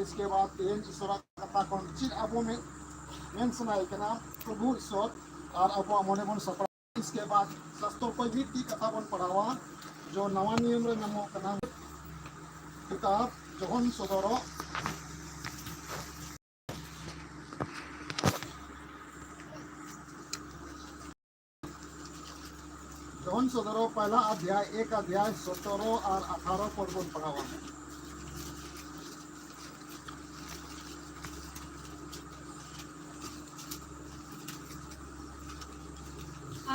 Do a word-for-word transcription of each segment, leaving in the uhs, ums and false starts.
ᱤᱥᱠᱮ ᱵᱟᱫ ᱛᱮᱦᱮᱧ ᱤᱥᱚᱨᱟᱜ ᱠᱟᱛᱷᱟ ᱠᱷᱚᱱ ᱪᱮᱫ ᱟᱵᱚ ᱢᱮ-, ᱢᱮᱱ ᱥᱟᱱᱟᱭᱮ ᱠᱟᱱᱟ ᱯᱨᱚᱵᱷᱩ ᱤᱥᱚᱨ, ᱟᱨ ᱟᱵᱚᱣᱟᱜ ᱢᱚᱱᱮ ᱵᱚᱱ ᱥᱟᱯᱲᱟᱣᱟ᱾ ᱤᱥᱠᱮ ᱵᱟᱫ ᱥᱟᱥᱛᱚᱨ ᱠᱷᱚᱱ ᱢᱤᱫᱴᱤᱡ ᱠᱟᱛᱷᱟ ᱵᱚᱱ ᱯᱟᱲᱦᱟᱣᱟ, ᱡᱚ ᱱᱟᱣᱟ ᱱᱤᱭᱚᱢ ᱨᱮ ᱧᱟᱢᱚᱜ ᱠᱟᱱᱟ ᱠᱤᱛᱟᱵ ᱡᱚᱦᱚᱱ ᱥᱚᱫᱚᱨᱚᱜ ᱡᱚᱦᱚᱱ ᱥᱚᱫᱚᱨᱚ ᱯᱟᱭᱞᱟ ᱟᱫᱷᱭᱟᱭ, ᱮᱠ ᱟᱫᱷᱭᱟᱭ ᱥᱚᱛᱨᱚ ᱟᱨ ᱟᱴᱷᱟᱨᱚ ᱯᱚᱫ ᱵᱚᱱ ᱯᱟᱲᱦᱟᱣᱟ᱾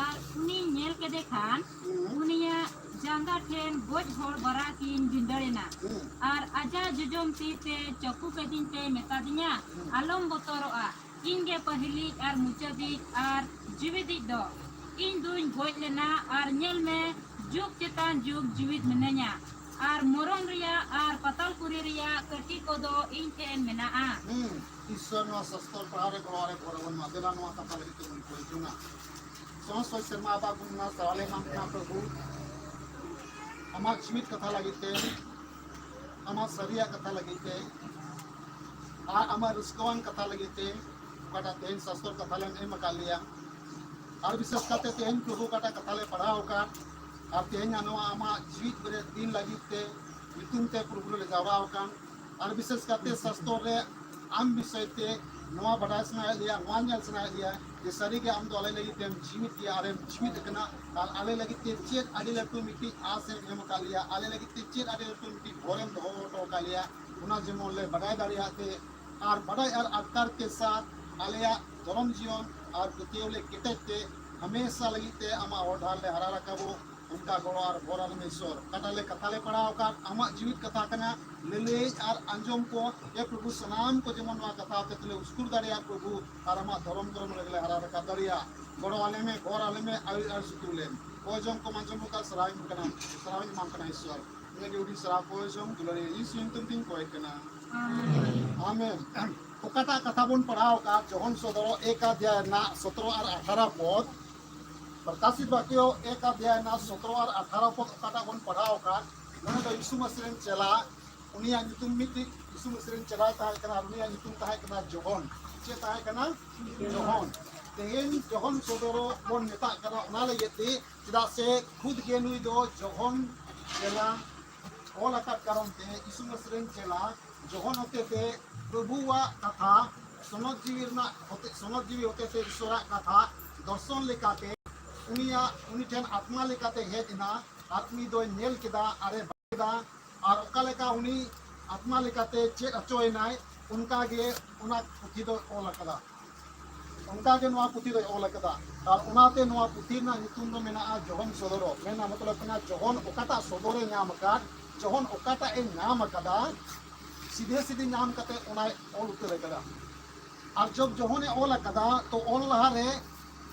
ᱟᱨ ᱩᱱᱤ ᱧᱮᱞ ᱠᱮᱫᱮ ᱠᱷᱟᱱ, ᱩᱱᱤᱭᱟᱜ ᱡᱟᱸᱜᱟ ᱴᱷᱮᱱ ᱜᱚᱡ ᱦᱚᱲ ᱵᱟᱨᱟ ᱠᱤᱱ ᱵᱷᱤᱸᱫᱟᱹᱲ ᱮᱱᱟ᱾ ᱟᱨ ᱟᱡᱟᱜ ᱡᱚᱡᱚᱢ ᱛᱤ ᱛᱮ ᱪᱟᱹᱠᱩ ᱠᱮᱫᱤᱧ ᱛᱮ ᱢᱮᱛᱟᱫᱤᱧᱟ, ᱟᱞᱚᱢ ᱵᱚᱛᱚᱨᱚᱜᱼᱟ, ᱤᱧ ᱜᱮ ᱯᱟᱹᱦᱤᱞᱤᱡ ᱟᱨ ᱢᱩᱪᱟᱹᱫᱤᱡ ᱟᱨ ᱡᱤᱣᱤᱫᱤᱡ ᱫᱚ᱾ ᱤᱧ ᱫᱩᱧ ᱜᱚᱡ ᱞᱮᱱᱟ, ᱟᱨ ᱧᱮᱞ ᱢᱮ, ᱡᱩᱜᱽ ᱪᱮᱛᱟᱱ ᱡᱩᱜᱽ ᱡᱤᱣᱤᱫ ᱢᱤᱱᱟᱹᱧᱟ, ᱟᱨ ᱢᱚᱨᱚᱢ ᱨᱮᱭᱟᱜ ᱟᱨ ᱯᱟᱛᱟᱞᱯᱩᱨᱤ ᱨᱮᱭᱟᱜ ᱠᱟᱹᱴᱤ ᱠᱚᱫᱚ ᱤᱧ ᱴᱷᱮᱱ ᱢᱮᱱᱟᱜᱼᱟ᱾ ᱦᱩᱸ, ᱤᱥᱚᱨ ᱱᱚᱣᱟ ᱥᱟᱥᱛᱚᱨ ᱯᱟᱲᱦᱟᱣ ᱨᱮ ᱜᱚᱲᱚ ᱨᱮ ᱜᱚᱲᱚ ᱵᱚᱱ ᱮᱢᱟ᱾ ᱫᱮᱞᱟ ᱱᱚᱣᱟ ᱠᱟᱛᱷᱟ ᱞᱟᱹᱜᱤᱫ ᱛᱮᱵᱚᱱ ᱠᱚᱭ ᱡᱚᱝᱟ᱾ ᱥᱚᱦᱚ ᱥᱚᱦᱚ ᱥᱮᱨᱢᱟ ᱟᱵᱟ ᱵᱚᱱ ᱱᱚᱣᱟ ᱥᱟᱣᱟᱞᱮ ᱮᱢᱟᱢ ᱠᱟᱱᱟ ᱯᱨᱚᱵᱷᱩ, ᱟᱢᱟᱜ ᱡᱤᱣᱤᱫ ᱠᱟᱛᱷᱟ ᱞᱟᱹᱜᱤᱫ ᱛᱮ, ᱟᱢᱟᱜ ᱥᱟᱹᱨᱤᱭᱟᱜ ᱠᱟᱛᱷᱟ ᱞᱟᱹᱜᱤᱫ ᱛᱮ, ᱟᱨ ᱟᱢᱟᱜ ᱨᱟᱹᱥᱠᱟᱹᱣᱟᱱ ᱠᱟᱛᱷᱟ ᱞᱟᱹᱜᱤᱫ ᱛᱮ, ᱚᱠᱟᱴᱟᱜ ᱛᱮᱦᱮᱧ ᱥᱟᱥᱛᱚᱨ ᱠᱟᱛᱷᱟ ᱞᱮᱢ ᱮᱢ ᱟᱠᱟᱫ ᱞᱮᱭᱟ᱾ ᱟᱨ ᱵᱤᱥᱮᱥ ᱠᱟᱛᱮ ᱛᱮᱦᱮᱧ ᱯᱨᱚᱵᱷᱩ ᱚᱠᱟᱴᱟᱜ ᱠᱟᱛᱷᱟ ᱞᱮ ᱯᱟᱲᱦᱟᱣ ᱟᱠᱟᱫ, ᱟᱨ ᱛᱮᱦᱮᱧ ᱱᱚᱣᱟ ᱟᱢᱟᱜ ᱡᱤᱣᱤᱫ ᱵᱮᱨᱮᱫ ᱫᱤᱱ ᱞᱟᱹᱜᱤᱫ ᱛᱮ ᱧᱩᱛᱩᱢ ᱛᱮ ᱯᱨᱚᱵᱷᱩ ᱞᱮ ᱡᱟᱣᱨᱟ ᱟᱠᱟᱱ, ᱟᱨ ᱵᱤᱥᱮᱥ ᱠᱟᱛᱮ ᱥᱟᱥᱛᱚᱨ ᱨᱮ ᱟᱢ ᱵᱤᱥᱚᱭ ᱛᱮ ᱱᱚᱣᱟ ᱵᱟᱰᱟᱭ ᱥᱟᱱᱟᱭᱮᱫ ᱞᱮᱭᱟ, ᱱᱚᱣᱟ ᱧᱮᱞ ᱥᱟᱱᱟᱭᱮᱫ ᱞᱮᱭᱟ ᱡᱮ ᱥᱟᱹᱨᱤᱜᱮ ᱟᱢ ᱫᱚ ᱟᱞᱮ ᱞᱟᱹᱜᱤᱫ ᱛᱮᱢ ᱡᱤᱣᱤᱫ ᱜᱮᱭᱟ, ᱟᱨᱮᱢ ᱡᱤᱣᱤᱫ ᱟᱠᱟᱱᱟ, ᱟᱨ ᱟᱞᱮ ᱞᱟᱹᱜᱤᱫ ᱛᱮ ᱪᱮᱫ ᱟᱹᱰᱤ ᱞᱟᱹᱴᱩ ᱢᱤᱫᱴᱤᱡ ᱟᱸᱥ ᱮᱢ ᱮᱢ ᱟᱠᱟᱫ ᱞᱮᱭᱟ, ᱟᱞᱮ ᱞᱟᱹᱜᱤᱫ ᱛᱮ ᱪᱮᱫ ᱟᱹᱰᱤ ᱞᱟᱹᱴᱩ ᱢᱤᱫᱴᱤᱡ ᱦᱚᱨ ᱮᱢ ᱫᱚᱦᱚ ᱦᱚᱴᱚ ᱟᱠᱟᱫ ᱞᱮᱭᱟ, ᱚᱱᱟ ᱡᱮᱢᱚᱱ ᱞᱮ ᱵᱟᱰᱟᱭ ᱫᱟᱲᱮᱭᱟᱜ ᱛᱮ, ᱟᱨ ᱵᱟᱰᱟᱭ ᱟᱨ ᱟᱴᱠᱟᱨ ᱠᱮ ᱥᱟᱛ ᱟᱞᱮᱭᱟᱜ ᱫᱷᱚᱨᱚᱢ ᱡᱤᱭᱚᱱ ᱟᱨ ᱯᱟᱹᱛᱭᱟᱹᱣ ᱞᱮ ᱠᱮᱴᱮᱡ ᱛᱮ ᱦᱟᱢᱮᱥᱟ ᱞᱟᱹᱜᱤᱫ ᱛᱮ ᱟᱢᱟᱜ ᱦᱚᱨ ᱰᱟᱦᱟᱨ ᱞᱮ ᱦᱟᱨᱟ ᱨᱟᱠᱟᱵᱚᱜ, ᱚᱱᱠᱟ ᱜᱚᱲᱚ ᱟᱨ ᱵᱷᱚᱨ ᱟᱞᱮ ᱢᱮ ᱤᱥᱚᱨ᱾ ᱚᱠᱟᱴᱟᱜ ᱞᱮ ᱠᱟᱛᱷᱟ ᱞᱮ ᱯᱟᱲᱦᱟᱣ ᱟᱠᱟᱫ, ᱟᱢᱟᱜ ᱡᱤᱣᱤᱫ ᱠᱟᱛᱷᱟ ᱠᱟᱱᱟ, ᱞᱟᱹᱞᱟᱹᱭ ᱟᱨ ᱟᱸᱡᱚᱢ ᱠᱚ, ᱮ ᱯᱨᱚᱵᱷᱩ, ᱥᱟᱱᱟᱢ ᱠᱚ ᱡᱮᱢᱚᱱ ᱱᱚᱣᱟ ᱠᱟᱛᱷᱟ ᱦᱚᱛᱮ ᱛᱮᱞᱮ ᱩᱥᱠᱩᱨ ᱫᱟᱲᱮᱭᱟᱜ ᱯᱨᱚᱵᱷᱩ, ᱟᱨ ᱟᱢᱟᱜ ᱫᱷᱚᱨᱚᱢ ᱠᱚᱨᱚᱢ ᱨᱮᱜᱮ ᱞᱮ ᱦᱟᱨᱟ ᱨᱟᱠᱟᱵ ᱫᱟᱲᱮᱭᱟᱜ᱾ ᱜᱚᱲᱚ ᱟᱞᱮ ᱢᱮ, ᱵᱷᱚᱨ ᱟᱞᱮ ᱢᱮ, ᱟᱹᱭᱩᱨ ᱟᱨ ᱥᱩᱛᱩᱜ ᱞᱮᱢ᱾ ᱠᱚᱭ ᱡᱚᱝ ᱠᱚᱢ ᱟᱸᱡᱚᱢ ᱟᱠᱟᱫ, ᱥᱟᱨᱦᱟᱣᱤᱧ ᱠᱟᱱᱟ, ᱥᱟᱨᱦᱟᱣᱤᱧ ᱮᱢᱟᱢ ᱠᱟᱱᱟ ᱤᱥᱚᱨ᱾ ᱱᱤᱭᱟᱹ ᱜᱮ ᱦᱩᱰᱤᱧ ᱥᱟᱨᱦᱟᱣ ᱠᱚᱭ ᱡᱚᱝ ᱫᱩᱞᱟᱹᱲᱤᱭᱟᱹ ᱡᱤᱥᱩ ᱧᱩᱛᱩᱢ ᱛᱤᱧ ᱠᱚᱭ ᱠᱟᱱᱟ᱾ ᱟᱢᱮᱱ᱾ ᱚᱠᱟᱴᱟᱜ ᱠᱟᱛᱷᱟ ᱵᱚᱱ ᱯᱟᱲᱦᱟᱣ ᱟᱠᱟᱫ, ᱡᱚᱦᱚᱱ ᱥᱚᱫᱚᱨᱚ ᱮᱠ ᱟᱫᱷᱭᱟᱭ ᱨᱮᱱᱟᱜ ᱥᱚᱛᱨᱚ ᱟᱨ ᱟᱴᱷᱟᱨᱚ ᱯᱚᱫ, ᱯᱨᱚᱠᱟᱥᱤᱛ ᱵᱟᱠᱭᱚ ᱮᱠ ᱟᱫᱷᱭᱟᱭ ᱨᱮᱱᱟᱜ ᱥᱚᱛᱨᱚ ᱟᱨ ᱟᱴᱷᱟᱨᱚ ᱯᱚᱫ ᱚᱠᱟᱴᱟᱜ ᱵᱚᱱ ᱯᱟᱲᱦᱟᱣ ᱟᱠᱟᱫ, ᱱᱚᱰᱮ ᱫᱚ ᱭᱤᱥᱩ ᱢᱟᱹᱥᱤ ᱨᱮᱱ ᱪᱮᱞᱟ ᱩᱱᱤᱭᱟᱜ ᱧᱩᱛᱩᱢ, ᱢᱤᱫᱴᱤᱡ ᱤᱥᱩ ᱢᱟᱹᱥᱤ ᱨᱮᱱ ᱪᱮᱞᱟᱭ ᱛᱟᱦᱮᱸ ᱠᱟᱱᱟ, ᱟᱨ ᱩᱱᱤᱭᱟᱜ ᱧᱩᱛᱩᱢ ᱛᱟᱦᱮᱸ ᱠᱟᱱᱟ ᱡᱚᱦᱚᱱ᱾ ᱪᱮᱫ ᱛᱟᱦᱮᱸ ᱠᱟᱱᱟ? ᱡᱚᱦᱚᱱ᱾ ᱛᱮᱦᱮᱧ ᱡᱚᱦᱚᱱ ᱥᱚᱫᱚᱨᱚᱜ ᱵᱚᱱ ᱢᱮᱛᱟᱜ ᱠᱟᱱᱟ, ᱚᱱᱟ ᱞᱟᱹᱜᱤᱫ ᱛᱮ, ᱪᱮᱫᱟᱜ ᱥᱮ ᱠᱷᱩᱫ ᱜᱮ ᱱᱩᱭ ᱫᱚ ᱡᱚᱦᱚᱱ ᱪᱮᱞᱟ ᱚᱞ ᱟᱠᱟᱫ ᱠᱟᱨᱚᱱ ᱛᱮ, ᱤᱥᱩ ᱢᱟᱹᱥᱤ ᱨᱮᱱ ᱪᱮᱞᱟ ᱡᱚᱦᱚᱱ ᱦᱚᱛᱮ ᱛᱮ ᱯᱨᱚᱵᱷᱩᱣᱟᱜ ᱠᱟᱛᱷᱟ, ᱥᱚᱱᱚᱛ ᱡᱤᱣᱤ ᱨᱮᱱᱟᱜ ᱦᱚᱛᱮ, ᱥᱚᱱᱚᱛ ᱡᱤᱣᱤ ᱦᱚᱛᱮ ᱛᱮ ᱤᱥᱚᱨᱟᱜ ᱠᱟᱛᱷᱟ ᱫᱚᱨᱥᱚᱱ ᱞᱮᱠᱟᱛᱮ ᱩᱱᱤᱭᱟᱜ, ᱩᱱᱤ ᱴᱷᱮᱱ ᱟᱛᱢᱟ ᱞᱮᱠᱟᱛᱮ ᱦᱮᱡ ᱮᱱᱟ, ᱟᱨ ᱩᱱᱤ ᱫᱚᱭ ᱧᱮᱞ ᱠᱮᱫᱟ, ᱟᱨᱮ ᱵᱟᱲᱟᱭ ᱠᱮᱫᱟ, ᱟᱨ ᱚᱠᱟ ᱞᱮᱠᱟ ᱩᱱᱤ ᱟᱛᱢᱟ ᱞᱮᱠᱟᱛᱮ ᱪᱮᱫ ᱦᱚᱪᱚᱭᱮᱱᱟᱭ, ᱚᱱᱠᱟ ᱜᱮ ᱚᱱᱟ ᱯᱩᱛᱷᱤ ᱫᱚᱭ ᱚᱞ ᱟᱠᱟᱫᱟ᱾ ᱚᱱᱠᱟ ᱜᱮ ᱱᱚᱣᱟ ᱯᱩᱛᱷᱤ ᱫᱚᱭ ᱚᱞ ᱟᱠᱟᱫᱟ᱾ ᱟᱨ ᱚᱱᱟᱛᱮ ᱱᱚᱣᱟ ᱯᱩᱛᱷᱤ ᱨᱮᱱᱟᱜ ᱧᱩᱛᱩᱢ ᱫᱚ ᱢᱮᱱᱟᱜᱼᱟ ᱡᱚᱦᱚᱱ ᱥᱚᱫᱚᱨᱚᱜ᱾ ᱢᱮᱱᱟ ᱢᱚᱛᱞᱚᱵ ᱠᱟᱱᱟ, ᱡᱚᱦᱚᱱ ᱚᱠᱟᱴᱟᱜ ᱥᱚᱫᱚᱨᱮ ᱧᱟᱢ ᱟᱠᱟᱫ, ᱡᱚᱦᱚᱱ ᱚᱠᱟᱴᱟᱜ ᱮ ᱧᱟᱢ ᱟᱠᱟᱫᱟ, ᱥᱤᱫᱷᱮ ᱥᱤᱫᱷᱮ ᱧᱟᱢ ᱠᱟᱛᱮ ᱚᱱᱟᱭ ᱚᱞ ᱩᱛᱟᱹᱨ ᱟᱠᱟᱫᱟ᱾ ᱟᱨ ᱡᱚᱵ ᱡᱚᱦᱚᱱᱮ ᱚᱞ ᱟᱠᱟᱫᱟ, ᱛᱚ ᱚᱞ ᱞᱟᱦᱟᱨᱮ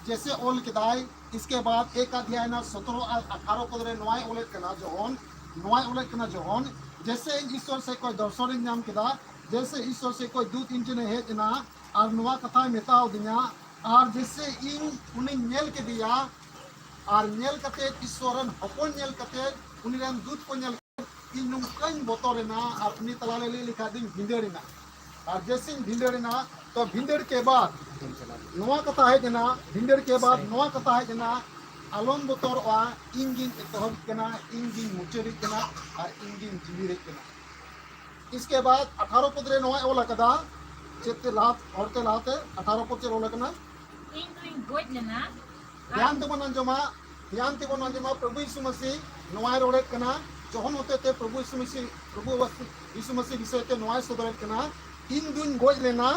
ᱡᱮᱥᱮ ᱚᱞ ᱠᱮᱫᱟᱭ, ᱤᱥᱠᱮ ᱵᱟᱫ ᱮᱠ ᱚᱫᱷᱭᱟᱭ ᱨᱮᱱᱟᱜ ᱥᱚᱛᱨᱚ ᱟᱨ ᱟᱴᱷᱟᱨᱚ ᱯᱚᱫ ᱨᱮ ᱱᱚᱣᱟᱭ ᱚᱞᱮᱫ ᱠᱟᱱᱟ ᱡᱚᱦᱚᱱ, ᱱᱚᱣᱟᱭ ᱚᱞᱮᱫ ᱠᱟᱱᱟ ᱡᱚᱦᱚᱱ, ᱡᱮᱥᱮ ᱤᱧ ᱤᱥᱚᱨ ᱥᱮᱫ ᱠᱷᱚᱱ ᱫᱚᱨᱥᱚᱱᱤᱧ ᱧᱟᱢ ᱠᱮᱫᱟ, ᱡᱮᱥᱮ ᱤᱥᱚᱨ ᱥᱮᱫ ᱠᱷᱚᱱ ᱫᱩᱛ ᱤᱧ ᱴᱷᱮᱱᱮ ᱦᱮᱡ ᱮᱱᱟ, ᱟᱨ ᱱᱚᱣᱟ ᱠᱟᱛᱷᱟᱭ ᱢᱮᱛᱟᱣ ᱫᱤᱧᱟ, ᱟᱨ ᱡᱮᱥᱮ ᱤᱧ ᱩᱱᱤᱧ ᱧᱮᱞ ᱠᱮᱫᱮᱭᱟ, ᱟᱨ ᱧᱮᱞ ᱠᱟᱛᱮ ᱤᱥᱚᱨ ᱨᱮᱱ ᱦᱚᱯᱚᱱ ᱧᱮᱞ ᱠᱟᱛᱮ, ᱩᱱᱤ ᱨᱮᱱ ᱫᱩᱛ ᱠᱚ ᱧᱮᱞ ᱤᱧ ᱱᱚᱝᱠᱟᱧ ᱵᱚᱛᱚᱨ ᱮᱱᱟ, ᱟᱨ ᱩᱱᱤ ᱛᱟᱞᱟ ᱨᱮ ᱞᱟᱹᱭ ᱞᱮᱠᱷᱟᱡ ᱫᱚᱧ ᱵᱷᱤᱸᱫᱟᱹᱲ ᱮᱱᱟ᱾ ᱟᱨ ᱡᱮᱥᱮᱧ ᱵᱷᱤᱸᱫᱟᱹᱲ ᱮᱱᱟ, ᱛᱚ ᱵᱷᱤᱸᱫᱟᱹᱲ ᱠᱮ ᱵᱟᱫ ᱱᱚᱣᱟ ᱠᱟᱛᱷᱟ ᱦᱮᱡ ᱮᱱᱟ, ᱵᱷᱤᱸᱫᱟᱹᱲ ᱠᱮ ᱵᱟᱫ ᱱᱚᱣᱟ ᱠᱟᱛᱷᱟ ᱦᱮᱡ ᱮᱱᱟ, ᱟᱞᱚᱢ ᱵᱚᱛᱚᱨᱚᱜᱼᱟ, ᱤᱧ ᱜᱤᱧ ᱮᱛᱚᱦᱚᱵ ᱠᱟᱱᱟ, ᱤᱧ ᱜᱤᱧ ᱢᱩᱪᱟᱹᱫ ᱠᱟᱱᱟ, ᱟᱨ ᱤᱧ ᱜᱤᱧ ᱡᱤᱣᱤᱫ ᱠᱟᱱᱟ᱾ ᱤᱥᱠᱮ ᱵᱟᱫ ᱟᱴᱷᱟᱨᱚ ᱯᱚᱫ ᱨᱮ ᱱᱚᱣᱟᱭ ᱚᱞ ᱟᱠᱟᱫᱟ, ᱪᱮᱫ ᱛᱮ ᱞᱟᱦᱟ, ᱦᱚᱲᱛᱮ ᱞᱟᱦᱟᱛᱮ ᱟᱴᱷᱟᱨᱚ ᱯᱚᱫ ᱪᱮᱫ ᱚᱞ ᱟᱠᱟᱱᱟ? ᱤᱧ ᱫᱩᱧ ᱜᱚᱡ ᱞᱮᱱᱟ᱾ ᱫᱷᱮᱭᱟᱱ ᱛᱮᱵᱚᱱ ᱟᱸᱡᱚᱢᱟ, ᱫᱷᱮᱭᱟᱱ ᱛᱮᱵᱚᱱ ᱟᱸᱡᱚᱢᱟ, ᱯᱨᱚᱵᱷᱩ ᱭᱤᱥᱩ ᱢᱟᱹᱥᱤ ᱱᱚᱣᱟᱭ ᱨᱚᱲᱮᱫ ᱠᱟᱱᱟ, ᱡᱚᱦᱚᱱ ᱦᱚᱛᱮ ᱛᱮ ᱯᱨᱚᱵᱷᱩ ᱭᱤᱥᱩ ᱢᱟᱹᱥᱤ, ᱯᱨᱚᱵᱷᱩ ᱭᱤᱥᱩ ᱢᱟᱹᱥᱤ ᱵᱤᱥᱚᱭ ᱛᱮ ᱱᱚᱣᱟᱭ ᱥᱚᱫᱚᱨᱮᱫ ᱠᱟᱱᱟ, ᱤᱧ ᱫᱩᱧ ᱜᱚᱡ ᱞᱮᱱᱟ᱾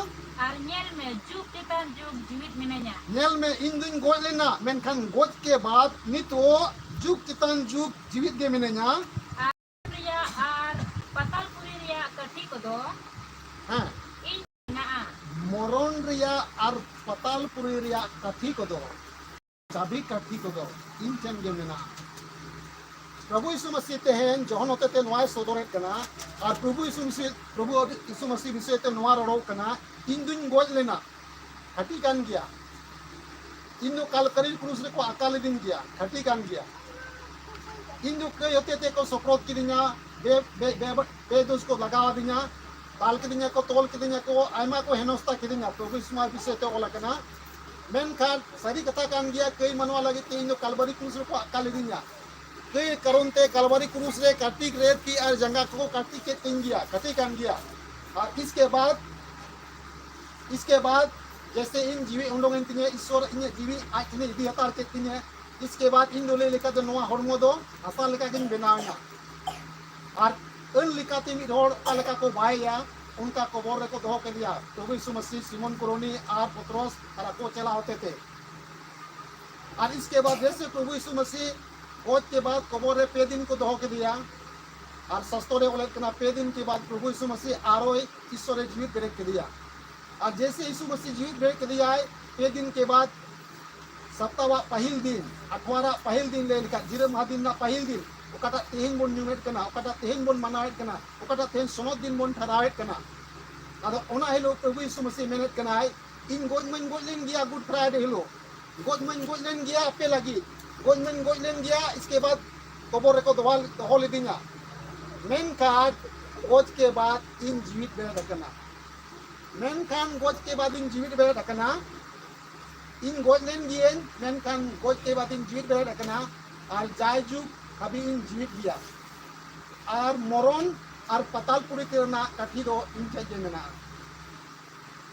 ᱟᱨ ᱧᱮᱞ ᱢᱮ, ᱡᱩᱜᱽ ᱪᱮᱛᱟᱱ ᱡᱩᱜᱽ ᱡᱤᱣᱤᱫ ᱢᱤᱱᱟᱹᱧᱟ᱾ ᱧᱮᱞ ᱢᱮ, ᱤᱧ ᱫᱩᱧ ᱜᱚᱡ ᱞᱮᱱᱟ, ᱢᱮᱱᱠᱷᱟᱱ ᱜᱚᱡ ᱠᱮ ᱵᱟᱫ ᱱᱤᱛᱚᱜ ᱡᱩᱜᱽ ᱪᱮᱛᱟᱱ ᱡᱩᱜᱽ ᱡᱤᱣᱤᱫ ᱜᱮ ᱢᱤᱱᱟᱹᱧᱟ᱾ ᱨᱮᱭᱟᱜ ᱟᱨ ᱯᱟᱛᱟᱞᱯᱩᱨᱤ ᱨᱮᱭᱟᱜ ᱠᱟᱹᱴᱷᱤ ᱠᱚᱫᱚ ᱦᱮᱸ᱾ ᱤᱧ ᱢᱮᱱᱟᱜᱼᱟ᱾ ᱢᱚᱨᱚᱱ ᱨᱮᱭᱟᱜ ᱟᱨ ᱯᱟᱛᱟᱞᱯᱩᱨᱤ ᱨᱮᱭᱟᱜ ᱠᱟᱹᱴᱷᱤ ᱠᱚᱫᱚ, ᱪᱟᱹᱵᱤ ᱠᱟᱹᱴᱷᱤ ᱠᱚᱫᱚ ᱤᱧ ᱴᱷᱮᱱ ᱜᱮ ᱢᱮᱱᱟᱜᱼᱟ᱾ ᱯᱨᱚᱵᱷᱩ ᱭᱤᱥᱩ ᱢᱟᱹᱥᱤ ᱛᱮᱦᱮᱧ ᱡᱚᱦᱚᱱ ᱦᱚᱛᱮ ᱛᱮ ᱱᱚᱣᱟᱭ ᱥᱚᱫᱚᱨᱮᱫ ᱠᱟᱱᱟ, ᱟᱨ ᱯᱨᱚᱵᱷᱩ ᱭᱤᱥᱩ ᱢᱟᱹᱥᱤ, ᱯᱨᱚᱵᱷᱩ ᱭᱤᱥᱩ ᱢᱟᱹᱥᱤ ᱵᱤᱥᱚᱭ ᱛᱮ ᱱᱚᱣᱟ ᱨᱚᱲᱚᱜ ᱠᱟᱱᱟ, ᱤᱧ ᱫᱩᱧ ᱜᱚᱡ ᱞᱮᱱᱟ, ᱠᱷᱟᱹᱴᱤ ᱠᱟᱱ ᱜᱮᱭᱟ᱾ ᱤᱧ ᱫᱚ ᱠᱟᱞᱵᱟᱨᱤ ᱠᱨᱩᱥ ᱨᱮᱠᱚ ᱟᱠᱟ ᱞᱤᱫᱤᱧ ᱜᱮᱭᱟ, ᱠᱷᱟᱹᱴᱤ ᱠᱟᱱ ᱜᱮᱭᱟ᱾ ᱤᱧ ᱫᱚ ᱠᱟᱹᱭ ᱦᱚᱛᱮ ᱛᱮᱠᱚ ᱥᱚᱯᱨᱚᱫ ᱠᱤᱫᱤᱧᱟ, ᱵᱮ ᱵᱮ ᱵᱮ ᱵᱮᱫᱳᱥ ᱠᱚ ᱞᱟᱜᱟᱣ ᱟᱹᱫᱤᱧᱟ, ᱫᱟᱞ ᱠᱤᱫᱤᱧᱟ ᱠᱚ, ᱛᱚᱞ ᱠᱤᱫᱤᱧᱟ ᱠᱚ, ᱟᱭᱢᱟ ᱠᱚ ᱦᱮᱱᱚᱥᱛᱟ ᱠᱤᱫᱤᱧᱟ, ᱯᱨᱚᱵᱷᱩ ᱭᱤᱥᱩ ᱢᱟᱨ ᱵᱤᱥᱚᱭ ᱛᱮ ᱚᱞ ᱟᱠᱟᱱᱟ᱾ ᱢᱮᱱᱠᱷᱟᱱ ᱥᱟᱹᱨᱤ ᱠᱟᱛᱷᱟ ᱠᱟᱱ ᱜᱮᱭᱟ, ᱠᱟᱹᱭ ᱢᱟᱱᱣᱟ ᱞᱟᱹᱜᱤᱫ ᱛᱮ ᱤᱧ ᱫᱚ ᱠᱟᱞᱵᱟᱨᱤ ᱠᱨᱩᱥ ᱨᱮᱠᱚ ᱟᱠᱟ ᱞᱤᱫᱤᱧᱟ᱾ ᱠᱟᱹᱭ ᱠᱟᱨᱚᱱ ᱛᱮ ᱠᱟᱞᱵᱟᱨᱤ ᱠᱨᱩᱥ ᱨᱮ ᱠᱟᱹᱴᱤᱡ ᱨᱮ ᱛᱤ ᱟᱨ ᱡᱟᱸᱜᱟ ᱠᱚᱠᱚ ᱠᱟᱹᱴᱤᱡ ᱠᱮᱫ ᱛᱤᱧ ᱜᱮᱭᱟ, ᱠᱟᱹᱴᱤᱡ ᱠᱟᱱ ᱜᱮᱭᱟ᱾ ᱟᱨ ᱤᱥᱠᱮ ᱵᱟᱫ ᱤᱥᱠᱮ ᱵᱟᱫ ᱡᱮᱥᱮ ᱤᱧ ᱡᱤᱣᱤ ᱩᱰᱩᱝ ᱮᱱ ᱛᱤᱧᱟᱹ, ᱤᱥᱥᱚᱨ ᱤᱧᱟᱹᱜ ᱡᱤᱣᱤ ᱟᱡ ᱴᱷᱮᱱᱮ ᱤᱫᱤ ᱦᱟᱛᱟᱲ ᱠᱮᱫ ᱛᱤᱧᱟᱹ᱾ ᱤᱥᱠᱮ ᱵᱟᱫ ᱤᱧ ᱫᱚ ᱞᱟᱹᱭ ᱞᱮᱠᱟ ᱫᱚ ᱱᱚᱣᱟ ᱦᱚᱲᱢᱚ ᱫᱚ ᱦᱟᱥᱟ ᱞᱮᱠᱟ ᱜᱤᱧ ᱵᱮᱱᱟᱣ ᱮᱱᱟ᱾ ᱟᱨ ᱟᱹᱱ ᱞᱮᱠᱟᱛᱮ ᱢᱤᱫ ᱦᱚᱲ ᱚᱠᱟ ᱞᱮᱠᱟ ᱠᱚ ᱵᱟᱭᱮᱭᱟ, ᱚᱱᱠᱟ ᱠᱚᱵᱚᱨ ᱨᱮᱠᱚ ᱫᱚᱦᱚ ᱠᱮᱫᱮᱭᱟ ᱯᱨᱚᱵᱷᱩ ᱭᱤᱥᱩ ᱢᱟᱹᱥᱤ, ᱥᱤᱢᱚᱱ ᱠᱩᱨᱚᱱᱤ ᱟᱨ ᱯᱚᱛᱨᱚᱥ ᱟᱨ ᱟᱠᱚ ᱪᱮᱞᱟ ᱦᱚᱛᱮᱛᱮ᱾ ᱟᱨ ᱤᱥᱠᱮ ᱵᱟᱫ ᱡᱮᱥᱮ ᱯᱨᱚᱵᱷᱩ ᱭᱤᱥᱩ ᱢᱟᱹᱥᱤ ᱜᱚᱡ ᱠᱮ ᱵᱟᱫ ᱠᱚᱵᱚᱨ ᱨᱮ ᱯᱮ ᱫᱤᱱ ᱠᱚ ᱫᱚᱦᱚ ᱠᱮᱫᱮᱭᱟ᱾ ᱟᱨ ᱥᱟᱥᱛᱚᱨ ᱨᱮ ᱚᱞᱮᱫ ᱠᱟᱱᱟ, ᱯᱮ ᱫᱤᱱ ᱠᱮ ᱵᱟᱫ ᱯᱨᱚᱵᱷᱩ ᱭᱤᱥᱩ ᱢᱟᱹᱥᱤ ᱟᱨᱚᱭ ᱤᱥᱥᱚᱨᱮ ᱡᱤᱣᱤᱫ ᱵᱮᱨᱮᱫ ᱠᱮᱫᱮᱭᱟ᱾ ᱟᱨ ᱡᱮᱥᱮ ᱭᱤᱥᱩ ᱢᱟᱹᱥᱤ ᱡᱤᱣᱤᱫ ᱵᱮᱨᱮᱫ ᱠᱮᱫᱮᱭᱟᱭ, ᱯᱮ ᱫᱤᱱ ᱠᱮ ᱵᱟᱫ ᱥᱟᱯᱛᱟᱣᱟᱜ ᱯᱟᱹᱦᱤᱞ ᱫᱤᱱ, ᱟᱴᱷᱣᱟᱨᱟᱜ ᱯᱟᱹᱦᱤᱞ ᱫᱤᱱ ᱞᱟᱹᱭ ᱞᱮᱠᱷᱟᱱ, ᱡᱤᱨᱟᱹ ᱢᱟᱦᱟ ᱫᱤᱱ ᱨᱮᱱᱟᱜ ᱯᱟᱹᱦᱤᱞ ᱫᱤᱱ, ᱚᱠᱟᱴᱟᱜ ᱛᱮᱦᱮᱧ ᱵᱚᱱ ᱧᱩᱢᱮᱫ ᱠᱟᱱᱟ, ᱚᱠᱟᱴᱟᱜ ᱛᱮᱦᱮᱧ ᱵᱚᱱ ᱢᱟᱱᱟᱣᱮᱫ ᱠᱟᱱᱟ, ᱚᱠᱟᱴᱟᱜ ᱛᱮᱦᱮᱧ ᱥᱚᱱᱚᱛ ᱫᱤᱱ ᱵᱚᱱ ᱴᱷᱟᱲᱟᱣᱮᱫ ᱠᱟᱱᱟ᱾ ᱟᱫᱚ ᱚᱱᱟ ᱦᱤᱞᱳᱜ ᱯᱨᱚᱵᱷᱩ ᱭᱤᱥᱩ ᱢᱟᱹᱥᱤ ᱢᱮᱱᱮᱫ ᱠᱟᱱᱟᱭ, ᱤᱧ ᱜᱚᱡ ᱢᱟᱧ ᱜᱚᱡ ᱞᱮᱱ ᱜᱮᱭᱟ ᱜᱩᱰ ᱯᱷᱨᱟᱭᱰᱮ ᱦᱤᱞᱳᱜ, ᱜᱚᱡ ᱢᱟᱧ ᱜᱚᱡ ᱞᱮᱱ ᱜᱮᱭᱟ ᱟᱯᱮ ᱞᱟᱹᱜᱤᱫ, ᱜᱚᱡ ᱢᱟᱧ ᱜᱚᱡ ᱞᱮᱱ ᱜᱮᱭᱟ, ᱤᱥᱠᱮ ᱵᱟᱫ ᱠᱚᱵᱚᱨ ᱨᱮᱠᱚ ᱫᱚᱦᱚ ᱫᱚᱦᱚ ᱞᱤᱫᱤᱧᱟ, ᱢᱮᱱᱠᱷᱟᱱ ᱜᱚᱡ ᱠᱮ ᱵᱟᱫ ᱤᱧ ᱡᱤᱣᱤᱫ ᱵᱮᱨᱮᱫ ᱟᱠᱟᱱᱟ᱾ ᱢᱮᱱᱠᱷᱟᱱ ᱜᱚᱡ ᱠᱮ ᱵᱟᱫ ᱤᱧ ᱡᱤᱣᱤᱫ ᱵᱮᱨᱮᱫ ᱟᱠᱟᱱᱟ᱾ ᱤᱧ ᱜᱚᱡ ᱞᱮᱱ ᱜᱤᱭᱟᱹᱧ, ᱢᱮᱱᱠᱷᱟᱱ ᱜᱚᱡ ᱠᱮ ᱵᱟᱫ ᱤᱧ ᱡᱤᱣᱤᱫ ᱵᱮᱨᱮᱫ ᱟᱠᱟᱱᱟ᱾ ᱟᱨ ᱡᱟᱭᱡᱩᱜᱽ ᱦᱟᱹᱵᱤᱡ ᱤᱧ ᱡᱤᱣᱤᱫ ᱜᱮᱭᱟ᱾ ᱟᱨ ᱢᱚᱨᱚᱱ ᱟᱨ ᱯᱟᱛᱟᱞ ᱯᱩᱨᱤ ᱨᱮᱱᱟᱜ ᱠᱟᱹᱴᱷᱤ ᱫᱚ ᱤᱧ ᱴᱷᱮᱡ ᱜᱮ ᱢᱮᱱᱟᱜᱼᱟ᱾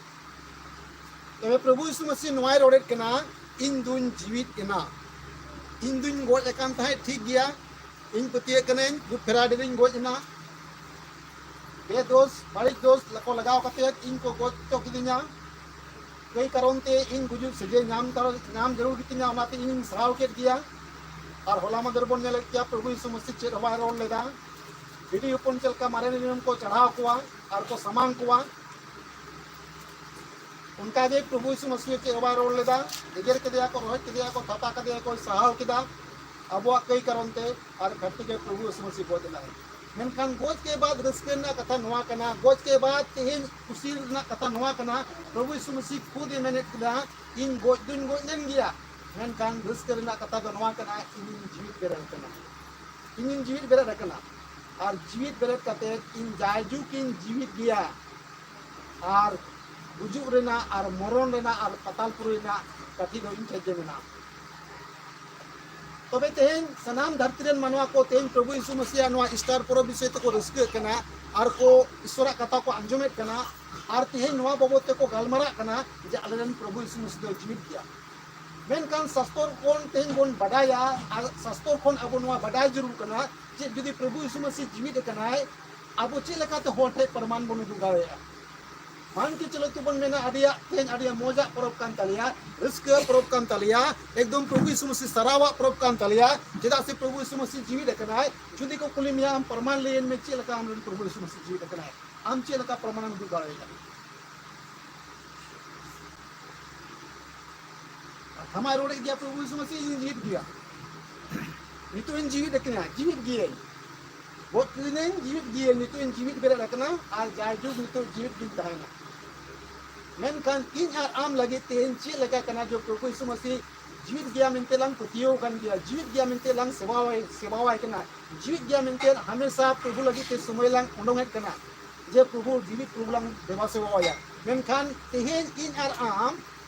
ᱛᱚᱵᱮ ᱯᱨᱚᱵᱷᱩ ᱭᱤᱥᱩ ᱢᱟᱹᱥᱤ ᱱᱚᱣᱟᱭ ᱨᱚᱲᱮᱫ ᱠᱟᱱᱟ, ᱤᱧ ᱫᱩᱧ ᱡᱤᱣᱤᱫ ᱮᱱᱟ᱾ ᱤᱧ ᱫᱩᱧ ᱜᱚᱡ ᱟᱠᱟᱱ ᱛᱟᱦᱮᱸᱫ, ᱴᱷᱤᱠ ᱜᱮᱭᱟ, ᱤᱧ ᱯᱟᱹᱛᱭᱟᱹᱜ ᱠᱟᱹᱱᱟᱹᱧ, ᱜᱩᱰ ᱯᱷᱨᱟᱭᱰᱮ ᱨᱤᱧ ᱜᱚᱡ ᱮᱱᱟ᱾ ᱵᱮᱫᱳᱥ, ᱵᱟᱹᱲᱤᱡ ᱫᱳᱥ ᱠᱚ ᱞᱟᱜᱟᱣ ᱠᱟᱛᱮᱫ ᱤᱧ ᱠᱚ ᱜᱚᱡ ᱦᱚᱪᱚ ᱠᱤᱫᱤᱧᱟ᱾ ᱠᱟᱹᱭ ᱠᱟᱨᱚᱱ ᱛᱮ ᱤᱧ ᱜᱩᱡᱩᱜ ᱥᱟᱹᱡᱟᱹᱭ ᱧᱟᱢ ᱛᱟᱨ-, ᱧᱟᱢ ᱡᱟᱹᱨᱩᱲ ᱜᱮᱛᱤᱧᱟ, ᱚᱱᱟᱛᱮ ᱤᱧᱤᱧ ᱥᱟᱦᱟᱣ ᱠᱮᱫ ᱜᱮᱭᱟ᱾ ᱟᱨ ᱦᱚᱞᱟ ᱢᱟᱫᱷᱮᱨ ᱵᱚᱱ ᱧᱮᱞᱮᱫ ᱜᱮᱭᱟ, ᱯᱨᱚᱵᱷᱩ ᱭᱤᱥᱩ ᱢᱟᱹᱥᱤ ᱪᱮᱫ ᱦᱚᱸ ᱵᱟᱭ ᱨᱚᱲ ᱞᱮᱫᱟ᱾ ᱵᱷᱤᱰᱤ ᱦᱚᱯᱚᱱ ᱪᱮᱫ ᱞᱮᱠᱟ ᱢᱟᱨᱮ ᱱᱤᱭᱚᱢ ᱠᱚ ᱪᱟᱲᱦᱟᱣ ᱠᱚᱣᱟ ᱟᱨ ᱠᱚ ᱥᱟᱢᱟᱝ ᱠᱚᱣᱟ, ᱚᱱᱠᱟ ᱜᱮ ᱯᱨᱚᱵᱷᱩ ᱭᱤᱥᱩ ᱢᱟᱹᱥᱤ ᱪᱮᱫ ᱦᱚᱸ ᱵᱟᱭ ᱨᱚᱲ ᱞᱮᱫᱟ᱾ ᱮᱜᱮᱨ ᱠᱮᱫᱮᱭᱟ ᱠᱚ, ᱨᱚᱦᱮᱫ ᱠᱮᱫᱮᱭᱟ ᱠᱚ, ᱛᱷᱟᱯᱟ ᱠᱮᱫᱮᱭᱟ ᱠᱚ, ᱥᱟᱦᱟᱣ ᱠᱮᱫᱟ ᱟᱵᱚᱣᱟᱜ ᱠᱟᱹᱭ ᱠᱟᱨᱚᱱ ᱛᱮ, ᱟᱨ ᱠᱷᱟᱹᱴᱤ ᱜᱮ ᱯᱨᱚᱵᱷᱩ ᱭᱤᱥᱩ ᱢᱟᱹᱥᱤ ᱜᱚᱡ ᱮᱱᱟᱭ᱾ ᱢᱮᱱᱠᱷᱟᱱ ᱜᱚᱡ ᱠᱮ ᱵᱟᱫ ᱨᱟᱹᱥᱠᱟᱹ ᱨᱮᱱᱟᱜ ᱠᱟᱛᱷᱟ ᱱᱚᱣᱟ ᱠᱟᱱᱟ, ᱜᱚᱡ ᱠᱮ ᱵᱟᱫ ᱛᱮᱦᱮᱧ ᱠᱩᱥᱤ ᱨᱮᱱᱟᱜ ᱠᱟᱛᱷᱟ ᱱᱚᱣᱟ ᱠᱟᱱᱟ, ᱯᱨᱚᱵᱷᱩ ᱭᱤᱥᱩ ᱢᱟᱹᱥᱤ ᱠᱷᱩᱫ ᱮ ᱢᱮᱱᱮᱫ ᱠᱟᱱᱟ, ᱤᱧ ᱜᱚᱡ ᱫᱩᱧ ᱜᱚᱡ ᱞᱮᱱ ᱜᱮᱭᱟ, ᱢᱮᱱᱠᱷᱟᱱ ᱨᱟᱹᱥᱠᱟᱹ ᱨᱮᱱᱟᱜ ᱠᱟᱛᱷᱟ ᱫᱚ ᱱᱚᱣᱟ ᱠᱟᱱᱟ, ᱤᱧᱤᱧ ᱡᱤᱣᱤᱫ ᱵᱮᱨᱮᱫ ᱟᱠᱟᱱᱟ, ᱤᱧᱤᱧ ᱡᱤᱣᱤᱫ ᱵᱮᱨᱮᱫ ᱟᱠᱟᱱᱟ᱾ ᱟᱨ ᱡᱤᱣᱤᱫ ᱵᱮᱨᱮᱫ ᱠᱟᱛᱮ ᱤᱧ ᱡᱟᱭᱡᱩᱜᱽ ᱤᱧ ᱡᱤᱣᱤᱫ ᱜᱮᱭᱟ᱾ ᱟᱨ ᱜᱩᱡᱩᱜ ᱨᱮᱱᱟᱜ ᱟᱨ ᱢᱚᱨᱚᱱ ᱨᱮᱱᱟᱜ ᱟᱨ ᱯᱟᱛᱟᱞ ᱯᱩᱨᱤ ᱨᱮᱱᱟᱜ ᱠᱟᱹᱴᱷᱤ ᱫᱚ ᱤᱧ ᱴᱷᱮᱱ ᱜᱮ ᱢᱮᱱᱟᱜᱼᱟ᱾ ᱛᱚᱵᱮ ᱛᱮᱦᱮᱧ ᱥᱟᱱᱟᱢ ᱫᱷᱟᱹᱨᱛᱤ ᱨᱮᱱ ᱢᱟᱱᱣᱟ ᱠᱚ ᱛᱮᱦᱮᱧ ᱯᱨᱚᱵᱷᱩ ᱭᱤᱥᱩ ᱢᱟᱥᱤᱭᱟᱜ ᱱᱚᱣᱟ ᱤᱥᱴᱟᱨ ᱯᱚᱨᱚᱵᱽ ᱵᱤᱥᱚᱭ ᱛᱮᱠᱚ ᱨᱟᱹᱥᱠᱟᱹᱜ ᱠᱟᱱᱟ, ᱟᱨ ᱠᱚ ᱤᱥᱚᱨᱟᱜ ᱠᱟᱛᱷᱟ ᱠᱚ ᱟᱸᱡᱚᱢᱮᱫ ᱠᱟᱱᱟ᱾ ᱟᱨ ᱛᱮᱦᱮᱧ ᱱᱚᱣᱟ ᱵᱟᱵᱚᱫ ᱛᱮᱠᱚ ᱜᱟᱞᱢᱟᱨᱟᱜ ᱠᱟᱱᱟ ᱡᱮ ᱟᱞᱮᱨᱮᱱ ᱯᱨᱚᱵᱷᱩ ᱭᱤᱥᱩ ᱢᱟᱥᱤ ᱫᱚ ᱡᱤᱣᱤᱫ ᱜᱮᱭᱟ᱾ ᱢᱮᱱᱠᱷᱟᱱ ᱥᱟᱥᱛᱚᱨ ᱠᱷᱚᱱ ᱛᱮᱦᱮᱧ ᱵᱚᱱ ᱵᱟᱰᱟᱭᱟ, ᱟᱨ ᱥᱟᱥᱛᱚᱨ ᱠᱷᱚᱱ ᱟᱵᱚ ᱱᱚᱣᱟ ᱵᱟᱰᱟᱭ ᱡᱟᱹᱨᱩᱲ ᱠᱟᱱᱟ ᱡᱮ ᱡᱩᱫᱤ ᱯᱨᱚᱵᱷᱩ ᱭᱤᱥᱩ ᱢᱟᱥᱤ ᱡᱤᱣᱤᱫ ᱟᱠᱟᱱᱟᱭ, ᱟᱵᱚ ᱪᱮᱫ ᱞᱮᱠᱟᱛᱮ ᱦᱚᱲ ᱴᱷᱮᱱ ᱯᱨᱚᱢᱟᱱ ᱵᱚᱱ ᱩᱫᱩᱜ ᱫᱟᱲᱮᱭᱟᱜᱼᱟ? ᱢᱟᱱ ᱠᱤ ᱪᱚᱞᱚ ᱛᱮᱵᱚᱱ ᱢᱮᱱᱟ, ᱟᱹᱰᱤᱭᱟᱜ ᱛᱮᱦᱮᱧ ᱟᱹᱰᱤ ᱢᱚᱡᱟᱜ ᱯᱚᱨᱚᱵᱽ ᱠᱟᱱ ᱛᱟᱞᱮᱭᱟ, ᱨᱟᱹᱥᱠᱟᱹ ᱯᱚᱨᱚᱵᱽ ᱠᱟᱱ ᱛᱟᱞᱮᱭᱟ, ᱮᱠᱫᱚᱢ ᱯᱨᱚᱵᱷᱩ ᱭᱤᱥᱩ ᱢᱟᱥᱤ ᱥᱟᱨᱟᱣᱟᱜ ᱯᱚᱨᱚᱵᱽ ᱠᱟᱱ ᱛᱟᱞᱮᱭᱟ, ᱪᱮᱫᱟᱜ ᱥᱮ ᱯᱨᱚᱵᱷᱩ ᱭᱤᱥᱩ ᱢᱟᱥᱤ ᱡᱤᱣᱤᱫ ᱟᱠᱟᱱᱟᱭ᱾ ᱡᱩᱫᱤ ᱠᱚ ᱠᱩᱞᱤ ᱢᱮᱭᱟ, ᱟᱢ ᱯᱨᱚᱢᱟᱱ ᱞᱟᱹᱭᱟᱹᱧ ᱢᱮ, ᱪᱮᱫ ᱞᱮᱠᱟ ᱟᱢᱨᱮᱱ ᱯᱨᱚᱵᱷᱩ ᱭᱤᱥᱩ ᱢᱟᱥᱤ ᱡᱤᱣᱤᱫ ᱟᱠᱟᱱᱟᱭ, ᱟᱢ ᱪᱮᱫ ᱞᱮᱠᱟ ᱯᱨᱚᱢᱟᱱᱮᱢ ᱩᱫᱩᱜ ᱫᱟᱲᱮᱭᱟᱜᱼᱟ? ᱠᱟᱛᱷᱟ ᱢᱟᱭ ᱨᱚᱲᱮᱫ ᱜᱮᱭᱟ, ᱯᱨᱚᱵᱷᱩ ᱭᱤᱥᱩ ᱢᱟᱥᱤ ᱤᱧ ᱡᱤᱣᱤᱫ ᱜᱮᱭᱟ, ᱱᱤᱛᱚᱜ ᱤᱧ ᱡᱤᱣᱤᱫ ᱟᱠᱟᱱᱟ, ᱡᱤᱣᱤᱫ ᱜᱤᱭᱟᱹᱧ, ᱜᱚᱡ ᱞᱤᱱᱟᱹᱧ, ᱡᱤᱣᱤᱫ ᱜᱤᱭᱟᱹᱧ, ᱱᱤᱛᱚᱜ ᱤᱧ ᱡᱤᱣᱤᱫ ᱵᱮᱨᱮᱫ ᱟᱠᱟᱱᱟ, ᱟᱨ ᱡᱟᱭᱡᱩᱜᱽ ᱱᱤᱛᱚᱜ ᱡᱤᱣᱤᱫ ᱜᱤᱧ ᱛᱟᱦᱮᱱᱟ᱾ ᱢᱮᱱᱠᱷᱟᱱ ᱤᱧ ᱟᱨ ᱟᱢ ᱞᱟᱹᱜᱤᱫ ᱛᱮᱦᱮᱧ ᱪᱮᱫ ᱞᱮᱠᱟ ᱠᱟᱱᱟ ᱡᱮ ᱯᱨᱚᱵᱷᱩ ᱭᱤᱥᱩ ᱢᱟᱥᱤ ᱡᱤᱣᱤᱫ ᱜᱮᱭᱟ ᱢᱮᱱᱛᱮ ᱞᱟᱝ ᱯᱟᱹᱛᱭᱟᱹᱣ ᱟᱠᱟᱱ ᱜᱮᱭᱟ, ᱡᱤᱣᱤᱫ ᱜᱮᱭᱟ ᱢᱮᱱᱛᱮ ᱞᱟᱝ ᱥᱮᱵᱟᱣᱟᱭ, ᱥᱮᱵᱟᱣᱟᱭ ᱠᱟᱱᱟ, ᱡᱤᱣᱤᱫ ᱜᱮᱭᱟ ᱢᱮᱱᱛᱮ ᱦᱟᱢᱮᱥᱟ ᱯᱨᱚᱵᱷᱩ ᱞᱟᱹᱜᱤᱫ ᱛᱮ ᱥᱚᱢᱚᱭ ᱞᱟᱝ ᱚᱰᱚᱝᱮᱫ ᱠᱟᱱᱟ, ᱡᱮ ᱯᱨᱚᱵᱷᱩ ᱡᱤᱣᱤᱫ ᱯᱨᱚᱵᱷᱩ ᱞᱟᱝ ᱫᱮᱵᱟ ᱥᱮᱵᱟᱣᱟᱭᱟ᱾ ᱢᱮᱱᱠᱷᱟᱱ ᱛᱮᱦᱮᱧ ᱤᱧ ᱟᱨ ᱟᱢ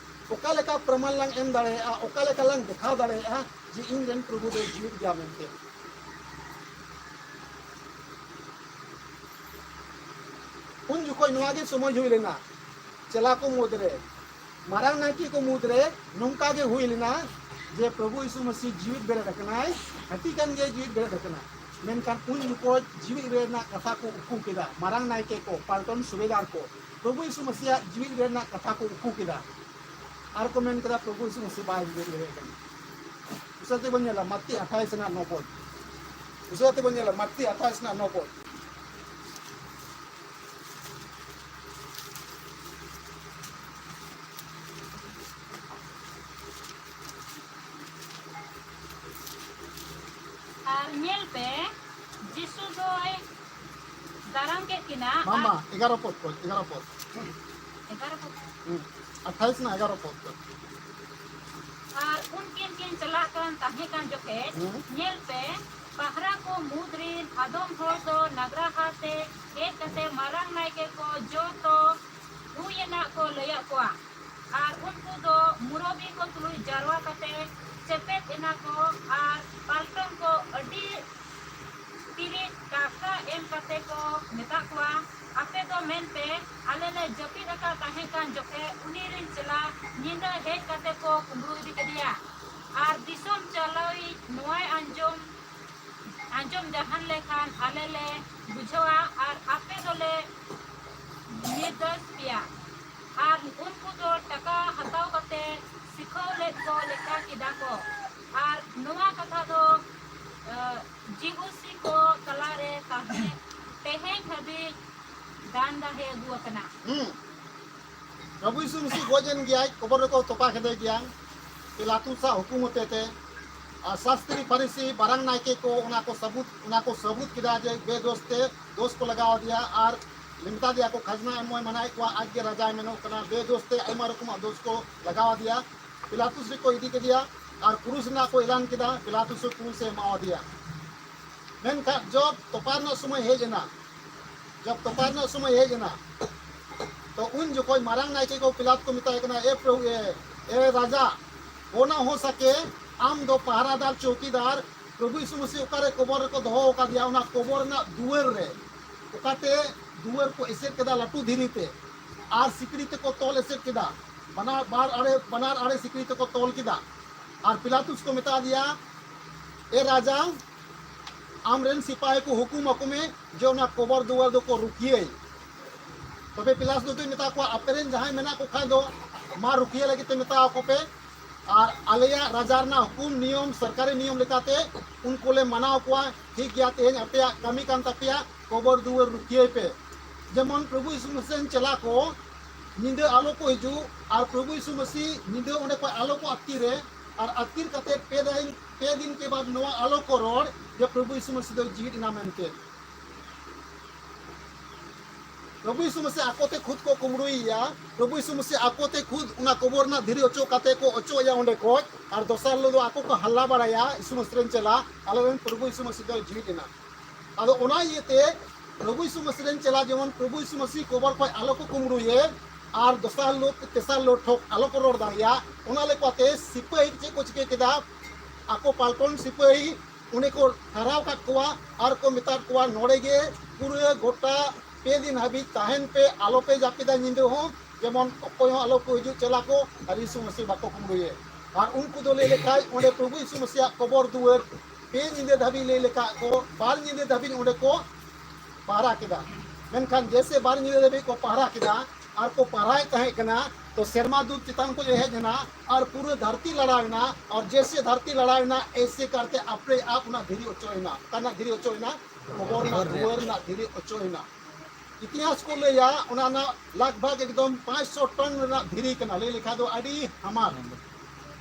ᱚᱠᱟ ᱞᱮᱠᱟ ᱯᱨᱚᱢᱟᱱ ᱞᱟᱝ ᱮᱢ ᱫᱟᱲᱮᱭᱟᱜᱼᱟ, ᱚᱠᱟ ᱞᱮᱠᱟ ᱞᱟᱝ ᱫᱮᱠᱷᱟᱣ ᱫᱟᱲᱮᱭᱟᱜᱼᱟ ᱡᱮ ᱤᱧ ᱨᱮᱱ ᱯᱨᱚᱵᱷᱩ ᱫᱚᱭ ᱡᱤᱣᱤᱫ ᱜᱮᱭᱟ ᱢᱮᱱᱛᱮ? ᱩᱱ ᱡᱚᱠᱷᱚᱡ ᱱᱚᱣᱟ ᱜᱮ ᱥᱚᱢᱚᱭ ᱦᱩᱭ ᱞᱮᱱᱟ, ᱪᱮᱞᱟ ᱠᱚ ᱢᱩᱫᱽᱨᱮ, ᱢᱟᱨᱟᱝ ᱱᱟᱭᱠᱮ ᱠᱚ ᱢᱩᱫᱽᱨᱮ ᱱᱚᱝᱠᱟ ᱜᱮ ᱦᱩᱭ ᱞᱮᱱᱟ ᱡᱮ ᱯᱨᱚᱵᱷᱩ ᱭᱤᱥᱩ ᱢᱟᱹᱥᱤ ᱡᱤᱣᱤᱫ ᱵᱮᱨᱮᱫ ᱟᱠᱟᱱᱟᱭ, ᱦᱟᱹᱛᱤ ᱠᱟᱱ ᱜᱮᱭ ᱡᱤᱣᱤᱫ ᱵᱮᱨᱮᱫ ᱟᱠᱟᱱᱟ᱾ ᱢᱮᱱᱠᱷᱟᱱ ᱩᱱ ᱡᱚᱠᱷᱚᱡ ᱡᱤᱣᱤᱫ ᱵᱮᱨᱮᱫ ᱨᱮᱱᱟᱜ ᱠᱟᱛᱷᱟ ᱠᱚ ᱩᱠᱩ ᱠᱮᱫᱟ, ᱢᱟᱨᱟᱝ ᱱᱟᱭᱠᱮ ᱠᱚ, ᱯᱟᱞᱴᱚᱱ ᱥᱩᱵᱮᱫᱟᱨ ᱠᱚ, ᱯᱨᱚᱵᱷᱩ ᱭᱤᱥᱩ ᱢᱟᱹᱥᱤᱭᱟᱜ ᱡᱤᱣᱤᱫ ᱵᱮᱨᱮᱫ ᱨᱮᱱᱟᱜ ᱠᱟᱛᱷᱟ ᱠᱚ ᱩᱠᱩ ᱠᱮᱫᱟ᱾ ᱟᱨ ᱠᱚ ᱢᱮᱱ ᱠᱮᱫᱟ, ᱯᱨᱚᱵᱷᱩ ᱭᱤᱥᱩ ᱢᱟᱹᱥᱤ ᱵᱟᱭ ᱡᱤᱣᱤᱫ ᱵᱮᱨᱮᱫ ᱟᱠᱟᱱᱟ᱾ ᱩᱥᱟᱹᱨᱟ ᱛᱮᱵᱚᱱ ᱧᱮᱞᱟ ᱢᱟᱛᱤ ᱟᱴᱷᱟᱭᱤᱥ ᱨᱮᱱᱟᱜ ᱱᱚ ᱯᱚᱫ᱾ ᱩᱥᱟᱹᱨᱟ ᱛᱮᱵᱚᱱ ᱧᱮᱞᱟ ᱢᱟᱛᱤ ᱟᱴᱷᱟᱭᱤᱥ ᱨᱮᱱᱟᱜ ᱱᱚ ᱯᱚᱫ᱾ ᱟᱨ ᱧᱮᱞ ᱯᱮ, ᱡᱤᱥᱩ ᱫᱚᱭ ᱫᱟᱨᱟᱢ ᱠᱮᱫ ᱠᱤᱱᱟ᱾ ᱵᱟᱝ, ᱟᱨ ᱵᱟᱝ, ᱮᱜᱟᱨᱚ ᱯᱚᱫ ᱠᱷᱚᱱ, ᱮᱜᱟᱨᱚ ᱯᱚᱫ᱾ ᱮᱜᱟᱨᱚ ᱯᱚᱫ? ᱦᱩᱸ, ᱟᱴᱷᱟᱭᱤᱥ ᱨᱮᱱᱟᱜ ᱮᱜᱟᱨᱚ ᱯᱚᱫ ᱫᱚ᱾ ᱟᱨ ᱩᱱᱠᱤᱱ ᱠᱤᱱ ᱪᱟᱞᱟᱜ ᱠᱟᱱ ᱛᱟᱦᱮᱸ ᱠᱟᱱ ᱡᱚᱠᱷᱮᱡ, ᱦᱩᱸ᱾ ᱧᱮᱞ ᱯᱮ, ᱯᱟᱦᱨᱟ ᱠᱚ ᱢᱩᱫᱽ ᱨᱤᱱ ᱟᱫᱚᱢ ᱦᱚᱲ ᱫᱚ ᱱᱟᱜᱽᱨᱟᱦᱟ ᱛᱮ ᱦᱮᱡ ᱠᱟᱛᱮ ᱢᱟᱨᱟᱝ ᱱᱟᱭᱠᱮ ᱠᱚ ᱡᱚᱛᱚ ᱦᱩᱭᱮᱱᱟᱜ ᱠᱚ ᱞᱟᱹᱭᱟᱫ ᱠᱚᱣᱟ᱾ ᱟᱨ ᱩᱱᱠᱩ ᱫᱚ ᱢᱩᱨᱚᱵᱤ ᱠᱚ ᱛᱩᱞᱩᱡ ᱡᱟᱨᱣᱟ ᱠᱟᱛᱮ ᱪᱮᱯᱮᱫ ᱮᱱᱟ ᱠᱚ ᱟᱨ ᱯᱟᱞᱴᱚᱱ ᱠᱚ ᱟᱹᱰᱤ ᱛᱤᱨᱤᱡ ᱴᱟᱠᱟ ᱮᱢ ᱠᱟᱛᱮ ᱠᱚ ᱢᱮᱛᱟᱜ ᱠᱚᱣᱟ, "ᱟᱯᱮ ᱫᱚ ᱢᱮᱱ ᱯᱮ, ᱟᱞᱮ ᱞᱮ ᱡᱟᱹᱯᱤᱫ ᱟᱠᱟᱫ ᱛᱟᱦᱮᱸ ᱠᱟᱱ ᱡᱚᱠᱷᱮᱡ ᱩᱱᱤ ᱨᱤᱱ ᱪᱮᱞᱟ ᱧᱤᱫᱟᱹ ᱦᱮᱡ ᱠᱟᱛᱮ ᱠᱚ ᱠᱩᱢᱵᱽᱲᱩ ᱤᱫᱤ ᱠᱮᱫᱮᱭᱟ᱾ ᱟᱨ ᱫᱤᱥᱚᱢ ᱪᱟᱞᱟᱣᱤᱡ ᱱᱚᱣᱟᱭ ᱟᱸᱡᱚᱢ, ᱟᱸᱡᱚᱢ ᱡᱟᱦᱟᱱ ᱞᱮᱠᱷᱟᱱ ᱟᱞᱮ ᱞᱮ ᱵᱩᱡᱷᱟᱹᱣᱟ ᱟᱨ ᱟᱯᱮ ᱫᱚᱞᱮ ᱱᱤᱨᱫᱳᱥ ᱯᱮᱭᱟ᱾" ᱟᱨ ᱩᱱᱠᱩ ᱫᱚ ᱴᱟᱠᱟ ᱦᱟᱛᱟᱣ ᱠᱟᱛᱮ ᱥᱤᱠᱷᱟᱹᱣ ᱞᱮᱫ ᱠᱚ ᱞᱮᱠᱟ ᱠᱮᱫᱟ ᱠᱚ᱾ ᱟᱨ ᱱᱚᱣᱟ ᱠᱟᱛᱷᱟ ᱫᱚ, ᱟᱸ, ᱡᱤᱦᱩᱥᱤ ᱠᱚ ᱛᱟᱞᱟᱨᱮ ᱛᱟᱦᱮᱸ, ᱛᱮᱦᱮᱧ ᱦᱟᱹᱵᱤᱡ ᱰᱟᱱᱰᱟ ᱦᱮᱡ ᱟᱹᱜᱩ ᱟᱠᱟᱱᱟ᱾ ᱦᱩᱸ᱾ ᱯᱨᱚᱵᱷᱩ ᱭᱤᱥᱩ ᱢᱟᱹᱥᱤ ᱜᱚᱡ ᱮᱱ ᱜᱮᱭᱟᱭ, ᱠᱚᱵᱚᱨ ᱨᱮᱠᱚ ᱛᱚᱯᱟ ᱠᱮᱫᱮ ᱜᱮᱭᱟ ᱯᱤᱞᱟᱛᱩᱥᱟᱜ ᱦᱩᱠᱩᱢ ᱦᱚᱛᱮ ᱛᱮ᱾ ᱟᱨ ᱥᱟᱥᱛᱨᱤ ᱯᱷᱟᱨᱤᱥᱤ ᱢᱟᱨᱟᱝ ᱱᱟᱭᱠᱮ ᱠᱚ ᱚᱱᱟ ᱠᱚ ᱥᱟᱹᱵᱩᱛ, ᱚᱱᱟ ᱠᱚ ᱥᱟᱹᱵᱩᱛ ᱠᱮᱫᱟ ᱡᱮ ᱵᱮᱫᱳᱥ ᱛᱮ ᱫᱳᱥ ᱠᱚ ᱞᱟᱜᱟᱣ ᱟᱫᱮᱭᱟ ᱟᱨ ᱢᱮᱛᱟ ᱫᱮᱭᱟ ᱠᱚ ᱠᱷᱟᱡᱽᱱᱟ ᱮᱢ ᱢᱚᱭ ᱢᱟᱱᱟᱭᱮᱫ ᱠᱚᱣᱟ, ᱟᱡ ᱜᱮ ᱨᱟᱡᱟᱭ ᱢᱮᱱᱚᱜ ᱠᱟᱱᱟ, ᱵᱮᱫᱳᱥ ᱛᱮ ᱟᱭᱢᱟ ᱨᱚᱠᱚᱢᱟᱜ ᱫᱳᱥ ᱠᱚ ᱞᱟᱜᱟᱣ ᱟᱫᱮᱭᱟ᱾ ᱯᱤᱞᱟᱛᱩᱥ ᱨᱮᱠᱚ ᱤᱫᱤ ᱠᱮᱫᱮᱭᱟ ᱟᱨ ᱠᱨᱩᱥ ᱨᱮᱱᱟᱜ ᱠᱚ ᱮᱞᱟᱱ ᱠᱮᱫᱟ, ᱯᱤᱞᱟᱛᱩᱥ ᱦᱚᱸ ᱠᱨᱩᱥ ᱮ ᱮᱢᱟᱣᱟᱫᱮᱭᱟ᱾ ᱢᱮᱱᱠᱷᱟᱱ ᱡᱚᱵ ᱛᱚᱯᱟ ᱨᱮᱱᱟᱜ ᱥᱚᱢᱚᱭ ᱦᱮᱡ ᱮᱱᱟ, ᱡᱚᱵ ᱛᱚᱯᱟ ᱨᱮᱱᱟᱜ ᱥᱚᱢᱚᱭ ᱦᱮᱡ ᱮᱱᱟ, ᱛᱚ ᱩᱱ ᱡᱚᱠᱷᱚᱡ ᱢᱟᱨᱟᱝ ᱱᱟᱭᱠᱮ ᱠᱚ ᱯᱤᱞᱟᱛ ᱠᱚ ᱢᱮᱛᱟᱭ ᱠᱟᱱᱟ, "ᱮ ᱯᱨᱚᱵᱷᱩ, ᱮ, ᱮ ᱨᱟᱡᱟ, ᱦᱳᱱᱟ ᱦᱳ ᱥᱟᱠᱮ, ᱟᱢ ᱫᱚ ᱯᱟᱦᱟᱨᱟᱫᱟᱨ ᱪᱳᱣᱠᱤᱫᱟᱨ ᱯᱨᱚᱵᱷᱩ ᱭᱤᱥᱩ ᱢᱟᱹᱥᱤ ᱚᱠᱟᱨᱮ ᱠᱚᱵᱚᱨ ᱨᱮᱠᱚ ᱫᱚᱦᱚ ᱟᱠᱟᱫᱮᱭᱟ, ᱚᱱᱟ ᱠᱚᱵᱚᱨ ᱨᱮᱱᱟᱜ ᱫᱩᱣᱟᱹᱨ ᱨᱮ, ᱚᱠᱟᱛᱮ ᱫᱩᱣᱟᱹᱨ ᱠᱚ ᱮᱥᱮᱫ ᱠᱮᱫᱟ ᱞᱟᱹᱴᱩ ᱫᱷᱤᱨᱤ ᱛᱮ ᱟᱨ ᱥᱤᱠᱲᱤ ᱛᱮᱠᱚ ᱛᱚᱞ ᱮᱥᱮᱫ ᱠᱮᱫᱟ, ᱵᱟᱱᱟᱨ, ᱵᱟᱨ ᱟᱲᱮ, ᱵᱟᱱᱟᱨ ᱟᱲᱮ ᱥᱤᱠᱲᱤ ᱛᱮᱠᱚ ᱛᱚᱞ ᱠᱮᱫᱟ᱾" ᱟᱨ ᱯᱤᱞᱟᱛᱩᱥ ᱠᱚ ᱢᱮᱛᱟ ᱫᱮᱭᱟ, "ᱮ ᱨᱟᱡᱟ, ᱟᱢᱨᱮᱱ ᱥᱤᱯᱟᱦᱤ ᱠᱚ ᱦᱩᱠᱩᱢ ᱟᱠᱚ ᱢᱮ ᱡᱮ ᱚᱱᱟ ᱠᱚᱵᱚᱨ ᱫᱩᱣᱟᱹᱨ ᱫᱚᱠᱚ ᱨᱩᱠᱷᱤᱭᱟᱹᱭ᱾" ᱛᱚᱵᱮ ᱯᱤᱞᱟᱛᱩᱥ ᱫᱚᱭ ᱢᱮᱛᱟ ᱠᱚᱣᱟ, "ᱟᱯᱮᱨᱮᱱ ᱡᱟᱦᱟᱸᱭ ᱢᱮᱱᱟᱜ ᱠᱚ ᱠᱷᱟᱱ ᱫᱚ ᱢᱟ ᱨᱩᱠᱷᱤᱭᱟᱹ ᱞᱟᱹᱜᱤᱫ ᱛᱮ ᱢᱮᱛᱟ ᱟᱠᱚ ᱯᱮ, ᱟᱨ ᱟᱞᱮᱭᱟᱜ ᱨᱟᱡᱟ ᱨᱮᱱᱟᱜ ᱦᱩᱠᱩᱢ ᱱᱤᱭᱚᱢ, ᱥᱚᱨᱠᱟᱨᱤ ᱱᱤᱭᱚᱢ ᱞᱮᱠᱟᱛᱮ ᱩᱱᱠᱩ ᱞᱮ ᱢᱟᱱᱟᱣ ᱠᱚᱣᱟ, ᱴᱷᱤᱠ ᱜᱮᱭᱟ, ᱛᱮᱦᱮᱧ ᱟᱯᱮᱭᱟᱜ ᱠᱟᱹᱢᱤ ᱠᱟᱱ ᱛᱟᱯᱮᱭᱟ, ᱠᱚᱵᱚᱨ ᱫᱩᱣᱟᱹᱨ ᱨᱩᱠᱷᱤᱭᱟᱹᱭ ᱯᱮ᱾ ᱡᱮᱢᱚᱱ ᱯᱨᱚᱵᱷᱩ ᱭᱤᱥᱩ ᱢᱟᱹᱥᱤ ᱨᱮᱱ ᱪᱮᱞᱟ ᱠᱚ ᱧᱤᱫᱟᱹ ᱟᱞᱚ ᱠᱚ ᱦᱤᱡᱩᱜ, ᱟᱨ ᱯᱨᱚᱵᱷᱩ ᱭᱤᱥᱩ ᱢᱟᱹᱥᱤ ᱧᱤᱫᱟᱹ ᱚᱸᱰᱮ ᱠᱷᱚᱱ ᱟᱞᱚ ᱠᱚ ᱟᱹᱛᱠᱤᱨᱮ, ᱟᱨ ᱟᱹᱛᱠᱤᱨ ᱠᱟᱛᱮ ᱯᱮ ᱫᱤᱱ, ᱯᱮ ᱫᱤᱱ ᱠᱮ ᱵᱟᱫ ᱱᱚᱣᱟ ᱟᱞᱚ ᱠᱚ ᱨᱚᱲ ᱡᱮ ᱯᱨᱚᱵᱷᱩ ᱭᱤᱥᱩ ᱢᱟᱹᱥᱤ ᱫᱚᱭ ᱡᱤᱣᱤᱫ ᱮᱱᱟ ᱢᱮᱱᱛᱮ᱾ ᱯᱨᱚᱵᱷᱩ ᱭᱤᱥᱩ ᱢᱟᱹᱥᱤ ᱟᱠᱚ ᱛᱮ ᱠᱷᱩᱫ ᱠᱚ ᱠᱩᱢᱵᱽᱲᱩᱭᱮᱭᱟ᱾ ᱯᱨᱚᱵᱷᱩ ᱭᱤᱥᱩ ᱢᱟᱹᱥᱤ ᱟᱠᱚ ᱛᱮ ᱠᱷᱩᱫ ᱚᱱᱟ ᱠᱚᱵᱚᱨ ᱨᱮᱱᱟᱜ ᱫᱷᱤᱨᱤ ᱚᱪᱚᱜ ᱠᱟᱛᱮ ᱠᱚ ᱚᱪᱚᱜ ᱮᱭᱟ ᱚᱸᱰᱮ ᱠᱷᱚᱡ᱾ ᱟᱨ ᱫᱚᱥᱟᱨ ᱦᱤᱞᱳᱜ ᱫᱚ ᱟᱠᱚ ᱠᱚ ᱦᱟᱞᱞᱟ ᱵᱟᱲᱟᱭᱟ, ᱭᱤᱥᱩ ᱢᱟᱹᱥᱤ ᱨᱮᱱ ᱪᱮᱞᱟ, "ᱟᱞᱮ ᱨᱮᱱ ᱯᱨᱚᱵᱷᱩ ᱭᱤᱥᱩ ᱢᱟᱹᱥᱤ ᱫᱚᱭ ᱡᱤᱣᱤᱫ ᱮᱱᱟ᱾" ᱟᱫᱚ ᱚᱱᱟ ᱤᱭᱟᱹᱛᱮ ᱯᱨᱚᱵᱷᱩ ᱭᱤᱥᱩ ᱢᱟᱹᱥᱤ ᱨᱮᱱ ᱪᱮᱞᱟ ᱡᱮᱢᱚᱱ ᱯᱨᱚᱵᱷᱩ ᱭᱤᱥᱩ ᱢᱟᱹᱥᱤ ᱠᱚᱵᱚᱨ ᱠᱷᱚᱡ ᱟᱞᱚ ᱠᱚ ᱠᱩᱢᱵᱽᱲᱩᱭᱮ, ᱟᱨ ᱫᱚᱥᱟᱨ ᱦᱤᱞᱳᱜ, ᱛᱮᱥᱟᱨ ᱦᱤᱞᱳᱜ ᱴᱷᱚᱠ ᱟᱞᱚ ᱠᱚ ᱨᱚᱲ ᱫᱟᱲᱮᱭᱟᱜ, ᱚᱱᱟ ᱞᱮᱠᱟᱛᱮ ᱥᱤᱯᱟᱹᱦᱤ ᱪᱮᱫ ᱠᱚ ᱪᱤᱠᱟᱹ ᱠᱮᱫᱟ? ᱟᱠᱚ ᱯᱟᱞᱴᱚᱱ ᱥᱤᱯᱟᱹᱦᱤ ᱚᱸᱰᱮ ᱠᱚ ᱴᱷᱟᱨᱟᱣ ᱠᱟᱫ ᱠᱚᱣᱟ ᱟᱨ ᱠᱚ ᱢᱮᱛᱟᱫ ᱠᱚᱣᱟ, ᱱᱚᱰᱮ ᱜᱮ ᱯᱩᱨᱟᱹ ᱜᱚᱴᱟ ᱯᱮ ᱫᱤᱱ ᱦᱟᱹᱵᱤᱡ ᱛᱟᱦᱮᱱ ᱯᱮ, ᱟᱞᱚ ᱯᱮ ᱡᱟᱹᱯᱤᱫᱟ ᱧᱤᱫᱟᱹ ᱦᱚᱸ, ᱡᱮᱢᱚᱱ ᱚᱠᱚᱭ ᱦᱚᱸ ᱟᱞᱚ ᱠᱚ ᱦᱤᱡᱩᱜ ᱪᱮᱞᱟ ᱠᱚ ᱟᱨ ᱭᱤᱥᱩ ᱢᱟᱹᱥᱤ ᱵᱟᱠᱚ ᱠᱩᱢᱵᱽᱲᱩᱭᱮ᱾ ᱟᱨ ᱩᱱᱠᱩ ᱫᱚ ᱞᱟᱹᱭ ᱞᱮᱠᱷᱟᱡ ᱚᱸᱰᱮ ᱯᱨᱚᱵᱷᱩ ᱭᱤᱥᱩ ᱢᱟᱹᱥᱤᱭᱟᱜ ᱠᱚᱵᱚᱨ ᱫᱩᱣᱟᱹᱨ ᱯᱮ ᱧᱤᱫᱟᱹ ᱫᱷᱟᱹᱵᱤᱡ, ᱞᱟᱹᱭ ᱞᱮᱠᱷᱟᱡ ᱠᱚ ᱵᱟᱨ ᱧᱤᱫᱟᱹ ᱫᱷᱟᱹᱵᱤᱡ ᱚᱸᱰᱮ ᱠᱚ ᱯᱟᱦᱨᱟ ᱠᱮᱫᱟ᱾ ᱢᱮᱱᱠᱷᱟᱱ ᱡᱮᱥᱮ ᱵᱟᱨ ᱧᱤᱫᱟᱹ ᱫᱷᱟᱹᱵᱤᱡ ᱠᱚ ᱯᱟᱦᱨᱟ ᱠᱮᱫᱟ ᱟᱨ ᱠᱚ ᱯᱟᱦᱨᱟᱭᱮᱫ ᱛᱟᱦᱮᱸ ᱠᱟᱱᱟ, ᱛᱚ ᱥᱮᱨᱢᱟ ᱫᱩᱛ ᱪᱮᱛᱟᱱ ᱠᱷᱚᱱ ᱮ ᱦᱮᱡ ᱮᱱᱟ ᱟᱨ ᱯᱩᱨᱟᱹ ᱫᱷᱟᱹᱨᱛᱤ ᱞᱟᱲᱟᱣ ᱮᱱᱟ᱾ ᱟᱨ ᱡᱮᱥᱮ ᱫᱷᱟᱹᱨᱛᱤ ᱞᱟᱲᱟᱣ ᱮᱱᱟ, ᱮᱥᱮ ᱠᱟᱨᱛᱮ ᱟᱯᱱᱮ ᱟᱯ ᱚᱱᱟ ᱫᱷᱤᱨᱤ ᱚᱪᱚᱜ ᱮᱱᱟ᱾ ᱚᱠᱟ ᱨᱮᱱᱟᱜ ᱫᱷᱤᱨᱤ ᱚᱪᱚᱜ ᱮᱱᱟ? ᱠᱚᱵᱚᱨ ᱨᱮᱱᱟᱜ ᱫᱩᱣᱟᱹᱨ ᱨᱮᱱᱟᱜ ᱫᱷᱤᱨᱤ ᱚᱪᱚᱜ ᱮᱱᱟ᱾ ᱤᱛᱤᱦᱟᱥ ᱠᱚ ᱞᱟᱹᱭᱟ, ᱚᱱᱟ ᱨᱮᱱᱟᱜ ᱞᱟᱜᱽ ᱵᱷᱟᱜᱽ ᱮᱠᱫᱚᱢ ᱯᱟᱸᱪᱥᱚ ᱴᱚᱱ ᱨᱮᱱᱟᱜ ᱫᱷᱤᱨᱤ ᱠᱟᱱᱟ, ᱞᱟᱹᱭ ᱞᱮᱠᱷᱟᱡ ᱫᱚ ᱟᱹᱰᱤ ᱦᱟᱢᱟᱞ᱾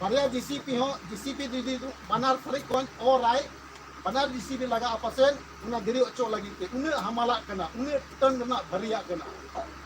ᱵᱟᱨᱭᱟ ᱡᱮᱥᱤᱯᱤ ᱦᱚᱸ, ᱡᱮᱥᱤᱯᱤ ᱡᱩᱫᱤ ᱵᱟᱱᱟᱨ ᱥᱟᱹᱨᱤ ᱠᱷᱚᱱ ᱚᱨᱟᱭ, ᱵᱟᱱᱟᱨ ᱡᱮᱥᱤᱯᱤ ᱞᱟᱜᱟᱜᱼᱟ ᱯᱟᱥᱮᱡ, ᱚᱱᱟ ᱫᱷᱤᱨᱤ ᱚᱪᱚᱜ ᱞᱟᱹᱜᱤᱫ ᱛᱮ᱾ ᱩᱱᱟᱹᱜ ᱦᱟᱢᱟᱞᱟᱜ ᱠᱟᱱᱟ, ᱩᱱᱟᱹᱜ ᱴᱚᱱ ᱨᱮᱱᱟᱜ ᱵᱷᱟᱹᱨᱤᱭᱟᱜ ᱠᱟᱱᱟ᱾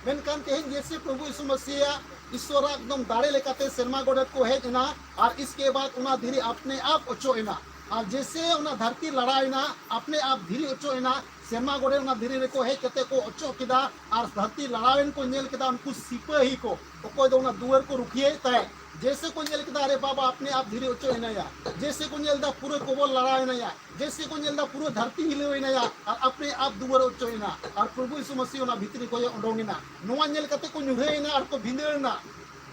ᱢᱮᱱᱠᱷᱟᱱ ᱛᱮᱦᱮᱧ ᱡᱮᱥᱮ ᱯᱨᱚᱵᱷᱩ ᱭᱤᱥᱩ ᱢᱟᱹᱥᱤᱭᱟᱜ ᱤᱥᱣᱚᱨᱟᱜ ᱮᱠᱫᱚᱢ ᱫᱟᱲᱮ ᱞᱮᱠᱟᱛᱮ ᱥᱮᱨᱢᱟ ᱜᱚᱰᱮᱛ ᱠᱚ ᱦᱮᱡ ᱮᱱᱟ ᱟᱨ ᱤᱥᱠᱮ ᱵᱟᱫ ᱚᱱᱟ ᱫᱷᱤᱨᱤ ᱟᱯᱱᱮ ᱟᱯ ᱚᱪᱚᱜ ᱮᱱᱟ᱾ ᱟᱨ ᱡᱮᱥᱮ ᱚᱱᱟ ᱫᱷᱟᱹᱨᱛᱤ ᱞᱟᱲᱟᱣ ᱮᱱᱟ, ᱟᱯᱱᱮ ᱟᱯ ᱫᱷᱤᱨᱤ ᱚᱪᱚᱜ ᱮᱱᱟ, ᱥᱮᱨᱢᱟ ᱜᱚᱰᱮᱛ ᱚᱱᱟ ᱫᱷᱤᱨᱤ ᱨᱮᱠᱚ ᱦᱮᱡ ᱠᱟᱛᱮ ᱠᱚ ᱚᱪᱚᱜ ᱠᱮᱫᱟ᱾ ᱟᱨ ᱫᱷᱟᱹᱨᱛᱤ ᱞᱟᱲᱟᱣᱮᱱ ᱠᱚ ᱧᱮᱞ ᱠᱮᱫᱟ ᱩᱱᱠᱩ ᱥᱤᱯᱟᱹᱦᱤ ᱠᱚ, ᱚᱠᱚᱭ ᱫᱚ ᱚᱱᱟ ᱫᱩᱣᱟᱹᱨ ᱠᱚ ᱨᱩᱠᱷᱤᱭᱟᱹᱭᱮᱫ ᱛᱟᱦᱮᱸᱫ᱾ ᱡᱮᱥᱮ ᱠᱚ ᱧᱮᱞ ᱠᱮᱫᱟ, ᱟᱨᱮ ᱵᱟᱵᱟ, ᱟᱯᱱᱮ ᱟᱯ ᱫᱷᱤᱨᱤ ᱚᱪᱚᱜ ᱮᱱᱟᱭᱟ᱾ ᱡᱮᱥᱮ ᱠᱚ ᱧᱮᱞ ᱮᱫᱟ, ᱯᱩᱨᱟᱹ ᱠᱚᱵᱚᱞ ᱞᱟᱲᱟᱣ ᱮᱱᱟᱭᱟ᱾ ᱡᱮᱥᱮ ᱠᱚ ᱧᱮᱞ ᱮᱫᱟ, ᱯᱩᱨᱟᱹ ᱫᱷᱟᱹᱨᱛᱤ ᱦᱤᱞᱟᱹᱣ ᱮᱱᱟᱭᱟ ᱟᱨ ᱟᱯᱱᱮ ᱟᱯ ᱫᱩᱣᱟᱹᱨ ᱚᱪᱚᱜ ᱮᱱᱟ᱾ ᱟᱨ ᱯᱨᱚᱵᱷᱩ ᱭᱤᱥᱩ ᱢᱟᱹᱥᱤ ᱚᱱᱟ ᱵᱷᱤᱛᱨᱤ ᱠᱷᱚᱱ ᱮ ᱚᱰᱚᱝ ᱮᱱᱟ᱾ ᱱᱚᱣᱟ ᱧᱮᱞ ᱠᱟᱛᱮ ᱠᱚ ᱧᱩᱨᱦᱟᱹᱭᱮᱱᱟ ᱟᱨ ᱠᱚ ᱵᱷᱤᱸᱫᱟᱹᱲ ᱮᱱᱟ᱾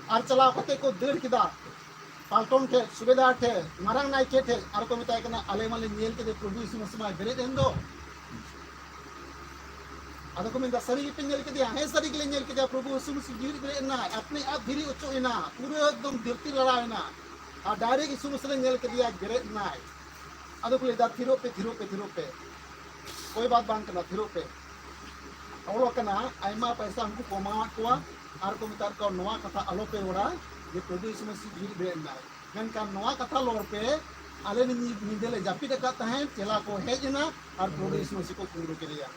ᱟᱨ ᱪᱟᱞᱟᱣ ᱠᱟᱛᱮ ᱠᱚ ᱫᱟᱹᱲ ᱠᱮᱫᱟ ᱯᱟᱞᱴᱚᱱ ᱴᱷᱮᱡ, ᱥᱩᱵᱮᱫᱟᱨ ᱴᱷᱮᱡ, ᱢᱟᱨᱟᱝ ᱱᱟᱭᱠᱮ ᱴᱷᱮᱡ, ᱟᱨ ᱠᱚ ᱢᱮᱛᱟᱭ ᱠᱟᱱᱟ, "ᱟᱞᱮ ᱢᱟᱞᱮ ᱧᱮᱞ ᱠᱮᱫᱮ, ᱯᱨᱚᱵᱷᱩ ᱭᱤᱥᱩ ᱢᱟᱹᱥᱤ ᱢᱟᱭ ᱵᱮᱨᱮᱫ ᱮᱱ ᱫᱚ᱾" ᱟᱫᱚ ᱠᱚ ᱢᱮᱱᱫᱟ, "ᱥᱟᱹᱨᱤ ᱜᱮᱯᱮ ᱧᱮᱞ ᱠᱮᱫᱮᱭᱟ?" "ᱦᱮᱸ, ᱥᱟᱹᱨᱤ ᱜᱮᱞᱮ ᱧᱮᱞ ᱠᱮᱫᱮᱭᱟ, ᱯᱨᱚᱵᱷᱩ ᱭᱤᱥᱩ ᱢᱟᱹᱥᱤ ᱡᱤᱣᱤᱫ ᱵᱮᱨᱮᱫ ᱮᱱᱟᱭ, ᱟᱯᱱᱮ ᱟᱯ ᱫᱷᱤᱨᱤ ᱚᱪᱚᱜ ᱮᱱᱟ, ᱯᱩᱨᱟᱹ ᱮᱠᱫᱚᱢ ᱫᱷᱟᱹᱨᱛᱤ ᱞᱟᱲᱟᱣ ᱮᱱᱟ, ᱟᱨ ᱰᱟᱭᱨᱮᱠᱴ ᱭᱤᱥᱩ ᱢᱟᱹᱥᱤ ᱞᱮ ᱧᱮᱞ ᱠᱮᱫᱮᱭᱟ, ᱵᱮᱨᱮᱫ ᱮᱱᱟᱭ᱾" ᱟᱫᱚ ᱠᱚ ᱞᱟᱹᱭᱫᱟ, "ᱛᱷᱤᱨᱚᱜ ᱯᱮ, ᱛᱷᱤᱨᱚᱜ ᱯᱮ, ᱛᱷᱤᱨᱚᱜ ᱯᱮ, ᱠᱚᱭ ᱵᱟᱛ ᱵᱟᱝ ᱠᱟᱱᱟ, ᱛᱷᱤᱨᱚᱜ ᱯᱮ᱾" ᱚᱞ ᱟᱠᱟᱱᱟ, ᱟᱭᱢᱟ ᱯᱚᱭᱥᱟ ᱩᱱᱠᱩ ᱠᱚ ᱮᱢᱟᱣᱟᱫ ᱠᱚᱣᱟ ᱟᱨ ᱠᱚ ᱢᱮᱛᱟᱫ ᱠᱚᱣᱟ, "ᱱᱚᱣᱟ ᱠᱟᱛᱷᱟ ᱟᱞᱚᱯᱮ ᱨᱚᱲᱟ ᱡᱮ ᱯᱨᱚᱵᱷᱩ ᱭᱤᱥᱩ ᱢᱟᱹᱥᱤ ᱡᱤᱣᱤᱫ ᱵᱮᱨᱮᱫ ᱮᱱᱟᱭ, ᱢᱮᱱᱠᱷᱟᱱ ᱱᱚᱣᱟ ᱠᱟᱛᱷᱟ ᱨᱚᱲ ᱯᱮ, ᱟᱞᱮ ᱧᱤ-, ᱧᱤᱫᱟᱹ ᱞᱮ ᱡᱟᱹᱯᱤᱫ ᱟᱠᱟᱫ ᱛᱟᱦᱮᱸᱫ, ᱪᱮᱞᱟ ᱠᱚ ᱦᱮᱡ ᱮᱱᱟ ᱟᱨ ᱯᱨᱚᱵᱷᱩ ᱭᱤᱥᱩ ᱢᱟᱹᱥᱤ ᱠᱚ ᱠᱩᱢᱵᱽᱲᱩ ᱠᱮᱫᱮᱭᱟ᱾"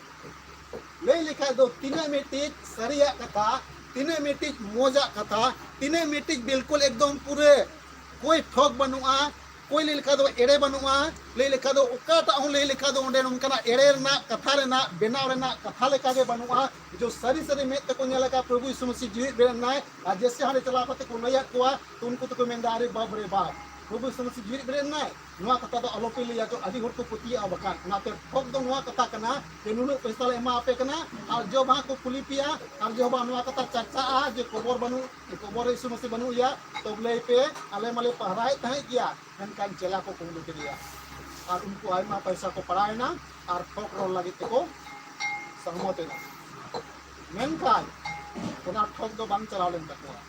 ᱞᱟᱹᱭ ᱞᱮᱠᱷᱟᱡ ᱫᱚ ᱛᱤᱱᱟᱹᱜ ᱢᱤᱫᱴᱤᱡ ᱥᱟᱹᱨᱤᱭᱟᱜ ᱠᱟᱛᱷᱟ, ᱛᱤᱱᱟᱹᱜ ᱢᱤᱫᱴᱤᱡ ᱢᱚᱡᱟᱜ ᱠᱟᱛᱷᱟ, ᱛᱤᱱᱟᱹᱜ ᱢᱤᱫᱴᱤᱡ ᱵᱤᱞᱠᱩᱞ ᱮᱠᱫᱚᱢ ᱯᱩᱨᱟᱹ ᱠᱳᱭ ᱴᱷᱚᱠ ᱵᱟᱹᱱᱩᱜᱼᱟ, ᱠᱳᱭ ᱞᱟᱹᱭ ᱞᱮᱠᱷᱟᱡ ᱫᱚ ᱮᱲᱮ ᱵᱟᱹᱱᱩᱜᱼᱟ, ᱞᱟᱹᱭ ᱞᱮᱠᱷᱟᱡ ᱫᱚ ᱚᱠᱟᱴᱟᱜ ᱦᱚᱸ ᱞᱟᱹᱭ ᱞᱮᱠᱷᱟᱡ ᱫᱚ ᱚᱸᱰᱮ ᱱᱚᱝᱠᱟᱱᱟᱜ ᱮᱲᱮ ᱨᱮᱱᱟᱜ ᱠᱟᱛᱷᱟ ᱨᱮᱱᱟᱜ ᱵᱮᱱᱟᱣ ᱨᱮᱱᱟᱜ ᱠᱟᱛᱷᱟ ᱞᱮᱠᱟ ᱜᱮ ᱵᱟᱹᱱᱩᱜᱼᱟ᱾ ᱡᱚ ᱥᱟᱹᱨᱤ ᱥᱟᱹᱨᱤ ᱢᱮᱫ ᱛᱮᱠᱚ ᱧᱮᱞ ᱟᱠᱟᱫ ᱯᱨᱚᱵᱷᱩ ᱭᱤᱥᱩ ᱢᱟᱹᱥᱤ ᱡᱤᱣᱤᱫ ᱵᱮᱨᱮᱫ ᱮᱱᱟᱭ, ᱟᱨ ᱡᱮᱥᱮ ᱦᱟᱸᱰᱮ ᱪᱟᱞᱟᱣ ᱠᱟᱛᱮ ᱠᱚ ᱞᱟᱹᱭᱟᱫ ᱠᱚᱣᱟ, ᱛᱚ ᱩᱱᱠᱩ ᱫᱚᱠᱚ ᱢᱮᱱᱫᱟ, ᱟᱨᱮ ᱵᱟᱯ ᱨᱮ ᱵᱟᱯ, ᱯᱨᱚᱵᱷᱩ ᱭᱤᱥᱩ ᱢᱟᱹᱥᱤ ᱡᱤᱣᱤᱫ ᱵᱮᱨᱮᱫ ᱮᱱᱟᱭ, ᱱᱚᱣᱟ ᱠᱟᱛᱷᱟ ᱫᱚ ᱟᱞᱚᱯᱮ ᱞᱟᱹᱭᱟ, ᱡᱚ ᱟᱹᱰᱤ ᱦᱚᱲ ᱠᱚ ᱯᱟᱹᱛᱭᱟᱹᱜᱼᱟ᱾ ᱵᱟᱠᱷᱟᱱ ᱚᱱᱟᱛᱮ ᱴᱷᱚᱠ ᱫᱚ ᱱᱚᱣᱟ ᱠᱟᱛᱷᱟ ᱠᱟᱱᱟ ᱡᱮ ᱱᱩᱱᱟᱹᱜ ᱯᱚᱭᱥᱟ ᱞᱮ ᱮᱢᱟ ᱟᱯᱮ ᱠᱟᱱᱟ, ᱟᱨ ᱡᱚ ᱵᱟᱝ ᱠᱚ ᱠᱩᱞᱤ ᱯᱮᱭᱟ, ᱟᱨ ᱡᱚ ᱵᱟᱝ ᱱᱚᱣᱟ ᱠᱟᱛᱷᱟ ᱪᱟᱨᱪᱟᱜᱼᱟ ᱡᱮ ᱠᱚᱵᱚᱨ ᱵᱟᱹᱱᱩᱜ, ᱠᱚᱵᱚᱨ ᱨᱮ ᱭᱤᱥᱩ ᱢᱟᱹᱥᱤ ᱵᱟᱹᱱᱩᱜ ᱮᱭᱟ, ᱛᱚᱵᱮ ᱞᱟᱹᱭ ᱯᱮ, ᱟᱞᱮ ᱢᱟᱞᱮ ᱯᱟᱦᱨᱟᱭᱮᱫ ᱛᱟᱦᱮᱸᱫ ᱜᱮᱭᱟ, ᱢᱮᱱᱠᱷᱟᱱ ᱪᱮᱞᱟ ᱠᱚ ᱠᱩᱢᱵᱽᱲᱩ ᱠᱮᱫᱮᱭᱟ᱾ ᱟᱨ ᱩᱱᱠᱩ ᱟᱭᱢᱟ ᱯᱚᱭᱥᱟ ᱠᱚ ᱯᱟᱲᱟᱣᱮᱱᱟ ᱟᱨ ᱴᱷᱚᱠ ᱨᱚᱲ ᱞᱟᱹᱜᱤᱫ ᱛᱮᱠᱚ ᱥᱚᱦᱢᱚᱛ ᱮᱱᱟ᱾ ᱢᱮᱱᱠᱷᱟᱱ ᱚᱱᱟ ᱴᱷᱚᱠ ᱫᱚ ᱵᱟᱝ ᱪᱟᱞᱟᱣ ᱞᱮᱱ ᱛᱟᱠᱚᱣᱟ᱾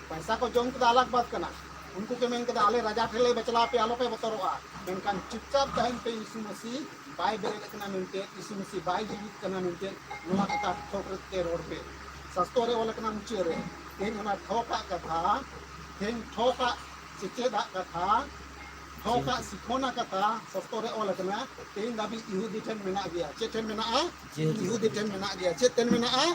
ᱯᱚᱭᱥᱟ ᱠᱚ ᱡᱚᱢ ᱠᱮᱫᱟ, ᱟᱞᱟᱜᱽ ᱵᱟᱛ ᱠᱟᱱᱟ᱾ ᱩᱱᱠᱩ ᱠᱚ ᱢᱮᱱ ᱠᱮᱫᱟ, ᱟᱞᱮ ᱨᱟᱡᱟ ᱴᱷᱮᱱ ᱞᱮ ᱵᱟᱪᱞᱟᱣ ᱯᱮᱭᱟ, ᱟᱞᱚᱯᱮ ᱵᱚᱛᱚᱨᱚᱜᱼᱟ, ᱢᱮᱱᱠᱷᱟᱱ ᱪᱩᱯᱪᱟᱯ ᱛᱟᱦᱮᱱ ᱯᱮ, ᱭᱤᱥᱩ ᱢᱟᱹᱥᱤ ᱵᱟᱭ ᱵᱮᱨᱮᱫ ᱟᱠᱟᱱᱟ ᱢᱮᱱᱛᱮ, ᱭᱤᱥᱩ ᱢᱟᱹᱥᱤ ᱵᱟᱭ ᱡᱤᱣᱤᱫ ᱠᱟᱱᱟ ᱢᱮᱱᱛᱮ, ᱱᱚᱣᱟ ᱠᱟᱛᱷᱟ ᱴᱷᱚᱠ ᱨᱮ ᱨᱚᱲ ᱯᱮ᱾ ᱥᱟᱥᱛᱚ ᱨᱮ ᱚᱞ ᱟᱠᱟᱱᱟ ᱢᱩᱪᱟᱹᱫ ᱨᱮ, ᱛᱮᱦᱮᱧ ᱚᱱᱟ ᱴᱷᱚᱠᱟᱜ ᱠᱟᱛᱷᱟ, ᱛᱮᱦᱮᱧ ᱴᱷᱚᱠᱟᱜ ᱪᱮᱪᱮᱫᱟᱜ ᱠᱟᱛᱷᱟ, ᱴᱷᱚᱠᱟᱜ ᱥᱤᱠᱷᱚᱱᱟ ᱠᱟᱛᱷᱟ ᱥᱟᱥᱛᱚ ᱨᱮ ᱚᱞ ᱟᱠᱟᱱᱟ, ᱛᱮᱦᱮᱧ ᱫᱷᱟᱹᱵᱤᱡ ᱤᱦᱩᱫᱤ ᱴᱷᱮᱱ ᱢᱮᱱᱟᱜ ᱜᱮᱭᱟ᱾ ᱪᱮᱫ ᱴᱷᱮᱱ ᱢᱮᱱᱟᱜᱼᱟ? ᱡᱮᱦᱮᱛᱩ ᱤᱦᱩᱫᱤ ᱴᱷᱮᱱ ᱢᱮᱱᱟᱜ ᱜᱮᱭᱟ᱾ ᱪᱮᱫ ᱴᱷᱮᱱ ᱢᱮᱱᱟᱜᱼᱟ?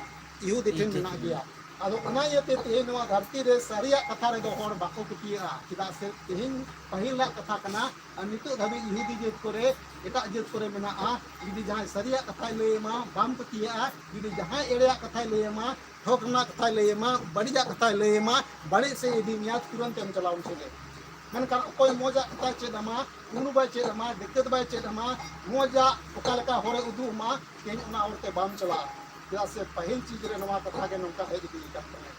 ᱤᱦᱩᱫᱤ ᱴᱷᱮᱱ ᱢᱮᱱᱟᱜ ᱜᱮᱭᱟ᱾ ᱟᱫᱚ ᱚᱱᱟ ᱤᱭᱟᱹᱛᱮ ᱛᱮᱦᱮᱧ ᱱᱚᱣᱟ ᱫᱷᱟᱹᱨᱛᱤ ᱨᱮ ᱥᱟᱹᱨᱤᱭᱟᱜ ᱠᱟᱛᱷᱟ ᱨᱮᱫᱚ ᱦᱚᱲ ᱵᱟᱠᱚ ᱯᱟᱹᱛᱭᱟᱹᱜᱼᱟ᱾ ᱪᱮᱫᱟᱜ ᱥᱮ ᱛᱮᱦᱮᱧ ᱯᱟᱹᱦᱤᱞᱟᱜ ᱠᱟᱛᱷᱟ ᱠᱟᱱᱟ, ᱟᱨ ᱱᱤᱛᱚᱜ ᱫᱷᱟᱹᱵᱤᱡ ᱤᱦᱩᱫᱤ ᱡᱟᱹᱛ ᱠᱚᱨᱮ, ᱮᱴᱟᱜ ᱡᱟᱹᱛ ᱠᱚᱨᱮ ᱢᱮᱱᱟᱜᱼᱟ᱾ ᱡᱩᱫᱤ ᱡᱟᱦᱟᱸᱭ ᱥᱟᱹᱨᱤᱭᱟᱜ ᱠᱟᱛᱷᱟᱭ ᱞᱟᱹᱭ ᱟᱢᱟ, ᱵᱟᱢ ᱯᱟᱹᱛᱭᱟᱹᱜᱼᱟ᱾ ᱡᱩᱫᱤ ᱡᱟᱦᱟᱸᱭ ᱮᱲᱮᱭᱟᱜ ᱠᱟᱛᱷᱟᱭ ᱞᱟᱹᱭ ᱟᱢᱟ, ᱴᱷᱚᱠ ᱨᱮᱱᱟᱜ ᱠᱟᱛᱷᱟᱭ ᱞᱟᱹᱭ ᱟᱢᱟ, ᱵᱟᱹᱲᱤᱡᱟᱜ ᱠᱟᱛᱷᱟᱭ ᱞᱟᱹᱭ ᱟᱢᱟ, ᱵᱟᱹᱲᱤᱡ ᱥᱮᱫ ᱤᱫᱤ ᱢᱮᱭᱟ, ᱛᱩᱨᱟᱹᱱᱛ ᱮᱢ ᱪᱟᱞᱟᱣ ᱩᱱ ᱥᱚᱸᱜᱮ᱾ ᱢᱮᱱᱠᱷᱟᱱ ᱚᱠᱚᱭ ᱢᱚᱡᱟᱜ ᱠᱟᱛᱷᱟᱭ ᱪᱮᱫ ᱟᱢᱟ, ᱩᱱᱩ ᱵᱟᱭ ᱪᱮᱫ ᱟᱢᱟ, ᱰᱤᱠᱟᱹᱛ ᱵᱟᱭ ᱪᱮᱫ ᱟᱢᱟ, ᱢᱚᱡᱟᱜ ᱚᱠᱟ ᱞᱮᱠᱟ ᱦᱚᱨᱮ ᱩᱫᱩᱜ ᱟᱢᱟ, ᱛᱮᱦᱮᱧ ᱚᱱᱟ ᱦᱚᱨ ᱛᱮ ᱵᱟᱢ ᱪᱟᱞᱟᱜᱼᱟ᱾ ᱪᱮᱫᱟᱜ ᱥᱮ ᱯᱟᱹᱦᱤᱞ ᱪᱤᱡᱽ ᱨᱮ ᱱᱚᱣᱟ ᱠᱟᱛᱷᱟ ᱜᱮ ᱱᱚᱝᱠᱟ ᱦᱮᱡ ᱤᱫᱤ ᱟᱠᱟᱱ ᱛᱟᱦᱮᱸᱫ᱾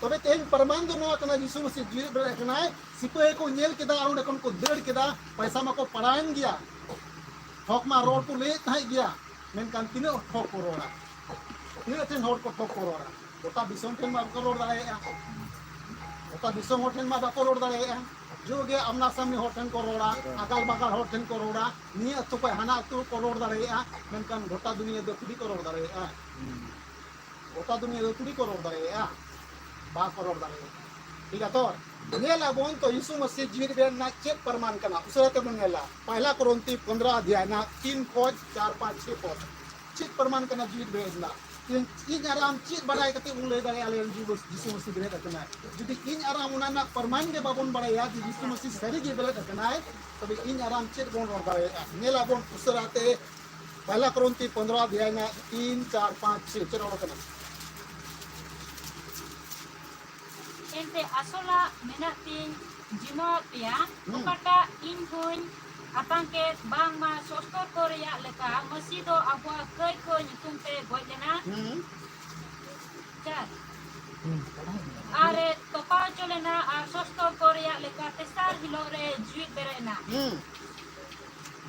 ᱛᱚᱵᱮ ᱛᱮᱦᱮᱧ ᱯᱨᱚᱢᱟᱱ ᱫᱚ ᱱᱚᱣᱟ ᱠᱟᱱᱟ, ᱡᱤᱥᱩ ᱢᱟᱹᱥᱤ ᱡᱤᱣᱮᱫ ᱵᱮᱨᱮᱫ ᱟᱠᱟᱱᱟᱭ᱾ ᱥᱤᱯᱟᱹᱦᱤ ᱠᱚ ᱧᱮᱞ ᱠᱮᱫᱟ ᱟᱨ ᱚᱸᱰᱮ ᱠᱷᱚᱱ ᱠᱚ ᱫᱟᱹᱲ ᱠᱮᱫᱟ᱾ ᱯᱚᱭᱥᱟ ᱢᱟᱠᱚ ᱯᱟᱲᱟᱣᱮᱱ ᱜᱮᱭᱟ, ᱦᱚᱠ ᱢᱟ ᱨᱚᱲ ᱠᱚ ᱞᱟᱹᱭᱮᱫ ᱛᱟᱦᱮᱸᱫ ᱜᱮᱭᱟ, ᱢᱮᱱᱠᱷᱟᱱ ᱛᱤᱱᱟᱹᱜ ᱦᱚᱲ ᱠᱚ ᱨᱚᱲᱟ? ᱛᱤᱱᱟᱹᱜ ᱴᱷᱮᱱ ᱦᱚᱲ ᱠᱚ ᱴᱷᱚᱠ ᱠᱚ ᱨᱚᱲᱟ? ᱜᱚᱴᱟ ᱫᱤᱥᱚᱢ ᱴᱷᱮᱱ ᱢᱟ ᱵᱟᱠᱚ ᱨᱚᱲ ᱫᱟᱲᱮᱭᱟᱜᱼᱟ᱾ ᱜᱚᱴᱟ ᱫᱤᱥᱚᱢ ᱦᱚᱲ ᱴᱷᱮᱱ ᱢᱟ ᱵᱟᱠᱚ ᱨᱚᱲ ᱫᱟᱲᱮᱭᱟᱜᱼᱟ᱾ ᱡᱳᱜᱮ ᱟᱢᱱᱟ ᱥᱟᱢᱱᱮ ᱦᱚᱲ ᱴᱷᱮᱱ ᱠᱚ ᱨᱚᱲᱟ, ᱟᱜᱟᱞ ᱵᱟᱜᱟᱞ ᱦᱚᱲ ᱴᱷᱮᱱ ᱠᱚ ᱨᱚᱲᱟ, ᱱᱤᱭᱟᱹ ᱟᱹᱛᱩ ᱠᱷᱚᱱ ᱦᱟᱱᱟ ᱟᱹᱛᱩ ᱠᱚ ᱨᱚᱲ ᱫᱟᱲᱮᱭᱟᱜᱼᱟ, ᱢᱮᱱᱠᱷᱟᱱ ᱜᱚᱴᱟ ᱫᱩᱱᱤᱭᱟᱹ ᱫᱚ ᱠᱩᱞᱤ ᱠᱚ ᱨᱚᱲ ᱫᱟᱲᱮᱭᱟᱜᱼᱟ᱾ ᱜᱚᱴᱟ ᱫᱩᱱᱤᱭᱟᱹ ᱫᱚ ᱠᱩᱞᱤ ᱠᱚ ᱨᱚᱲ ᱫᱟᱲᱮᱭᱟᱜᱼᱟ, ᱵᱟᱠᱚ ᱨᱚᱲ ᱫᱟᱲᱮᱭᱟᱜᱼᱟ᱾ ᱴᱷᱤᱠ ᱜᱮᱭᱟ ᱛᱚ? ᱧᱮᱞ ᱟᱵᱚᱱ ᱛᱚ, ᱭᱤᱥᱩ ᱢᱟᱹᱥᱤ ᱡᱤᱣᱤᱫ ᱨᱮᱱᱟᱜ ᱪᱮᱫ ᱯᱨᱚᱢᱟᱱ ᱠᱟᱱᱟ? ᱩᱥᱟᱹᱨᱟ ᱛᱮᱵᱚᱱ ᱧᱮᱞᱟ᱾ ᱯᱚᱭᱞᱟ ᱠᱚᱨᱤᱱᱛᱷᱤ ᱯᱚᱱᱫᱽᱨᱚ ᱚᱫᱷᱭᱟᱭ ᱨᱮᱱᱟᱜ ᱛᱤᱱ ᱠᱷᱚᱡ ᱪᱟᱨ, ᱯᱟᱸᱪ, ᱪᱷᱮ ᱯᱚᱫ᱾ ᱪᱮᱫ ᱯᱨᱚᱢᱟᱱ ᱠᱟᱱᱟ ᱡᱤᱣᱤᱫ ᱵᱮᱨᱮᱫ ᱨᱮᱱᱟᱜ? ᱤᱧ ᱟᱨ ᱟᱢ ᱪᱮᱫ ᱵᱟᱰᱟᱭ ᱠᱟᱛᱮ ᱵᱚᱱ ᱞᱟᱹᱭ ᱫᱟᱲᱮᱭᱟᱜᱼᱟ ᱞᱟᱹᱭ ᱡᱤᱥᱩ ᱢᱟᱹᱥᱤ ᱵᱮᱨᱮᱫ ᱟᱠᱟᱱᱟᱭ? ᱡᱩᱫᱤ ᱤᱧ ᱟᱨ ᱟᱢ ᱚᱱᱟ ᱨᱮᱱᱟᱜ ᱯᱨᱚᱢᱟᱱ ᱜᱮ ᱵᱟᱵᱚᱱ ᱵᱟᱲᱟᱭᱟ ᱡᱮ ᱡᱤᱥᱩ ᱢᱟᱹᱥᱤ ᱥᱟᱹᱨᱤ ᱜᱮ ᱵᱮᱨᱮᱫ ᱟᱠᱟᱱᱟᱭ, ᱛᱚᱵᱮ ᱤᱧ ᱟᱨ ᱟᱢ ᱪᱮᱫ ᱵᱚᱱ ᱨᱚᱲ ᱫᱟᱲᱮᱭᱟᱜᱼᱟ? ᱧᱮᱞ ᱟᱵᱚᱱ ᱩᱥᱟᱹᱨᱟ ᱛᱮ ᱯᱚᱭᱞᱟ ᱠᱚᱨᱤᱱᱛᱷᱤ ᱯᱚᱱᱫᱽᱨᱚ ᱚᱫᱷᱭᱟᱭ ᱨᱮᱱᱟᱜ ᱛᱤᱱ, ᱪᱟᱨ, ᱯᱟᱸᱪ, ᱪᱷᱚᱭ ᱪᱮᱫ ᱚᱞ ᱟᱠᱟᱱᱟ? ᱮᱱᱛᱮ ᱟᱥᱚᱞᱟᱜ ᱢᱮᱱᱟᱜ ᱛᱤᱧ ᱡᱤᱢᱟᱹᱣᱟᱫ ᱯᱮᱭᱟ, ᱚᱠᱟᱴᱟᱜ ᱤᱧ ᱦᱚᱸᱧ ᱟᱛᱟᱝ ᱠᱮᱫ, ᱵᱟᱝᱢᱟ ᱥᱚᱥᱛᱚᱨ ᱠᱚ ᱨᱮᱭᱟᱜ ᱞᱮᱠᱟ ᱢᱟᱹᱥᱤ ᱫᱚ ᱟᱵᱚᱣᱟᱜ ᱠᱟᱹᱭ ᱠᱚ ᱧᱩᱛᱩᱢ ᱛᱮ ᱜᱚᱡ ᱞᱮᱱᱟ᱾ ᱪᱟᱨ, ᱟᱨ ᱮ ᱛᱚᱯᱟ ᱦᱚᱪᱚ ᱞᱮᱱᱟ ᱟᱨ ᱥᱚᱥᱛᱚᱨ ᱠᱚ ᱨᱮᱭᱟᱜ ᱞᱮᱠᱟ ᱛᱮᱥᱟᱨ ᱦᱤᱞᱳᱜ ᱨᱮ ᱡᱤᱣᱤᱫ ᱵᱮᱨᱮᱫ ᱮᱱᱟ᱾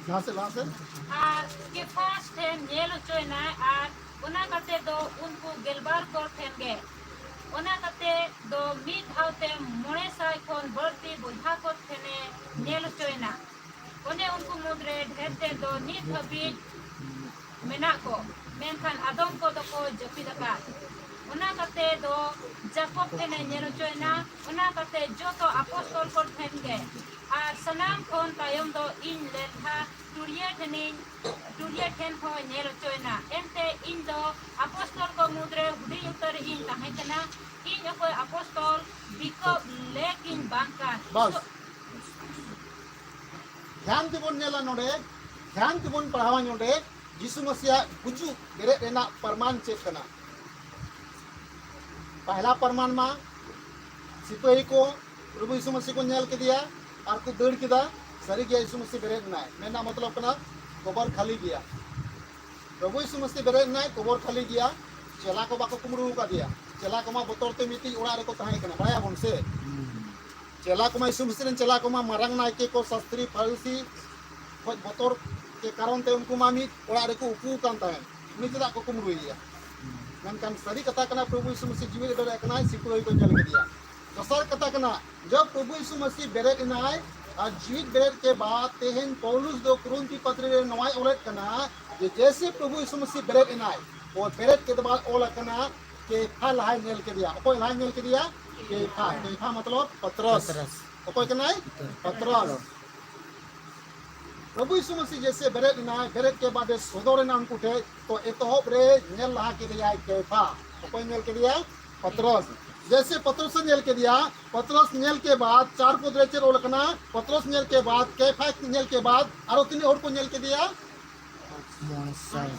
ᱞᱟᱦᱟ ᱥᱮᱫ, ᱞᱟᱦᱟ ᱥᱮᱫ᱾ ᱟᱨ ᱠᱮᱯᱷᱟᱥ ᱴᱷᱮᱱ ᱧᱮᱞ ᱦᱚᱪᱚᱭᱮᱱᱟᱭ, ᱟᱨ ᱚᱱᱟ ᱠᱟᱛᱮ ᱫᱚ ᱩᱱᱠᱩ ᱜᱮᱞᱵᱟᱨ ᱠᱚ ᱴᱷᱮᱱ ᱜᱮ᱾ ᱚᱱᱟ ᱠᱟᱛᱮ ᱫᱚ ᱢᱤᱫ ᱫᱷᱟᱣ ᱛᱮ ᱢᱚᱬᱮ ᱥᱟᱭ ᱠᱷᱚᱱ ᱵᱟᱹᱲᱛᱤ ᱵᱚᱭᱦᱟ ᱠᱚ ᱴᱷᱮᱱᱮ ᱧᱮᱞ ᱦᱚᱪᱚᱭᱮᱱᱟ᱾ ᱚᱱᱮ ᱩᱱᱠᱩ ᱢᱩᱫᱽᱨᱮ ᱰᱷᱮᱨ ᱛᱮᱫ ᱫᱚ ᱱᱤᱛ ᱦᱟᱹᱵᱤᱡ ᱢᱮᱱᱟᱜ ᱠᱚ, ᱢᱮᱱᱠᱷᱟᱱ ᱟᱫᱚᱢ ᱠᱚᱫᱚ ᱠᱚ ᱡᱟᱹᱯᱤᱫ ᱟᱠᱟᱫ᱾ ᱚᱱᱟ ᱠᱟᱛᱮ ᱫᱚ ᱡᱟᱠᱚᱵ ᱴᱷᱮᱱᱮ ᱧᱮᱞ ᱦᱚᱪᱚᱭᱮᱱᱟ, ᱚᱱᱟ ᱠᱟᱛᱮ ᱡᱚᱛᱚ ᱟᱯᱚᱥᱛᱚᱞ ᱠᱚ ᱴᱷᱮᱱ ᱜᱮ, ᱟᱨ ᱥᱟᱱᱟᱢ ᱠᱷᱚᱱ ᱛᱟᱭᱚᱢ ᱫᱚ ᱤᱧ ᱞᱮᱞᱦᱟ ᱴᱩᱨᱤᱭᱟᱹ ᱴᱷᱮᱱᱤᱧ ᱴᱩᱨᱤᱭᱟᱹ ᱴᱷᱮᱱ ᱦᱚᱸ ᱧᱮᱞ ᱦᱚᱪᱚᱭᱮᱱᱟ᱾ ᱮᱱᱛᱮ ᱤᱧ ᱫᱚ ᱟᱯᱚᱥᱛᱚᱞ ᱠᱚ ᱢᱩᱫᱽᱨᱮ ᱦᱩᱰᱤᱧ ᱩᱛᱟᱹᱨᱤᱡ ᱤᱧ ᱛᱟᱦᱮᱸ ᱠᱟᱱᱟ᱾ ᱤᱧ ᱚᱠᱚᱭ ᱟᱯᱚᱥᱛᱚᱞ ᱵᱤᱠᱚᱯ ᱞᱮᱠ ᱤᱧ ᱵᱟᱝ ᱠᱟᱱ᱾ ᱵᱟᱥ᱾ ᱫᱷᱮᱭᱟᱱ ᱛᱮᱵᱚᱱ ᱧᱮᱞᱟ ᱱᱚᱰᱮ, ᱫᱷᱮᱭᱟᱱ ᱛᱮᱵᱚᱱ ᱯᱟᱲᱦᱟᱣᱟ ᱱᱚᱰᱮ, ᱡᱤᱥᱩ ᱢᱟᱹᱥᱤᱭᱟᱜ ᱜᱩᱡᱩᱜ ᱵᱮᱨᱮᱫ ᱨᱮᱱᱟᱜ ᱯᱨᱚᱢᱟᱱ ᱪᱮᱫ ᱠᱟᱱᱟ? ᱯᱟᱦᱞᱟ ᱯᱨᱚᱢᱟᱱ ᱢᱟ ᱥᱤᱯᱟᱹᱦᱤ ᱠᱚ ᱯᱨᱚᱵᱷᱩ ᱭᱤᱥᱩ ᱢᱟᱹᱥᱤ ᱠᱚ ᱧᱮᱞ ᱠᱮᱫᱮᱭᱟ ᱟᱨ ᱠᱚ ᱫᱟᱹᱲ ᱠᱮᱫᱟ, ᱥᱟᱹᱨᱤ ᱜᱮ ᱭᱤᱥᱩ ᱢᱟᱹᱥᱤ ᱵᱮᱨᱮᱫ ᱮᱱᱟᱭ᱾ ᱢᱮᱱ ᱨᱮᱱᱟᱜ ᱢᱚᱛᱞᱚᱵ ᱠᱟᱱᱟ ᱠᱚᱵᱚᱨ ᱠᱷᱟᱹᱞᱤ ᱜᱮᱭᱟ᱾ ᱯᱨᱚᱵᱷᱩ ᱭᱤᱥᱩ ᱢᱟᱹᱥᱤ ᱵᱮᱨᱮᱫ ᱮᱱᱟᱭ, ᱠᱚᱵᱚᱨ ᱠᱷᱟᱹᱞᱤ ᱜᱮᱭᱟ᱾ ᱪᱮᱞᱟ ᱠᱚ ᱵᱟᱠᱚ ᱠᱩᱢᱵᱽᱲᱩ ᱟᱠᱟᱫᱮᱭᱟ᱾ ᱪᱮᱞᱟ ᱠᱚᱢᱟ ᱵᱚᱛᱚᱨ ᱛᱮ ᱢᱤᱫᱴᱤᱡ ᱚᱲᱟᱜ ᱨᱮᱠᱚ ᱛᱟᱦᱮᱸ ᱠᱟᱱᱟ, ᱵᱟᱲᱟᱭᱟᱵᱚᱱ ᱥᱮ? ᱪᱮᱞᱟ ᱠᱚᱢᱟ ᱭᱤᱥᱩ ᱢᱟᱹᱥᱤ ᱨᱮᱱ ᱪᱮᱞᱟ ᱠᱚᱢᱟ ᱢᱟᱨᱟᱝ ᱱᱟᱭᱠᱮ ᱠᱚ, ᱥᱟᱥᱛᱨᱤ, ᱯᱷᱟᱨᱤᱥᱤ ᱠᱷᱚᱡ ᱵᱚᱛᱚᱨ ᱠᱮ ᱠᱟᱨᱚᱱ ᱛᱮ ᱩᱱᱠᱩ ᱢᱟ ᱢᱤᱫ ᱚᱲᱟᱜ ᱨᱮᱠᱚ ᱩᱠᱩ ᱟᱠᱟᱱ ᱛᱟᱦᱮᱸᱫ, ᱩᱱᱤ ᱪᱮᱫᱟᱜ ᱠᱚ ᱠᱩᱢᱵᱽᱲᱩᱭᱮᱭᱟ? ᱢᱮᱱᱠᱷᱟᱱ ᱥᱟᱹᱨᱤ ᱠᱟᱛᱷᱟ ᱠᱟᱱᱟ, ᱯᱨᱚᱵᱷᱩ ᱭᱤᱥᱩ ᱢᱟᱹᱥᱤ ᱡᱤᱣᱤᱫ ᱵᱮᱨᱮᱫ ᱟᱠᱟᱱᱟᱭ, ᱥᱤᱯᱟᱹᱦᱤ ᱠᱚ ᱧᱮᱞ ᱠᱮᱫᱮᱭᱟ᱾ ᱫᱚᱥᱟᱨ ᱠᱟᱛᱷᱟ ᱠᱟᱱᱟ, ᱡᱚᱵ ᱯᱨᱚᱵᱷᱩ ᱭᱤᱥᱩ ᱢᱟᱹᱥᱤ ᱵᱮᱨᱮᱫ ᱮᱱᱟᱭ ᱟᱨ ᱡᱤᱣᱤᱫ ᱵᱮᱨᱮᱫ ᱠᱮ ᱵᱟᱫ ᱛᱮᱦᱮᱧ ᱯᱚᱣᱞᱩᱥ ᱫᱚ ᱠᱚᱨᱤᱱᱛᱷᱤ ᱯᱟᱛᱨᱤ ᱨᱮ ᱱᱚᱣᱟᱭ ᱚᱞᱮᱫ ᱠᱟᱱᱟ ᱡᱮ ᱡᱮᱥᱮ ᱯᱨᱚᱵᱷᱩ ᱭᱤᱥᱩ ᱢᱟᱹᱥᱤ ᱵᱮᱨᱮᱫ ᱮᱱᱟᱭ, ᱚᱱᱟ ᱵᱮᱨᱮᱫ ᱠᱮ ᱵᱟᱫ ᱚᱞ ᱟᱠᱟᱱᱟ, ᱠᱮᱯᱷᱟ ᱞᱟᱦᱟᱭ ᱧᱮᱞ ᱠᱮᱫᱮᱭᱟ᱾ ᱚᱠᱚᱭ ᱞᱟᱦᱟᱭ ᱧᱮᱞ ᱠᱮᱫᱮᱭᱟ? ᱠᱮᱯᱷᱟ᱾ ᱠᱮᱯᱷᱟ ᱢᱚᱛᱞᱚᱵ ᱯᱚᱛᱨᱚᱥ᱾ ᱯᱚᱛᱨᱚᱥ᱾ ᱚᱠᱚᱭ ᱠᱟᱱᱟᱭ? ᱯᱚᱛᱨᱚᱥ᱾ ᱯᱨᱚᱵᱷᱩ ᱭᱤᱥᱩ ᱢᱟᱹᱥᱤ ᱡᱮᱥᱮ ᱵᱮᱨᱮᱫ ᱮᱱᱟᱭ, ᱵᱮᱨᱮᱫ ᱠᱮ ᱵᱟᱫᱮ ᱥᱚᱫᱚᱨ ᱮᱱᱟ ᱩᱱᱠᱩ ᱴᱷᱮᱱ, ᱛᱚ ᱮᱛᱚᱦᱚᱵ ᱨᱮ ᱧᱮᱞ ᱞᱟᱦᱟ ᱠᱮᱫᱮᱭᱟᱭ ᱠᱮᱯᱷᱟ᱾ ᱚᱠᱚᱭ ᱧᱮᱞ ᱠᱮᱫᱮᱭᱟ? ᱯᱚᱛᱨᱚᱥ᱾ ᱡᱮᱥᱮ ᱯᱚᱛᱨᱚᱥ ᱮ ᱧᱮᱞ ᱠᱮᱫᱮᱭᱟ, ᱯᱚᱛᱨᱚᱥ ᱧᱮᱞ ᱠᱮ ᱵᱟᱫ ᱪᱟᱨ ᱯᱚᱫ ᱨᱮ ᱪᱮᱫ ᱚᱞ ᱠᱟᱱᱟ? ᱯᱚᱛᱨᱚᱥ ᱧᱮᱞ ᱠᱮ ᱵᱟᱫ, ᱠᱮᱯᱷᱟ ᱧᱮᱞ ᱠᱮ ᱵᱟᱫ ᱟᱨᱚ ᱛᱤᱱᱟᱹᱜ ᱦᱚᱲ ᱠᱚ ᱧᱮᱞ ᱠᱮᱫᱮᱭᱟ? ᱢᱚᱬᱮ ᱥᱟᱭ᱾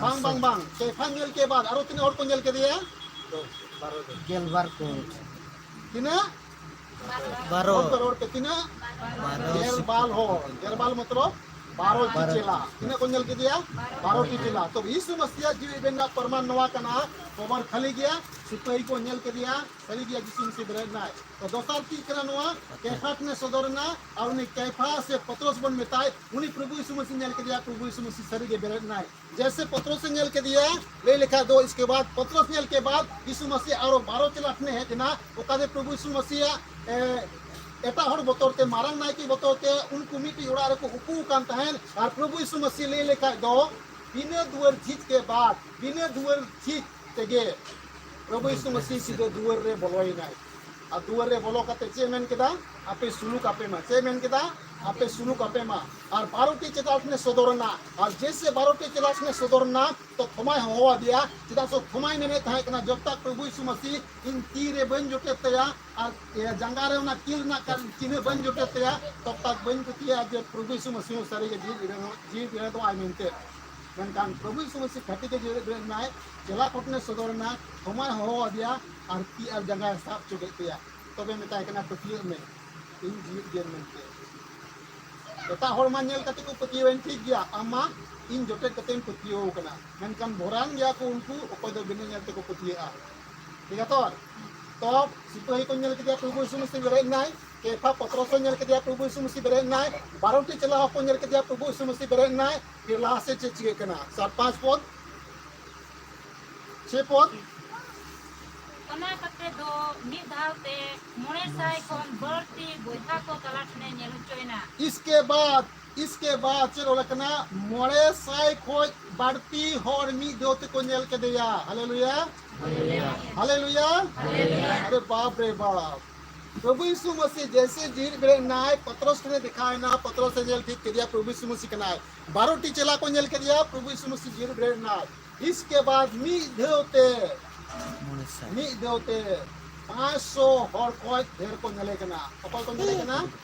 ᱵᱟᱝ, ᱵᱟᱝ, ᱵᱟᱝ᱾ ᱠᱮᱯᱷᱟ ᱧᱮᱞ ᱠᱮ ᱵᱟᱫ ᱟᱨᱚ ᱛᱤᱱᱟᱹᱜ ᱦᱚᱲ ᱠᱚ ᱧᱮᱞ ᱠᱮᱫᱮᱭᱟ? ᱜᱮᱞᱵᱟᱨ ᱠᱚ᱾ ᱛᱤᱱᱟᱹᱜ? ᱵᱟᱨᱚ᱾ ᱦᱚᱲ ᱠᱚ ᱨᱚᱲ ᱯᱮ, ᱛᱤᱱᱟᱹᱜ? ᱵᱟᱨᱚ᱾ ᱜᱮᱞᱵᱟᱨ ᱦᱚᱲ᱾ ᱜᱮᱞᱵᱟᱨ ᱢᱚᱛᱞᱚᱵ ᱵᱟᱨᱚ ᱴᱤ ᱵᱟᱨᱚ ᱪᱮᱞᱟ᱾ ᱴᱤ᱾ ᱛᱤᱱᱟᱹᱜ ᱠᱚ ᱧᱮᱞ ᱠᱮᱫᱮᱭᱟ? ᱵᱟᱨᱚ ᱴᱤ ᱪᱮᱞᱟ᱾ ᱛᱚ ᱭᱤᱥᱩ ᱢᱟᱥᱤᱭᱟᱜ ᱡᱤᱣᱤ ᱮᱵᱮᱱ ᱨᱮᱱᱟᱜ ᱯᱨᱚᱢᱟᱱ ᱱᱚᱣᱟ ᱠᱟᱱᱟ, ᱠᱚᱵᱚᱨ ᱠᱷᱟᱹᱞᱤ ᱜᱮᱭᱟ, ᱥᱤᱯᱟᱹᱦᱤ ᱠᱚ ᱧᱮᱞ ᱠᱮᱫᱮᱭᱟ, ᱥᱟᱹᱨᱤ ᱜᱮᱭᱟ ᱡᱤᱥᱩ ᱢᱟᱥᱤ ᱵᱮᱨᱮᱫ ᱮᱱᱟᱭ᱾ ᱛᱚ ᱫᱚᱥᱟᱨ ᱪᱮᱫ ᱠᱟᱱᱟ ᱱᱚᱣᱟ? ᱠᱮᱯᱷᱟ ᱴᱷᱮᱱᱮ ᱥᱚᱫᱚᱨ ᱮᱱᱟ, ᱟᱨ ᱩᱱᱤ ᱠᱮᱯᱷᱟ ᱥᱮ ᱯᱚᱛᱨᱚᱥ ᱵᱚᱱ ᱢᱮᱛᱟᱭ, ᱩᱱᱤ ᱯᱨᱚᱵᱷᱩ ᱭᱤᱥᱩ ᱢᱟᱥᱤ ᱧᱮᱞ ᱠᱮᱫᱮᱭᱟ, ᱯᱨᱚᱵᱷᱩ ᱭᱤᱥᱩ ᱢᱟᱥᱤ ᱥᱟᱹᱨᱤ ᱜᱮ ᱵᱮᱨᱮᱫ ᱮᱱᱟᱭ᱾ ᱡᱮᱥᱮ ᱯᱚᱛᱨᱚᱥ ᱮ ᱧᱮᱞ ᱠᱮᱫᱮᱭᱟ, ᱞᱟᱹᱭ ᱞᱮᱠᱷᱟᱡ ᱫᱚ ᱤᱥᱠᱮ ᱵᱟᱫ, ᱯᱚᱛᱨᱚᱥ ᱧᱮᱞ ᱠᱮ ᱵᱟᱫ ᱭᱤᱥᱩ ᱢᱟᱥᱤ ᱟᱨᱚ ᱵᱟᱨᱚ ᱪᱮᱞᱟ ᱴᱷᱮᱱᱮ ᱦᱮᱡ ᱮᱱᱟ, ᱚᱠᱟ ᱫᱚ ᱯᱨᱚᱵᱷᱩ ᱭᱤᱥᱩ ᱢᱟᱥᱤᱭᱟᱜ, ᱮ, ᱮᱴᱟᱜ ᱦᱚᱲ ᱵᱚᱛᱚᱨ ᱛᱮ, ᱢᱟᱨᱟᱝ ᱱᱟᱭᱠᱮ ᱵᱚᱛᱚᱨ ᱛᱮ ᱩᱱᱠᱩ ᱢᱤᱫᱴᱤᱡ ᱚᱲᱟᱜ ᱨᱮᱠᱚ ᱩᱠᱩ ᱟᱠᱟᱱ ᱛᱟᱦᱮᱸᱱ᱾ ᱟᱨ ᱯᱨᱚᱵᱷᱩ ᱭᱤᱥᱩ ᱢᱟᱥᱤ ᱞᱟᱹᱭ ᱞᱮᱠᱷᱟᱡ ᱫᱚ ᱵᱤᱱᱟᱹ ᱫᱩᱣᱟᱹᱨ ᱡᱷᱤᱡ ᱠᱮ ᱵᱟᱫ, ᱵᱤᱱᱟᱹ ᱫᱩᱣᱟᱹᱨ ᱡᱷᱤᱡ ᱛᱮᱜᱮ ᱯᱨᱚᱵᱷᱩ ᱭᱤᱥᱩ ᱢᱟᱥᱤ ᱥᱤᱫᱷᱟᱹ ᱫᱩᱣᱟᱹᱨ ᱨᱮ ᱵᱚᱞᱚᱭᱮᱱᱟᱭ᱾ ᱟᱨ ᱫᱩᱣᱟᱹᱨ ᱨᱮ ᱵᱚᱞᱚ ᱠᱟᱛᱮ ᱪᱮᱫ ᱮ ᱢᱮᱱ ᱠᱮᱫᱟ? "ᱟᱯᱮ ᱥᱩᱱᱩᱠ ᱟᱯᱮ ᱢᱟ᱾" ᱪᱮᱫ ᱮ ᱢᱮᱱ ᱠᱮᱫᱟ? "ᱟᱯᱮ ᱥᱩᱱᱩᱠ ᱟᱯᱮ ᱢᱟ᱾" ᱟᱨ ᱵᱟᱨᱚ ᱴᱤ ᱪᱮᱞᱟ ᱴᱷᱮᱱᱮ ᱥᱚᱫᱚᱨ ᱮᱱᱟ᱾ ᱟᱨ ᱡᱮᱥᱮ ᱵᱟᱨᱚ ᱴᱤ ᱪᱮᱞᱟ ᱴᱷᱮᱱᱮ ᱥᱚᱫᱚᱨ ᱮᱱᱟ, ᱛᱚ ᱛᱷᱚᱢᱟᱭ ᱦᱚᱦᱚ ᱟᱫᱮᱭᱟ᱾ ᱪᱮᱫᱟᱜ ᱥᱮ ᱛᱷᱚᱢᱟᱭ ᱢᱮᱱᱮᱫ ᱛᱟᱦᱮᱸ ᱠᱟᱱᱟ, "ᱡᱚᱵ ᱛᱟᱠ ᱯᱨᱚᱵᱷᱩ ᱭᱤᱥᱩ ᱢᱟᱥᱤ ᱤᱧ ᱛᱤ ᱨᱮ ᱵᱟᱹᱧ ᱡᱚᱴᱮᱫ ᱛᱟᱭᱟ ᱟᱨ ᱡᱟᱸᱜᱟ ᱨᱮ ᱚᱱᱟ ᱠᱤᱞ ᱨᱮᱱᱟᱜ ᱠᱟᱱ ᱪᱤᱱᱦᱟᱹ ᱵᱟᱹᱧ ᱡᱚᱴᱮᱫ ᱛᱟᱭᱟ, ᱛᱚᱵ ᱛᱟᱠ ᱵᱟᱹᱧ ᱯᱟᱹᱛᱭᱟᱹᱜᱼᱟ ᱡᱮ ᱯᱨᱚᱵᱷᱩ ᱭᱤᱥᱩ ᱢᱟᱥᱤ ᱦᱚᱸ ᱥᱟᱹᱨᱤ ᱜᱮ ᱡᱤᱣᱤᱫ ᱮᱱᱟ, ᱡᱤᱣᱤᱫ ᱮᱱᱟ ᱫᱚ ᱟᱭ ᱢᱮᱱᱛᱮ᱾" ᱢᱮᱱᱠᱷᱟᱱ ᱯᱨᱚᱵᱷᱩ ᱭᱤᱥᱩ ᱢᱟᱥᱤ ᱠᱷᱟᱹᱴᱤ ᱜᱮ ᱡᱤᱣᱤᱫ ᱮᱱᱟᱭ᱾ ᱪᱮᱞᱟ ᱠᱚ ᱴᱷᱮᱱᱮ ᱥᱚᱫᱚᱨ ᱮᱱᱟ, ᱛᱷᱚᱢᱟᱭ ᱦᱚᱦᱚ ᱟᱫᱮᱭᱟ ᱟᱨ ᱛᱤ ᱟᱨ ᱡᱟᱸᱜᱟᱭ ᱥᱟᱵ ᱦᱚᱪᱚ ᱠᱮᱫ ᱛᱟᱭᱟ᱾ ᱛᱚᱵᱮ ᱢᱮᱛᱟᱭ ᱠᱟᱱᱟ, "ᱯᱟᱹᱛᱭᱟᱹᱜ ᱢᱮ, ᱤᱧ ᱡᱤᱣᱤᱫ ᱜᱮᱭᱟᱹᱧ ᱢᱮᱱᱛᱮ᱾" ᱮᱴᱟᱜ ᱦᱚᱲ ᱢᱟ ᱧᱮᱞ ᱠᱟᱛᱮ ᱠᱚ ᱯᱟᱹᱛᱭᱟᱹᱣ ᱮᱱ, ᱴᱷᱤᱠ ᱜᱮᱭᱟ, ᱟᱢ ᱢᱟ ᱤᱧ ᱡᱚᱴᱮᱫ ᱠᱟᱛᱮᱧ ᱯᱟᱹᱛᱭᱟᱹᱣ ᱠᱟᱱᱟ, ᱢᱮᱱᱠᱷᱟᱱ ᱵᱷᱚᱨᱟᱱ ᱜᱮᱭᱟ ᱠᱚ ᱩᱱᱠᱩ, ᱚᱠᱚᱭ ᱫᱚ ᱵᱤᱱᱟᱹ ᱧᱮᱞ ᱛᱮᱠᱚ ᱯᱟᱹᱛᱭᱟᱹᱜᱼᱟ᱾ ᱴᱷᱤᱠ ᱜᱮᱭᱟ ᱛᱚ? ᱛᱚ ᱥᱤᱯᱟᱹᱦᱤ ᱠᱚ ᱧᱮᱞ ᱠᱮᱫᱮᱭᱟ ᱯᱨᱚᱵᱷᱩ ᱭᱤᱥᱩ ᱢᱟᱥᱤ ᱵᱮᱨᱮᱫ ᱮᱱᱟᱭ, ᱠᱮᱯᱷᱟ ᱯᱚᱛᱨᱚᱥ ᱦᱚᱸ ᱧᱮᱞ ᱠᱮᱫᱮᱭᱟ ᱯᱨᱚᱵᱷᱩ ᱭᱤᱥᱩ ᱢᱟᱥᱤ ᱵᱮᱨᱮᱫ ᱮᱱᱟᱭ, ᱵᱟᱨᱚ ᱴᱤ ᱪᱮᱞᱟ ᱦᱚᱸᱠᱚ ᱧᱮᱞ ᱠᱮᱫᱮᱭᱟ ᱯᱨᱚᱵᱷᱩ ᱭᱤᱥᱩ ᱢᱟᱥᱤ ᱵᱮᱨᱮᱫ ᱮᱱᱟᱭ᱾ ᱯᱷᱤᱨ ᱞᱟᱦᱟ ᱥᱮᱫ ᱪᱮᱫ ᱪᱤᱠᱟᱹᱜ ᱠᱟᱱᱟ? ᱪᱟᱨ ᱯᱟᱸᱪ ᱯᱚᱫ, ᱪᱷᱮ ᱯᱚᱫ᱾ ᱚᱱᱟ ᱠᱟᱛᱮ ᱫᱚ ᱢᱤᱫ ᱫᱷᱟᱣ ᱛᱮ ᱢᱚᱬᱮ ᱥᱟᱭ ᱠᱷᱚᱱ ᱵᱟᱹᱲᱛᱤ ᱵᱚᱭᱦᱟ ᱠᱚ ᱛᱟᱞᱟ ᱴᱷᱮᱱᱮ ᱧᱮᱞ ᱦᱚᱪᱚᱭᱮᱱᱟ᱾ ᱤᱥᱠᱮ ᱵᱟᱫ, ᱤᱥᱠᱮ ᱵᱟᱫ ᱪᱮᱫ ᱚᱞ ᱠᱟᱱᱟ? ᱢᱚᱬᱮ ᱥᱟᱭ ᱠᱷᱚᱡ ᱵᱟᱹᱲᱛᱤ ᱦᱚᱲ ᱢᱤᱫ ᱫᱷᱟᱣ ᱛᱮᱠᱚ ᱧᱮᱞ ᱠᱮᱫᱮᱭᱟ᱾ ᱦᱟᱞᱮᱞᱩᱭᱟ, ᱦᱟᱞᱮᱞᱩᱭᱟ᱾ ᱟᱨᱮ ᱵᱟᱯ ᱨᱮ ᱵᱟᱯ, ᱯᱨᱚᱵᱷᱩ ᱭᱤᱥᱩ ᱢᱟᱥᱤ ᱡᱮᱭᱥᱮ ᱡᱤᱣᱤᱫ ᱵᱮᱨᱮᱫ ᱮᱱᱟᱭ, ᱯᱚᱛᱨᱚᱥ ᱴᱷᱮᱱᱮ ᱫᱮᱠᱷᱟᱣ ᱮᱱᱟ, ᱯᱚᱛᱨᱚᱥ ᱮ ᱧᱮᱞ ᱴᱷᱤᱠ ᱠᱮᱫᱮᱭᱟ ᱯᱨᱚᱵᱷᱩ ᱭᱤᱥᱩ ᱢᱟᱥᱤ ᱠᱟᱱᱟᱭ᱾ ᱵᱟᱨᱚ ᱴᱤ ᱪᱮᱞᱟ ᱠᱚ ᱧᱮᱞ ᱠᱮᱫᱮᱭᱟ ᱯᱨᱚᱵᱷᱩ ᱭᱤᱥᱩ ᱢᱟᱥᱤ ᱡᱤᱣᱤᱫ ᱵᱮᱨᱮᱫ ᱮᱱᱟᱭ᱾ ᱤᱥᱠᱮ ᱵᱟᱫ ᱢᱤᱫ ᱫᱷᱟᱣ ᱛᱮ, ᱢᱤᱫ ᱫᱷᱟᱣ ᱛᱮ ᱯᱟᱸᱪ ᱥᱚ ᱦᱚᱲ ᱠᱷᱚᱡ ᱰᱷᱮᱨ ᱠᱚ ᱧᱮᱞᱮ ᱠᱟᱱᱟ᱾ ᱚᱠᱚᱭ ᱠᱚ ᱧᱮᱞᱮ ᱠᱟᱱᱟ?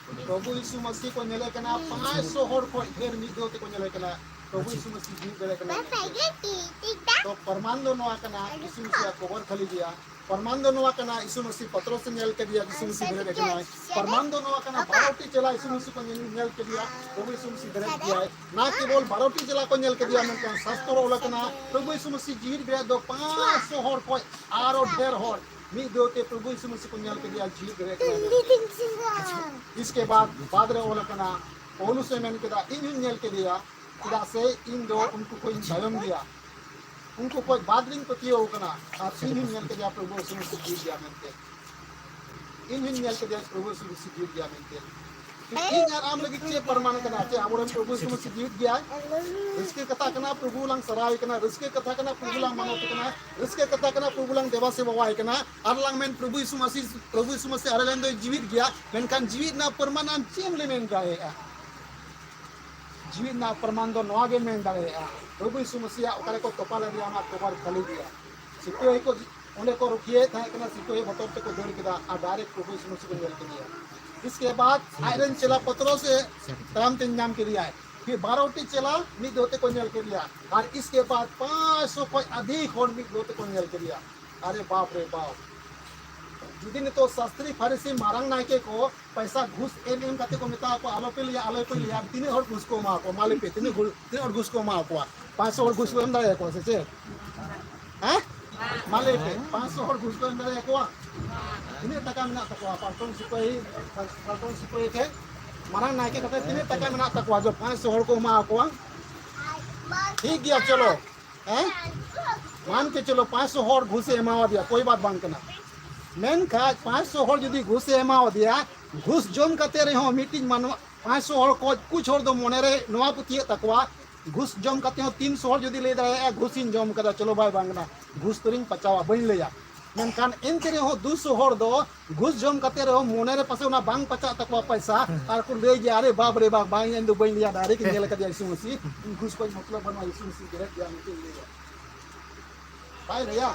ᱯᱨᱚᱵᱷᱩ ᱭᱤᱥᱩ ᱢᱟᱥᱤ ᱠᱚ ᱧᱮᱞᱮ ᱠᱟᱱᱟ᱾ ᱯᱟᱸᱪ ᱥᱚ ᱦᱚᱲ ᱠᱷᱚᱡ ᱰᱷᱮᱨ ᱢᱤᱫ ᱫᱷᱟᱣ ᱛᱮᱠᱚ ᱧᱮᱞᱮ ᱠᱟᱱᱟ᱾ ᱯᱨᱚᱵᱷᱩ ᱭᱤᱥᱩ ᱢᱟᱥᱤ ᱡᱤᱣᱤᱫ ᱵᱮᱨᱮᱫ ᱠᱟᱱᱟ᱾ ᱛᱚ ᱯᱨᱚᱢᱟᱱ ᱫᱚ ᱱᱚᱣᱟ ᱠᱟᱱᱟ, ᱭᱤᱥᱩ ᱢᱟᱥᱤᱭᱟᱜ ᱠᱚᱵᱚᱨ ᱠᱷᱟᱹᱞᱤ ᱜᱮᱭᱟ᱾ ᱯᱨᱚᱢᱟᱱ ᱫᱚ ᱱᱚᱣᱟ ᱠᱟᱱᱟ, ᱭᱤᱥᱩ ᱢᱟᱥᱤ ᱯᱚᱛᱨᱚᱥ ᱮ ᱧᱮᱞ ᱠᱮᱫᱮᱭᱟ, ᱭᱤᱥᱩ ᱢᱟᱥᱤ ᱵᱮᱨᱮᱫ ᱠᱟᱱᱟᱭ᱾ ᱯᱨᱚᱢᱟᱱ ᱫᱚ ᱱᱚᱣᱟ ᱠᱟᱱᱟ, ᱵᱟᱨᱚ ᱴᱤ ᱪᱮᱞᱟ ᱭᱤᱥᱩ ᱢᱟᱥᱤ ᱠᱚ ᱧᱮᱞ, ᱧᱮᱞ ᱠᱮᱫᱮᱭᱟ, ᱯᱨᱚᱵᱷᱩ ᱭᱤᱥᱩ ᱢᱟᱥᱤ ᱵᱮᱨᱮᱫ ᱠᱮᱫᱮᱭᱟᱭ᱾ ᱱᱟ ᱠᱮᱵᱚᱞ ᱵᱟᱨᱚ ᱴᱤ ᱪᱮᱞᱟ ᱠᱚ ᱧᱮᱞ ᱠᱮᱫᱮᱭᱟ, ᱢᱮᱱᱠᱷᱟᱱ ᱥᱟᱥᱛᱨᱚ ᱚᱞ ᱟᱠᱟᱱᱟ, ᱯᱨᱚᱵᱷᱩ ᱭᱤᱥᱩ ᱢᱟᱥᱤ ᱡᱤᱣᱤᱫ ᱵᱮᱨᱮᱫ ᱫᱚ ᱯᱟᱸᱪ ᱥᱚ ᱦᱚᱲ ᱠᱷᱚᱡ ᱟᱨᱚ ᱰᱷᱮᱨ ᱦᱚᱲ ᱢᱤᱫ ᱫᱷᱟᱣ ᱛᱮ ᱯᱨᱚᱵᱷᱩ ᱭᱤᱥᱩ ᱢᱟᱥᱤ ᱠᱚ ᱧᱮᱞ ᱠᱮᱫᱮᱭᱟ, ᱡᱤᱣᱤᱫ ᱵᱮᱨᱮᱫ ᱠᱮᱫᱮᱭᱟ᱾ ᱤᱥᱠᱮ ᱵᱟᱫ, ᱵᱟᱫ ᱨᱮ ᱚᱞ ᱟᱠᱟᱱᱟ, ᱯᱚᱞᱩᱥ ᱮ ᱢᱮᱱ ᱠᱮᱫᱟ, ᱤᱧ ᱦᱚᱸᱧ ᱧᱮᱞ ᱠᱮᱫᱮᱭᱟ, ᱪᱮᱫᱟᱜ ᱥᱮ ᱤᱧ ᱫᱚ ᱩᱱᱠᱩ ᱠᱷᱚᱡ ᱤᱧ ᱛᱟᱭᱚᱢ ᱜᱮᱭᱟ᱾ ᱩᱱᱠᱩ ᱠᱷᱚᱡ ᱵᱟᱫ ᱨᱤᱧ ᱯᱟᱹᱛᱭᱟᱹᱣ ᱠᱟᱱᱟ, ᱟᱨ ᱤᱧ ᱦᱚᱸᱧ ᱧᱮᱞ ᱠᱮᱫᱮᱭᱟ ᱯᱨᱚᱵᱷᱩ ᱭᱤᱥᱩ ᱢᱟᱥᱤ ᱡᱤᱣᱤᱫ ᱜᱮᱭᱟ ᱢᱮᱱᱛᱮ᱾ ᱤᱧ ᱦᱚᱸᱧ ᱧᱮᱞ ᱠᱮᱫᱮᱭᱟ ᱯᱨᱚᱵᱷᱩ ᱭᱤᱥᱩ ᱢᱟᱥᱤ ᱡᱤᱣᱤᱫ ᱜᱮᱭᱟ ᱢᱮᱱᱛᱮ᱾ ᱤᱧ ᱟᱨ ᱟᱢ ᱞᱟᱹᱜᱤᱫ ᱪᱮᱫ ᱯᱨᱚᱢᱟᱱ ᱠᱟᱱᱟ? ᱪᱮ ᱟᱵᱚᱨᱮᱱ ᱯᱨᱚᱵᱷᱩ ᱭᱤᱥᱩ ᱢᱟᱥᱤ ᱡᱤᱣᱤᱫ ᱜᱮᱭᱟᱭ? ᱨᱟᱹᱥᱠᱟᱹ ᱠᱟᱛᱷᱟ ᱠᱟᱱᱟ, ᱯᱨᱚᱵᱷᱩ ᱞᱟᱝ ᱥᱟᱨᱦᱟᱣᱮ ᱠᱟᱱᱟ, ᱨᱟᱹᱥᱠᱟᱹ ᱠᱟᱛᱷᱟ ᱠᱟᱱᱟ, ᱯᱨᱚᱵᱷᱩ ᱞᱟᱝ ᱢᱟᱱᱚᱛᱮ ᱠᱟᱱᱟ, ᱨᱟᱹᱥᱠᱟᱹ ᱠᱟᱛᱷᱟ ᱠᱟᱱᱟ, ᱯᱨᱚᱵᱷᱩ ᱞᱟᱝ ᱫᱮᱵᱟ ᱥᱮᱵᱟᱣᱟᱭ ᱠᱟᱱᱟ, ᱟᱨ ᱞᱟᱝ ᱢᱮᱱ, ᱯᱨᱚᱵᱷᱩ ᱭᱤᱥᱩ ᱢᱟᱥᱤ, ᱯᱨᱚᱵᱷᱩ ᱭᱤᱥᱩ ᱢᱟᱥᱤ ᱟᱞᱮ ᱨᱮᱱ ᱫᱚᱭ ᱡᱤᱣᱤᱫ ᱜᱮᱭᱟ, ᱢᱮᱱᱠᱷᱟᱱ ᱡᱤᱣᱤᱫ ᱨᱮᱱᱟᱜ ᱯᱨᱚᱢᱟᱱ ᱟᱢ ᱪᱮᱫ ᱮᱢ ᱞᱟᱹᱭ ᱢᱮᱱ ᱫᱟᱲᱮᱭᱟᱜᱼᱟ? ᱡᱤᱣᱤ ᱨᱮᱱᱟᱜ ᱯᱨᱚᱢᱟᱱ ᱫᱚ ᱱᱚᱣᱟ ᱜᱮ ᱢᱮᱱ ᱫᱟᱲᱮᱭᱟᱜᱼᱟ, ᱯᱨᱚᱵᱷᱩ ᱭᱤᱥᱩ ᱢᱟᱥᱤᱭᱟᱜ ᱚᱠᱟ ᱨᱮᱠᱚ ᱛᱚᱯᱟ ᱞᱮᱫᱮᱭᱟ, ᱚᱱᱟ ᱠᱚᱵᱚᱨ ᱠᱷᱟᱹᱞᱤ ᱜᱮᱭᱟ᱾ ᱥᱤᱯᱟᱹᱦᱤ ᱠᱚ ᱚᱸᱰᱮ ᱠᱚ ᱨᱩᱠᱷᱤᱭᱟᱹᱭᱮᱫ ᱛᱟᱦᱮᱸ ᱠᱟᱱᱟ, ᱥᱤᱯᱟᱹᱦᱤ ᱵᱚᱛᱚᱨ ᱛᱮᱠᱚ ᱫᱟᱹᱲ ᱠᱮᱫᱟ ᱟᱨ ᱰᱟᱭᱨᱮᱠᱴ ᱯᱨᱚᱵᱷᱩ ᱭᱤᱥᱩ ᱢᱟᱥᱤ ᱠᱚ ᱧᱮᱞ ᱠᱮᱫᱮᱭᱟ᱾ ᱤᱥᱠᱮ ᱵᱟᱫ ᱟᱡ ᱨᱮᱱ ᱪᱮᱞᱟ ᱯᱚᱛᱨᱚᱥ ᱮ ᱛᱟᱭᱚᱢ ᱛᱮ ᱧᱟᱢ ᱠᱮᱫᱮᱭᱟᱭ᱾ ᱯᱷᱤᱨ ᱵᱟᱨᱚ ᱴᱤ ᱪᱮᱞᱟ ᱢᱤᱫ ᱫᱷᱟᱣ ᱛᱮᱠᱚ ᱧᱮᱞ ᱠᱮᱫᱮᱭᱟ᱾ ᱟᱨ ᱤᱥᱠᱮ ᱵᱟᱫ ᱯᱟᱸᱪ ᱥᱚ ᱠᱷᱚᱡ ᱟᱫᱷᱤᱠ ᱦᱚᱲ ᱢᱤᱫ ᱫᱷᱟᱣ ᱛᱮᱠᱚ ᱧᱮᱞ ᱠᱮᱫᱮᱭᱟ᱾ ᱟᱨᱮ ᱵᱟᱯ ᱨᱮ ᱵᱟᱯ, ᱡᱩᱫᱤ ᱱᱤᱛᱚᱜ ᱥᱟᱥᱛᱨᱤ ᱯᱷᱟᱨᱤᱥᱤ ᱢᱟᱨᱟᱝ ᱱᱟᱭᱠᱮ ᱠᱚ ᱯᱚᱭᱥᱟ ᱜᱷᱩᱥ ᱮᱢ ᱮᱢ ᱠᱟᱛᱮ ᱠᱚ ᱢᱮᱛᱟ ᱠᱚᱣᱟ, "ᱟᱞᱚᱯᱮ ᱞᱟᱹᱭᱟ, ᱟᱞᱚᱯᱮ ᱞᱟᱹᱭᱟ", ᱛᱤᱱᱟᱹᱜ ᱦᱚᱲ ᱜᱷᱩᱥ ᱠᱚ ᱮᱢᱟ ᱠᱚᱣᱟ? ᱢᱟ ᱞᱟᱹᱭ ᱯᱮ, ᱛᱤᱱᱟᱹᱜ ᱜᱷᱩ-, ᱛᱤᱱᱟᱹᱜ ᱦᱚᱲ ᱜᱷᱩᱥ ᱠᱚ ᱮᱢᱟ ᱠᱚᱣᱟ? ᱯᱟᱸᱪ ᱥᱚ ᱦᱚᱲ ᱜᱷᱩᱥ ᱠᱚ ᱮᱢ ᱫᱟᱲᱮᱭᱟᱠᱚᱣᱟ ᱥᱮ ᱪᱮᱫ? ᱦᱮᱸ? ᱢᱟ ᱞᱟᱹᱭ ᱯᱮ, ᱯᱟᱸᱪ ᱥᱚ ᱦᱚᱲ ᱜᱷᱩᱥ ᱠᱚ ᱮᱢ ᱫᱟᱲᱮᱭᱟᱠᱚᱣᱟ? ᱛᱤᱱᱟᱹᱜ ᱴᱟᱠᱟ ᱢᱮᱱᱟᱜ ᱛᱟᱠᱚᱣᱟ ᱯᱟᱞᱴᱚᱱ ᱥᱤᱯᱟᱹᱦᱤ, ᱯᱟᱞᱴᱚᱱ ᱥᱤᱯᱟᱹᱦᱤ ᱴᱷᱮᱱ? ᱢᱟᱨᱟᱝ ᱱᱟᱭᱠᱮ ᱠᱚ ᱴᱷᱮᱱ ᱛᱤᱱᱟᱹᱜ ᱴᱟᱠᱟ ᱢᱮᱱᱟᱜ ᱛᱟᱠᱚᱣᱟ ᱡᱮ ᱯᱟᱸᱪ ᱥᱚ ᱦᱚᱲ ᱠᱚ ᱮᱢᱟ ᱠᱚᱣᱟ? ᱴᱷᱤᱠ ᱜᱮᱭᱟ, ᱪᱚᱞᱚ, ᱦᱮᱸ, ᱢᱟᱱ ᱠᱮ ᱪᱚᱞᱚ ᱯᱟᱸᱪ ᱥᱚ ᱦᱚᱲ ᱜᱷᱩᱥ ᱮ ᱮᱢᱟᱣᱟᱫᱮᱭᱟ, ᱠᱳᱭ ᱵᱟᱛ ᱵᱟᱝ ᱠᱟᱱᱟ᱾ ᱢᱮᱱᱠᱷᱟᱡ ᱯᱟᱸᱪ ᱥᱚ ᱦᱚᱲ ᱡᱩᱫᱤ ᱜᱷᱩᱥ ᱮ ᱮᱢᱟᱣᱟᱫᱮᱭᱟ, ᱜᱷᱩᱥ ᱡᱚᱢ ᱠᱟᱛᱮ ᱨᱮᱦᱚᱸ ᱢᱤᱫᱴᱤᱡ ᱢᱟᱱᱣᱟ, ᱯᱟᱸᱪ ᱥᱚ ᱦᱚᱲ ᱠᱷᱚᱡ ᱠᱩᱪ ᱦᱚᱲ ᱫᱚ ᱢᱚᱱᱮ ᱨᱮ ᱱᱚᱣᱟ ᱯᱟᱹᱛᱭᱟᱹᱜ ᱛᱟᱠᱚᱣᱟ, ᱜᱷᱩᱥ ᱡᱚᱢ ᱠᱟᱛᱮ ᱦᱚᱸ ᱛᱤᱱ ᱥᱚ ᱦᱚᱲ ᱡᱩᱫᱤ ᱞᱟᱹᱭ ᱫᱟᱲᱮᱭᱟᱜᱼᱟ, "ᱜᱷᱩᱥ ᱤᱧ ᱡᱚᱢ ᱠᱟᱫᱟ, ᱪᱚᱞᱚ ᱵᱷᱟᱭ, ᱵᱟᱝ ᱠᱟᱱᱟ, ᱜᱷᱩᱥ ᱛᱚᱨᱤᱧ ᱯᱟᱪᱟᱣᱟ, ᱵᱟᱹᱧ ᱞᱟᱹᱭᱟ", ᱢᱮᱱᱠᱷᱟᱱ ᱮᱱᱛᱮ ᱨᱮᱦᱚᱸ ᱫᱩ ᱥᱚ ᱦᱚᱲ ᱫᱚ ᱜᱷᱩᱥ ᱡᱚᱢ ᱠᱟᱛᱮ ᱨᱮᱦᱚᱸ ᱢᱚᱱᱮ ᱨᱮ ᱯᱟᱥᱮ ᱚᱱᱟ ᱵᱟᱝ ᱯᱟᱪᱟᱜ ᱛᱟᱠᱚᱣᱟ ᱯᱚᱭᱥᱟ, ᱟᱨ ᱠᱚ ᱞᱟᱹᱭ ᱜᱮᱭᱟ, "ᱟᱨᱮ ᱵᱟᱯ ᱨᱮ ᱵᱟᱯ, ᱵᱟᱝ, ᱤᱧ ᱫᱚ ᱵᱟᱹᱧ ᱞᱟᱹᱭᱟ, direct ᱤᱧ ᱧᱮᱞ ᱟᱠᱟᱫᱮᱭᱟ ᱤᱥᱩ ᱢᱟᱹᱥᱤ, ᱤᱧ ᱜᱷᱩᱥ ᱠᱷᱚᱱ ᱢᱚᱛᱞᱚᱵ ᱵᱟᱹᱱᱩᱜᱼᱟ, ᱤᱥᱩ ᱢᱟᱹᱥᱤ direct ᱜᱮᱭᱟ", ᱢᱤᱫᱴᱮᱱ ᱞᱟᱹᱭᱟ᱾ ᱵᱟᱭ ᱞᱟᱹᱭᱟ?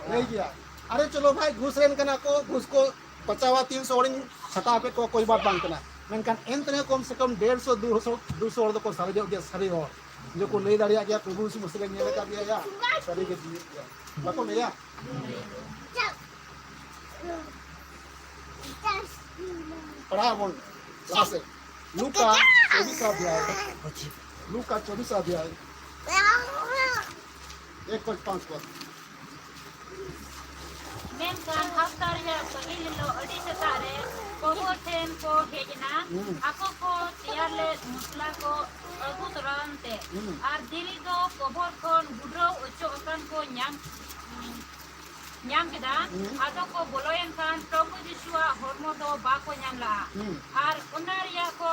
ᱞᱟᱹᱭ ᱜᱮᱭᱟ, "ᱟᱨᱮ ᱪᱚᱞᱚ ᱵᱷᱟᱭ, ᱜᱷᱩᱥ ᱨᱮᱱ ᱠᱟᱱᱟ ᱠᱚ, ᱜᱷᱩᱥ ᱠᱚ ᱯᱟᱪᱟᱣᱟ, ᱛᱤᱱ ᱥᱚ ᱦᱚᱲᱤᱧ ᱦᱟᱛᱟᱣ ᱠᱮᱫ ᱠᱚᱣᱟ, ᱠᱳᱭ ᱵᱟᱛ ᱵᱟᱝ ᱠᱟᱱᱟ", ᱢᱮᱱᱠᱷᱟᱱ ᱮᱱᱛᱮ ᱨᱮᱦᱚᱸ ᱠᱚᱢ ᱥᱮ ᱠᱚᱢ ᱰᱮᱲ ᱥᱚ, ᱫᱩ ᱥᱚ, ᱫᱩ ᱥᱚ ᱦᱚᱲ ᱫᱚᱠᱚ ᱥᱟᱨᱮᱡᱚᱜ ᱜᱮᱭᱟ, ᱥᱟᱹᱨᱤ ᱦᱚᱲ᱾ ᱡᱮ ᱠᱚ ᱞᱟᱹᱭ ᱫᱟᱲᱮᱭᱟᱜ ᱜᱮᱭᱟ, "ᱯᱨᱚᱵᱷᱩ ᱭᱤᱥᱩ ᱢᱟᱹᱥᱤ ᱞᱮ ᱧᱮᱞ ᱟᱠᱟᱫ ᱫᱮᱭᱟ ᱭᱟ, ᱥᱟᱹᱨᱤ ᱜᱮ ᱡᱤᱣᱤᱫ ᱜᱮᱭᱟ", ᱵᱟᱠᱚ ᱞᱟᱹᱭᱟ? ᱯᱟᱲᱦᱟᱣ ᱵᱚᱱ ᱞᱟᱦᱟ ᱥᱮᱫ᱾ ᱞᱩᱠᱟ ᱪᱚᱵᱵᱤᱥ ᱚᱫᱷᱭᱟᱭ, ᱞᱩᱠᱟ ᱪᱚᱵᱵᱤᱥ ᱚᱫᱷᱭᱟᱭ, ᱮᱠ ᱠᱷᱚᱱ ᱯᱟᱸᱪ ᱯᱚᱫ᱾ ᱢᱮᱱᱠᱷᱟᱱ ᱦᱟᱯᱛᱟ ᱨᱮᱭᱟᱜ ᱯᱟᱹᱦᱤᱞ ᱦᱤᱞᱳᱜ ᱟᱹᱰᱤ ᱥᱮᱛᱟᱜ ᱨᱮ ᱠᱚᱵᱚᱨ ᱴᱷᱮᱱ ᱠᱚ ᱦᱮᱡ ᱮᱱᱟ᱾ ᱦᱩᱸ᱾ ᱟᱠᱚ ᱠᱚ ᱛᱮᱭᱟᱨ ᱞᱮᱫ ᱢᱚᱥᱞᱟ ᱠᱚ ᱟᱹᱜᱩ ᱛᱚᱨᱟᱣᱟᱱ ᱛᱮ, ᱦᱩᱸ᱾ ᱟᱨ ᱫᱷᱤᱨᱤ ᱫᱚ ᱠᱚᱵᱚᱨ ᱠᱷᱚᱱ ᱜᱩᱰᱨᱟᱹᱣ ᱚᱪᱚᱜ ᱟᱠᱟᱱ ᱠᱚ ᱧᱟᱢ, ᱧᱟᱢ ᱠᱮᱫᱟ᱾ ᱦᱩᱸ᱾ ᱟᱫᱚ ᱠᱚ ᱵᱚᱞᱚᱭᱮᱱ ᱠᱷᱟᱱ ᱯᱨᱚᱵᱷᱩ ᱡᱤᱥᱩᱣᱟᱜ ᱦᱚᱲᱢᱚ ᱫᱚ ᱵᱟᱠᱚ ᱧᱟᱢ ᱞᱟᱜᱼᱟ᱾ ᱦᱩᱸ᱾ ᱟᱨ ᱚᱱᱟ ᱨᱮᱭᱟᱜ ᱠᱚ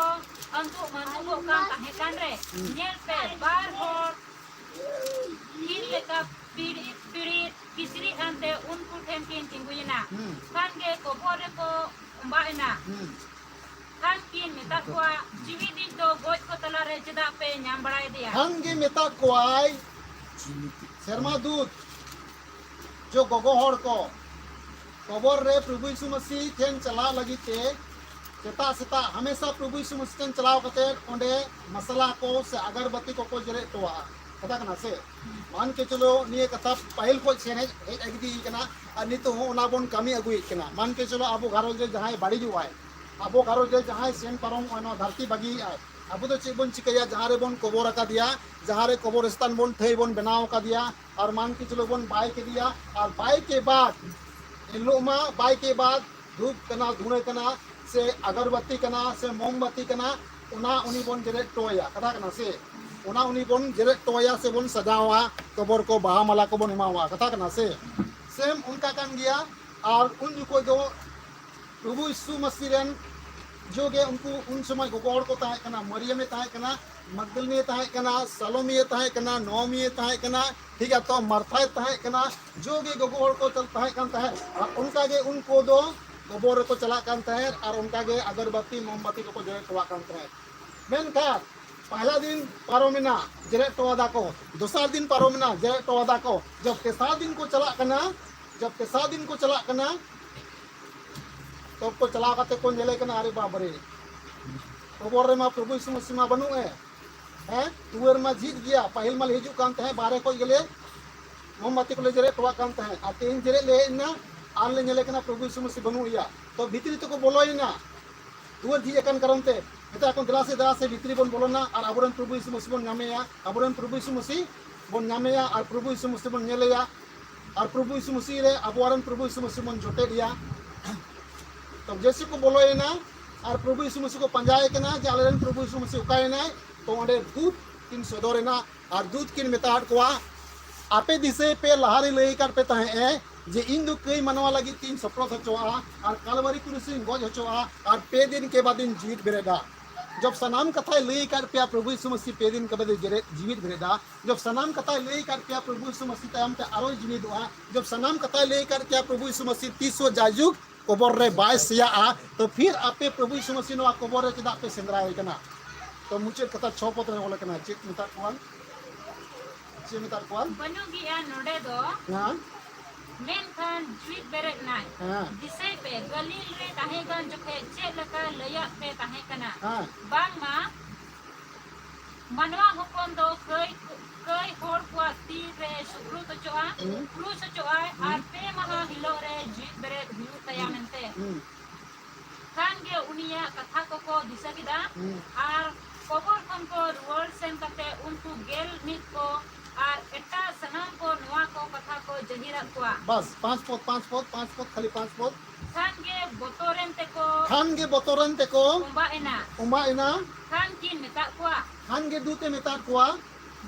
ᱟᱹᱱᱫᱩᱜ ᱢᱟᱹᱱᱫᱩᱜᱚᱜ ᱠᱟᱱ ᱛᱟᱦᱮᱸ ᱠᱟᱱ ᱨᱮ, ᱦᱩᱸ᱾ ᱧᱮᱞ ᱯᱮ, ᱵᱟᱨ ᱦᱚᱲ ᱛᱷᱤᱨ ᱞᱮᱠᱟ ᱯᱤᱲᱤᱛ ᱯᱤᱲᱤᱛ ᱠᱤᱪᱨᱤᱡ ᱟᱱᱛᱮ ᱩᱱᱠᱩ ᱴᱷᱮᱱ ᱠᱤᱱ ᱛᱤᱸᱜᱩᱭᱮᱱᱟ᱾ ᱦᱩᱸ᱾ ᱠᱷᱟᱱ ᱜᱮ ᱠᱚᱵᱚᱨ ᱨᱮᱠᱚ ᱚᱸᱵᱟᱜ ᱮᱱᱟ᱾ ᱦᱩᱸ᱾ ᱠᱷᱟᱱ ᱠᱤᱱ ᱢᱮᱛᱟᱫ ᱠᱚᱣᱟ, "ᱡᱤᱣᱤᱫᱤᱡ ᱫᱚ ᱜᱚᱡ ᱠᱚ ᱛᱟᱞᱟᱨᱮ ᱪᱮᱫᱟᱜ ᱯᱮ ᱧᱟᱢ ᱵᱟᱲᱟᱭᱮᱫᱮᱭᱟ?" ᱠᱷᱟᱱ ᱜᱮ ᱢᱮᱛᱟᱫ ᱠᱚᱣᱟᱭ ᱥᱮᱨᱢᱟ ᱫᱩᱛ, ᱡᱚ ᱜᱚᱜᱚ ᱦᱚᱲ ᱠᱚ, ᱠᱚᱵᱚᱨ ᱨᱮ ᱯᱨᱚᱵᱷᱩ ᱭᱤᱥᱩ ᱢᱟᱹᱥᱤ ᱴᱷᱮᱱ ᱪᱟᱞᱟᱜ ᱞᱟᱹᱜᱤᱫ ᱛᱮ ᱥᱮᱛᱟᱜ ᱥᱮᱛᱟᱜ ᱦᱟᱢᱮᱥᱟ ᱯᱨᱚᱵᱷᱩ ᱭᱤᱥᱩ ᱢᱟᱹᱥᱤ ᱴᱷᱮᱱ ᱪᱟᱞᱟᱣ ᱠᱟᱛᱮ ᱚᱸᱰᱮ ᱢᱟᱥᱟᱞᱟ ᱠᱚ ᱥᱮ ᱟᱜᱟᱨᱵᱟᱹᱛᱤ ᱠᱚᱠᱚ ᱡᱮᱨᱮᱫ ᱦᱚᱴᱚᱣᱟᱜᱼᱟ᱾ ᱠᱟᱛᱷᱟ ᱠᱟᱱᱟ ᱥᱮ? ᱢᱟᱱ ᱠᱮ ᱪᱚᱞᱚ, ᱱᱤᱭᱟᱹ ᱠᱟᱛᱷᱟ ᱯᱟᱹᱦᱤᱞ ᱠᱷᱚᱱ ᱥᱮᱱ ᱦᱮᱡ, ᱦᱮᱡ ᱤᱫᱤ ᱠᱟᱱᱟ ᱟᱨ ᱱᱤᱛᱚᱜ ᱦᱚᱸ ᱚᱱᱟ ᱵᱚᱱ ᱠᱟᱹᱢᱤ ᱟᱹᱜᱩᱭᱮᱫ ᱠᱟᱱᱟ᱾ ᱢᱟᱱ ᱠᱮ ᱪᱚᱞᱚ, ᱟᱵᱚ ᱜᱷᱟᱨᱚᱸᱡᱽ ᱨᱮ ᱡᱟᱦᱟᱸᱭ ᱵᱟᱹᱲᱤᱡᱚᱜ ᱟᱭ, ᱟᱵᱚ ᱜᱷᱟᱨᱚᱸᱡᱽ ᱨᱮ ᱡᱟᱦᱟᱸᱭ ᱥᱮᱱ ᱯᱟᱨᱚᱢᱚᱜ ᱟᱭ, ᱱᱚᱣᱟ ᱫᱷᱟᱹᱨᱛᱤ ᱵᱟᱹᱜᱤᱭᱮᱫ ᱟᱭ, ᱟᱵᱚ ᱫᱚ ᱪᱮᱫ ᱵᱚᱱ ᱪᱤᱠᱟᱹᱭᱟ? ᱡᱟᱦᱟᱸ ᱨᱮᱵᱚᱱ ᱠᱚᱵᱚᱨ ᱟᱠᱟᱫᱮᱭᱟ, ᱡᱟᱦᱟᱸ ᱨᱮ ᱠᱚᱵᱚᱨ ᱥᱛᱷᱟᱱ ᱵᱚᱱ ᱴᱷᱟᱹᱭ ᱵᱚᱱ ᱵᱮᱱᱟᱣ ᱟᱠᱟᱫᱮᱭᱟ, ᱟᱨ ᱢᱟᱱ ᱠᱮ ᱪᱚᱞᱚ ᱵᱚᱱ ᱵᱟᱭ ᱠᱮᱫᱮᱭᱟ, ᱟᱨ ᱵᱟᱭ ᱠᱮ ᱵᱟᱫ, ᱮᱱ ᱦᱤᱞᱳᱜ ᱢᱟ ᱵᱟᱭ ᱠᱮ ᱵᱟᱫ ᱫᱷᱩᱯ ᱠᱟᱱᱟ, ᱫᱷᱩᱬᱟᱹ ᱠᱟᱱᱟ, ᱥᱮ ᱟᱜᱚᱨᱵᱟᱛᱤ ᱠᱟᱱᱟ, ᱥᱮ ᱢᱳᱢᱵᱟᱛᱤ ᱠᱟᱱᱟ, ᱚᱱᱟ ᱩᱱᱤ ᱵᱚᱱ ᱡᱮᱨᱮᱫ ᱦᱚᱴᱚ ᱟᱭᱟ᱾ ᱠᱟᱛᱷᱟ ᱠᱟᱱᱟ ᱥᱮ? ᱚᱱᱟ ᱩᱱᱤ ᱵᱚᱱ ᱡᱮᱨᱮᱫ ᱦᱚᱴᱚ ᱟᱭᱟ ᱥᱮ ᱵᱚᱱ ᱥᱟᱡᱟᱣᱟ, ᱠᱚᱵᱚᱨ ᱠᱚ ᱵᱟᱦᱟ ᱢᱟᱞᱟ ᱠᱚᱵᱚᱱ ᱮᱢᱟᱣᱟ᱾ ᱠᱟᱛᱷᱟ ᱠᱟᱱᱟ ᱥᱮ? ᱥᱮᱢ ᱚᱱᱠᱟ ᱠᱟᱱ ᱜᱮᱭᱟ᱾ ᱟᱨ ᱩᱱ ᱡᱚᱠᱷᱚᱡ ᱫᱚ ᱯᱨᱚᱵᱷᱩ ᱭᱤᱥᱩ ᱢᱟᱹᱥᱤ ᱨᱮᱱ ᱡᱚᱜᱮ ᱩᱱᱠᱩ ᱩᱱ ᱥᱚᱢᱚᱭ ᱜᱚᱜᱚ ᱦᱚᱲ ᱠᱚ ᱛᱟᱦᱮᱸ ᱠᱟᱱᱟ, ᱢᱟᱨᱤᱭᱟᱢᱮ ᱛᱟᱦᱮᱸ ᱠᱟᱱᱟ, ᱢᱟᱜᱽᱫᱟᱞᱤᱱᱤᱭᱮ ᱛᱟᱦᱮᱸ ᱠᱟᱱᱟ, ᱥᱟᱞᱳᱢᱤᱭᱮ ᱛᱟᱦᱮᱸ ᱠᱟᱱᱟ, ᱱᱚᱣᱢᱤᱭᱮ ᱛᱟᱦᱮᱸ ᱠᱟᱱᱟ, ᱴᱷᱤᱠ ᱜᱮᱭᱟ, ᱛᱚ ᱢᱟᱨᱛᱷᱟᱭ ᱛᱟᱦᱮᱸ ᱠᱟᱱᱟ᱾ ᱡᱚᱜᱮ ᱜᱚᱜᱚ ᱦᱚᱲ ᱠᱚ ᱪᱟᱞ-, ᱛᱟᱦᱮᱸ ᱠᱟᱱ ᱛᱟᱦᱮᱸᱫ, ᱟᱨ ᱚᱱᱠᱟ ᱜᱮ ᱩᱱᱠᱩ ᱫᱚ ᱠᱚᱵᱚᱨ ᱨᱮᱠᱚ ᱪᱟᱞᱟᱜ ᱠᱟᱱ ᱛᱟᱦᱮᱸᱫ, ᱟᱨ ᱚᱱᱠᱟ ᱜᱮ ᱟᱜᱚᱨᱵᱟᱛᱤ ᱢᱳᱢᱵᱟᱛᱤ ᱠᱚᱠᱚ ᱡᱚᱭᱮ ᱦᱚᱴᱚᱣᱟᱜ ᱠᱟᱱ ᱛᱟᱦᱮᱸᱫ᱾ ᱢᱮᱱᱠᱷᱟᱱ ᱯᱟᱦᱞᱟ ᱫᱤᱱ ᱯᱟᱨᱚᱢᱮᱱᱟ, ᱡᱮᱨᱮᱫ ᱦᱚᱴᱚᱣᱟᱫᱟ ᱠᱚ, ᱫᱚᱥᱟᱨ ᱫᱤᱱ ᱯᱟᱨᱚᱢᱮᱱᱟ, ᱡᱮᱨᱮᱫ ᱦᱚᱴᱚᱣᱟᱫᱟ ᱠᱚ, ᱡᱚᱵ ᱛᱮᱥᱟᱨ ᱫᱤᱱ ᱠᱚ ᱪᱟᱞᱟᱜ ᱠᱟᱱᱟ, ᱡᱚᱵ ᱛᱮᱥᱟᱨ ᱫᱤᱱ ᱠᱚ ᱪᱟᱞᱟᱜ ᱠᱟᱱᱟ, ᱛᱚᱵ ᱠᱚ ᱪᱟᱞᱟᱣ ᱠᱟᱛᱮ ᱠᱚ ᱧᱮᱞᱮ ᱠᱟᱱᱟ, ᱟᱨᱮ ᱵᱟᱵᱨᱮ, ᱠᱚᱵᱚᱨ ᱨᱮᱢᱟ ᱯᱨᱚᱵᱷᱩ ᱭᱤᱥᱩ ᱢᱟᱹᱥᱤ ᱢᱟ ᱵᱟᱹᱱᱩᱜ ᱮ᱾ ᱦᱮᱸ, ᱫᱩᱣᱟᱹᱨ ᱢᱟ ᱡᱷᱤᱡ ᱜᱮᱭᱟ, ᱯᱟᱹᱦᱤᱞ ᱢᱟᱞᱮ ᱦᱤᱡᱩᱜ ᱠᱟᱱ ᱛᱟᱦᱮᱸᱫ, ᱵᱟᱦᱨᱮ ᱠᱷᱚᱡ ᱜᱮᱞᱮ ᱢᱳᱢᱵᱟᱛᱤ ᱠᱚᱞᱮ ᱡᱮᱨᱮᱫ ᱦᱚᱴᱚᱣᱟᱜ ᱠᱟᱱ ᱛᱟᱦᱮᱸᱫ, ᱟᱨ ᱛᱮᱦᱮᱧ ᱡᱮᱨᱮᱫ ᱞᱮ ᱦᱮᱡ ᱮᱱᱟ, ᱟᱨ ᱞᱮ ᱧᱮᱞᱮ ᱠᱟᱱᱟ ᱯᱨᱚᱵᱷᱩ ᱭᱤᱥᱩ ᱢᱟᱹᱥᱤ ᱵᱟᱹᱱᱩᱜ ᱮᱭᱟ᱾ ᱛᱚ ᱵᱷᱤᱛᱨᱤ ᱛᱮᱠᱚ ᱵᱚᱞᱚᱭᱮᱱᱟ, ᱫᱩᱣᱟᱹᱨ ᱡᱷᱤᱡ ᱟᱠᱟᱱ ᱠᱟᱨᱚᱱ ᱛᱮ᱾ ᱢᱮᱛᱟ ᱠᱚ, "ᱫᱮᱞᱟ ᱥᱮ, ᱫᱮᱞᱟ ᱥᱮ, ᱵᱷᱤᱛᱨᱤ ᱵᱚᱱ ᱵᱚᱞᱚᱱᱟ ᱟᱨ ᱟᱵᱚᱨᱮᱱ ᱯᱨᱚᱵᱷᱩ ᱭᱤᱥᱩ ᱢᱟᱹᱥᱤ ᱵᱚᱱ ᱧᱟᱢᱮᱭᱟ, ᱟᱵᱚᱨᱮᱱ ᱯᱨᱚᱵᱷᱩ ᱭᱤᱥᱩ ᱢᱟᱹᱥᱤ ᱵᱚᱱ ᱧᱟᱢᱮᱭᱟ ᱟᱨ ᱯᱨᱚᱵᱷᱩ ᱭᱤᱥᱩ ᱢᱟᱹᱥᱤ ᱵᱚᱱ ᱧᱮᱞᱮᱭᱟ, ᱟᱨ ᱯᱨᱚᱵᱷᱩ ᱭᱤᱥᱩ ᱢᱟᱹᱥᱤ ᱨᱮ ᱟᱵᱚᱨᱮᱱ ᱯᱨᱚᱵᱷᱩ ᱭᱤᱥᱩ ᱢᱟᱹᱥᱤ ᱵᱚᱱ ᱡᱚᱴᱮᱫ ᱮᱭᱟ᱾" ᱛᱚ ᱡᱮᱥᱮ ᱠᱚ ᱵᱚᱞᱚᱭᱮᱱᱟ ᱟᱨ ᱯᱨᱚᱵᱷᱩ ᱭᱤᱥᱩ ᱢᱟᱹᱥᱤ ᱠᱚ ᱯᱟᱸᱡᱟᱭᱮ ᱠᱟᱱᱟ ᱡᱮ ᱟᱞᱮᱨᱮᱱ ᱯᱨᱚᱵᱷᱩ ᱭᱤᱥᱩ ᱢᱟᱹᱥᱤ ᱚᱠᱟᱭᱮᱱᱟᱭ, ᱛᱚ ᱚᱸᱰᱮ ᱫᱩᱛ ᱠᱤᱱ ᱥᱚᱫᱚᱨᱮᱱᱟ ᱟᱨ ᱫᱩᱛ ᱠᱤᱱ ᱢᱮᱛᱟᱫ ᱠᱚᱣᱟ, "ᱟᱯᱮ ᱫᱤᱥᱟᱹᱭ ᱯᱮ, ᱞᱟᱦᱟᱨᱮ ᱞᱟᱹᱭ ᱟᱠᱟᱫ ᱯᱮ ᱛᱟᱦᱮᱸᱫ ᱮ ᱡᱮ ᱤᱧ ᱫᱚ ᱠᱟᱹᱭ ᱢᱟᱱᱣᱟ ᱞᱟᱹᱜᱤᱫ ᱛᱤᱧ ᱥᱚᱯᱨᱚᱫ ᱦᱚᱪᱚᱣᱟᱜᱼᱟ ᱟᱨ ᱠᱟᱞᱵᱟᱨᱤ ᱠᱩᱨᱩᱥᱤᱧ ᱜᱚᱡ ᱦᱚᱪᱚᱣᱟᱜᱼᱟ ᱟᱨ ᱯᱮ ᱫᱤᱱ ᱠᱮ ᱵᱟᱫᱤᱧ ᱡᱤᱣᱤᱫ ᱵᱮᱨᱮᱫᱟ᱾" ᱡᱚᱵ ᱥᱟᱱᱟᱢ ᱠᱟᱛᱷᱟᱭ ᱞᱟᱹᱭ ᱟᱠᱟᱫ ᱯᱮᱭᱟ ᱯᱨᱚᱵᱷᱩ ᱭᱤᱥᱩ ᱢᱟᱹᱥᱤ ᱯᱮ ᱫᱤᱱ ᱠᱮ ᱵᱟᱫᱮ ᱡᱮᱨᱮᱫ ᱡᱤᱣᱤᱫ ᱵᱮᱨᱮᱫᱟ, ᱡᱚᱵ ᱥᱟᱱᱟᱢ ᱠᱟᱛᱷᱟᱭ ᱞᱟᱹᱭ ᱟᱠᱟᱫ ᱯᱮᱭᱟ ᱯᱨᱚᱵᱷᱩ ᱭᱤᱥᱩ ᱢᱟᱹᱥᱤ ᱛᱟᱭᱚᱢ ᱛᱮ ᱟᱨᱚᱭ ᱡᱤᱣᱤᱫᱚᱜᱼᱟ, ᱡᱚᱵ ᱥᱟᱱᱟᱢ ᱠᱟᱛᱷᱟᱭ ᱞᱟᱹᱭ ᱟᱠᱟᱫ ᱯᱮᱭᱟ ᱯᱨᱚᱵᱷᱩ ᱭᱤᱥᱩ ᱢᱟᱹᱥᱤ ᱛᱤᱥ ᱦᱚᱸ ᱡᱟᱭᱡᱩᱜᱽ ᱠᱚᱵᱚᱨ ᱨᱮ ᱵᱟᱭ ᱥᱮᱭᱟᱜᱼᱟ, ᱛᱚ ᱯᱷᱤᱨ ᱟᱯᱮ ᱯᱨᱚᱵᱷᱩ ᱭᱤᱥᱩ ᱢᱟᱹᱥᱤ ᱱᱚᱣᱟ ᱠᱚᱵᱚᱨ ᱨᱮ ᱪᱮᱫᱟᱜ ᱯᱮ ᱥᱮᱸᱫᱽᱨᱟᱭᱮ ᱠᱟᱱᱟ? ᱛᱚ ᱢᱩᱪᱟᱹᱫ ᱠᱟᱛᱷᱟ ᱪᱷᱚ ᱯᱚᱫ ᱨᱮ ᱚᱞ ᱟᱠᱟᱱᱟ, ᱪᱮᱫ ᱢᱮᱛᱟᱜ ᱠᱚᱣᱟ? ᱪᱮᱫ ᱢᱮᱛᱟᱜ ᱠᱚᱣᱟ? ᱵᱟᱹᱱᱩᱜ ᱜᱮᱭᱟ ᱱᱚᱰᱮ ᱫᱚ᱾ ᱦᱮᱸ? ᱢᱮᱱᱠᱷᱟᱱ ᱡᱤᱣᱤᱫ ᱵᱮᱨᱮᱫ ᱱᱟᱭ᱾ ᱦᱮᱸ᱾ ᱫᱤᱥᱟᱹᱭ ᱯᱮ, ᱜᱟᱹᱞᱤᱞ ᱨᱮ ᱛᱟᱦᱮᱸ ᱠᱟᱱ ᱡᱚᱠᱷᱮᱡ ᱪᱮᱫ ᱞᱮᱠᱟ ᱞᱟᱹᱭᱟᱫ ᱯᱮ ᱛᱟᱦᱮᱸ ᱠᱟᱱᱟ? ᱦᱮᱸ᱾ ᱵᱟᱝᱢᱟ ᱢᱟᱱᱣᱟ ᱦᱚᱯᱚᱱ ᱫᱚ ᱠᱟᱹᱭ, ᱠᱟᱹᱭ ᱦᱚᱲ ᱠᱚᱣᱟᱜ ᱛᱤ ᱨᱮ ᱥᱩᱯᱨᱩᱫ ᱦᱚᱪᱚᱜᱼᱟ, ᱦᱩᱸ᱾ ᱠᱨᱩᱥ ᱦᱚᱪᱚᱜᱼᱟᱭ, ᱦᱩᱸ᱾ ᱟᱨ ᱯᱮ ᱢᱟᱦᱟ ᱦᱤᱞᱳᱜ ᱨᱮ ᱡᱤᱣᱤᱫ ᱵᱮᱨᱮᱫ ᱦᱩᱭᱩᱜ ᱛᱟᱭᱟ ᱦᱩᱸ᱾ ᱢᱮᱱᱛᱮ᱾ ᱦᱩᱸ᱾ ᱠᱷᱟᱱ ᱜᱮ ᱩᱱᱤᱭᱟᱜ ᱠᱟᱛᱷᱟ ᱠᱚᱠᱚ ᱫᱤᱥᱟᱹ ᱠᱮᱫᱟ, ᱦᱩᱸ᱾ ᱟᱨ ᱠᱚᱵᱚᱨ ᱠᱷᱚᱱ ᱠᱚ ᱨᱩᱣᱟᱹᱲ ᱥᱮᱱ ᱠᱟᱛᱮ ᱩᱱᱠᱩ ᱜᱮᱞ ᱢᱤᱫ ᱠᱚ ᱟᱨ ᱮᱴᱟᱜ ᱥᱟᱱᱟᱢ ᱠᱚ ᱱᱚᱣᱟ ᱠᱚ ᱠᱟᱛᱷᱟ ᱠᱚ ᱡᱟᱹᱦᱤᱨᱟᱫ ᱠᱚᱣᱟ᱾ ᱵᱟᱥ, ᱯᱟᱸᱪ ᱯᱚᱫ, ᱯᱟᱸᱪ ᱯᱚᱫ, ᱯᱟᱸᱪ ᱯᱚᱫ, ᱠᱷᱟᱹᱞᱤ ᱯᱟᱸᱪ ᱯᱚᱫ᱾ ᱠᱷᱟᱱ ᱜᱮ ᱵᱚᱛᱚᱨᱮᱱ ᱛᱮᱠᱚ ᱠᱷᱟᱱ ᱜᱮ ᱵᱚᱛᱚᱨᱮᱱ ᱛᱮᱠᱚ ᱚᱢᱵᱟᱜ ᱮᱱᱟ᱾ ᱚᱢᱵᱟᱜ ᱮᱱᱟ᱾ ᱠᱷᱟᱱ ᱠᱤᱱ ᱢᱮᱛᱟᱫ ᱠᱚᱣᱟ᱾ ᱠᱷᱟᱱ ᱜᱮ ᱫᱩᱛ ᱮ ᱢᱮᱛᱟᱫ ᱠᱚᱣᱟ᱾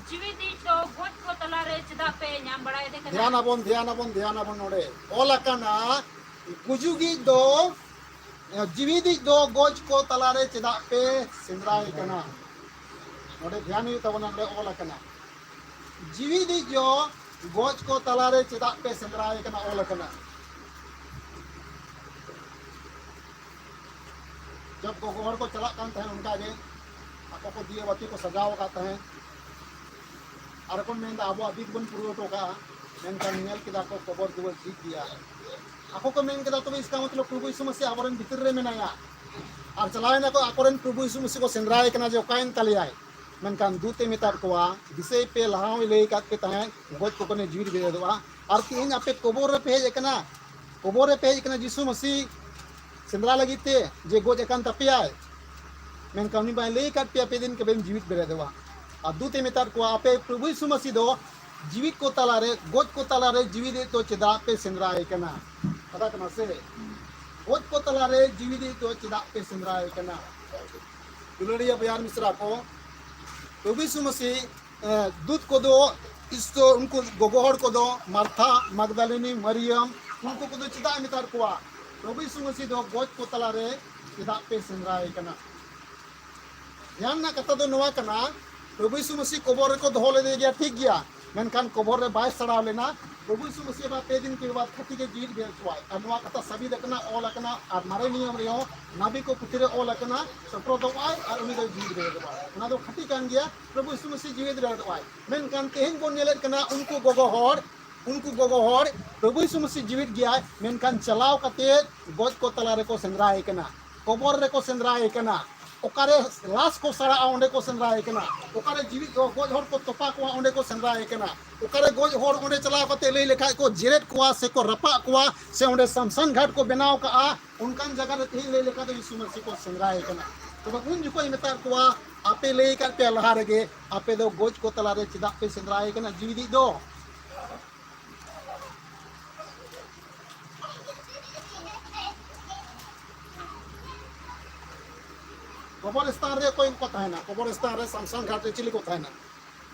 ᱡᱤᱣᱤᱫᱤᱡ ᱫᱚ ᱜᱚᱡ ᱠᱚ ᱛᱟᱞᱟᱨᱮ ᱪᱮᱫᱟᱜ ᱯᱮ ᱧᱟᱢ ᱵᱟᱲᱟᱭᱮᱫᱮ ᱠᱟᱱᱟ? ᱫᱷᱮᱭᱟᱱ ᱟᱵᱚᱱ, ᱫᱷᱮᱭᱟᱱ ᱟᱵᱚᱱ, ᱫᱷᱮᱭᱟᱱ ᱟᱵᱚᱱ ᱱᱚᱰᱮ᱾ ᱚᱞ ᱟᱠᱟᱱᱟ, ᱜᱩᱡᱩᱜᱤᱡ ᱫᱚ ᱡᱤᱣᱤᱫᱤᱡ ᱫᱚ ᱜᱚᱡ ᱠᱚ ᱛᱟᱞᱟᱨᱮ ᱪᱮᱫᱟᱜ ᱯᱮ ᱥᱮᱸᱫᱽᱨᱟᱭᱮ ᱠᱟᱱᱟ? ᱱᱚᱰᱮ ᱫᱷᱮᱭᱟᱱ ᱦᱩᱭᱩᱜ ᱛᱟᱵᱚᱱᱟ, ᱱᱚᱰᱮ ᱚᱞ ᱟᱠᱟᱱᱟ, ᱡᱤᱣᱤᱫᱤᱡ ᱫᱚ ᱜᱚᱡ ᱠᱚ ᱛᱟᱞᱟᱨᱮ ᱪᱮᱫᱟᱜ ᱯᱮ ᱥᱮᱸᱫᱽᱨᱟᱭᱮ ᱠᱟᱱᱟ, ᱚᱞ ᱟᱠᱟᱱᱟ᱾ ᱡᱚᱵ ᱜᱚᱜᱚ ᱦᱚᱲ ᱠᱚ ᱪᱟᱞᱟᱜ ᱠᱟᱱ ᱛᱟᱦᱮᱸᱫ, ᱚᱱᱠᱟ ᱜᱮ ᱟᱠᱚ ᱠᱚ ᱫᱤᱭᱮ ᱵᱟᱹᱛᱤ ᱠᱚ ᱥᱟᱡᱟᱣ ᱟᱠᱟᱫ ᱛᱟᱦᱮᱸᱫ, ᱟᱨ ᱠᱚ ᱢᱮᱱᱫᱟ, "ᱟᱵᱚᱣᱟᱜ ᱵᱤᱫ ᱵᱚᱱ ᱯᱩᱨᱟᱹᱣ ᱦᱚᱴᱚ ᱠᱟᱜᱼᱟ", ᱢᱮᱱᱠᱷᱟᱱ ᱧᱮᱞ ᱠᱮᱫᱟ ᱠᱚ ᱠᱚᱵᱚᱨ ᱫᱩᱣᱟᱹᱨ ᱡᱷᱤᱡ ᱜᱮᱭᱟ᱾ ᱟᱠᱚ ᱠᱚ ᱢᱮᱱ ᱠᱮᱫᱟ, "ᱛᱚᱵᱮ ᱤᱥᱠᱟ ᱢᱚᱛᱞᱚᱵ ᱯᱨᱚᱵᱷᱩ ᱭᱤᱥᱩ ᱢᱟᱥᱤ ᱟᱵᱚᱨᱮᱱ ᱵᱷᱤᱛᱤᱨ ᱨᱮ ᱢᱮᱱᱟᱭᱟ", ᱟᱨ ᱪᱟᱞᱟᱣ ᱮᱱᱟ ᱠᱚ ᱟᱠᱚᱨᱮᱱ ᱯᱨᱚᱵᱷᱩ ᱭᱤᱥᱩ ᱢᱟᱥᱤ ᱠᱚ ᱥᱮᱸᱫᱽᱨᱟᱭᱮ ᱠᱟᱱᱟ ᱡᱮ ᱚᱠᱟᱭᱮᱱ ᱛᱟᱞᱮᱭᱟᱭ᱾ ᱢᱮᱱᱠᱷᱟᱱ ᱫᱩᱛ ᱮ ᱢᱮᱛᱟᱫ ᱠᱚᱣᱟ, "ᱫᱤᱥᱟᱹᱭ ᱯᱮ, ᱞᱟᱦᱟ ᱦᱚᱸᱭ ᱞᱟᱹᱭ ᱟᱠᱟᱫ ᱯᱮ ᱛᱟᱦᱮᱸᱫ, ᱜᱚᱡ ᱠᱚ ᱠᱟᱱᱟ ᱡᱤᱣᱤ ᱵᱮᱨᱮᱫᱚᱜᱼᱟ, ᱟᱨ ᱛᱮᱦᱮᱧ ᱟᱯᱮ ᱠᱚᱵᱚᱨ ᱨᱮᱯᱮ ᱦᱮᱡ ᱟᱠᱟᱱᱟ, ᱠᱚᱵᱚᱨ ᱨᱮᱯᱮ ᱦᱮᱡ ᱟᱠᱟᱱᱟ ᱡᱤᱥᱩ ᱢᱟᱹᱥᱤ ᱥᱮᱸᱫᱽᱨᱟ ᱞᱟᱹᱜᱤᱫ ᱛᱮ ᱡᱮ ᱜᱚᱡ ᱟᱠᱟᱱ ᱛᱟᱯᱮᱭᱟᱭ, ᱢᱮᱱᱠᱷᱟᱱ ᱩᱱᱤ ᱵᱟᱭ ᱞᱟᱹᱭ ᱟᱠᱟᱫ ᱯᱮᱭᱟ ᱯᱮ ᱫᱤᱱ ᱠᱮᱵᱮᱱ ᱡᱤᱣᱤᱫ ᱵᱮᱨᱮᱫᱚᱜᱼᱟ?" ᱟᱨ ᱫᱩᱛ ᱮ ᱢᱮᱛᱟᱫ ᱠᱚᱣᱟ, "ᱟᱯᱮ ᱯᱨᱚᱵᱷᱩ ᱭᱤᱥᱩ ᱢᱟᱹᱥᱤ ᱫᱚ ᱡᱤᱣᱤᱫ ᱠᱚ ᱛᱟᱞᱟᱨᱮ, ᱜᱚᱡ ᱠᱚ ᱛᱟᱞᱟᱨᱮ ᱡᱤᱣᱤᱫ ᱫᱚ ᱪᱮᱫᱟᱜ ᱯᱮ ᱥᱮᱸᱫᱽᱨᱟᱭᱮ ᱠᱟᱱᱟ?" ᱠᱟᱛᱷᱟ ᱠᱟᱱᱟ ᱥᱮ? ᱜᱚᱡ ᱠᱚ ᱛᱟᱞᱟᱨᱮ ᱡᱤᱣᱤᱫ ᱫᱚ ᱪᱮᱫᱟᱜ ᱯᱮ ᱥᱮᱸᱫᱽᱨᱟᱭᱮ ᱠᱟᱱᱟ? ᱫᱩᱞᱟᱹᱲᱤᱭᱟᱹ ᱵᱚᱭᱦᱟ ᱢᱤᱥᱨᱟ ᱠᱚ, ᱯᱨᱚᱵᱷᱩ ᱭᱤᱥᱩ ᱢᱟᱹᱥᱤ, ᱮ, ᱫᱩᱛ ᱠᱚᱫᱚ, ᱤᱥᱛᱚ, ᱩᱱᱠᱩ ᱜᱚᱜᱚ ᱦᱚᱲ ᱠᱚᱫᱚ, ᱢᱟᱨᱛᱷᱟ, ᱢᱟᱜᱽᱫᱟᱞᱤᱱᱤ, ᱢᱟᱨᱤᱭᱟᱢ, ᱩᱱᱠᱩ ᱠᱚᱫᱚ ᱪᱮᱫᱟᱜ ᱮ ᱢᱮᱛᱟᱫ ᱠᱚᱣᱟ, "ᱯᱨᱚᱵᱷᱩ ᱭᱤᱥᱩ ᱢᱟᱹᱥᱤ ᱫᱚ ᱜᱚᱡ ᱠᱚ ᱛᱟᱞᱟᱨᱮ ᱪᱮᱫᱟᱜ ᱯᱮ ᱥᱮᱸᱫᱽᱨᱟᱭᱮ ᱠᱟᱱᱟ?" ᱫᱷᱮᱭᱟᱱ ᱨᱮᱱᱟᱜ ᱠᱟᱛᱷᱟ ᱫᱚ ᱱᱚᱣᱟ ᱠᱟᱱᱟ, ᱯᱨᱚᱵᱷᱩ ᱭᱤᱥᱩ ᱢᱟᱹᱥᱤ ᱠᱚᱵᱚᱨ ᱨᱮᱠᱚ ᱫᱚᱦᱚ ᱞᱮᱫᱮ ᱜᱮᱭᱟ, ᱴᱷᱤᱠ ᱜᱮᱭᱟ, ᱢᱮᱱᱠᱷᱟᱱ ᱠᱚᱵᱚᱨ ᱨᱮ ᱵᱟᱭ ᱥᱟᱲᱟᱣ ᱞᱮᱱᱟ᱾ ᱯᱨᱚᱵᱷᱩ ᱭᱤᱥᱩ ᱢᱟᱹᱥᱤ ᱟᱵᱟᱨ ᱯᱮ ᱫᱤᱱ ᱠᱮ ᱵᱟᱫ ᱠᱷᱟᱹᱴᱤ ᱜᱮ ᱡᱤᱣᱤᱫ ᱵᱮᱨᱮᱫ ᱠᱚᱣᱟᱭ᱾ ᱟᱨ ᱱᱚᱣᱟ ᱠᱟᱛᱷᱟ ᱥᱟᱵᱤᱛ ᱟᱠᱟᱱᱟ, ᱚᱞ ᱟᱠᱟᱱᱟ, ᱟᱨ ᱢᱟᱨᱮ ᱱᱤᱭᱚᱢ ᱨᱮᱦᱚᱸ ᱱᱟᱵᱤ ᱠᱚ ᱯᱩᱛᱷᱤ ᱨᱮ ᱚᱞ ᱟᱠᱟᱱᱟ, ᱥᱚᱯᱨᱚᱫᱚᱜᱼᱟᱭ ᱟᱨ ᱩᱱᱤ ᱫᱚᱭ ᱡᱤᱣᱤᱫ ᱵᱮᱨᱮᱫᱚᱜᱼᱟᱭ᱾ ᱚᱱᱟ ᱫᱚ ᱠᱷᱟᱹᱴᱤ ᱠᱟᱱ ᱜᱮᱭᱟ, ᱯᱨᱚᱵᱷᱩ ᱭᱤᱥᱩ ᱢᱟᱹᱥᱤ ᱡᱤᱣᱤᱫ ᱵᱮᱨᱮᱫᱚᱜᱼᱟᱭ᱾ ᱢᱮᱱᱠᱷᱟᱱ ᱛᱮᱦᱮᱧ ᱵᱚᱱ ᱧᱮᱞᱮᱫ ᱠᱟᱱᱟ, ᱩᱱᱠᱩ ᱜᱚᱜᱚ ᱦᱚᱲ, ᱩᱱᱠᱩ ᱜᱚᱜᱚ ᱦᱚᱲ, ᱯᱨᱚᱵᱷᱩ ᱭᱤᱥᱩ ᱢᱟᱹᱥᱤ ᱡᱤᱣᱤᱫ ᱜᱮᱭᱟᱭ, ᱢᱮᱱᱠᱷᱟᱱ ᱪᱟᱞᱟᱣ ᱠᱟᱛᱮ ᱜᱚᱡ ᱠᱚ ᱛᱟᱞᱟ ᱨᱮᱠᱚ ᱥᱮᱸᱫᱽᱨᱟᱭᱮ ᱠᱟᱱᱟ, ᱠᱚᱵᱚᱨ ᱨᱮᱠᱚ ᱥᱮᱸᱫᱽᱨᱟᱭᱮ ᱠᱟᱱᱟ, ᱚᱠᱟᱨᱮ ᱞᱟᱥ ᱠᱚ ᱥᱟᱲᱟᱜᱼᱟ ᱚᱸᱰᱮ ᱠᱚ ᱥᱮᱸᱫᱽᱨᱟᱭᱮ ᱠᱟᱱᱟ, ᱚᱠᱟᱨᱮ ᱡᱤᱣᱤᱫ ᱫᱚ ᱜᱚᱡ ᱦᱚᱲ ᱠᱚ ᱛᱚᱯᱟ ᱠᱚᱣᱟ ᱚᱸᱰᱮ ᱠᱚ ᱥᱮᱸᱫᱽᱨᱟᱭᱮ ᱠᱟᱱᱟ, ᱚᱠᱟᱨᱮ ᱜᱚᱡ ᱦᱚᱲ ᱚᱸᱰᱮ ᱪᱟᱞᱟᱣ ᱠᱟᱛᱮ ᱞᱟᱹᱭ ᱞᱮᱠᱷᱟᱡ ᱠᱚ ᱡᱮᱨᱮᱫ ᱠᱚᱣᱟ ᱥᱮᱠᱚ ᱨᱟᱯᱟᱜ ᱠᱚᱣᱟ, ᱥᱮ ᱚᱸᱰᱮ ᱥᱟᱢᱥᱟᱱ ᱜᱷᱟᱴ ᱠᱚ ᱵᱮᱱᱟᱣ ᱠᱟᱜᱼᱟ, ᱚᱱᱠᱟᱱ ᱡᱟᱭᱜᱟ ᱨᱮ ᱛᱮᱦᱮᱧ ᱞᱟᱹᱭ ᱞᱮᱠᱷᱟᱡ ᱫᱚ ᱭᱤᱥᱩ ᱢᱟᱹᱥᱤ ᱠᱚ ᱥᱮᱸᱫᱽᱨᱟᱭᱮ ᱠᱟᱱᱟ᱾ ᱛᱚᱵᱮ ᱩᱱ ᱡᱚᱠᱷᱚᱡ ᱢᱮᱛᱟᱫ ᱠᱚᱣᱟ, ᱟᱯᱮ ᱞᱟᱹᱭ ᱟᱠᱟᱫ ᱯᱮᱭᱟ ᱞᱟᱦᱟ ᱨᱮᱜᱮ, ᱟᱯᱮ ᱫᱚ ᱜᱚᱡ ᱠᱚ ᱛᱟᱞᱟᱨᱮ ᱪᱮᱫᱟᱜ ᱯᱮ ᱥᱮᱸᱫᱽᱨᱟᱭᱮ ᱠᱟᱱᱟ ᱡᱤᱣᱤᱫᱤᱡ ᱫᱚ? ᱠᱚᱵᱚᱨ ᱥᱛᱷᱟᱱ ᱨᱮ ᱚᱠᱚᱭ ᱠᱚ ᱛᱟᱦᱮᱱᱟ? ᱠᱚᱵᱚᱨ ᱥᱛᱷᱟᱱ ᱨᱮ ᱥᱟᱢᱥᱟᱱ ᱜᱷᱟᱴ ᱨᱮ ᱪᱤᱞᱤ ᱠᱚ ᱛᱟᱦᱮᱱᱟ?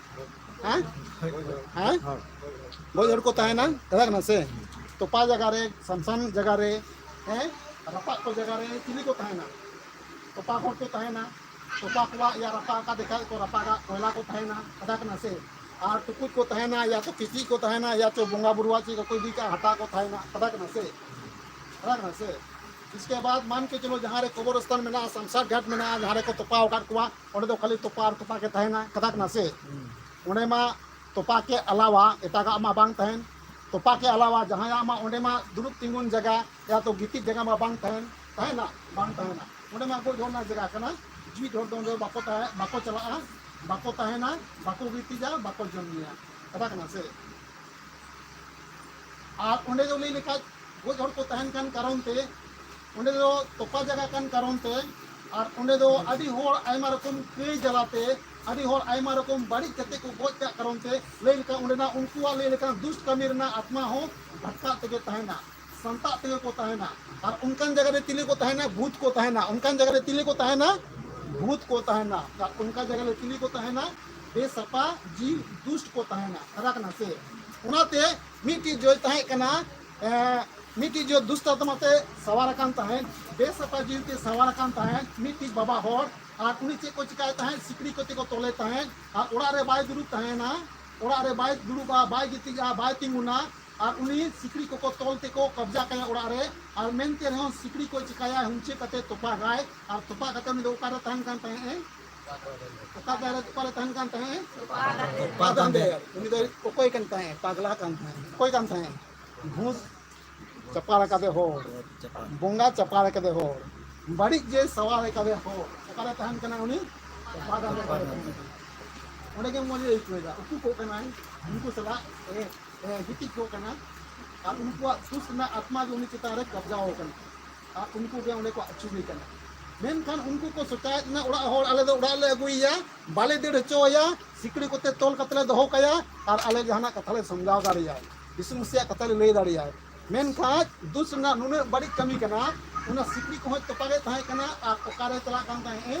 ᱦᱮᱸ? ᱦᱮᱸ? ᱜᱚᱡ ᱦᱚᱲ ᱠᱚ ᱛᱟᱦᱮᱱᱟ, ᱠᱟᱛᱷᱟ ᱠᱟᱱᱟ ᱥᱮ? ᱛᱚᱯᱟ ᱡᱟᱭᱜᱟ ᱨᱮ, ᱥᱟᱢᱥᱟᱱ ᱡᱟᱭᱜᱟ ᱨᱮ, ᱦᱮᱸ? ᱨᱟᱯᱟᱜ ᱠᱚ ᱡᱟᱭᱜᱟ ᱨᱮ ᱪᱤᱞᱤ ᱠᱚ ᱛᱟᱦᱮᱱᱟ? ᱛᱚᱯᱟ ᱦᱚᱲ ᱠᱚ ᱛᱟᱦᱮᱱᱟ᱾ ᱛᱚᱯᱟ ᱠᱚᱣᱟᱜ ᱭᱟ ᱨᱟᱯᱟᱜ ᱟᱠᱟᱫ ᱫᱮᱠᱷᱟᱡ ᱠᱚ ᱨᱟᱯᱟᱜᱟᱜ ᱠᱚᱭᱞᱟ ᱠᱚ ᱛᱟᱦᱮᱱᱟ, ᱠᱟᱛᱷᱟ ᱠᱟᱱᱟ ᱥᱮ? ᱟᱨ ᱴᱩᱠᱩᱡ ᱠᱚ ᱛᱟᱦᱮᱱᱟ, ᱭᱟ ᱛᱚ ᱠᱤᱪᱨᱤᱡ ᱠᱚ ᱛᱟᱦᱮᱱᱟ, ᱭᱟ ᱪᱚ ᱵᱚᱸᱜᱟ ᱵᱩᱨᱩᱣᱟᱜ ᱪᱮᱫ ᱠᱚᱠᱚ ᱤᱫᱤ ᱠᱟᱜᱼᱟ, ᱦᱟᱴᱟᱜ ᱠᱚ ᱛᱟᱦᱮᱱᱟ, ᱠᱟᱛᱷᱟ ᱠᱟᱱᱟ ᱥᱮ? ᱠᱟᱛᱷᱟ ᱠᱟᱱᱟ ᱥᱮ? ᱤᱥᱠᱮ ᱵᱟᱫ ᱢᱟᱱ ᱠᱮ ᱪᱚᱞᱚ ᱡᱟᱦᱟᱸ ᱨᱮ ᱠᱚᱵᱚᱨ ᱥᱛᱷᱟᱱ ᱢᱮᱱᱟᱜᱼᱟ, ᱥᱟᱢᱥᱟᱨ ᱜᱷᱟᱴ ᱢᱮᱱᱟᱜᱼᱟ, ᱡᱟᱦᱟᱸ ᱨᱮᱠᱚ ᱛᱚᱯᱟ ᱟᱠᱟᱫ ᱠᱚᱣᱟ, ᱚᱸᱰᱮ ᱫᱚ ᱠᱷᱟᱹᱞᱤ ᱛᱚᱯᱟ ᱟᱨ ᱛᱚᱯᱟ ᱜᱮ ᱛᱟᱦᱮᱱᱟ, ᱠᱟᱛᱷᱟ ᱠᱟᱱᱟ ᱥᱮ? ᱚᱸᱰᱮ ᱢᱟ ᱛᱚᱯᱟ ᱠᱮ ᱟᱞᱟᱣᱟ ᱮᱴᱟᱜᱟᱜ ᱢᱟ ᱵᱟᱝ ᱛᱟᱦᱮᱱ᱾ ᱛᱚᱯᱟ ᱠᱮ ᱟᱞᱟᱣᱟ ᱡᱟᱦᱟᱸᱭᱟᱜ ᱢᱟ ᱚᱸᱰᱮ ᱢᱟ ᱫᱩᱲᱩᱵ ᱛᱤᱸᱜᱩᱱ ᱡᱟᱭᱜᱟ ᱭᱟ ᱛᱚ ᱜᱤᱛᱤᱡ ᱡᱟᱭᱜᱟ ᱢᱟ ᱵᱟᱝ ᱛᱟᱦᱮᱱ, ᱛᱟᱦᱮᱱᱟ? ᱵᱟᱝ ᱛᱟᱦᱮᱱᱟ᱾ ᱚᱸᱰᱮ ᱢᱟ ᱜᱚᱡ ᱦᱚᱲ ᱨᱮᱱᱟᱜ ᱡᱟᱭᱜᱟ ᱠᱟᱱᱟ, ᱡᱤᱣᱤᱫ ᱦᱚᱲ ᱫᱚ ᱚᱸᱰᱮ ᱵᱟᱠᱚ ᱛᱟᱦᱮᱸ, ᱵᱟᱠᱚ ᱪᱟᱞᱟᱜᱼᱟ, ᱵᱟᱠᱚ ᱛᱟᱦᱮᱱᱟ, ᱵᱟᱠᱚ ᱜᱤᱛᱤᱡᱟ, ᱵᱟᱠᱚ ᱡᱚᱢ ᱧᱩᱭᱟ, ᱠᱟᱛᱷᱟ ᱠᱟᱱᱟ ᱥᱮ? ᱟᱨ ᱚᱸᱰᱮ ᱫᱚ ᱞᱟᱹᱭ ᱞᱮᱠᱷᱟᱡ ᱜᱚᱡ ᱦᱚᱲ ᱠᱚ ᱛᱟᱦᱮᱱ ᱠᱟᱱ ᱠᱟᱨᱚᱱ ᱛᱮ, ᱚᱸᱰᱮ ᱫᱚ ᱛᱚᱯᱟ ᱡᱟᱭᱜᱟ ᱠᱟᱱ ᱠᱟᱨᱚᱱ ᱛᱮ, ᱟᱨ ᱚᱸᱰᱮ ᱫᱚ ᱟᱹᱰᱤ ᱦᱚᱲ ᱟᱭᱢᱟ ᱨᱚᱠᱚᱢ ᱠᱟᱹᱭ ᱡᱟᱞᱟᱛᱮ, ᱟᱹᱰᱤ ᱦᱚᱲ ᱟᱭᱢᱟ ᱨᱚᱠᱚᱢ ᱵᱟᱹᱲᱤᱡ ᱠᱟᱛᱮ ᱠᱚ ᱜᱚᱡ ᱠᱟᱜ ᱠᱟᱨᱚᱱ ᱛᱮ, ᱞᱟᱹᱭ ᱞᱮᱠᱷᱟᱱ ᱚᱸᱰᱮᱱᱟᱜ ᱩᱱᱠᱩᱣᱟᱜ ᱞᱟᱹᱭ ᱞᱮᱠᱷᱟᱱ ᱫᱩᱥᱴ ᱠᱟᱹᱢᱤ ᱨᱮᱱᱟᱜ ᱟᱛᱢᱟ ᱦᱚᱸ ᱵᱷᱟᱴᱠᱟᱜ ᱛᱮᱜᱮ ᱛᱟᱦᱮᱱᱟ, ᱥᱟᱱᱛᱟᱜ ᱛᱮᱜᱮ ᱠᱚ ᱛᱟᱦᱮᱱᱟ᱾ ᱟᱨ ᱚᱱᱠᱟᱱ ᱡᱟᱭᱜᱟ ᱨᱮ ᱪᱤᱞᱤ ᱠᱚ ᱛᱟᱦᱮᱱᱟ? ᱵᱷᱩᱛ ᱠᱚ ᱛᱟᱦᱮᱱᱟ᱾ ᱚᱱᱠᱟᱱ ᱡᱟᱭᱜᱟ ᱨᱮ ᱪᱤᱞᱤ ᱠᱚ ᱛᱟᱦᱮᱱᱟ? ᱵᱷᱩᱛ ᱠᱚ ᱛᱟᱦᱮᱱᱟ᱾ ᱟᱨ ᱚᱱᱠᱟᱱ ᱡᱟᱭᱜᱟ ᱨᱮ ᱪᱤᱞᱤ ᱠᱚ ᱛᱟᱦᱮᱱᱟ? ᱵᱮᱥᱟᱯᱟ ᱡᱤᱣᱤ ᱫᱩᱥᱴ ᱠᱚ ᱛᱟᱦᱮᱱᱟ, ᱠᱟᱛᱷᱟ ᱠᱟᱱᱟ ᱥᱮ? ᱚᱱᱟᱛᱮ ᱢᱤᱫᱴᱤᱡ ᱡᱚᱭ ᱛᱟᱦᱮᱸ ᱠᱟᱱᱟ, ᱮᱸ, ᱢᱤᱫᱴᱤᱡ ᱡᱚᱭ ᱫᱩᱥᱴ ᱟᱛᱢᱟ ᱛᱮ ᱥᱟᱣᱟᱨ ᱟᱠᱟᱱ ᱛᱟᱦᱮᱸᱫ, ᱵᱮᱥᱟᱯᱟ ᱡᱤᱣᱤ ᱛᱮ ᱥᱟᱣᱟᱨ ᱟᱠᱟᱱ ᱛᱟᱦᱮᱸᱫ ᱢᱤᱫᱴᱤᱡ ᱵᱟᱵᱟ ᱦᱚᱲ᱾ ᱟᱨ ᱩᱱᱤ ᱪᱮᱫ ᱠᱚ ᱪᱤᱠᱟᱭ ᱛᱟᱦᱮᱸᱫ? ᱥᱤᱠᱲᱤ ᱠᱚᱛᱮ ᱠᱚ ᱛᱚᱞᱮ ᱛᱟᱦᱮᱸᱫ᱾ ᱟᱨ ᱚᱲᱟᱜ ᱨᱮ ᱵᱟᱭ ᱫᱩᱲᱩᱵ ᱛᱟᱦᱮᱱᱟ, ᱚᱲᱟᱜ ᱨᱮ ᱵᱟᱭ ᱫᱩᱲᱩᱵᱼᱟ, ᱵᱟᱭ ᱜᱤᱛᱤᱡᱼᱟ, ᱵᱟᱭ ᱛᱤᱸᱜᱩᱱᱟ᱾ ᱟᱨ ᱩᱱᱤ ᱥᱤᱠᱲᱤ ᱠᱚᱠᱚ ᱛᱚᱞ ᱛᱮᱠᱚ ᱠᱟᱵᱽᱡᱟ ᱠᱟᱭᱟ ᱚᱲᱟᱜ ᱨᱮ᱾ ᱟᱨ ᱢᱮᱱᱛᱮ ᱨᱮᱦᱚᱸ ᱥᱤᱠᱲᱤ ᱠᱚ ᱪᱤᱠᱟᱭᱟ, ᱦᱩᱢᱪᱟᱹ ᱠᱟᱛᱮ ᱛᱚᱯᱟᱜᱟᱭ᱾ ᱟᱨ ᱛᱚᱯᱟᱜ ᱠᱟᱛᱮ ᱩᱱᱤ ᱫᱚ ᱚᱠᱟᱨᱮ ᱛᱟᱦᱮᱱ ᱠᱟᱱ ᱛᱟᱦᱮᱸᱫ ᱮ? ᱚᱠᱟ ᱫᱟᱨᱮ, ᱚᱠᱟᱨᱮ ᱛᱟᱦᱮᱱ ᱠᱟᱱ ᱛᱟᱦᱮᱸᱫ ᱮ? ᱯᱟᱫᱟᱱᱫᱮᱨ᱾ ᱩᱱᱤ ᱫᱚ ᱚᱠᱚᱭ ᱠᱟᱱ ᱛᱟᱦᱮᱸᱫ? ᱯᱟᱜᱽᱞᱟ ᱠᱟᱱ ᱛᱟᱦᱮᱸᱫ᱾ ᱚᱠᱚᱭ ᱠᱟᱱ ᱛᱟᱦᱮᱸᱫ? ᱜᱷᱩᱥ ᱪᱟᱯᱟᱲ ᱟᱠᱟᱫᱮ ᱦᱚᱲ, ᱵᱚᱸᱜᱟ ᱪᱟᱯᱟᱲ ᱟᱠᱟᱫᱮ ᱦᱚᱲ, ᱵᱟᱹᱲᱤᱡ ᱡᱮ ᱥᱟᱣᱟᱨ ᱟᱠᱟᱫᱮ ᱦᱚᱲ, ᱚᱠᱟᱨᱮ ᱛᱟᱦᱮᱱ ᱠᱟᱱᱟ ᱩᱱᱤ? ᱯᱟᱫᱟᱱᱫᱮᱨ᱾ ᱚᱸᱰᱮ ᱜᱮ ᱢᱚᱡᱽ ᱮ ᱟᱹᱭᱠᱟᱹᱣ ᱮᱫᱟ, ᱩᱠᱩ ᱠᱚᱜ ᱠᱟᱱᱟᱭ, ᱩᱱᱠᱩ ᱥᱟᱞᱟᱜ ᱮ, ᱮ, ᱜᱤᱛᱤᱡ ᱠᱚᱜ ᱠᱟᱱᱟ᱾ ᱟᱨ ᱩᱱᱠᱩᱣᱟᱜ ᱫᱩᱥ ᱨᱮᱱᱟᱜ ᱟᱛᱢᱟ ᱜᱮ ᱩᱱᱤ ᱪᱮᱛᱟᱱ ᱨᱮ ᱠᱟᱵᱽᱡᱟᱣ ᱟᱠᱟᱱᱟ᱾ ᱟᱨ ᱩᱱᱠᱩ ᱜᱮ ᱚᱸᱰᱮ ᱠᱚ ᱟᱹᱪᱩᱨᱮ ᱠᱟᱱᱟ᱾ ᱢᱮᱱᱠᱷᱟᱱ ᱩᱱᱠᱩ ᱠᱚ ᱥᱚᱪᱟᱭᱮᱫ ᱠᱟᱱᱟ, ᱚᱲᱟᱜ ᱦᱚᱲ, ᱟᱞᱮ ᱫᱚ ᱚᱲᱟᱜ ᱞᱮ ᱟᱹᱜᱩᱭᱮᱭᱟ, ᱵᱟᱞᱮ ᱫᱟᱹᱲ ᱦᱚᱪᱚᱣᱟᱭᱟ, ᱥᱤᱠᱲᱤ ᱠᱚᱛᱮ ᱛᱚᱞ ᱠᱟᱛᱮ ᱞᱮ ᱫᱚᱦᱚ ᱠᱟᱭᱟ, ᱟᱨ ᱟᱞᱮ ᱡᱟᱦᱟᱱᱟᱜ ᱠᱟᱛᱷᱟ ᱞᱮ ᱥᱟᱢᱡᱷᱟᱣ ᱫᱟᱲᱮᱭᱟᱭ, ᱫᱤᱥᱚᱢ ᱥᱮᱭᱟᱜ ᱠᱟᱛᱷᱟ ᱞᱮ ᱞᱟᱹᱭ ᱫᱟᱲᱮᱭᱟᱭ᱾ ᱢᱮᱱᱠᱷᱟᱱ ᱫᱩᱥ ᱨᱮᱱᱟᱜ ᱱᱩᱱᱟᱹᱜ ᱵᱟᱹᱲᱤᱡ ᱠᱟᱹᱢᱤ ᱠᱟᱱᱟ, ᱚᱱᱟ ᱥᱤᱠᱲᱤ ᱠᱚᱦᱚᱸᱭ ᱛᱚᱯᱟᱜᱮᱫ ᱛᱟᱦᱮᱸ ᱠᱟᱱᱟ᱾ ᱟᱨ ᱚᱠᱟᱨᱮ ᱪᱟᱞᱟᱜ ᱠᱟᱱ ᱛᱟᱦᱮᱸᱫ ᱮ?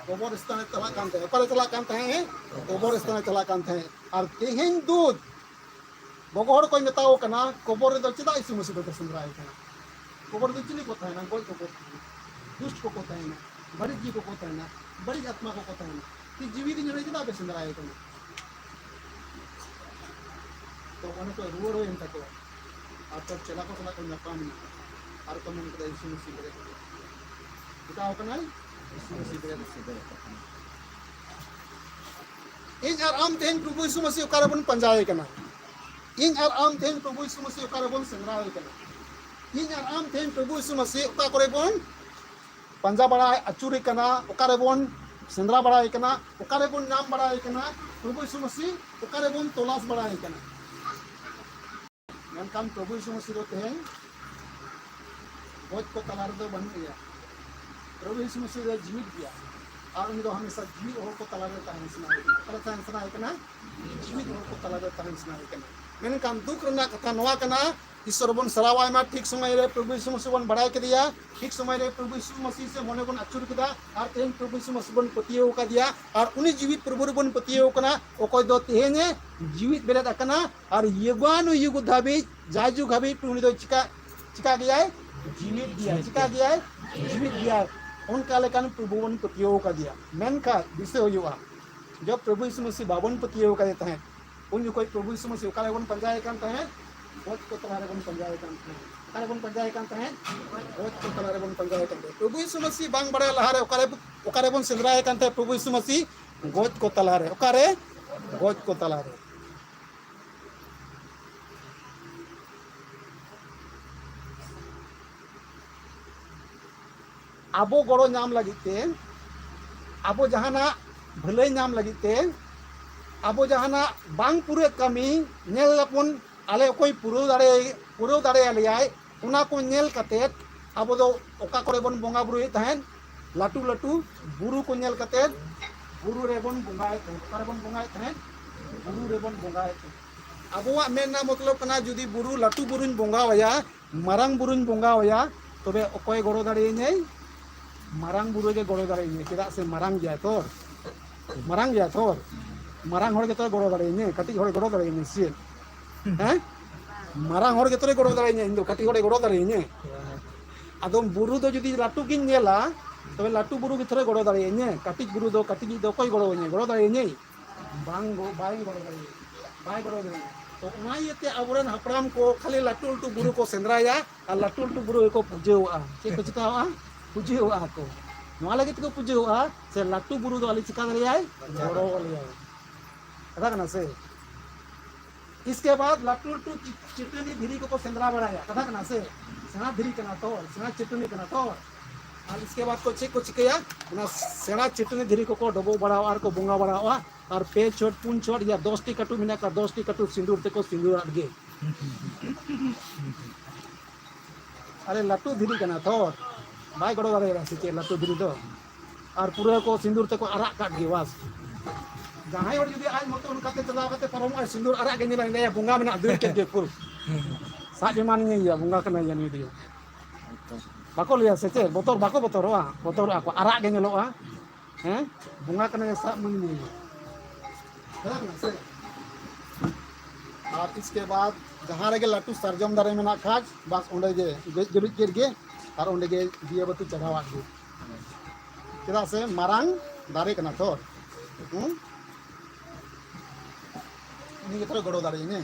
ᱠᱚᱵᱚᱨ ᱥᱛᱷᱟᱱᱮ ᱪᱟᱞᱟᱜ ᱠᱟᱱ ᱛᱟᱦᱮᱸᱫ᱾ ᱚᱠᱟᱨᱮ ᱪᱟᱞᱟᱜ ᱠᱟᱱ ᱛᱟᱦᱮᱸᱫ ᱮ? ᱠᱚᱵᱚᱨ ᱥᱛᱷᱟᱱᱮ ᱪᱟᱞᱟᱜ ᱠᱟᱱ ᱛᱟᱦᱮᱸᱫ᱾ ᱟᱨ ᱛᱮᱦᱮᱧ ᱫᱩ ᱜᱚᱜᱚ ᱦᱚᱲ ᱠᱚᱧ ᱢᱮᱛᱟᱣ ᱠᱟᱱᱟ, ᱠᱚᱵᱚᱨ ᱨᱮᱫᱚ ᱪᱮᱫᱟᱜ ᱤᱥᱩ ᱢᱟᱹᱥᱤ ᱫᱚᱯᱮ ᱥᱮᱸᱫᱽᱨᱟᱭᱮ ᱠᱟᱱᱟ? ᱠᱚᱵᱚᱨ ᱫᱚ ᱪᱤᱞᱤ ᱠᱚ ᱛᱟᱦᱮᱱᱟ? ᱜᱚᱡ ᱠᱚᱠᱚ ᱛᱟᱦᱮᱱᱟ, ᱫᱩᱥᱴ ᱠᱚᱠᱚ ᱛᱟᱦᱮᱱᱟ, ᱵᱟᱹᱲᱤᱡ ᱡᱤᱣᱤ ᱠᱚᱠᱚ ᱛᱟᱦᱮᱱᱟ, ᱵᱟᱹᱲᱤᱡ ᱟᱛᱢᱟ ᱠᱚᱠᱚ ᱛᱟᱦᱮᱱᱟ᱾ ᱛᱤ ᱡᱤᱣᱤ ᱨᱮ ᱧᱮᱞ ᱪᱮᱫᱟᱜ ᱯᱮ ᱥᱮᱸᱫᱽᱨᱟᱭᱮ ᱠᱟᱱᱟ? ᱛᱚ ᱚᱱᱮ ᱠᱚ ᱨᱩᱣᱟᱹᱲ ᱦᱩᱭᱮᱱ ᱛᱟᱠᱚᱣᱟ᱾ ᱟᱨ ᱛᱚ ᱪᱮᱞᱟ ᱠᱚ ᱥᱟᱞᱟᱜ ᱠᱚ ᱧᱟᱯᱟᱢ ᱮᱱᱟ᱾ ᱟᱨ ᱠᱚ ᱢᱮᱱ ᱠᱮᱫᱟ, "ᱭᱤᱥᱩ ᱢᱟᱹᱥᱤ ᱵᱮᱨᱮᱫ ᱟᱠᱟᱱᱟᱭ᱾ ᱪᱮᱠᱟᱣ ᱟᱠᱟᱱᱟᱭ? ᱭᱤᱥᱩ ᱢᱟᱹᱥᱤ ᱵᱮᱨᱮᱫ ᱟᱠᱟᱱᱟᱭ᱾" ᱤᱧ ᱟᱨ ᱟᱢ ᱛᱮᱦᱮᱧ ᱯᱨᱚᱵᱷᱩ ᱭᱤᱥᱩ ᱢᱟᱹᱥᱤ ᱚᱠᱟ ᱨᱮᱵᱚᱱ ᱯᱟᱸᱡᱟᱭᱮ ᱠᱟᱱᱟ? ᱤᱧ ᱟᱨ ᱟᱢ ᱛᱮᱦᱮᱧ ᱯᱨᱚᱵᱷᱩ ᱭᱤᱥᱩ ᱢᱟᱹᱥᱤ ᱚᱠᱟ ᱨᱮᱵᱚᱱ ᱥᱮᱸᱫᱽᱨᱟᱭᱮ ᱠᱟᱱᱟ? ᱤᱧ ᱟᱨ ᱟᱢ ᱛᱮᱦᱮᱧ ᱯᱨᱚᱵᱷᱩ ᱭᱤᱥᱩ ᱢᱟᱹᱥᱤ ᱚᱠᱟ ᱠᱚᱨᱮ ᱵᱚᱱ ᱯᱟᱸᱡᱟ ᱵᱟᱲᱟᱭ ᱟᱹᱪᱩᱨᱮ ᱠᱟᱱᱟ, ᱚᱠᱟ ᱨᱮᱵᱚᱱ ᱥᱮᱸᱫᱽᱨᱟ ᱵᱟᱲᱟᱭᱮ ᱠᱟᱱᱟ, ᱚᱠᱟ ᱨᱮᱵᱚᱱ ᱧᱟᱢ ᱵᱟᱲᱟᱭᱮ ᱠᱟᱱᱟ, ᱯᱨᱚᱵᱷᱩ ᱭᱤᱥᱩ ᱢᱟᱹᱥᱤ ᱚᱠᱟ ᱨᱮᱵᱚᱱ ᱛᱚᱞᱟᱥ ᱵᱟᱲᱟᱭᱮ ᱠᱟᱱᱟ? ᱢᱮᱱᱠᱷᱟᱱ ᱯᱨᱚᱵᱷᱩ ᱭᱤᱥᱩ ᱢᱟᱹᱥᱤ ᱫᱚ ᱛᱮᱦᱮᱧ ᱜᱚᱡ ᱠᱚ ᱛᱟᱞᱟ ᱨᱮᱫᱚ ᱵᱟᱹᱱᱩᱜ ᱮᱭᱟ᱾ ᱯᱨᱚᱵᱷᱩ ᱭᱤᱥᱩ ᱢᱟᱹᱥᱤ ᱫᱚ ᱡᱤᱣᱤᱫ ᱜᱮᱭᱟ᱾ ᱟᱨ ᱩᱱᱤ ᱫᱚ ᱦᱟᱢᱮᱥᱟ ᱡᱤᱣᱤᱫ ᱦᱚᱲ ᱠᱚ ᱛᱟᱞᱟ ᱨᱮ ᱛᱟᱦᱮᱱ ᱥᱟᱱᱟᱭᱮ ᱠᱟᱱᱟ᱾ ᱚᱠᱟᱨᱮ ᱛᱟᱦᱮᱱ ᱥᱟᱱᱟᱭᱮ ᱠᱟᱱᱟ? ᱡᱤᱣᱤᱫ ᱦᱚᱲ ᱠᱚ ᱛᱟᱞᱟ ᱨᱮ ᱛᱟᱦᱮᱱ ᱥᱟᱱᱟᱭᱮ ᱠᱟᱱᱟ᱾ ᱢᱮᱱᱠᱷᱟᱱ ᱫᱩᱠ ᱨᱮᱱᱟᱜ ᱠᱟᱛᱷᱟ ᱱᱚᱣᱟ ᱠᱟᱱᱟ, ᱤᱥᱚᱨ ᱵᱚᱱ ᱥᱟᱨᱦᱟᱣᱟᱭ ᱢᱟ, ᱴᱷᱤᱠ ᱥᱚᱢᱚᱭ ᱨᱮ ᱯᱨᱚᱵᱷᱩ ᱭᱤᱥᱩ ᱢᱟᱹᱥᱤ ᱵᱚᱱ ᱵᱟᱲᱟᱭ ᱠᱮᱫᱮᱭᱟ, ᱴᱷᱤᱠ ᱥᱚᱢᱚᱭ ᱨᱮ ᱯᱨᱚᱵᱷᱩ ᱭᱤᱥᱩ ᱢᱟᱹᱥᱤ ᱥᱮ ᱢᱚᱱᱮ ᱵᱚᱱ ᱟᱹᱪᱩᱨ ᱠᱮᱫᱟ, ᱟᱨ ᱛᱮᱦᱮᱧ ᱯᱨᱚᱵᱷᱩ ᱭᱤᱥᱩ ᱢᱟᱹᱥᱤ ᱵᱚᱱ ᱯᱟᱹᱛᱭᱟᱹᱣ ᱟᱠᱟᱫᱮᱭᱟ, ᱟᱨ ᱩᱱᱤ ᱡᱤᱣᱤᱫ ᱯᱨᱚᱵᱷᱩ ᱨᱮᱵᱚᱱ ᱯᱟᱹᱛᱭᱟᱹᱣ ᱠᱟᱱᱟ᱾ ᱚᱠᱚᱭ ᱫᱚ ᱛᱮᱦᱮᱧᱮ ᱡᱤᱣᱤᱫ ᱵᱮᱨᱮᱫ ᱟᱠᱟᱱᱟ, ᱟᱨ ᱭᱩᱜᱟᱱᱩ ᱭᱩᱜ ᱫᱷᱟᱹᱵᱤᱡ, ᱡᱟᱭᱡᱩᱜᱽ ᱦᱟᱹᱵᱤᱡ ᱩᱱᱤ ᱫᱚ ᱪᱤᱠᱟ, ᱪᱤᱠᱟ ᱜᱮᱭᱟᱭ? ᱡᱤᱣᱤᱫ ᱜᱮᱭᱟᱭ᱾ ᱪᱤᱠᱟ ᱜᱮᱭᱟᱭ? ᱡᱤᱣᱤᱫ ᱜᱮᱭᱟᱭ᱾ ᱚᱱᱠᱟ ᱞᱮᱠᱟᱱ ᱯᱨᱚᱵᱷᱩ ᱵᱚᱱ ᱯᱟᱹᱛᱭᱟᱹᱣ ᱟᱠᱟᱫᱮᱭᱟ᱾ ᱢᱮᱱᱠᱷᱟᱱ ᱫᱤᱥᱟᱹ ᱦᱩᱭᱩᱜᱼᱟ, ᱡᱚᱵ ᱯᱨᱚᱵᱷᱩ ᱭᱤᱥᱩ ᱢᱟᱹᱥᱤ ᱵᱟᱵᱚᱱ ᱯᱟᱹᱛᱭᱟᱹᱣ ᱟᱠᱟᱫᱮ ᱛᱟᱦᱮᱸᱫ, ᱩᱱ ᱡᱚᱠᱷᱚᱡ ᱯᱨᱚᱵᱷᱩ ᱭᱤᱥᱩ ᱢᱟᱹᱥᱤ ᱚᱠᱟ ᱨᱮᱵᱚᱱ ᱯᱟᱸᱡᱟᱭᱮ ᱠᱟᱱ ᱛᱟᱦᱮᱸᱫ? ᱜᱚᱡ ᱠᱚ ᱛᱟᱞᱟ ᱨᱮᱵᱚᱱ ᱯᱟᱸᱡᱟᱭᱮ ᱠᱟᱱ ᱛᱟᱦᱮᱸᱫ᱾ ᱚᱠᱟ ᱨᱮᱵᱚᱱ ᱯᱟᱸᱡᱟᱭᱮ ᱠᱟᱱ ᱛᱟᱦᱮᱸᱫ? ᱜᱚᱡ ᱠᱚ ᱛᱟᱞᱟ ᱨᱮᱵᱚᱱ ᱯᱟᱸᱡᱟᱭᱮ ᱠᱟᱱ ᱛᱟᱦᱮᱸᱫ᱾ ᱯᱨᱚᱵᱷᱩ ᱭᱤᱥᱩ ᱢᱟᱹᱥᱤ ᱵᱟᱝ ᱵᱟᱲᱟᱭ ᱞᱟᱦᱟᱨᱮ ᱚᱠᱟᱨᱮ, ᱚᱠᱟ ᱨᱮᱵᱚᱱ ᱥᱮᱸᱫᱽᱨᱟᱭᱮ ᱠᱟᱱ ᱛᱟᱦᱮᱸᱫ? ᱯᱨᱚᱵᱷᱩ ᱭᱤᱥᱩ ᱢᱟᱹᱥᱤ ᱜᱚᱡ ᱠᱚ ᱛᱟᱞᱟᱨᱮ᱾ ᱚᱠᱟᱨᱮ? ᱜᱚᱡ ᱠᱚ ᱛᱟᱞᱟᱨᱮ᱾ ᱟᱵᱚ ᱜᱚᱲᱚ ᱧᱟᱢ ᱞᱟᱹᱜᱤᱫ ᱛᱮ, ᱟᱵᱚ ᱡᱟᱦᱟᱱᱟᱜ ᱵᱷᱟᱹᱞᱟᱹᱭ ᱧᱟᱢ ᱞᱟᱹᱜᱤᱫ ᱛᱮ, ᱟᱵᱚ ᱡᱟᱦᱟᱱᱟᱜ ᱵᱟᱝ ᱯᱩᱨᱟᱹᱜ ᱠᱟᱹᱢᱤ ᱧᱮᱞ ᱟᱵᱚᱱ, ᱟᱞᱮ ᱚᱠᱚᱭ ᱯᱩᱨᱟᱹᱣ ᱫᱟᱲᱮ, ᱯᱩᱨᱟᱹᱣ ᱫᱟᱲᱮᱭᱟᱞᱮᱭᱟᱭ, ᱚᱱᱟ ᱠᱚ ᱧᱮᱞ ᱠᱟᱛᱮᱫ ᱟᱵᱚ ᱫᱚ ᱚᱠᱟ ᱠᱚᱨᱮ ᱵᱚᱱ ᱵᱚᱸᱜᱟ ᱵᱩᱨᱩᱭᱮᱫ ᱛᱟᱦᱮᱸᱫ? ᱞᱟᱹᱴᱩ ᱞᱟᱹᱴᱩ ᱵᱩᱨᱩ ᱠᱚ ᱧᱮᱞ ᱠᱟᱛᱮᱫ ᱵᱩᱨᱩ ᱨᱮᱵᱚᱱ ᱵᱚᱸᱜᱟᱭᱮᱫ ᱛᱟᱦᱮᱸᱫ᱾ ᱚᱠᱟ ᱨᱮᱵᱚᱱ ᱵᱚᱸᱜᱟᱭᱮᱫ ᱛᱟᱦᱮᱸᱫ? ᱵᱩᱨᱩ ᱨᱮᱵᱚᱱ ᱵᱚᱸᱜᱟᱭᱮᱫ ᱛᱟᱦᱮᱸᱫ᱾ ᱟᱵᱚᱣᱟᱜ ᱢᱮᱱ ᱨᱮᱱᱟᱜ ᱢᱚᱛᱞᱚᱵ ᱠᱟᱱᱟ, ᱡᱩᱫᱤ ᱵᱩᱨᱩ ᱞᱟᱹᱴᱩ ᱵᱩᱨᱩᱧ ᱵᱚᱸᱜᱟ ᱟᱭᱟ, ᱢᱟᱨᱟᱝ ᱵᱩᱨᱩᱧ ᱵᱚᱸᱜᱟ ᱟᱭᱟ, ᱛᱚᱵᱮ ᱚᱠᱚᱭ ᱜᱚᱲᱚ ᱫᱟᱲᱮᱭᱟᱹᱧᱟᱹᱭ? ᱢᱟᱨᱟᱝ ᱵᱩᱨᱩ ᱜᱮ ᱜᱚᱲᱚ ᱫᱟᱲᱮᱭᱟᱹᱧᱟᱹᱭ, ᱪᱮᱫᱟᱜ ᱥᱮ ᱢᱟᱨᱟᱝ ᱜᱮᱭᱟᱭ ᱛᱚ᱾ ᱢᱟᱨᱟᱝ ᱜᱮᱭᱟ ᱛᱚ᱾ ᱢᱟᱨᱟᱝ ᱦᱚᱲ ᱜᱮᱛᱚᱭ ᱜᱚᱲᱚ ᱫᱟᱲᱮᱭᱟᱹᱧᱟᱹ, ᱠᱟᱹᱴᱤᱡ ᱦᱚᱲ ᱜᱚᱲᱚ ᱫᱟᱲᱮᱭᱟᱹᱧᱟᱹ ᱥᱮ? ᱦᱮᱸ? ᱢᱟᱨᱟᱝ ᱦᱚᱲ ᱜᱮᱛᱚᱭ ᱜᱚᱲᱚ ᱫᱟᱲᱮᱭᱟᱹᱧᱟᱹ, ᱤᱧ ᱫᱚ ᱠᱟᱹᱴᱤᱡ ᱦᱚᱲᱮ ᱜᱚᱲᱚ ᱫᱟᱲᱮᱭᱟᱹᱧᱟᱹ? ᱟᱫᱚ ᱵᱩᱨᱩ ᱫᱚ ᱡᱩᱫᱤ ᱞᱟᱹᱴᱩ ᱜᱤᱧ ᱧᱮᱞᱟ, ᱛᱚᱵᱮ ᱞᱟᱹᱴᱩ ᱵᱩᱨᱩ ᱜᱮ ᱛᱷᱚᱲᱮ ᱜᱚᱲᱚ ᱫᱟᱲᱮᱭᱟᱹᱧᱟᱹ? ᱠᱟᱹᱴᱤᱡ ᱵᱩᱨᱩ ᱫᱚ, ᱠᱟᱹᱴᱤᱡ ᱫᱚ ᱚᱠᱚᱭ ᱜᱚᱲᱚ ᱟᱹᱧᱟᱹ? ᱜᱚᱲᱚ ᱫᱟᱲᱮᱭᱟᱹᱧᱟᱹᱭ? ᱵᱟᱝ ᱜᱚ-, ᱵᱟᱭ ᱜᱚᱲᱚ ᱫᱟᱲᱮᱭᱟᱹᱧᱟᱹ, ᱵᱟᱭ ᱜᱚᱲᱚ ᱫᱟᱲᱮᱭᱟᱹᱧᱟᱹ᱾ ᱛᱚ ᱚᱱᱟ ᱤᱭᱟᱹᱛᱮ ᱟᱵᱚᱨᱮᱱ ᱦᱟᱯᱲᱟᱢ ᱠᱚ ᱠᱷᱟᱹᱞᱤ ᱞᱟᱹᱴᱩ ᱞᱟᱹᱴᱩ ᱵᱩᱨᱩ ᱠᱚ ᱥᱮᱸᱫᱽᱨᱟᱭᱟ ᱟᱨ ᱞᱟᱹᱴᱩ ᱞᱟᱹᱴᱩ ᱵᱩᱨᱩ ᱜᱮᱠᱚ ᱯᱩᱡᱟᱹᱣᱟᱜᱼᱟ᱾ ᱪᱮᱫ ᱠᱚ ᱪᱤᱠᱟᱹᱣᱟᱜᱼᱟ? ᱯᱩᱡᱟᱹᱣᱟᱜᱼᱟ ᱠᱚ᱾ ᱱᱚᱣᱟ ᱞᱟᱹᱜᱤᱫ ᱛᱮᱠᱚ ᱯᱩᱡᱟᱹᱣᱟᱜᱼᱟ ᱥᱮ ᱞᱟᱹᱴᱩ ᱵᱩᱨᱩ ᱫᱚ ᱟᱞᱮ ᱪᱤᱠᱟ ᱫᱟᱲᱮᱭᱟᱭ? ᱜᱚᱲᱚ ᱟᱞᱮᱭᱟᱭ᱾ ᱠᱟᱛᱷᱟ ᱠᱟᱱᱟ ᱥᱮ? ᱤᱥᱠᱮ ᱵᱟᱫ ᱞᱟᱹᱴᱩ ᱞᱟᱹᱴᱩ ᱪᱤ-, ᱪᱟᱹᱴᱟᱹᱱᱤ ᱫᱷᱤᱨᱤ ᱠᱚᱠᱚ ᱥᱮᱸᱫᱽᱨᱟ ᱵᱟᱲᱟᱭᱟ, ᱠᱟᱛᱷᱟ ᱠᱟᱱᱟ ᱥᱮ? ᱥᱮᱬᱟ ᱫᱷᱤᱨᱤ ᱠᱟᱱᱟ ᱛᱚ, ᱥᱮᱬᱟ ᱪᱟᱹᱴᱟᱹᱱᱤ ᱠᱟᱱᱟ ᱛᱚ᱾ ᱟᱨ ᱤᱥᱠᱮ ᱵᱟᱫ ᱠᱚ ᱪᱮᱫ ᱠᱚ ᱪᱤᱠᱟᱹᱭᱟ? ᱚᱱᱟ ᱥᱮᱬᱟ ᱪᱟᱹᱴᱟᱹᱱᱤ ᱫᱷᱤᱨᱤ ᱠᱚᱠᱚ ᱰᱚᱵᱚᱜ ᱵᱟᱲᱟᱣᱟᱜᱼᱟ ᱟᱨ ᱠᱚ ᱵᱚᱸᱜᱟ ᱵᱟᱲᱟᱣᱟᱜᱼᱟ᱾ ᱟᱨ ᱯᱮ ᱪᱷᱚᱴ, ᱯᱩᱱ ᱪᱷᱚᱴ ᱭᱟ ᱫᱚᱥ ᱴᱤ ᱠᱟᱹᱴᱩᱵ ᱢᱮᱱᱟᱜ ᱠᱚᱣᱟ, ᱫᱚᱥ ᱴᱤ ᱠᱟᱹᱴᱩᱵ ᱥᱤᱸᱫᱩᱨ ᱛᱮᱠᱚ ᱥᱤᱸᱫᱩᱨᱟᱫ ᱜᱮ᱾ ᱟᱨᱮ ᱞᱟᱹᱴᱩ ᱫᱷᱤᱨᱤ ᱠᱟᱱᱟ ᱛᱚ, ᱵᱟᱭ ᱜᱚᱲᱚ ᱫᱟᱲᱮᱭᱟᱜᱼᱟ ᱥᱮ ᱪᱮᱫ ᱞᱟᱹᱴᱩ ᱫᱷᱤᱨᱤ ᱫᱚ? ᱟᱨ ᱯᱩᱨᱟᱹ ᱠᱚ ᱥᱤᱸᱫᱩᱨ ᱛᱮᱠᱚ ᱟᱨᱟᱜ ᱠᱟᱜ ᱜᱮ, ᱵᱟᱥ᱾ ᱡᱟᱦᱟᱸᱭ ᱦᱚᱲ ᱡᱩᱫᱤ ᱟᱡ ᱢᱚᱛᱚ ᱚᱱᱠᱟᱛᱮ ᱪᱟᱞᱟᱣ ᱠᱟᱛᱮ ᱯᱟᱨᱚᱢᱚᱜᱼᱟᱭ, ᱥᱤᱸᱫᱩᱨ ᱟᱨᱟᱜ ᱜᱮ ᱧᱮᱞᱟᱭ, ᱞᱟᱹᱭᱟ, "ᱵᱚᱸᱜᱟ ᱢᱮᱱᱟᱜ, ᱫᱟᱹᱲ ᱠᱮᱫ ᱜᱮ ᱯᱷᱩᱨ, ᱥᱟᱵ ᱮᱢᱟᱱᱤᱧᱟᱹᱭᱟ, ᱵᱚᱸᱜᱟ ᱠᱟᱱᱟᱭ ᱱᱩᱭ ᱫᱚ, ᱵᱟᱠᱚ ᱞᱟᱹᱭᱟ ᱥᱮ ᱪᱮᱫ? ᱵᱚᱛᱚᱨ ᱵᱟᱠᱚ ᱵᱚᱛᱚᱨᱚᱜᱼᱟ? ᱵᱚᱛᱚᱨᱚᱜᱼᱟ ᱠᱚ, ᱟᱨᱟᱜ ᱜᱮ ᱧᱮᱞᱚᱜᱼᱟ, ᱦᱮᱸ, ᱵᱚᱸᱜᱟ ᱠᱟᱱᱟᱭ, ᱥᱟᱵ ᱮᱢᱟᱱᱤᱧᱟᱹᱭᱟ᱾" ᱠᱟᱛᱷᱟ ᱠᱟᱱᱟ ᱥᱮ? ᱟᱨ ᱤᱥᱠᱮ ᱵᱟᱫ ᱡᱟᱦᱟᱸ ᱨᱮᱜᱮ ᱞᱟᱹᱴᱩ ᱥᱟᱨᱡᱚᱢ ᱫᱟᱨᱮ ᱢᱮᱱᱟᱜ ᱠᱷᱟᱡ, ᱵᱟᱥ, ᱚᱸᱰᱮ ᱜᱮ ᱜᱮᱡ ᱜᱩᱨᱤᱡ ᱠᱮᱫ ᱜᱮ ᱟᱨ ᱚᱸᱰᱮ ᱜᱮ ᱫᱤᱭᱟᱹ ᱵᱟᱹᱛᱤ ᱪᱟᱞᱟᱣᱟᱫ ᱜᱮ᱾ ᱪᱮᱫᱟᱜ ᱥᱮ ᱢᱟᱨᱟᱝ ᱫᱟᱨᱮ ᱠᱟᱱᱟ ᱛᱚ᱾ ᱦᱩᱸ? ᱩᱱᱤ ᱜᱮ ᱛᱷᱚᱲᱟ ᱜᱚᱲᱚ ᱫᱟᱲᱮᱭᱟᱹᱧᱟᱹ᱾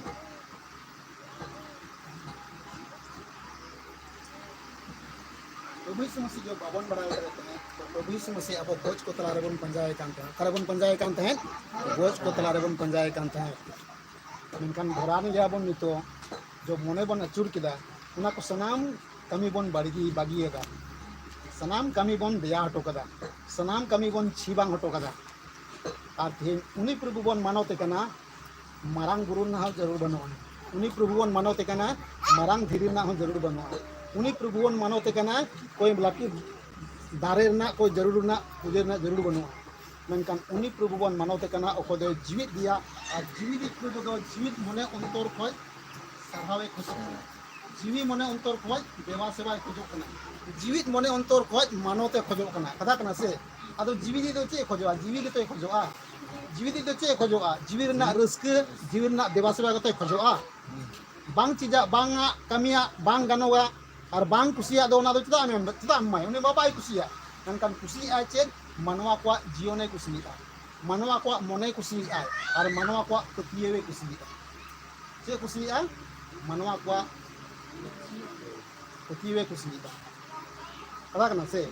ᱯᱨᱚᱵᱷᱩ ᱭᱤᱥᱩ ᱢᱟᱹᱥᱤ ᱡᱚᱵ ᱵᱟᱵᱚᱱ ᱵᱟᱲᱟᱭ ᱠᱟᱱ ᱛᱟᱦᱮᱸᱫ, ᱛᱚ ᱯᱨᱚᱵᱷᱩ ᱭᱤᱥᱩ ᱢᱟᱹᱥᱤ ᱟᱵᱚ ᱜᱚᱡ ᱠᱚ ᱛᱟᱞᱟ ᱨᱮᱵᱚᱱ ᱯᱟᱸᱡᱟᱭᱮ ᱠᱟᱱ ᱛᱟᱦᱮᱸᱫ᱾ ᱚᱠᱟ ᱨᱮᱵᱚᱱ ᱯᱟᱸᱡᱟᱭᱮ ᱠᱟᱱ ᱛᱟᱦᱮᱸᱫ? ᱜᱚᱡ ᱠᱚ ᱛᱟᱞᱟ ᱨᱮᱵᱚᱱ ᱯᱟᱸᱡᱟᱭᱮ ᱠᱟᱱ ᱛᱟᱦᱮᱸᱫ᱾ ᱢᱮᱱᱠᱷᱟᱱ ᱵᱷᱚᱨᱟᱱ ᱜᱮᱭᱟᱵᱚᱱ ᱱᱤᱛᱚᱜ᱾ ᱡᱚᱵ ᱢᱚᱱᱮ ᱵᱚᱱ ᱟᱹᱪᱩᱨ ᱠᱮᱫᱟ, ᱚᱱᱟ ᱠᱚ ᱥᱟᱱᱟᱢ ᱠᱟᱹᱢᱤ ᱵᱚᱱ ᱵᱟᱹᱲᱤ-, ᱵᱟᱹᱜᱤᱭᱟᱫᱟ, ᱥᱟᱱᱟᱢ ᱠᱟᱹᱢᱤ ᱵᱚᱱ ᱫᱮᱭᱟ ᱦᱚᱴᱚ ᱠᱟᱫᱟ, ᱥᱟᱱᱟᱢ ᱠᱟᱹᱢᱤ ᱵᱚᱱ ᱪᱷᱤ ᱵᱟᱝ ᱦᱚᱴᱚ ᱠᱟᱫᱟ᱾ ᱟᱨ ᱛᱮᱦᱮᱧ ᱩᱱᱤ ᱯᱨᱚᱵᱷᱩ ᱵᱚᱱ ᱢᱟᱱᱚᱛᱮ ᱠᱟᱱᱟ, ᱢᱟᱨᱟᱝ ᱵᱩᱨᱩ ᱨᱮᱱᱟᱜ ᱦᱚᱸ ᱡᱟᱹᱨᱩᱲ ᱵᱟᱹᱱᱩᱜᱼᱟ᱾ ᱩᱱᱤ ᱯᱨᱚᱵᱷᱩ ᱵᱚᱱ ᱢᱟᱱᱚᱛᱮ ᱠᱟᱱᱟ, ᱢᱟᱨᱟᱝ ᱫᱷᱤᱨᱤ ᱨᱮᱱᱟᱜ ᱦᱚᱸ ᱡᱟᱹᱨᱩᱲ ᱵᱟᱹᱱᱩᱜᱼᱟ᱾ ᱩᱱᱤ ᱯᱨᱚᱵᱷᱩ ᱵᱚᱱ ᱢᱟᱱᱚᱛᱮ ᱠᱟᱱᱟ, ᱠᱚᱭ ᱞᱟᱹᱴᱩ ᱫᱟᱨᱮ ᱨᱮᱱᱟᱜ, ᱠᱚᱭ ᱡᱟᱹᱨᱩᱲ ᱨᱮᱱᱟᱜ, ᱯᱩᱡᱟᱹ ᱨᱮᱱᱟᱜ ᱡᱟᱹᱨᱩᱲ ᱵᱟᱹᱱᱩᱜᱼᱟ᱾ ᱢᱮᱱᱠᱷᱟᱱ ᱩᱱᱤ ᱯᱨᱚᱵᱷᱩ ᱵᱚᱱ ᱢᱟᱱᱚᱛᱮ ᱠᱟᱱᱟ, ᱚᱠᱚᱭ ᱫᱚᱭ ᱡᱤᱣᱤᱫ ᱜᱮᱭᱟ᱾ ᱟᱨ ᱡᱤᱣᱤᱫᱤᱡ ᱯᱨᱚᱵᱷᱩ ᱫᱚ ᱡᱤᱣᱤᱫ ᱢᱚᱱᱮ ᱚᱱᱛᱚᱨ ᱠᱷᱚᱡ ᱥᱟᱨᱦᱟᱣᱮ ᱠᱷᱚᱡᱚᱜ ᱠᱟᱱᱟ᱾ ᱡᱤᱣᱤ ᱢᱚᱱᱮ ᱚᱱᱛᱚᱨ ᱠᱷᱚᱡ ᱫᱮᱵᱟ ᱥᱮᱵᱟᱭ ᱠᱷᱚᱡᱚᱜ ᱠᱟᱱᱟ᱾ ᱡᱤᱣᱤᱫ ᱢᱚᱱᱮ ᱚᱱᱛᱚᱨ ᱠᱷᱚᱡ ᱢᱟᱱᱚᱛᱮ ᱠᱷᱚᱡᱚᱜ ᱠᱟᱱᱟ᱾ ᱠᱟᱛᱷᱟ ᱠᱟᱱᱟ ᱥᱮ? ᱟᱫᱚ ᱡᱤᱣᱤᱫᱤᱡ ᱫᱚ ᱪᱮᱫ ᱮ ᱠᱷᱚᱡᱚᱜᱼᱟ? ᱡᱤᱣᱤ ᱜᱮᱛᱚᱭ ᱠᱷᱚᱡᱚᱜᱼᱟ᱾ ᱡᱤᱣᱤᱫᱤᱡ ᱫᱚ ᱪᱮᱫ ᱮ ᱠᱷᱚᱡᱚᱜᱼᱟ? ᱡᱤᱣᱤ ᱨᱮᱱᱟᱜ ᱨᱟᱹᱥᱠᱟᱹ, ᱡᱤᱣᱤ ᱨᱮᱱᱟᱜ ᱫᱮᱵᱟ ᱥᱮᱵᱟ ᱜᱮᱛᱚᱭ ᱠᱷᱚᱡᱚᱜᱼᱟ᱾ ᱵᱟᱝ ᱪᱮᱫᱟᱜ, ᱵᱟᱝ ᱟᱜ, ᱠᱟᱹᱢᱤᱭᱟᱜ, ᱵᱟᱝ ᱜᱟᱱᱚᱜᱼᱟ, ᱟᱨ ᱵᱟᱝ ᱠᱩᱥᱤᱭᱟᱜ ᱫᱚ ᱚᱱᱟ ᱫᱚ ᱪᱮᱫᱟᱜ ᱮᱢ ᱮᱢ, ᱪᱮᱫᱟᱜ ᱮᱢ ᱮᱢᱟᱭᱟ? ᱩᱱᱤ ᱢᱟ ᱵᱟᱭ ᱠᱩᱥᱤᱭᱟᱜ᱾ ᱢᱮᱱᱠᱷᱟᱱ ᱠᱩᱥᱤᱭᱟᱜᱼᱟᱭ ᱪᱮᱫ? ᱢᱟᱱᱣᱟ ᱠᱚᱣᱟᱜ ᱡᱤᱭᱚᱱᱮ ᱠᱩᱥᱤᱭᱟᱜᱼᱟ, ᱢᱟᱱᱣᱟ ᱠᱚᱣᱟᱜ ᱢᱚᱱᱮ ᱠᱩᱥᱤᱭᱟᱜᱼᱟᱭ, ᱟᱨ ᱢᱟᱱᱣᱟ ᱠᱚᱣᱟᱜ ᱯᱟᱹᱛᱭᱟᱹᱣᱮ ᱠᱩᱥᱤᱭᱟᱜᱼᱟ᱾ ᱪᱮᱫ ᱠᱩᱥᱤᱭᱟᱜᱼᱟ? ᱢᱟᱱᱣᱟ ᱠᱚᱣᱟᱜ ᱯᱟᱹᱛᱭᱟᱹᱣᱮ ᱠᱩᱥᱤᱭᱟᱜᱼᱟ᱾ ᱠᱟᱛᱷᱟ ᱠᱟᱱᱟ ᱥᱮ?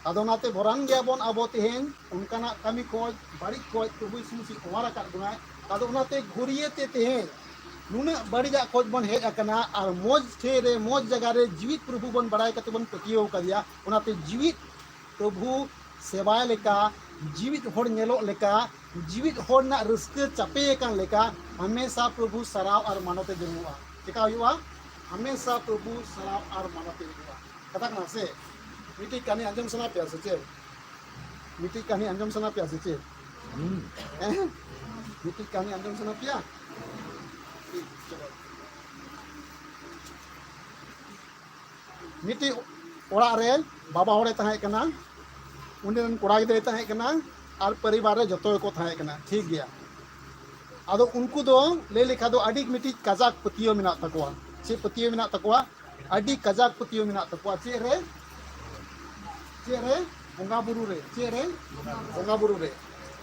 ᱟᱫᱚ ᱚᱱᱟᱛᱮ ᱵᱷᱚᱨᱟᱱ ᱜᱮᱭᱟᱵᱚᱱ ᱟᱵᱚ ᱛᱮᱦᱮᱧ, ᱚᱱᱠᱟᱱᱟᱜ ᱠᱟᱹᱢᱤ ᱠᱷᱚᱡ, ᱵᱟᱹᱲᱤᱡ ᱠᱷᱚᱡ ᱯᱨᱚᱵᱷᱩ ᱭᱤᱥᱩ ᱢᱟᱹᱥᱤᱦ ᱚᱣᱟᱨ ᱟᱠᱟᱫ ᱵᱚᱱᱟᱭ᱾ ᱟᱫᱚ ᱚᱱᱟᱛᱮ ᱜᱷᱩᱨᱤᱭᱟᱹ ᱛᱮ ᱛᱮᱦᱮᱧ ᱱᱩᱱᱟᱹᱜ ᱵᱟᱹᱲᱤᱡᱟᱜ ᱠᱷᱚᱡ ᱵᱚᱱ ᱦᱮᱡ ᱟᱠᱟᱱᱟ, ᱟᱨ ᱢᱚᱡᱽ ᱴᱷᱮᱡ ᱨᱮ, ᱢᱚᱡᱽ ᱡᱟᱭᱜᱟ ᱨᱮ ᱡᱤᱣᱤᱫ ᱯᱨᱚᱵᱷᱩ ᱵᱚᱱ ᱵᱟᱲᱟᱭ ᱠᱟᱛᱮ ᱵᱚᱱ ᱯᱟᱹᱛᱭᱟᱹᱣ ᱟᱠᱟᱫᱮᱭᱟ᱾ ᱚᱱᱟᱛᱮ ᱡᱤᱣᱤᱫ ᱯᱨᱚᱵᱷᱩ ᱥᱮᱵᱟᱭ ᱞᱮᱠᱟ, ᱡᱤᱣᱤᱫ ᱦᱚᱲ ᱧᱮᱞᱚᱜ ᱞᱮᱠᱟ, ᱡᱤᱣᱤᱫ ᱦᱚᱲ ᱨᱮᱱᱟᱜ ᱨᱟᱹᱥᱠᱟᱹ ᱪᱟᱯᱮ ᱟᱠᱟᱱ ᱞᱮᱠᱟ, ᱦᱟᱢᱮᱥᱟ ᱯᱨᱚᱵᱷᱩ ᱥᱟᱨᱦᱟᱣ ᱟᱨ ᱢᱟᱱᱚᱛ ᱮ ᱡᱟᱹᱨᱩᱲᱚᱜᱼᱟ᱾ ᱪᱮᱠᱟ ᱦᱩᱭᱩᱜᱼᱟ? ᱦᱟᱢᱮᱥᱟ ᱯᱨᱚᱵᱷᱩ ᱥᱟᱨᱦᱟᱣ ᱟᱨ ᱢᱟᱱᱚᱛ ᱮ ᱡᱟᱹᱨᱩᱲᱚᱜᱼᱟ᱾ ᱠᱟᱛᱷᱟ ᱠᱟᱱᱟ ᱥᱮ? ᱢᱤᱫᱴᱤᱡ ᱠᱟᱹᱦᱱᱤ ᱟᱸᱡᱚᱢ ᱥᱟᱱᱟ ᱯᱮᱭᱟ ᱥᱮ ᱪᱮᱫ? ᱢᱤᱫᱴᱤᱡ ᱠᱟᱹᱦᱱᱤ ᱟᱸᱡᱚᱢ ᱥᱟᱱᱟ ᱯᱮᱭᱟ ᱥᱮ ᱪᱮᱫ? ᱦᱮᱸ? ᱢᱤᱫᱴᱤᱡ ᱠᱟᱹᱦᱱᱤ ᱟᱸᱡᱚᱢ ᱥᱟᱱᱟ ᱯᱮᱭᱟ? ᱴᱷᱤᱠ, ᱪᱚᱞᱚ᱾ ᱢᱤᱫᱴᱤᱡ ᱚᱲᱟᱜ ᱨᱮ ᱵᱟᱵᱟ ᱦᱚᱲᱮ ᱛᱟᱦᱮᱸ ᱠᱟᱱᱟ, ᱩᱱᱤ ᱨᱮᱱ ᱠᱚᱲᱟ ᱜᱤᱫᱽᱨᱟᱹᱭ ᱛᱟᱦᱮᱸ ᱠᱟᱱᱟ, ᱟᱨ ᱯᱚᱨᱤᱵᱟᱨ ᱨᱮ ᱡᱚᱛᱚ ᱜᱮᱠᱚ ᱛᱟᱦᱮᱸ ᱠᱟᱱᱟ᱾ ᱴᱷᱤᱠ ᱜᱮᱭᱟ᱾ ᱟᱫᱚ ᱩᱱᱠᱩ ᱫᱚ ᱞᱟᱹᱭ ᱞᱮᱠᱷᱟᱱ ᱫᱚ ᱟᱹᱰᱤ ᱢᱤᱫᱴᱤᱡ ᱠᱟᱡᱟᱠ ᱯᱟᱹᱛᱭᱟᱹᱣ ᱢᱮᱱᱟᱜ ᱛᱟᱠᱚᱣᱟ᱾ ᱪᱮᱫ ᱯᱟᱹᱛᱭᱟᱹᱣ ᱢᱮᱱᱟᱜ ᱛᱟᱠᱚᱣᱟ? ᱟᱹᱰᱤ ᱠᱟᱡᱟᱠ ᱯᱟᱹᱛᱭᱟᱹᱣ ᱢᱮᱱᱟᱜ ᱛᱟᱠᱚᱣᱟ᱾ ᱪᱮᱫ ᱨᱮ? ᱪᱮᱫ ᱨᱮ? ᱵᱚᱸᱜᱟ ᱵᱩᱨᱩ ᱨᱮ᱾ ᱪᱮᱫ ᱨᱮ? ᱵᱚᱸᱜᱟ ᱵᱩᱨᱩ ᱨᱮ᱾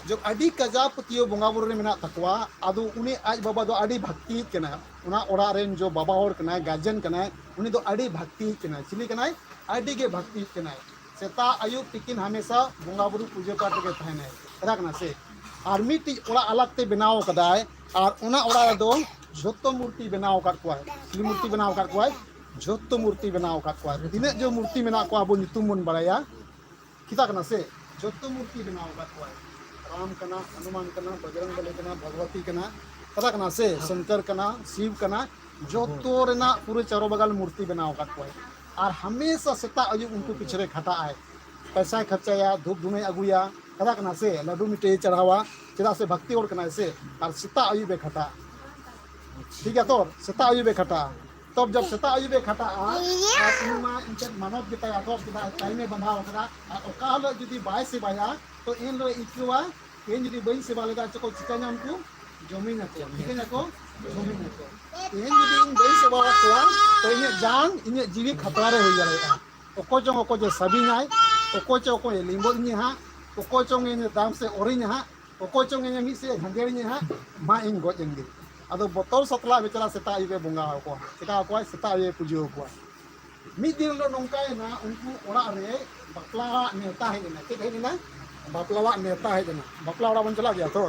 ᱡᱚᱵ ᱟᱹᱰᱤ ᱠᱟᱡᱟᱠ ᱯᱟᱹᱛᱭᱟᱹᱣ ᱵᱚᱸᱜᱟ ᱵᱩᱨᱩ ᱨᱮ ᱢᱮᱱᱟᱜ ᱛᱟᱠᱚᱣᱟ, ᱟᱫᱚ ᱩᱱᱤ ᱟᱡ ᱵᱟᱵᱟ ᱫᱚ ᱟᱹᱰᱤ ᱵᱷᱟᱠᱛᱤᱭᱤᱡ ᱠᱟᱱᱟᱭ᱾ ᱚᱱᱟ ᱚᱲᱟᱜ ᱨᱮᱱ ᱡᱚ ᱵᱟᱵᱟ ᱦᱚᱲ ᱠᱟᱱᱟᱭ, ᱜᱟᱨᱡᱮᱱ ᱠᱟᱱᱟᱭ, ᱩᱱᱤ ᱫᱚ ᱟᱹᱰᱤ ᱵᱷᱟᱠᱛᱤᱭᱤᱡ ᱠᱟᱱᱟᱭ᱾ ᱪᱤᱞᱤ ᱠᱟᱱᱟᱭ? ᱟᱹᱰᱤ ᱜᱮ ᱵᱷᱟᱠᱛᱤᱭᱤᱡ ᱠᱟᱱᱟᱭ᱾ ᱥᱮᱛᱟᱜ ᱟᱹᱭᱩᱵ ᱛᱤᱠᱤᱱ ᱦᱟᱢᱮᱥᱟ ᱵᱚᱸᱜᱟ ᱵᱩᱨᱩ ᱯᱩᱡᱟᱹ ᱯᱟᱴ ᱨᱮᱜᱮ ᱛᱟᱦᱮᱱᱟᱭ᱾ ᱠᱟᱛᱷᱟ ᱠᱟᱱᱟ ᱥᱮ? ᱟᱨ ᱢᱤᱫᱴᱤᱡ ᱚᱲᱟᱜ ᱟᱞᱟᱜᱽ ᱛᱮ ᱵᱮᱱᱟᱣ ᱠᱟᱫᱟᱭ, ᱟᱨ ᱚᱱᱟ ᱚᱲᱟᱜ ᱨᱮᱫᱚ ᱡᱷᱚᱛᱚ ᱢᱩᱨᱛᱤ ᱵᱮᱱᱟᱣ ᱟᱠᱟᱫ ᱠᱚᱣᱟᱭ᱾ ᱪᱤᱞᱤ ᱢᱩᱨᱛᱤ ᱵᱮᱱᱟᱣ ᱟᱠᱟᱫ ᱠᱚᱣᱟᱭ? ᱡᱷᱚᱛᱚ ᱢᱩᱨᱛᱤ ᱵᱮᱱᱟᱣ ᱟᱠᱟᱫ ᱠᱚᱣᱟᱭ᱾ ᱛᱤᱱᱟᱹᱜ ᱡᱮ ᱢᱩᱨᱛᱤ ᱢᱮᱱᱟᱜ ᱠᱚᱣᱟ ᱟᱵᱚ ᱧᱩᱛᱩᱢ ᱵᱚᱱ ᱵᱟᱲᱟᱭᱟ, ᱠᱟᱛᱷᱟ ᱠᱟᱱᱟ ᱥᱮ? ᱡᱷᱚᱛᱚ ᱢᱩᱨᱛᱤ ᱵᱮᱱᱟᱣ ᱟᱠᱟᱫ ᱠᱚᱣᱟᱭ᱾ ᱨᱟᱢ ᱠᱟᱱᱟ, ᱦᱚᱱᱩᱢᱟᱱ ᱠᱟᱱᱟ, ᱵᱚᱡᱨᱚᱝ ᱵᱚᱞᱤ ᱠᱟᱱᱟ, ᱵᱷᱚᱜᱚᱵᱚᱛᱤ ᱠᱟᱱᱟ, ᱠᱟᱛᱷᱟ ᱠᱟᱱᱟ ᱥᱮ? ᱥᱚᱝᱠᱚᱨ ᱠᱟᱱᱟ, ᱥᱤᱵ ᱠᱟᱱᱟ, ᱡᱷᱚᱛᱚ ᱨᱮᱱᱟᱜ ᱯᱩᱨᱟᱹ ᱪᱟᱨᱚ ᱵᱟᱜᱟᱞ ᱢᱩᱨᱛᱤ ᱵᱮᱱᱟᱣ ᱟᱠᱟᱫ ᱠᱚᱣᱟᱭ᱾ ᱟᱨ ᱦᱟᱢᱮᱥᱟ ᱥᱮᱛᱟᱜ ᱟᱹᱭᱩᱵ ᱩᱱᱠᱩ ᱯᱤᱪᱷᱮ ᱨᱮ ᱠᱷᱟᱴᱟᱜ ᱟᱭ, ᱯᱚᱭᱥᱟᱭ ᱠᱷᱚᱨᱪᱟᱭᱟ, ᱫᱷᱩᱯ ᱫᱷᱩᱱᱟᱹᱭ ᱟᱹᱜᱩᱭᱟ, ᱠᱟᱛᱷᱟ ᱠᱟᱱᱟ ᱥᱮ? ᱞᱟᱹᱰᱩ ᱢᱤᱴᱷᱟᱹᱭ ᱪᱟᱲᱦᱟᱣᱟ, ᱪᱮᱫᱟᱜ ᱥᱮ ᱵᱷᱟᱠᱛᱤ ᱦᱚᱲ ᱠᱟᱱᱟᱭ ᱥᱮ᱾ ᱟᱨ ᱥᱮᱛᱟᱜ ᱟᱹᱭᱩᱵ ᱮ ᱠᱷᱟᱴᱟᱜᱼᱟ᱾ ᱴᱷᱤᱠ ᱜᱮᱭᱟ ᱛᱚ, ᱥᱮᱛᱟᱜ ᱟᱹᱭᱩᱵ ᱮ ᱠᱷᱟᱴᱟᱜᱼᱟ᱾ ᱛᱚᱵ ᱡᱚᱵ ᱥᱮᱛᱟᱜ ᱟᱹᱭᱩᱵ ᱮ ᱠᱷᱟᱴᱟᱜᱼᱟ, ᱟᱨ ᱩᱱᱤ ᱢᱟ ᱮᱱᱛᱮᱫ ᱢᱟᱱᱚᱛ ᱜᱮᱛᱟᱭᱟ, ᱛᱚᱵ ᱪᱮᱫᱟᱜ ᱴᱟᱭᱤᱢ ᱮ ᱵᱟᱸᱫᱷᱟᱣ ᱠᱟᱫᱟ᱾ ᱟᱨ ᱚᱠᱟ ᱦᱤᱞᱳᱜ ᱡᱩᱫᱤ ᱵᱟᱭ ᱥᱮᱵᱟᱭᱟ, ᱛᱚ ᱮᱱ ᱦᱤᱞᱳᱜ ᱮ ᱟᱹᱭᱠᱟᱹᱣᱟ, ᱛᱮᱦᱮᱧ ᱡᱩᱫᱤ ᱵᱟᱹᱧ ᱥᱮᱵᱟ ᱞᱮᱫᱟ, ᱪᱮᱫ ᱠᱚ ᱪᱤᱠᱟᱹᱧᱟ ᱩᱱᱠᱩ? ᱡᱚᱢᱤᱧ ᱟᱠᱚ, ᱴᱷᱤᱠᱟᱹᱧ ᱟᱠᱚ, ᱡᱚᱢᱤᱧ ᱟᱠᱚ᱾ ᱛᱮᱦᱮᱧ ᱡᱩᱫᱤ ᱤᱧ ᱵᱟᱹᱧ ᱥᱮᱵᱟ ᱟᱠᱚᱣᱟ, ᱤᱧᱟᱹᱜ ᱡᱟᱝ, ᱤᱧᱟᱹᱜ ᱡᱤᱣᱤ ᱠᱷᱟᱛᱨᱟ ᱨᱮ ᱦᱩᱭ ᱫᱟᱲᱮᱭᱟᱜᱼᱟ᱾ ᱚᱠᱚᱭ ᱪᱚᱝ ᱚᱠᱚᱭ ᱪᱚ ᱥᱟᱵᱤᱧᱟᱭ, ᱚᱠᱚᱭ ᱪᱚᱝ ᱚᱠᱚᱭ ᱞᱤᱸᱵᱚᱫ ᱤᱧᱟᱹ ᱦᱟᱸᱜ, ᱚᱠᱚᱭ ᱪᱚᱝ ᱤᱧ ᱫᱟᱢ ᱥᱮ ᱚᱨᱤᱧᱟ ᱦᱟᱸᱜ, ᱚᱠᱚᱭ ᱪᱚᱝ ᱤᱧ ᱢᱤᱫ ᱥᱮᱫ ᱡᱷᱟᱸᱡᱮᱲᱤᱧᱟᱹ ᱦᱟᱸᱜ, ᱢᱟ ᱤᱧ ᱜᱚᱡ ᱮᱱ ᱜᱮ᱾ ᱟᱫᱚ ᱵᱚᱛᱚᱨ ᱥᱟᱛᱞᱟ ᱵᱮᱪᱟᱨᱟ ᱥᱮᱛᱟᱜ ᱟᱹᱭᱩᱵ ᱮ ᱵᱚᱸᱜᱟ ᱟᱠᱚᱣᱟ᱾ ᱪᱮᱠᱟ ᱟᱠᱚᱣᱟᱭ? ᱥᱮᱛᱟᱜ ᱟᱹᱭᱩᱵ ᱮ ᱯᱩᱡᱟᱹ ᱟᱠᱚᱣᱟ᱾ ᱢᱤᱫ ᱫᱤᱱ ᱦᱤᱞᱳᱜ ᱱᱚᱝᱠᱟᱭᱮᱱᱟ, ᱩᱱᱠᱩ ᱚᱲᱟᱜ ᱨᱮ ᱵᱟᱯᱞᱟ ᱚᱲᱟᱜ ᱱᱮᱣᱛᱟ ᱦᱮᱡ ᱮᱱᱟ᱾ ᱪᱮᱫ ᱦᱮᱡ ᱮᱱᱟ? ᱵᱟᱯᱞᱟ ᱚᱲᱟᱜ ᱱᱮᱣᱛᱟ ᱦᱮᱡ ᱮᱱᱟ᱾ ᱵᱟᱯᱞᱟ ᱚᱲᱟᱜ ᱵᱚᱱ ᱪᱟᱞᱟᱜ ᱜᱮᱭᱟ ᱛᱚ?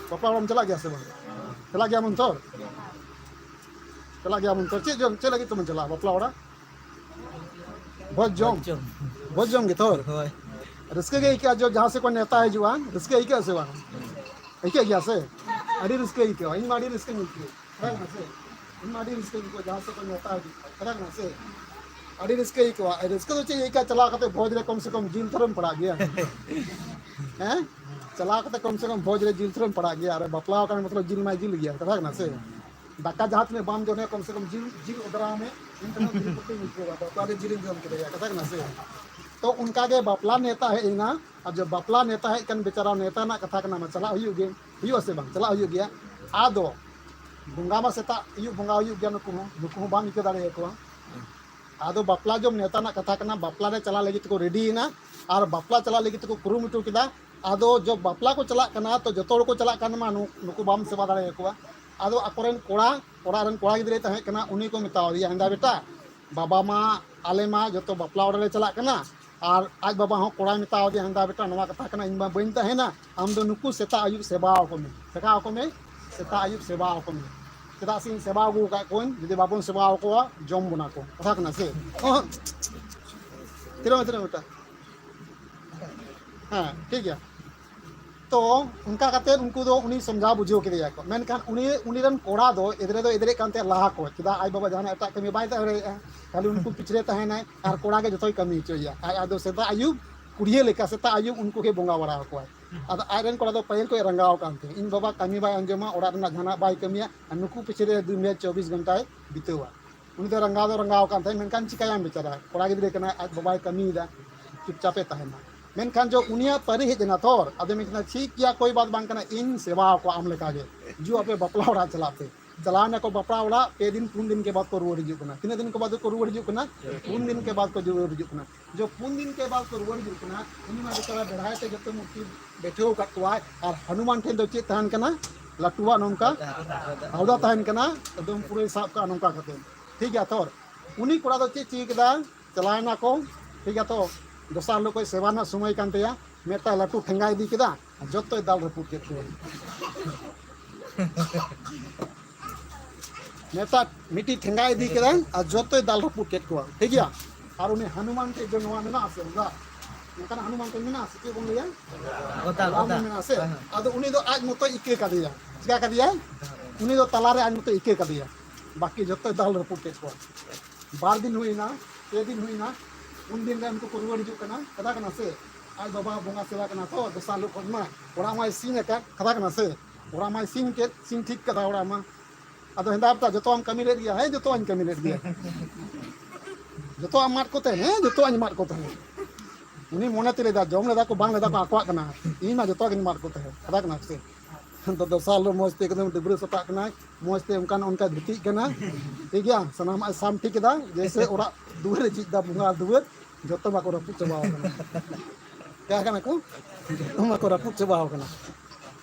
ᱵᱟᱯᱞᱟ ᱚᱲᱟᱜ ᱵᱚᱱ ᱪᱟᱞᱟᱜ ᱜᱮᱭᱟ ᱥᱮ ᱵᱟᱝ? ᱪᱟᱞᱟᱜ ᱜᱮᱭᱟ ᱵᱚᱱ ᱛᱚ? ᱪᱟᱞᱟᱜ ᱜᱮᱭᱟ ᱵᱚᱱ ᱛᱚ? ᱪᱮᱫ ᱡᱚᱢ, ᱪᱮᱫ ᱞᱟᱹᱜᱤᱫ ᱛᱮᱵᱚᱱ ᱪᱟᱞᱟᱜᱼᱟ ᱵᱟᱯᱞᱟ ᱚᱲᱟᱜ? ᱵᱷᱚᱡᱽ ᱡᱚᱢ᱾ ᱵᱷᱚᱡᱽ ᱡᱚᱢ᱾ ᱵᱷᱚᱡᱽ ᱡᱚᱢ ᱜᱮ ᱛᱚ? ᱦᱳᱭ᱾ ᱨᱟᱹᱥᱠᱟᱹ ᱜᱮ ᱟᱹᱭᱠᱟᱹᱜᱼᱟ, ᱡᱚ-, ᱡᱟᱦᱟᱸ ᱥᱮᱫ ᱠᱚ ᱱᱮᱣᱛᱟ ᱦᱤᱡᱩᱜᱼᱟ, ᱨᱟᱹᱥᱠᱟᱹ ᱟᱹᱭᱠᱟᱹᱜᱼᱟ ᱥᱮ ᱵᱟᱝ? ᱟᱹᱭᱠᱟᱹᱜ ᱜᱮᱭᱟ ᱥᱮ? ᱟᱹᱰᱤ ᱨᱟᱹᱥᱠᱟᱹ ᱟᱹᱭᱠᱟᱹᱜᱼᱟ᱾ ᱤᱧ ᱢᱟ ᱟᱹᱰᱤ ᱨᱟᱹᱥᱠᱟᱹᱧ ᱟᱹᱭᱠᱟᱹᱣᱟ᱾ ᱠᱟᱛᱷᱟ ᱠᱟᱱᱟ ᱥᱮ? ᱤᱧ ᱢᱟ ᱟᱹᱰᱤ ᱨᱟᱹᱥᱠᱟᱹᱧ ᱟᱹᱭᱠᱟᱹᱣᱟ, ᱡᱟᱦᱟᱸ ᱥᱮᱫ ᱠᱚ ᱱᱮᱣᱛᱟ ᱦᱤᱡᱩᱜ ᱠᱷᱟᱱ᱾ ᱠᱟᱛᱷᱟ ᱠᱟᱱᱟ ᱥᱮ? ᱟᱹᱰᱤ ᱨᱟᱹᱥᱠᱟᱹ ᱟᱹᱭᱠᱟᱹᱜᱼᱟ᱾ ᱨᱟᱹᱥᱠᱟᱹ ᱫᱚ ᱪᱮᱫ ᱟᱹᱭᱠᱟᱹᱜᱼᱟ? ᱪᱟᱞᱟᱣ ᱠᱟᱛᱮ ᱵᱷᱚᱡᱽ ᱨᱮ ᱠᱚᱢ ᱥᱮ ᱠᱚᱢ ᱡᱤᱞ ᱛᱷᱚᱨᱮᱢ ᱯᱟᱲᱟᱜ ᱜᱮᱭᱟ᱾ ᱦᱮᱸ? ᱪᱟᱞᱟᱣ ᱠᱟᱛᱮ ᱠᱚᱢ ᱥᱮ ᱠᱚᱢ ᱵᱷᱚᱡᱽ ᱨᱮ ᱡᱤᱞ ᱛᱷᱚᱨᱮᱢ ᱯᱟᱲᱟᱜ ᱜᱮᱭᱟ᱾ ᱟᱨ ᱵᱟᱯᱞᱟ ᱟᱠᱟᱱ ᱢᱚᱛᱞᱚᱵ ᱡᱤᱞ ᱢᱟᱭ ᱡᱤᱞ ᱜᱮᱭᱟ᱾ ᱠᱟᱛᱷᱟ ᱠᱟᱱᱟ ᱥᱮ? ᱫᱟᱠᱟ ᱡᱟᱦᱟᱸ ᱛᱤᱱᱟᱹᱜ ᱵᱟᱢ ᱡᱚᱢ ᱨᱮᱦᱚᱸ ᱠᱚᱢ ᱥᱮ ᱠᱚᱢ ᱡᱤᱞ, ᱡᱤᱞ ᱚᱫᱨᱟᱣ ᱢᱮ᱾ ᱮᱱᱠᱷᱟᱱ ᱫᱚ ᱡᱤᱞ ᱯᱤᱴᱷᱟᱹᱢ ᱟᱹᱭᱠᱟᱹᱣᱟ᱾ ᱵᱟᱯᱞᱟ ᱨᱮ ᱡᱤᱞᱤᱧ ᱡᱚᱢ ᱠᱮᱫᱟ᱾ ᱠᱟᱛᱷᱟ ᱠᱟᱱᱟ ᱥᱮ? ᱛᱚ ᱚᱱᱠᱟ ᱜᱮ ᱵᱟᱯᱞᱟ ᱱᱮᱣᱛᱟ ᱦᱮᱡ ᱮᱱᱟ᱾ ᱟᱨ ᱡᱚ ᱵᱟᱯᱞᱟ ᱱᱮᱣᱛᱟ ᱦᱮᱡ ᱠᱟᱱ ᱵᱮᱪᱟᱨᱟ ᱱᱮᱣᱛᱟ ᱨᱮᱱᱟᱜ ᱠᱟᱛᱷᱟ ᱠᱟᱱᱟ, ᱢᱟ ᱪᱟᱞᱟᱜ ᱦᱩᱭᱩᱜ ᱜᱮ, ᱦᱩᱭᱩᱜᱼᱟ ᱥᱮ ᱵᱟᱝ? ᱪᱟᱞᱟᱜ ᱦᱩᱭᱩᱜ ᱜᱮᱭᱟ᱾ ᱟᱫᱚ ᱵᱚᱸᱜᱟ ᱢᱟ ᱥᱮᱛᱟᱜ ᱟᱹᱭᱩᱵ ᱵᱚᱸᱜᱟ ᱦᱩᱭᱩᱜ ᱜᱮᱭᱟ, ᱱᱩᱠᱩ ᱦᱚᱸ, ᱱᱩᱠᱩ ᱦᱚᱸ ᱵᱟᱢ ᱤᱠᱟᱹ ᱫᱟᱲᱮᱭᱟᱠᱚᱣᱟ᱾ ᱟᱫᱚ ᱵᱟᱯᱞᱟ ᱡᱚᱢ ᱱᱮᱣᱛᱟ ᱨᱮᱱᱟᱜ ᱠᱟᱛᱷᱟ ᱠᱟᱱᱟ, ᱵᱟᱯᱞᱟ ᱨᱮ ᱪᱟᱞᱟᱜ ᱞᱟᱹᱜᱤᱫ ᱛᱮᱠᱚ ᱨᱮᱰᱤᱭᱮᱱᱟ᱾ ᱟᱨ ᱵᱟᱯᱞᱟ ᱪᱟᱞᱟᱜ ᱞᱟᱹᱜᱤᱫ ᱛᱮᱠᱚ ᱠᱩᱨᱩᱢᱩᱴᱩ ᱠᱮᱫᱟ᱾ ᱟᱫᱚ ᱡᱚᱵ ᱵᱟᱯᱞᱟ ᱠᱚ ᱪᱟᱞᱟᱜ ᱠᱟᱱᱟ, ᱛᱚ ᱡᱚᱛᱚ ᱦᱚᱲ ᱠᱚ ᱪᱟᱞᱟᱜ ᱠᱟᱱ ᱢᱟ, ᱱᱩ-, ᱱᱩᱠᱩ ᱵᱟᱢ ᱥᱮᱵᱟ ᱫᱟᱲᱮᱭᱟᱠᱚᱣᱟ᱾ ᱟᱫᱚ ᱟᱠᱚᱨᱮᱱ ᱠᱚᱲᱟ, ᱚᱲᱟᱜ ᱨᱮᱱ ᱠᱚᱲᱟ ᱜᱤᱫᱽᱨᱟᱹᱭ ᱛᱟᱦᱮᱸ ᱠᱟᱱᱟ, ᱩᱱᱤ ᱠᱚ ᱢᱮᱛᱟᱣ ᱫᱮᱭᱟ, ᱦᱮᱸᱫᱟ ᱵᱮᱴᱟ, ᱵᱟᱵᱟ ᱢᱟ, ᱟᱞᱮ ᱢᱟ ᱡᱚᱛᱚ ᱵᱟᱯᱞᱟ ᱚᱲᱟᱜ ᱞᱮ ᱪᱟᱞᱟᱜ ᱠᱟᱱᱟ, ᱟᱨ ᱟᱡ ᱵᱟᱵᱟ ᱦᱚᱸ ᱠᱚᱲᱟᱭ ᱢᱮᱛᱟᱣ ᱫᱮᱭᱟ, ᱦᱮᱸᱫᱟ ᱵᱮᱴᱟ, ᱱᱚᱣᱟ ᱠᱟᱛᱷᱟ ᱠᱟᱱᱟ, ᱤᱧ ᱢᱟ ᱵᱟᱹᱧ ᱛᱟᱦᱮᱱᱟ, ᱟᱢ ᱫᱚ ᱱᱩᱠᱩ ᱥᱮᱛᱟᱜ ᱟᱹᱭᱩᱵ ᱥᱮᱵᱟ ᱟᱠᱚ ᱢᱮ᱾ ᱪᱮᱠᱟ ᱟᱠᱚ ᱢᱮ? ᱥᱮᱛᱟᱜ ᱟᱹᱭᱩᱵ ᱥᱮᱵᱟ ᱟᱠᱚ ᱢᱮ᱾ ᱪᱮᱫᱟᱜ ᱥᱮ ᱤᱧ ᱥᱮᱵᱟ ᱟᱹᱜᱩ ᱟᱠᱟᱫ ᱠᱚᱣᱟᱧ, ᱡᱩᱫᱤ ᱵᱟᱵᱚᱱ ᱥᱮᱵᱟ ᱟᱠᱚᱣᱟ, ᱡᱚᱢ ᱵᱚᱱᱟ ᱠᱚ᱾ ᱠᱟᱛᱷᱟ ᱠᱟᱱᱟ ᱥᱮ? ᱚᱦᱚᱸ᱾ ᱛᱤᱱᱟᱹᱜ ᱢᱮ, ᱛᱤᱱᱟᱹᱜ ᱢᱮ ᱵᱮᱴᱟ? ᱦᱮᱸ, ᱴᱷᱤᱠ ᱜᱮᱭᱟ᱾ ᱛᱚ ᱚᱱᱠᱟ ᱠᱟᱛᱮ ᱩᱱᱠᱩ ᱫᱚ ᱩᱱᱤ ᱥᱚᱢᱡᱷᱟᱣ ᱵᱩᱡᱷᱟᱹᱣ ᱠᱮᱫᱮᱭᱟ ᱠᱚ᱾ ᱢᱮᱱᱠᱷᱟᱱ ᱩᱱᱤ, ᱩᱱᱤ ᱨᱮᱱ ᱠᱚᱲᱟ ᱫᱚ ᱮᱫᱽᱨᱮ ᱫᱚ ᱮᱫᱽᱨᱮᱜ ᱠᱟᱱ ᱛᱟᱭᱟ ᱞᱟᱦᱟ ᱠᱷᱚᱱ᱾ ᱪᱮᱫᱟᱜ? ᱟᱡ ᱵᱟᱵᱟ ᱡᱟᱦᱟᱱᱟᱜ ᱮᱴᱟᱜ ᱠᱟᱹᱢᱤ ᱵᱟᱭ ᱫᱟᱲᱮᱭᱟᱜᱼᱟ, ᱠᱷᱟᱹᱞᱤ ᱩᱱᱠᱩ ᱯᱤᱪᱷᱨᱮ ᱛᱟᱦᱮᱱᱟᱭ ᱟᱨ ᱠᱚᱲᱟ ᱜᱮ ᱡᱚᱛᱚᱭ ᱠᱟᱹᱢᱤ ᱦᱚᱪᱚᱭᱮᱭᱟ᱾ ᱟᱡ ᱟᱫᱚ ᱥᱮᱛᱟᱜ ᱟᱹᱭᱩᱵ ᱠᱩᱲᱤᱭᱟᱹ ᱞᱮᱠᱟ ᱥᱮᱛᱟᱜ ᱟᱹᱭᱩᱵ ᱩᱱᱠᱩ ᱜᱮ ᱵᱚᱸᱜᱟ ᱵᱟᱲᱟ ᱟᱠᱚᱣᱟᱭ᱾ ᱟᱫᱚ ᱟᱡ ᱨᱮᱱ ᱠᱚᱲᱟ ᱫᱚ ᱯᱟᱹᱦᱤᱞ ᱠᱷᱚᱱ ᱨᱟᱸᱜᱟᱣ ᱟᱠᱟᱱ ᱛᱮ, ᱤᱧ ᱵᱟᱵᱟ ᱠᱟᱹᱢᱤ ᱵᱟᱭ ᱟᱸᱡᱚᱢᱟ, ᱚᱲᱟᱜ ᱨᱮᱱᱟᱜ ᱡᱟᱦᱟᱱᱟᱜ ᱵᱟᱭ ᱠᱟᱹᱢᱤᱭᱟ, ᱟᱨ ᱱᱩᱠᱩ ᱯᱤᱪᱷᱨᱮ ᱫᱤᱱ ᱨᱮ ᱪᱚᱵᱵᱤᱥ ᱜᱷᱚᱱᱴᱟᱭ ᱵᱤᱛᱟᱹᱣᱟ᱾ ᱩᱱᱤ ᱫᱚ ᱨᱟᱸᱜᱟᱣ ᱫᱚ ᱨᱟᱸᱜᱟᱣ ᱟᱠᱟᱱ ᱛᱟᱭᱟ, ᱢᱮᱱᱠᱷᱟᱱ ᱪᱤᱠᱟᱹᱭᱟᱢ ᱵᱮᱪᱟᱨᱟ, ᱠᱚᱲᱟ ᱜᱤᱫᱽᱨᱟᱹ ᱠᱟᱱᱟᱭ, ᱟᱡ ᱵᱟᱵᱟᱭ ᱠᱟᱹᱢᱤᱭᱮᱫᱟ, ᱪᱩᱯᱪᱟᱯᱮ ᱛᱟᱦᱮᱱᱟ᱾ ᱢᱮᱱᱠᱷᱟᱱ ᱡᱚ ᱩᱱᱤᱭᱟᱜ ᱯᱟᱹᱨᱤ ᱦᱮᱡ ᱮᱱᱟ ᱛᱚᱨ, ᱟᱫᱚ ᱢᱮᱱ ᱠᱟᱱᱟ, "ᱴᱷᱤᱠ ᱜᱮᱭᱟ, ᱠᱳᱭ ᱵᱟᱛ ᱵᱟᱝ ᱠᱟᱱᱟ, ᱤᱧ ᱥᱮᱵᱟ ᱟᱠᱚᱣᱟ ᱟᱢ ᱞᱮᱠᱟᱜᱮ, ᱦᱤᱡᱩᱜ ᱟᱯᱮ ᱵᱟᱯᱞᱟ ᱚᱲᱟᱜ ᱪᱟᱞᱟᱜ ᱯᱮ, ᱪᱟᱞᱟᱣ ᱮᱱᱟ ᱠᱚ ᱵᱟᱯᱞᱟ ᱚᱲᱟᱜ, ᱯᱮ ᱫᱤᱱ ᱯᱩᱱ ᱫᱤᱱ ᱠᱮ ᱵᱟᱫ ᱠᱚ ᱨᱩᱣᱟᱹᱲ ᱦᱤᱡᱩᱜ ᱠᱟᱱᱟ᱾ ᱛᱤᱱᱟᱹᱜ ᱫᱤᱱ ᱠᱚ ᱵᱟᱫ ᱠᱚ ᱨᱩᱣᱟᱹᱲ ᱦᱤᱡᱩᱜ ᱠᱟᱱᱟ? ᱯᱩᱱ ᱫᱤᱱ ᱠᱮ ᱵᱟᱫ ᱠᱚ ᱨᱩᱣᱟᱹᱲ ᱦᱤᱡᱩᱜ ᱠᱟᱱᱟ᱾ ᱡᱚ ᱯᱩᱱ ᱫᱤᱱ ᱠᱮ ᱵᱟᱫ ᱠᱚ ᱨᱩᱣᱟᱹᱲ ᱦᱤᱡᱩᱜ ᱠᱟᱱᱟ, ᱩᱱᱤ ᱢᱟ ᱵᱮᱪᱟᱨᱟ ᱵᱮᱲᱦᱟᱭ ᱛᱮ ᱡᱚᱛᱚ ᱢᱩᱨᱛᱤ ᱵᱮᱴᱷᱟᱹᱣ ᱟᱠᱟᱫ ᱠᱚᱣᱟᱭ᱾ ᱟᱨ ᱦᱚᱱᱩᱢᱟᱱ ᱴᱷᱮᱱ ᱫᱚ ᱪᱮᱫ ᱛᱟᱦᱮᱱ ᱠᱟᱱᱟ? ᱞᱟᱹᱴᱩᱣᱟᱜ ᱱᱚᱝᱠᱟ ᱦᱟᱣᱫᱟ ᱛᱟᱦᱮᱱ ᱠᱟᱱᱟ, ᱮᱠᱫᱚᱢ ᱯᱩᱨᱟᱹᱭ ᱥᱟᱵ ᱠᱟᱜᱼᱟ ᱱᱚᱝᱠᱟ ᱠᱟᱛᱮ᱾ ᱴᱷᱤᱠ ᱜᱮᱭᱟ ᱛᱚ? ᱩᱱᱤ ᱠᱚᱲᱟ ᱫᱚ ᱪᱮᱫ ᱪᱤᱠᱟᱹ ᱠᱮᱫᱟ? ᱪᱟᱞᱟᱣ ᱮᱱᱟ ᱠᱚ, ᱴᱷᱤᱠ ᱜᱮᱭᱟ ᱛᱚ? ᱫᱚᱥᱟᱨ ᱦᱤᱞᱳᱜ ᱠᱷᱚᱱ ᱥᱮᱵᱟ ᱨᱮᱱᱟᱜ ᱥᱚᱢᱚᱭ ᱠᱟᱱ ᱛᱟᱭᱟ, ᱢᱤᱫᱴᱟᱝ ᱞᱟᱹᱴᱩ ᱴᱷᱮᱸᱜᱟᱭ ᱤᱫᱤ ᱠᱮᱫᱟ, ᱟᱨ ᱡᱚᱛᱚᱭ ᱫᱟᱞ ᱨᱟᱹᱯᱩᱫ ᱠᱮᱫ ᱠᱚᱣᱟ᱾ ᱱᱮᱛᱟᱨ ᱢᱤᱫᱴᱤᱡ ᱴᱷᱮᱸᱜᱟ ᱤᱫᱤ ᱠᱮᱫᱟᱭ ᱟᱨ ᱡᱚᱛᱚᱭ ᱫᱟᱞ ᱨᱟᱹᱯᱩᱫ ᱠᱮᱫ ᱠᱚᱣᱟ, ᱴᱷᱤᱠ ᱜᱮᱭᱟ? ᱟᱨ ᱩᱱᱤ ᱦᱟᱱᱩᱢᱟᱱ ᱴᱷᱮᱡ ᱫᱚ ᱱᱚᱣᱟ ᱢᱮᱱᱟᱜᱼᱟ ᱥᱮ ᱚᱱᱠᱟ? ᱱᱚᱝᱠᱟᱱᱟᱜ ᱦᱟᱱᱩᱢᱟᱱ ᱴᱷᱮᱡ ᱢᱮᱱᱟᱜᱼᱟ ᱥᱮ? ᱪᱮᱫ ᱵᱚᱱ ᱞᱟᱹᱭᱟ? ᱜᱚᱫᱟ, ᱨᱟᱢ ᱜᱚᱫᱟ᱾ ᱢᱮᱱᱟᱜᱼᱟ ᱥᱮ? ᱦᱮᱸ, ᱦᱮᱸ᱾ ᱟᱫᱚ ᱩᱱᱤ ᱫᱚ ᱟᱡ ᱢᱚᱛᱚᱭ ᱤᱠᱟᱹ ᱠᱟᱫᱮᱭᱟ᱾ ᱪᱤᱠᱟ ᱠᱟᱫᱮᱭᱟᱭ? ᱩᱱᱤ ᱫᱚ ᱛᱟᱞᱟᱨᱮ ᱟᱡ ᱢᱚᱛᱚᱭ ᱤᱠᱟᱹ ᱠᱟᱫᱮᱭᱟ᱾ ᱵᱟᱹᱠᱤ ᱡᱚᱛᱚᱭ ᱫᱟᱞ ᱨᱟᱹᱯᱩᱫ ᱠᱮᱫ ᱠᱚᱣᱟ᱾ ᱵᱟᱨ ᱫᱤᱱ ᱦᱩᱭᱱᱟ, ᱯᱮ ᱫᱤᱱ ᱦᱩᱭᱱᱟ, ᱯᱩᱱ ᱫᱤᱱ ᱨᱮ ᱩᱱᱠᱩ ᱠᱚ ᱨᱩᱣᱟᱹᱲ ᱦᱤᱡᱩᱜ ᱠᱟᱱᱟ᱾ ᱠᱟᱛᱷᱟ ᱠᱟᱱᱟ ᱥᱮ? ᱟᱡ ᱵᱟᱵᱟ ᱵᱚᱸᱜᱟ ᱥᱮᱵᱟ ᱠᱟᱱᱟ ᱛᱚ, ᱫᱚᱥᱟᱨ ᱦᱤᱞᱳᱜ ᱠᱷᱚᱱ ᱢᱟ ᱚᱲᱟᱜ ᱢᱟᱭ ᱥᱤᱧ ᱟᱠᱟᱫ᱾ ᱠᱟᱛᱷᱟ ᱠᱟᱱᱟ ᱥᱮ? ᱚᱲᱟᱜ ᱢᱟᱭ ᱥᱤᱧ ᱠᱮᱫ, ᱥᱤᱧ ᱴᱷᱤᱠ ᱠᱟᱫᱟ ᱚᱲᱟᱜ ᱢᱟ᱾ ᱟᱫᱚ ᱦᱮᱸᱫᱟ ᱦᱟᱯᱛᱟ ᱡᱚᱛᱚᱣᱟᱜ ᱮᱢ ᱠᱟᱹᱢᱤ ᱞᱮᱫ ᱜᱮᱭᱟ? ᱦᱮᱸ, ᱡᱚᱛᱚᱣᱟᱜ ᱤᱧ ᱠᱟᱹᱢᱤ ᱞᱮᱫ ᱜᱮᱭᱟ᱾ ᱡᱚᱛᱚᱣᱟᱜ ᱮᱢ ᱢᱟᱫ ᱠᱚ ᱛᱟᱦᱮᱸᱫ? ᱦᱮᱸ, ᱡᱚᱛᱚᱣᱟᱜ ᱤᱧ ᱢᱟᱫ ᱠᱚ ᱛᱟᱦᱮᱸᱫ᱾ ᱩᱱᱤ ᱢᱚᱱᱮ ᱛᱮ ᱞᱟᱹᱭᱫᱟ, ᱡᱚᱢ ᱞᱮᱫᱟ ᱠᱚ ᱵᱟᱝ ᱞᱮᱫᱟ ᱠᱚ ᱟᱠᱚᱣᱟᱜ ᱠᱟᱱᱟ, ᱤᱧ ᱢᱟ ᱡᱚᱛᱚᱣᱟᱜ ᱜᱤᱧ ᱢᱟᱫ ᱠᱚ ᱛᱟᱦᱮᱸᱫ᱾ ᱠᱟᱛᱷᱟ ᱠᱟᱱᱟ ᱥᱮ? ᱟᱫᱚ ᱫᱚᱥᱟᱨ ᱦᱤᱞᱳᱜ ᱢᱚᱡᱽ ᱛᱮ ᱮᱠᱫᱚᱢ ᱰᱟᱹᱵᱽᱨᱟᱹ ᱥᱟᱯᱷᱟᱜ ᱠᱟᱱᱟᱭ, ᱢᱚᱡᱽ ᱛᱮ ᱚᱱᱠᱟᱱ ᱚᱱᱠᱟ ᱫᱷᱩᱛᱤᱜ ᱠᱟᱱᱟ, ᱴᱷᱤᱠ ᱜᱮᱭᱟ, ᱥᱟᱱᱟᱢᱟᱜ ᱮ ᱥᱟᱢ ᱴᱷᱤᱠ ᱮᱫᱟ, ᱡᱮᱭᱥᱮ ᱚᱲᱟᱜ ᱫᱩᱣᱟᱹᱨ ᱮ ᱡᱷᱤᱡ ᱮᱫᱟ, ᱵᱚᱸᱜᱟ ᱫᱩᱣᱟᱹᱨ ᱡᱚᱛᱚ ᱢᱟᱠᱚ ᱨᱟᱹᱯᱩᱫ ᱪᱟᱵᱟᱣ ᱠᱟᱱᱟ᱾ ᱪᱤᱠᱟᱹ ᱠᱟᱱᱟ ᱠᱚ? ᱡᱚᱛᱚ ᱢᱟᱠᱚ ᱨᱟᱹᱯᱩᱫ ᱪᱟᱵᱟᱣ ᱠᱟᱱᱟ᱾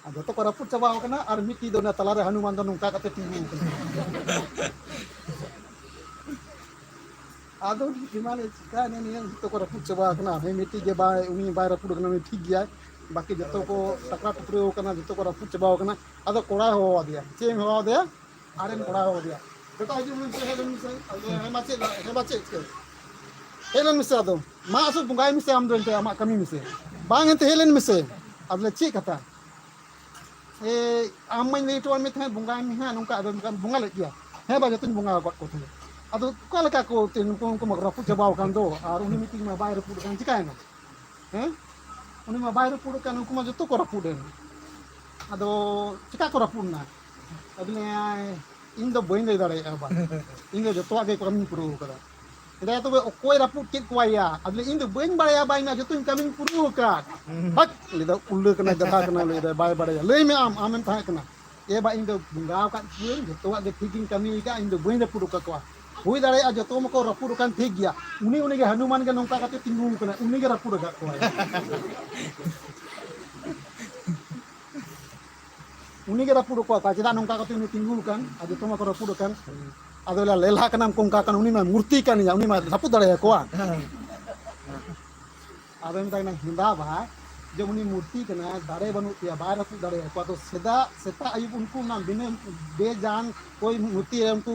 ᱟᱨ ᱡᱚᱛᱚ ᱠᱚ ᱨᱟᱹᱯᱩᱫ ᱪᱟᱵᱟᱣ ᱠᱟᱱᱟ, ᱟᱨ ᱢᱤᱫᱴᱤᱡ ᱫᱚ ᱚᱱᱟ ᱛᱟᱞᱟᱨᱮ ᱦᱟᱱᱩᱢᱟᱱ ᱫᱚ ᱱᱚᱝᱠᱟ ᱠᱟᱛᱮ ᱛᱤᱸᱜᱩ ᱟᱠᱟᱱᱟ᱾ ᱟᱫᱚ ᱵᱤᱢᱟᱱᱮ ᱪᱤᱠᱟᱹᱭᱮᱱᱟ, ᱱᱤᱭᱟᱹ ᱡᱚᱛᱚ ᱠᱚ ᱨᱟᱹᱯᱩᱫ ᱪᱟᱵᱟ ᱟᱠᱟᱱᱟ᱾ ᱦᱮᱸ, ᱢᱤᱫᱴᱤᱡ ᱜᱮ ᱵᱟᱭ, ᱩᱱᱤ ᱵᱟᱭ ᱨᱟᱹᱯᱩᱫ ᱟᱠᱟᱱᱟ, ᱩᱱᱤ ᱴᱷᱤᱠ ᱜᱮᱭᱟᱭ᱾ ᱵᱟᱹᱠᱤ ᱡᱚᱛᱚ ᱠᱚ ᱴᱟᱠᱨᱟ ᱴᱩᱠᱨᱟᱹᱣ ᱟᱠᱟᱱᱟ, ᱡᱚᱛᱚ ᱠᱚ ᱨᱟᱹᱯᱩᱫ ᱪᱟᱵᱟᱣ ᱟᱠᱟᱱᱟ᱾ ᱟᱫᱚ ᱠᱚᱲᱟᱭ ᱦᱚᱦᱚ ᱟᱫᱮᱭᱟ᱾ ᱪᱮᱫ ᱮᱢ ᱦᱚᱦᱚ ᱟᱫᱮᱭᱟ? ᱟᱨᱮᱱ ᱠᱚᱲᱟᱭ ᱦᱚᱦᱚ ᱟᱫᱮᱭᱟ, "ᱵᱮᱴᱟ, ᱦᱤᱡᱩᱜ ᱢᱮᱥᱮ, ᱦᱮᱡ ᱞᱮᱱ ᱢᱮᱥᱮ᱾" ᱟᱫᱚ, "ᱦᱮᱸ ᱢᱟ ᱪᱮᱫ, ᱦᱮᱸ ᱢᱟ ᱪᱮᱫ ᱪᱤᱠᱟᱹ? ᱦᱮᱡ ᱞᱮᱱ ᱢᱮᱥᱮ, ᱟᱫᱚ ᱢᱟ ᱟᱥᱚᱞ ᱵᱚᱸᱜᱟᱭ ᱢᱮᱥᱮ, ᱟᱢ ᱫᱚ ᱮᱱᱛᱮ ᱟᱢᱟᱜ ᱠᱟᱹᱢᱤ ᱢᱮᱥᱮ᱾ ᱵᱟᱝ ᱮᱱᱛᱮ ᱦᱮᱡ ᱞᱮᱱ ᱢᱮᱥᱮ᱾" ᱟᱫᱚ ᱞᱮ, "ᱪᱮᱫ ᱠᱟᱛᱷᱟ?" "ᱮᱭ, ᱟᱢ ᱢᱟᱧ ᱞᱟᱹᱭ ᱦᱚᱴᱚᱣᱟᱫ ᱢᱮ ᱛᱟᱦᱮᱸᱫ ᱵᱚᱸᱜᱟᱭ ᱢᱮ ᱦᱟᱸᱜ ᱱᱚᱝᱠᱟ, ᱟᱫᱚ ᱱᱚᱝᱠᱟᱢ ᱵᱚᱸᱜᱟ ᱞᱮᱫ ᱜᱮᱭᱟ?" "ᱦᱮᱸ ᱵᱟ, ᱡᱚᱛᱚᱧ ᱵᱚᱸᱜᱟ ᱟᱠᱟᱫ ᱠᱚ ᱛᱟᱦᱮᱸᱫ᱾" ᱟᱫᱚ ᱚᱠᱟ ᱞᱮᱠᱟ ᱠᱚ ᱛᱮ ᱱᱩᱠᱩ, ᱩᱱᱠᱩ ᱢᱟ ᱨᱟᱹᱯᱩᱫ ᱪᱟᱵᱟᱣ ᱟᱠᱟᱱ ᱫᱚ, ᱟᱨ ᱩᱱᱤ ᱢᱤᱫᱴᱤᱡ ᱢᱟ ᱵᱟᱭ ᱨᱟᱹᱯᱩᱫ ᱟᱠᱟᱱ, ᱪᱤᱠᱟᱭᱮᱱᱟ? ᱦᱮᱸ? ᱩᱱᱤ ᱢᱟ ᱵᱟᱭ ᱨᱟᱹᱯᱩᱫ ᱟᱠᱟᱱ, ᱩᱱᱠᱩ ᱢᱟ ᱡᱚᱛᱚ ᱠᱚ ᱨᱟᱹᱯᱩᱫ ᱮᱱ᱾ ᱟᱫᱚ ᱪᱤᱠᱟ ᱠᱚ ᱨᱟᱹᱯᱩᱫ ᱮᱱᱟ? ᱟᱫᱚ ᱞᱟᱹᱭᱟᱭ, "ᱤᱧ ᱫᱚ ᱵᱟᱹᱧ ᱞᱟᱹᱭ ᱫᱟᱲᱮᱭᱟᱜᱼᱟ ᱵᱟ, ᱤᱧ ᱫᱚ ᱡᱚᱛᱚᱣᱟᱜ ᱜᱮ ᱠᱟᱹᱢᱤᱧ ᱯᱩᱨᱟᱹᱣ ᱠᱟᱫᱟ᱾" ᱮᱱᱛᱮ ᱛᱚᱵᱮ ᱚᱠᱚᱭ ᱨᱟᱹᱯᱩᱫ ᱠᱮᱫ ᱠᱚᱣᱟᱭᱟ? ᱟᱫᱚ ᱞᱟᱹᱭ, "ᱤᱧ ᱫᱚ ᱵᱟᱹᱧ ᱵᱟᱲᱟᱭᱟ ᱵᱟ, ᱤᱧ ᱢᱟ ᱡᱚᱛᱚᱧ ᱠᱟᱹᱢᱤᱧ ᱯᱩᱨᱟᱹᱣ ᱟᱠᱟᱫ᱾" ᱦᱩᱸ᱾ ᱵᱷᱟᱜ, ᱞᱟᱹᱭ ᱫᱟ, "ᱩᱞᱞᱟᱹ ᱠᱟᱱᱟᱭ, ᱜᱟᱫᱷᱟ ᱠᱟᱱᱟᱭ", ᱞᱟᱹᱭ ᱫᱟᱭ, "ᱵᱟᱭ ᱵᱟᱲᱟᱭᱟ᱾ ᱞᱟᱹᱭ ᱢᱮ ᱟᱢ, ᱟᱢᱮᱢ ᱛᱟᱦᱮᱸ ᱠᱟᱱᱟ, ᱮ ᱵᱟ, ᱤᱧ ᱫᱚ ᱵᱚᱸᱜᱟ ᱟᱠᱟᱫ ᱠᱚᱣᱟᱹᱧ, ᱡᱚᱛᱚᱣᱟᱜ ᱜᱮ ᱴᱷᱤᱠ ᱜᱤᱧ ᱠᱟᱹᱢᱤ ᱟᱠᱟᱫᱼᱟ, ᱤᱧ ᱫᱚ ᱵᱟᱹᱧ ᱨᱟᱹᱯᱩᱫ ᱟᱠᱟᱫ ᱠᱚᱣᱟ᱾ ᱦᱩᱭ ᱫᱟᱲᱮᱭᱟᱜᱼᱟ ᱡᱚᱛᱚ ᱢᱟᱠᱚ ᱨᱟᱹᱯᱩᱫ ᱟᱠᱟᱱ, ᱴᱷᱤᱠ ᱜᱮᱭᱟ, ᱩᱱᱤ, ᱩᱱᱤ ᱜᱮ ᱦᱟᱱᱩᱢᱟᱱ ᱜᱮ ᱱᱚᱝᱠᱟ ᱠᱟᱛᱮ ᱛᱤᱸᱜᱩ ᱟᱠᱟᱱᱟ, ᱩᱱᱤ ᱜᱮ ᱨᱟᱹᱯᱩᱫ ᱟᱠᱟᱫ ᱠᱚᱣᱟᱭ᱾ ᱩᱱᱤ ᱜᱮ ᱨᱟᱹᱯᱩᱫ ᱟᱠᱟᱫ ᱠᱚᱣᱟ, ᱪᱮᱫᱟᱜ ᱱᱚᱝᱠᱟ ᱠᱟᱛᱮ ᱩᱱᱤ ᱛᱤᱸᱜᱩ ᱟᱠᱟᱱ, ᱟᱨ ᱡᱚᱛᱚ ᱢᱟᱠᱚ ᱨᱟᱹᱯᱩᱫ ᱟᱠᱟᱱ᱾ ᱟᱫᱚ ᱞᱮᱞᱦᱟ ᱠᱟᱱᱟᱢ ᱠᱚ, ᱚᱱᱠᱟ ᱠᱟᱱᱟ, ᱩᱱᱤ ᱢᱟ ᱢᱩᱨᱛᱤ ᱠᱟᱱ ᱜᱮᱭᱟ, ᱩᱱᱤ ᱢᱟ ᱨᱟᱹᱯᱩᱫ ᱫᱟᱲᱮᱭᱟᱠᱚᱣᱟ᱾ ᱟᱫᱚᱭ ᱢᱮᱛᱟᱭ ᱠᱟᱱᱟ, ᱦᱮᱸᱫᱟ ᱵᱷᱟᱭ, ᱡᱮ ᱩᱱᱤ ᱢᱩᱨᱛᱤ ᱠᱟᱱᱟᱭ, ᱫᱟᱲᱮ ᱵᱟᱹᱱᱩᱜ ᱛᱟᱭᱟ, ᱵᱟᱭ ᱨᱟᱹᱯᱩᱫ ᱫᱟᱲᱮᱭᱟᱠᱚᱣᱟ᱾ ᱟᱫᱚ ᱥᱮᱫᱟᱜ, ᱥᱮᱛᱟᱜ ᱟᱹᱭᱩᱵ ᱩᱱᱠᱩ ᱚᱱᱟ ᱵᱤᱱᱟᱹ ᱵᱮᱡᱟᱱ ᱠᱚᱭ ᱢᱩᱨᱛᱤ ᱨᱮ ᱩᱱᱠᱩ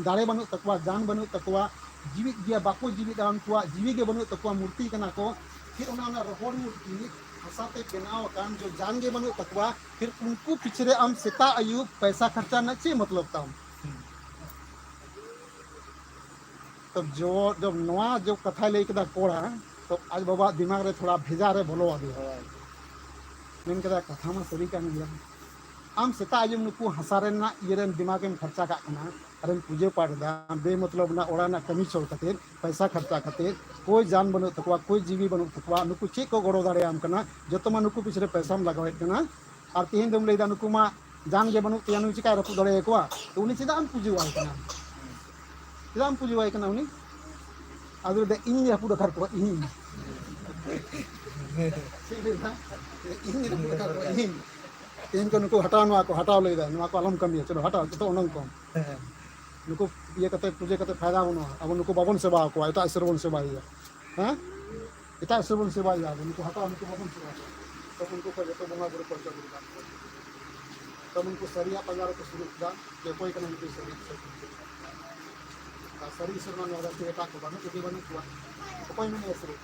ᱫᱟᱲᱮ ᱵᱟᱹᱱᱩᱜ ᱛᱟᱠᱚᱣᱟ, ᱡᱟᱱ ᱵᱟᱹᱱᱩᱜ ᱛᱟᱠᱚᱣᱟ, ᱡᱤᱣᱤᱫ ᱜᱮᱭᱟ, ᱵᱟᱠᱚ ᱡᱤᱣᱤᱫᱟ, ᱩᱱᱠᱩᱣᱟᱜ ᱡᱤᱣᱤ ᱜᱮ ᱵᱟᱹᱱᱩᱜ ᱛᱟᱠᱚᱣᱟ, ᱢᱩᱨᱛᱤ ᱠᱟᱱᱟ ᱠᱚ᱾ ᱯᱷᱤᱨ ᱚᱱᱟ, ᱚᱱᱟ ᱨᱚᱦᱚᱲ ᱢᱩᱨᱛᱤ ᱦᱟᱥᱟ ᱛᱮ ᱵᱮᱱᱟᱣ ᱟᱠᱟᱱ, ᱡᱚ ᱡᱟᱱ ᱜᱮ ᱵᱟᱹᱱᱩᱜ ᱛᱟᱠᱚᱣᱟ, ᱯᱷᱤᱨ ᱩᱱᱠᱩ ᱯᱤᱪᱷᱮ ᱨᱮ ᱟᱢ ᱥᱮᱛᱟᱜ ᱟᱹᱭᱩᱵ ᱯᱚᱭᱥᱟ ᱠᱷᱚᱨᱪᱟ ᱨᱮᱱᱟᱜ ᱪᱮᱫ ᱢᱚᱛᱞᱚᱵ ᱛᱟᱢ? ᱛᱚ ᱡᱚ, ᱡᱚᱵ ᱱᱚᱣᱟ ᱡᱚᱵ ᱠᱟᱛᱷᱟᱭ ᱞᱟᱹᱭ ᱠᱮᱫᱟ ᱠᱚᱲᱟ, ᱛᱚ ᱟᱡ ᱵᱟᱵᱟ ᱫᱤᱢᱟᱜᱽ ᱨᱮ ᱛᱷᱚᱲᱟ ᱵᱷᱮᱡᱟ ᱨᱮ ᱵᱚᱞᱚ ᱟᱫᱮᱭᱟ᱾ ᱦᱳᱭ᱾ ᱢᱮᱱ ᱠᱮᱫᱟ, ᱠᱟᱛᱷᱟ ᱢᱟ ᱥᱟᱹᱨᱤ ᱠᱟᱱ ᱜᱮᱭᱟ, ᱟᱢ ᱥᱮᱛᱟᱜ ᱟᱹᱭᱩᱵ ᱱᱩᱠᱩ ᱦᱟᱥᱟ ᱨᱮᱱᱟᱜ ᱤᱭᱟᱹ ᱨᱮᱱ ᱫᱤᱢᱟᱜᱽ ᱮᱢ ᱠᱷᱚᱨᱪᱟ ᱠᱟᱜ ᱠᱟᱱᱟ, ᱟᱨᱮᱢ ᱯᱩᱡᱟᱹ ᱯᱟᱴ ᱮᱫᱟ, ᱵᱮᱢᱚᱛᱞᱚᱵ ᱨᱮᱱᱟᱜ ᱚᱲᱟᱜ ᱨᱮᱱᱟᱜ ᱠᱟᱹᱢᱤ ᱪᱷᱚᱲ ᱠᱟᱛᱮ, ᱯᱚᱭᱥᱟ ᱠᱷᱚᱨᱪᱟ ᱠᱟᱛᱮ, ᱠᱳᱭ ᱡᱟᱱ ᱵᱟᱹᱱᱩᱜ ᱛᱟᱠᱚᱣᱟ, ᱠᱳᱭ ᱡᱤᱣᱤ ᱵᱟᱹᱱᱩᱜ ᱛᱟᱠᱚᱣᱟ, ᱱᱩᱠᱩ ᱪᱮᱫ ᱠᱚ ᱜᱚᱲᱚ ᱫᱟᱲᱮᱭᱟᱢ ᱠᱟᱱᱟ? ᱡᱚᱛᱚ ᱢᱟ ᱱᱩᱠᱩ ᱯᱤᱪᱷᱨᱮ ᱯᱚᱭᱥᱟᱢ ᱞᱟᱜᱟᱣᱮᱫ ᱠᱟᱱᱟ᱾ ᱟᱨ ᱛᱮᱦᱮᱧ ᱫᱚᱢ ᱞᱟᱹᱭᱫᱟ ᱱᱩᱠᱩ ᱢᱟ ᱡᱟᱱ ᱜᱮ ᱵᱟᱹᱱᱩᱜ ᱛᱟᱭᱟ, ᱱᱩᱭ ᱪᱤᱠᱟᱭ ᱨᱟᱹᱯᱩᱫ ᱫᱟᱲᱮᱭᱟᱠᱚᱣᱟ? ᱛᱚ ᱩᱱᱤ ᱪᱮᱫᱟᱜ ᱮᱢ ᱯᱩᱡᱟᱹᱣᱟᱭ ᱠᱟᱱᱟ? ᱪᱮᱫᱟᱜ ᱮᱢ ᱯᱩᱡᱟᱹᱣᱟᱭ ᱠᱟᱱᱟ ᱩᱱᱤ? ᱟᱫᱚ ᱞᱟᱹᱭᱫᱟ, "ᱤᱧ ᱨᱟᱹᱯᱩᱫ ᱟᱠᱟᱫ ᱠᱚᱣᱟ, ᱤᱧ᱾" ᱪᱮᱫ ᱞᱟᱹᱭᱫᱟ? "ᱤᱧ ᱨᱟᱹᱯᱩᱫ ᱟᱠᱟᱫ ᱠᱚᱣᱟ, ᱤᱧ᱾ ᱛᱮᱦᱮᱧ ᱠᱚ ᱱᱩᱠᱩ ᱦᱟᱴᱟᱣ, ᱱᱚᱣᱟ ᱠᱚ ᱦᱟᱴᱟᱣ", ᱞᱟᱹᱭᱫᱟ, "ᱱᱚᱣᱟ ᱠᱚ ᱟᱞᱚᱢ ᱠᱟᱹᱢᱤᱭᱟ, ᱪᱚᱞᱚ ᱦᱟᱴᱟᱣ, ᱡᱚᱛᱚ ᱚᱰᱚᱝ ᱠᱚᱢ᱾ ᱱᱩᱠᱩ ᱤᱭᱟᱹ ᱠᱟᱛᱮ, ᱯᱩᱡᱟᱹ ᱠᱟᱛᱮ ᱯᱷᱟᱭᱫᱟ ᱵᱟᱹᱱᱩᱜᱼᱟ, ᱟᱵᱚ ᱱᱩᱠᱩ ᱵᱟᱵᱚᱱ ᱥᱮᱵᱟ ᱟᱠᱚᱣᱟ, ᱮᱴᱟᱜ ᱤᱥᱚᱨ ᱵᱚᱱ ᱥᱮᱵᱟᱭᱮᱭᱟ, ᱦᱮᱸ?" ᱮᱴᱟᱜ ᱤᱥᱚᱨ ᱵᱚᱱ ᱥᱮᱵᱟᱭᱮᱭᱟ, ᱟᱵᱚ ᱱᱩᱠᱩ ᱦᱟᱴᱟᱣ, ᱱᱩᱠᱩ ᱵᱟᱵᱚᱱ ᱥᱮᱵᱟ ᱠᱚᱣᱟ᱾ ᱛᱚ ᱩᱱᱠᱩ ᱠᱚ ᱡᱚᱛᱚ ᱵᱚᱸᱜᱟ ᱵᱩᱨᱩ ᱠᱚ ᱚᱪᱚᱜ ᱜᱤᱰᱤ ᱠᱟᱜ ᱠᱚᱣᱟ᱾ ᱛᱚ ᱩᱱᱠᱩ ᱥᱟᱹᱨᱤᱭᱟᱜ ᱯᱟᱸᱡᱟ ᱨᱮᱠᱚ ᱥᱩᱨᱩᱜ ᱠᱟᱱᱟ, ᱡᱮ ᱚᱠᱚᱭ ᱠᱟᱱᱟ ᱱᱩᱠᱩ ᱥᱟᱹᱨᱤ ᱤᱥᱚᱨ? ᱟᱨ ᱥᱟᱹᱨᱤ ᱤᱥᱚᱨ ᱢᱟ ᱱᱚᱣᱟ ᱫᱷᱟᱹᱨᱛᱤ ᱨᱮ ᱮᱴᱟᱜ ᱠᱚ ᱵᱟᱹᱱᱩᱜ ᱠᱚᱜᱮ ᱵᱟᱹᱱᱩᱜ ᱠᱚᱣᱟ᱾ ᱚᱠᱚᱭ ᱢᱮᱱᱟᱭᱟ ᱥᱟᱹᱨᱤ?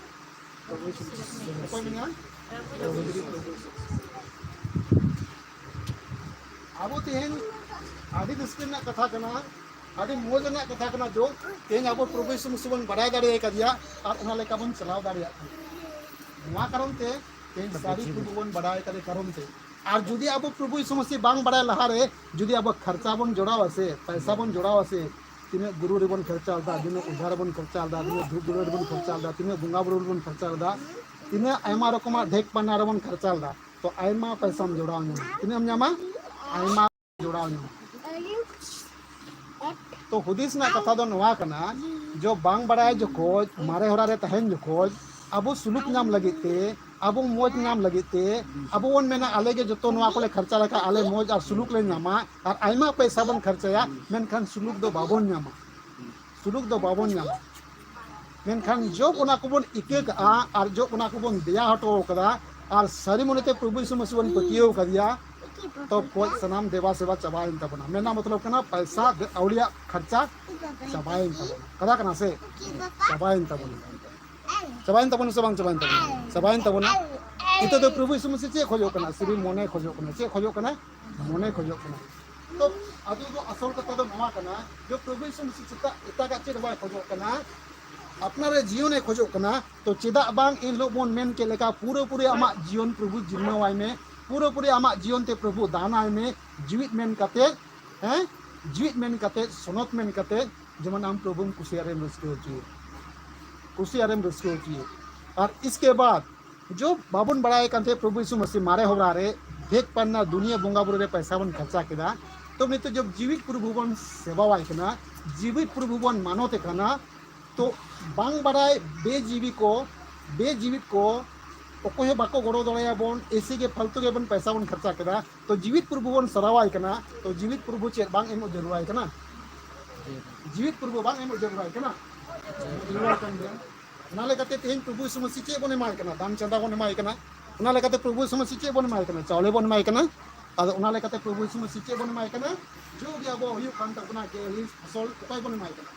ᱯᱨᱚᱵᱷᱩ ᱭᱤᱥᱩ ᱠᱷᱨᱤᱥᱴ᱾ ᱚᱠᱚᱭ ᱢᱮᱱᱟᱭᱟ? ᱯᱨᱚᱵᱷᱩ ᱭᱤᱥᱩ ᱠᱷᱨᱤᱥᱴ᱾ ᱟᱵᱚ ᱛᱮᱦᱮᱧ ᱟᱹᱰᱤ ᱨᱟᱹᱥᱠᱟᱹ ᱨᱮᱱᱟᱜ ᱠᱟᱛᱷᱟ ᱠᱟᱱᱟ, ᱟᱹᱰᱤ ᱢᱚᱡᱽ ᱨᱮᱱᱟᱜ ᱠᱟᱛᱷᱟ ᱠᱟᱱᱟ, ᱡᱚ ᱛᱮᱦᱮᱧ ᱟᱵᱚ ᱯᱨᱚᱵᱷᱩ ᱭᱤᱥᱩ ᱢᱟᱥᱤ ᱵᱚᱱ ᱵᱟᱲᱟᱭ ᱫᱟᱲᱮ ᱟᱠᱟᱫᱮᱭᱟ ᱟᱨ ᱚᱱᱟ ᱞᱮᱠᱟ ᱵᱚᱱ ᱪᱟᱞᱟᱣ ᱫᱟᱲᱮᱭᱟᱜ ᱠᱟᱱᱟ᱾ ᱱᱚᱣᱟ ᱠᱟᱨᱚᱱ ᱛᱮ ᱛᱮᱦᱮᱧ ᱥᱟᱹᱨᱤ ᱯᱨᱚᱵᱷᱩ ᱵᱚᱱ ᱵᱟᱲᱟᱭ ᱠᱟᱫᱮ ᱠᱟᱨᱚᱱ ᱛᱮ᱾ ᱟᱨ ᱡᱩᱫᱤ ᱟᱵᱚ ᱯᱨᱚᱵᱷᱩ ᱭᱤᱥᱩ ᱢᱟᱥᱤ ᱵᱟᱝ ᱵᱟᱲᱟᱭ ᱞᱟᱦᱟᱨᱮ ᱡᱩᱫᱤ ᱟᱵᱚ ᱠᱷᱚᱨᱪᱟ ᱵᱚᱱ ᱡᱚᱲᱟᱣᱟ ᱥᱮ, ᱯᱚᱭᱥᱟ ᱵᱚᱱ ᱡᱚᱲᱟᱣᱟ ᱥᱮ, ᱛᱤᱱᱟᱹᱜ ᱜᱩᱨᱩ ᱨᱮᱵᱚᱱ ᱠᱷᱚᱨᱪᱟ ᱞᱮᱫᱟ, ᱛᱤᱱᱟᱹᱜ ᱚᱡᱷᱟ ᱨᱮᱵᱚᱱ ᱠᱷᱚᱨᱪᱟ ᱞᱮᱫᱟ, ᱛᱤᱱᱟᱹᱜ ᱫᱷᱩᱯ ᱜᱩᱲᱟᱹ ᱨᱮᱵᱚᱱ ᱠᱷᱚᱨᱪᱟ ᱞᱮᱫᱟ, ᱛᱤᱱᱟᱹᱜ ᱵᱚᱸᱜᱟ ᱵᱩᱨᱩ ᱨᱮᱵᱚᱱ ᱠᱷᱚᱨᱪᱟ ᱞᱮᱫᱟ, ᱛᱤᱱᱟᱹᱜ ᱟᱭᱢᱟ ᱨᱚᱠᱚᱢᱟᱜ ᱰᱷᱮᱠ ᱯᱟᱱᱟ ᱨᱮᱵᱚᱱ ᱠᱷᱚᱨᱪᱟ ᱞᱮᱫᱟ, ᱛᱚ ᱟᱭᱢᱟ ᱯᱚᱭᱥᱟᱢ ᱡᱚᱲᱟᱣ ᱧᱟᱢᱟ, ᱛᱤᱱᱟᱹᱜ ᱮᱢ ᱧᱟᱢᱟ? ᱟᱭᱢᱟ ᱠᱚᱨᱟᱣ ᱧᱟᱢᱟ᱾ ᱛᱚ ᱦᱩᱫᱤᱥ ᱨᱮᱱᱟᱜ ᱠᱟᱛᱷᱟ ᱫᱚ ᱱᱚᱣᱟ ᱠᱟᱱᱟ, ᱡᱚ ᱵᱟᱝ ᱵᱟᱲᱟᱭ ᱡᱚᱠᱷᱚᱡ, ᱢᱟᱨᱮ ᱦᱚᱨᱟ ᱨᱮ ᱛᱟᱦᱮᱱ ᱡᱚᱠᱷᱚᱡ, ᱟᱵᱚ ᱥᱩᱞᱩᱠ ᱧᱟᱢ ᱞᱟᱹᱜᱤᱫ ᱛᱮ, ᱟᱵᱚ ᱢᱚᱡᱽ ᱧᱟᱢ ᱞᱟᱹᱜᱤᱫ ᱛᱮ, ᱟᱵᱚ ᱵᱚᱱ ᱢᱮᱱᱟ ᱟᱞᱮ ᱜᱮ ᱡᱚᱛᱚ ᱱᱚᱣᱟ ᱠᱚᱞᱮ ᱠᱷᱚᱨᱪᱟ ᱞᱮᱠᱷᱟᱱ ᱟᱞᱮ ᱢᱚᱡᱽ ᱟᱨ ᱥᱩᱞᱩᱠ ᱞᱮ ᱧᱟᱢᱟ, ᱟᱨ ᱟᱭᱢᱟ ᱯᱚᱭᱥᱟ ᱵᱚᱱ ᱠᱷᱚᱨᱪᱟᱭᱟ, ᱢᱮᱱᱠᱷᱟᱱ ᱥᱩᱞᱩᱠ ᱫᱚ ᱵᱟᱵᱚᱱ ᱧᱟᱢᱟ᱾ ᱥᱩᱞᱩᱠ ᱫᱚ ᱵᱟᱵᱚᱱ ᱧᱟᱢᱟ᱾ ᱢᱮᱱᱠᱷᱟᱱ ᱡᱚᱵ ᱚᱱᱟ ᱠᱚᱵᱚᱱ ᱤᱠᱟᱹ ᱠᱟᱜᱼᱟ ᱟᱨ ᱡᱚᱵ ᱚᱱᱟ ᱠᱚᱵᱚᱱ ᱫᱮᱭᱟ ᱦᱚᱴᱚ ᱠᱟᱫᱟ ᱟᱨ ᱥᱟᱹᱨᱤ ᱢᱚᱱᱮᱛᱮ ᱯᱨᱚᱵᱷᱩ ᱭᱤᱥᱩ ᱢᱟᱹᱥᱤ ᱵᱚᱱ ᱯᱟᱹᱛᱭᱟᱹᱣ ᱠᱟᱫᱮᱭᱟ, ᱛᱚ ᱠᱚᱡ ᱥᱟᱱᱟᱢ ᱫᱮᱵᱟ ᱥᱮᱵᱟ ᱪᱟᱵᱟᱭᱮᱱ ᱛᱟᱵᱚᱱᱟ᱾ ᱢᱮᱱᱟ ᱢᱚᱛᱞᱚᱵ ᱠᱟᱱᱟ ᱯᱚᱭᱥᱟ ᱫᱮ-, ᱟᱹᱣᱲᱤᱭᱟᱜ ᱠᱷᱚᱨᱪᱟ ᱪᱟᱵᱟᱭᱮᱱ ᱛᱟᱵᱚᱱᱟ᱾ ᱠᱟᱛᱷᱟ ᱠᱟᱱᱟ ᱥᱮ? ᱪᱟᱵᱟᱭᱮᱱ ᱛᱟᱵᱚᱱᱟ᱾ ᱪᱟᱵᱟᱭᱮᱱ ᱛᱟᱵᱚᱱᱟ ᱥᱮ ᱵᱟᱝ ᱪᱟᱵᱟᱭᱮᱱ ᱛᱟᱵᱚᱱᱟ? ᱪᱟᱵᱟᱭᱮᱱ ᱛᱟᱵᱚᱱᱟ᱾ ᱱᱤᱛᱚᱜ ᱫᱚ ᱯᱨᱚᱵᱷᱩ ᱭᱤᱥᱩ ᱢᱟᱹᱥᱤ ᱪᱮᱫ ᱠᱷᱚᱡᱚᱜ ᱠᱟᱱᱟ? ᱥᱟᱹᱨᱤ ᱢᱚᱱᱮ ᱠᱷᱚᱡᱚᱜ ᱠᱟᱱᱟ᱾ ᱪᱮᱫ ᱠᱷᱚᱡᱚᱜ ᱠᱟᱱᱟ? ᱢᱚᱱᱮ ᱠᱷᱚᱡᱚᱜ ᱠᱟᱱᱟ᱾ ᱛᱚ ᱟᱫᱚ ᱫᱚ ᱟᱥᱚᱞ ᱠᱟᱛᱷᱟ ᱫᱚ ᱱᱚᱣᱟ ᱠᱟᱱᱟ, ᱡᱮ ᱯᱨᱚᱵᱷᱩ ᱭᱤᱥᱩ ᱢᱟᱹᱥᱤ ᱪᱮᱛᱟᱜ ᱮᱴᱟᱜᱟᱜ ᱪᱮᱫ ᱦᱚᱸ ᱵᱟᱭ ᱠᱷᱚᱡᱚᱜ ᱠᱟᱱᱟ, ᱟᱯᱱᱟᱨᱟᱜ ᱡᱤᱭᱚᱱᱮ ᱠᱷᱚᱡᱚᱜ ᱠᱟᱱᱟ᱾ ᱛᱚ ᱪᱮᱫᱟᱜ ᱵᱟᱝ ᱮᱱ ᱦᱤᱞᱳᱜ ᱵᱚᱱ ᱢᱮᱱ ᱠᱮᱫ ᱞᱮᱠᱟ, ᱯᱩᱨᱟᱹᱯᱩᱨᱤ ᱟᱢᱟᱜ ᱡᱤᱭᱚᱱ ᱯᱨᱚᱵᱷᱩ ᱡᱤᱢᱢᱟᱹᱣᱟᱭ ᱢᱮ, ᱯᱩᱨᱟᱹᱯᱩᱨᱤ ᱟᱢᱟᱜ ᱡᱤᱭᱚᱱ ᱛᱮ ᱯᱨᱚᱵᱷᱩ ᱫᱟᱱᱟᱭ ᱢᱮ, ᱡᱤᱣᱤᱫ ᱢᱮᱱ ᱠᱟᱛᱮ, ᱦᱮᱸ, ᱡᱤᱣᱤᱫ ᱢᱮᱱ ᱠᱟᱛᱮ, ᱥᱚᱱᱚᱛ ᱢᱮᱱ ᱠᱟᱛᱮ, ᱡᱮᱢᱚᱱ ᱟᱢ ᱯᱨᱚᱵᱷᱩᱢ ᱠᱩᱥᱤ ᱟᱨᱮᱢ ᱨᱟᱹᱥᱠᱟᱹ ᱦᱚᱪᱚᱭᱮ, ᱠᱩᱥᱤ ᱟᱨᱮᱢ ᱨᱟᱹᱥᱠᱟᱹ ᱦᱚᱪᱚᱭᱮ᱾ ᱟᱨ ᱤᱥᱠᱮ ᱵᱟᱫ ᱡᱚᱵ ᱵᱟᱵᱚᱱ ᱵᱟᱲᱟᱭ ᱠᱟᱱ ᱛᱟᱦᱮᱸᱫ ᱯᱨᱚᱵᱷᱩ ᱭᱤᱥᱩ ᱢᱟᱹᱥᱤ ᱢᱟᱨᱮ ᱦᱚᱨᱟ ᱨᱮ ᱫᱮᱠ ᱯᱟᱱᱱᱟ ᱫᱩᱱᱤᱭᱟᱹ ᱵᱚᱸᱜᱟ ᱵᱩᱨᱩ ᱨᱮ ᱯᱚᱭᱥᱟ ᱵᱚᱱ ᱠᱷᱚᱨᱪᱟ ᱠᱮᱫᱟ, ᱛᱚ ᱱᱤᱛᱚᱜ ᱡᱚᱵ ᱡᱤᱣᱤᱫ ᱯᱨᱚᱵᱷᱩ ᱵᱚᱱ ᱥᱮᱵᱟᱣᱟᱭ ᱠᱟᱱᱟ, ᱡᱤᱣᱤᱫ ᱯᱨᱚᱵᱷᱩ ᱵᱚᱱ ᱢᱟᱱᱚᱛᱮ ᱠᱟᱱᱟ, ᱛᱚ ᱵᱟᱝ ᱵᱟᱲᱟᱭ ᱵᱮᱡᱤᱣᱤ ᱠᱚ, ᱵᱮᱡᱤᱣᱤᱫ ᱠᱚ ᱚᱠᱚᱭ ᱦᱚᱸ ᱵᱟᱠᱚ ᱜᱚᱲᱚ ᱫᱟᱲᱮᱭᱟᱵᱚᱱ, ᱮᱥᱮ ᱜᱮ ᱯᱷᱟᱞᱛᱩ ᱜᱮᱵᱚᱱ ᱯᱚᱭᱥᱟ ᱵᱚᱱ ᱠᱷᱚᱨᱪᱟ ᱠᱮᱫᱟ᱾ ᱛᱚ ᱡᱤᱣᱤᱫ ᱯᱨᱚᱵᱷᱩ ᱵᱚᱱ ᱥᱮᱵᱟᱣᱟᱭ ᱠᱟᱱᱟ, ᱛᱚ ᱡᱤᱣᱤᱫ ᱯᱨᱚᱵᱷᱩ ᱪᱮᱫ ᱵᱟᱝ ᱮᱢᱚᱜ ᱡᱟᱹᱨᱩᱲᱟᱭ ᱠᱟᱱᱟ? ᱡᱤᱣᱤᱫ ᱯᱨᱚᱵᱷᱩ ᱵᱟᱝ ᱮᱢᱚᱜ ᱡᱟᱹᱨᱩᱲᱟᱭ ᱠᱟᱱᱟ? ᱡᱟᱹᱨᱩᱲᱟᱭ ᱠᱟᱱ ᱜᱮᱭᱟ᱾ ᱚᱱᱟ ᱞᱮᱠᱟᱛᱮ ᱛᱮᱦᱮᱧ ᱯᱨᱚᱵᱷᱩ ᱭᱤᱥᱩ ᱢᱟᱹᱥᱤ ᱪᱮᱫ ᱵᱚᱱ ᱮᱢᱟᱭ ᱠᱟᱱᱟ? ᱫᱟᱱ ᱪᱟᱸᱫᱟ ᱵᱚᱱ ᱮᱢᱟᱭ ᱠᱟᱱᱟ᱾ ᱚᱱᱟ ᱞᱮᱠᱟᱛᱮ ᱯᱨᱚᱵᱷᱩ ᱭᱤᱥᱩ ᱢᱟᱹᱥᱤ ᱪᱮᱫ ᱵᱚᱱ ᱮᱢᱟᱭ ᱠᱟᱱᱟ? ᱪᱟᱣᱞᱮ ᱵᱚᱱ ᱮᱢᱟᱭ ᱠᱟᱱᱟ᱾ ᱟᱫᱚ ᱚᱱᱟ ᱞᱮᱠᱟᱛᱮ ᱯᱨᱚᱵᱷᱩ ᱭᱤᱥᱩ ᱢᱟᱹᱥᱤ ᱪᱮᱫ ᱵᱚᱱ ᱮᱢᱟᱭ ᱠᱟᱱᱟ? ᱡᱚ ᱜᱮ ᱟᱵᱚ ᱦᱩᱭᱩᱜ ᱠᱟᱱ ᱛᱟᱵᱚᱱᱟ ᱜᱮᱞᱤᱥ ᱯᱷᱚᱥᱚᱞ, ᱚᱠᱚᱭ ᱵᱚᱱ ᱮᱢᱟᱭ ᱠᱟᱱᱟ?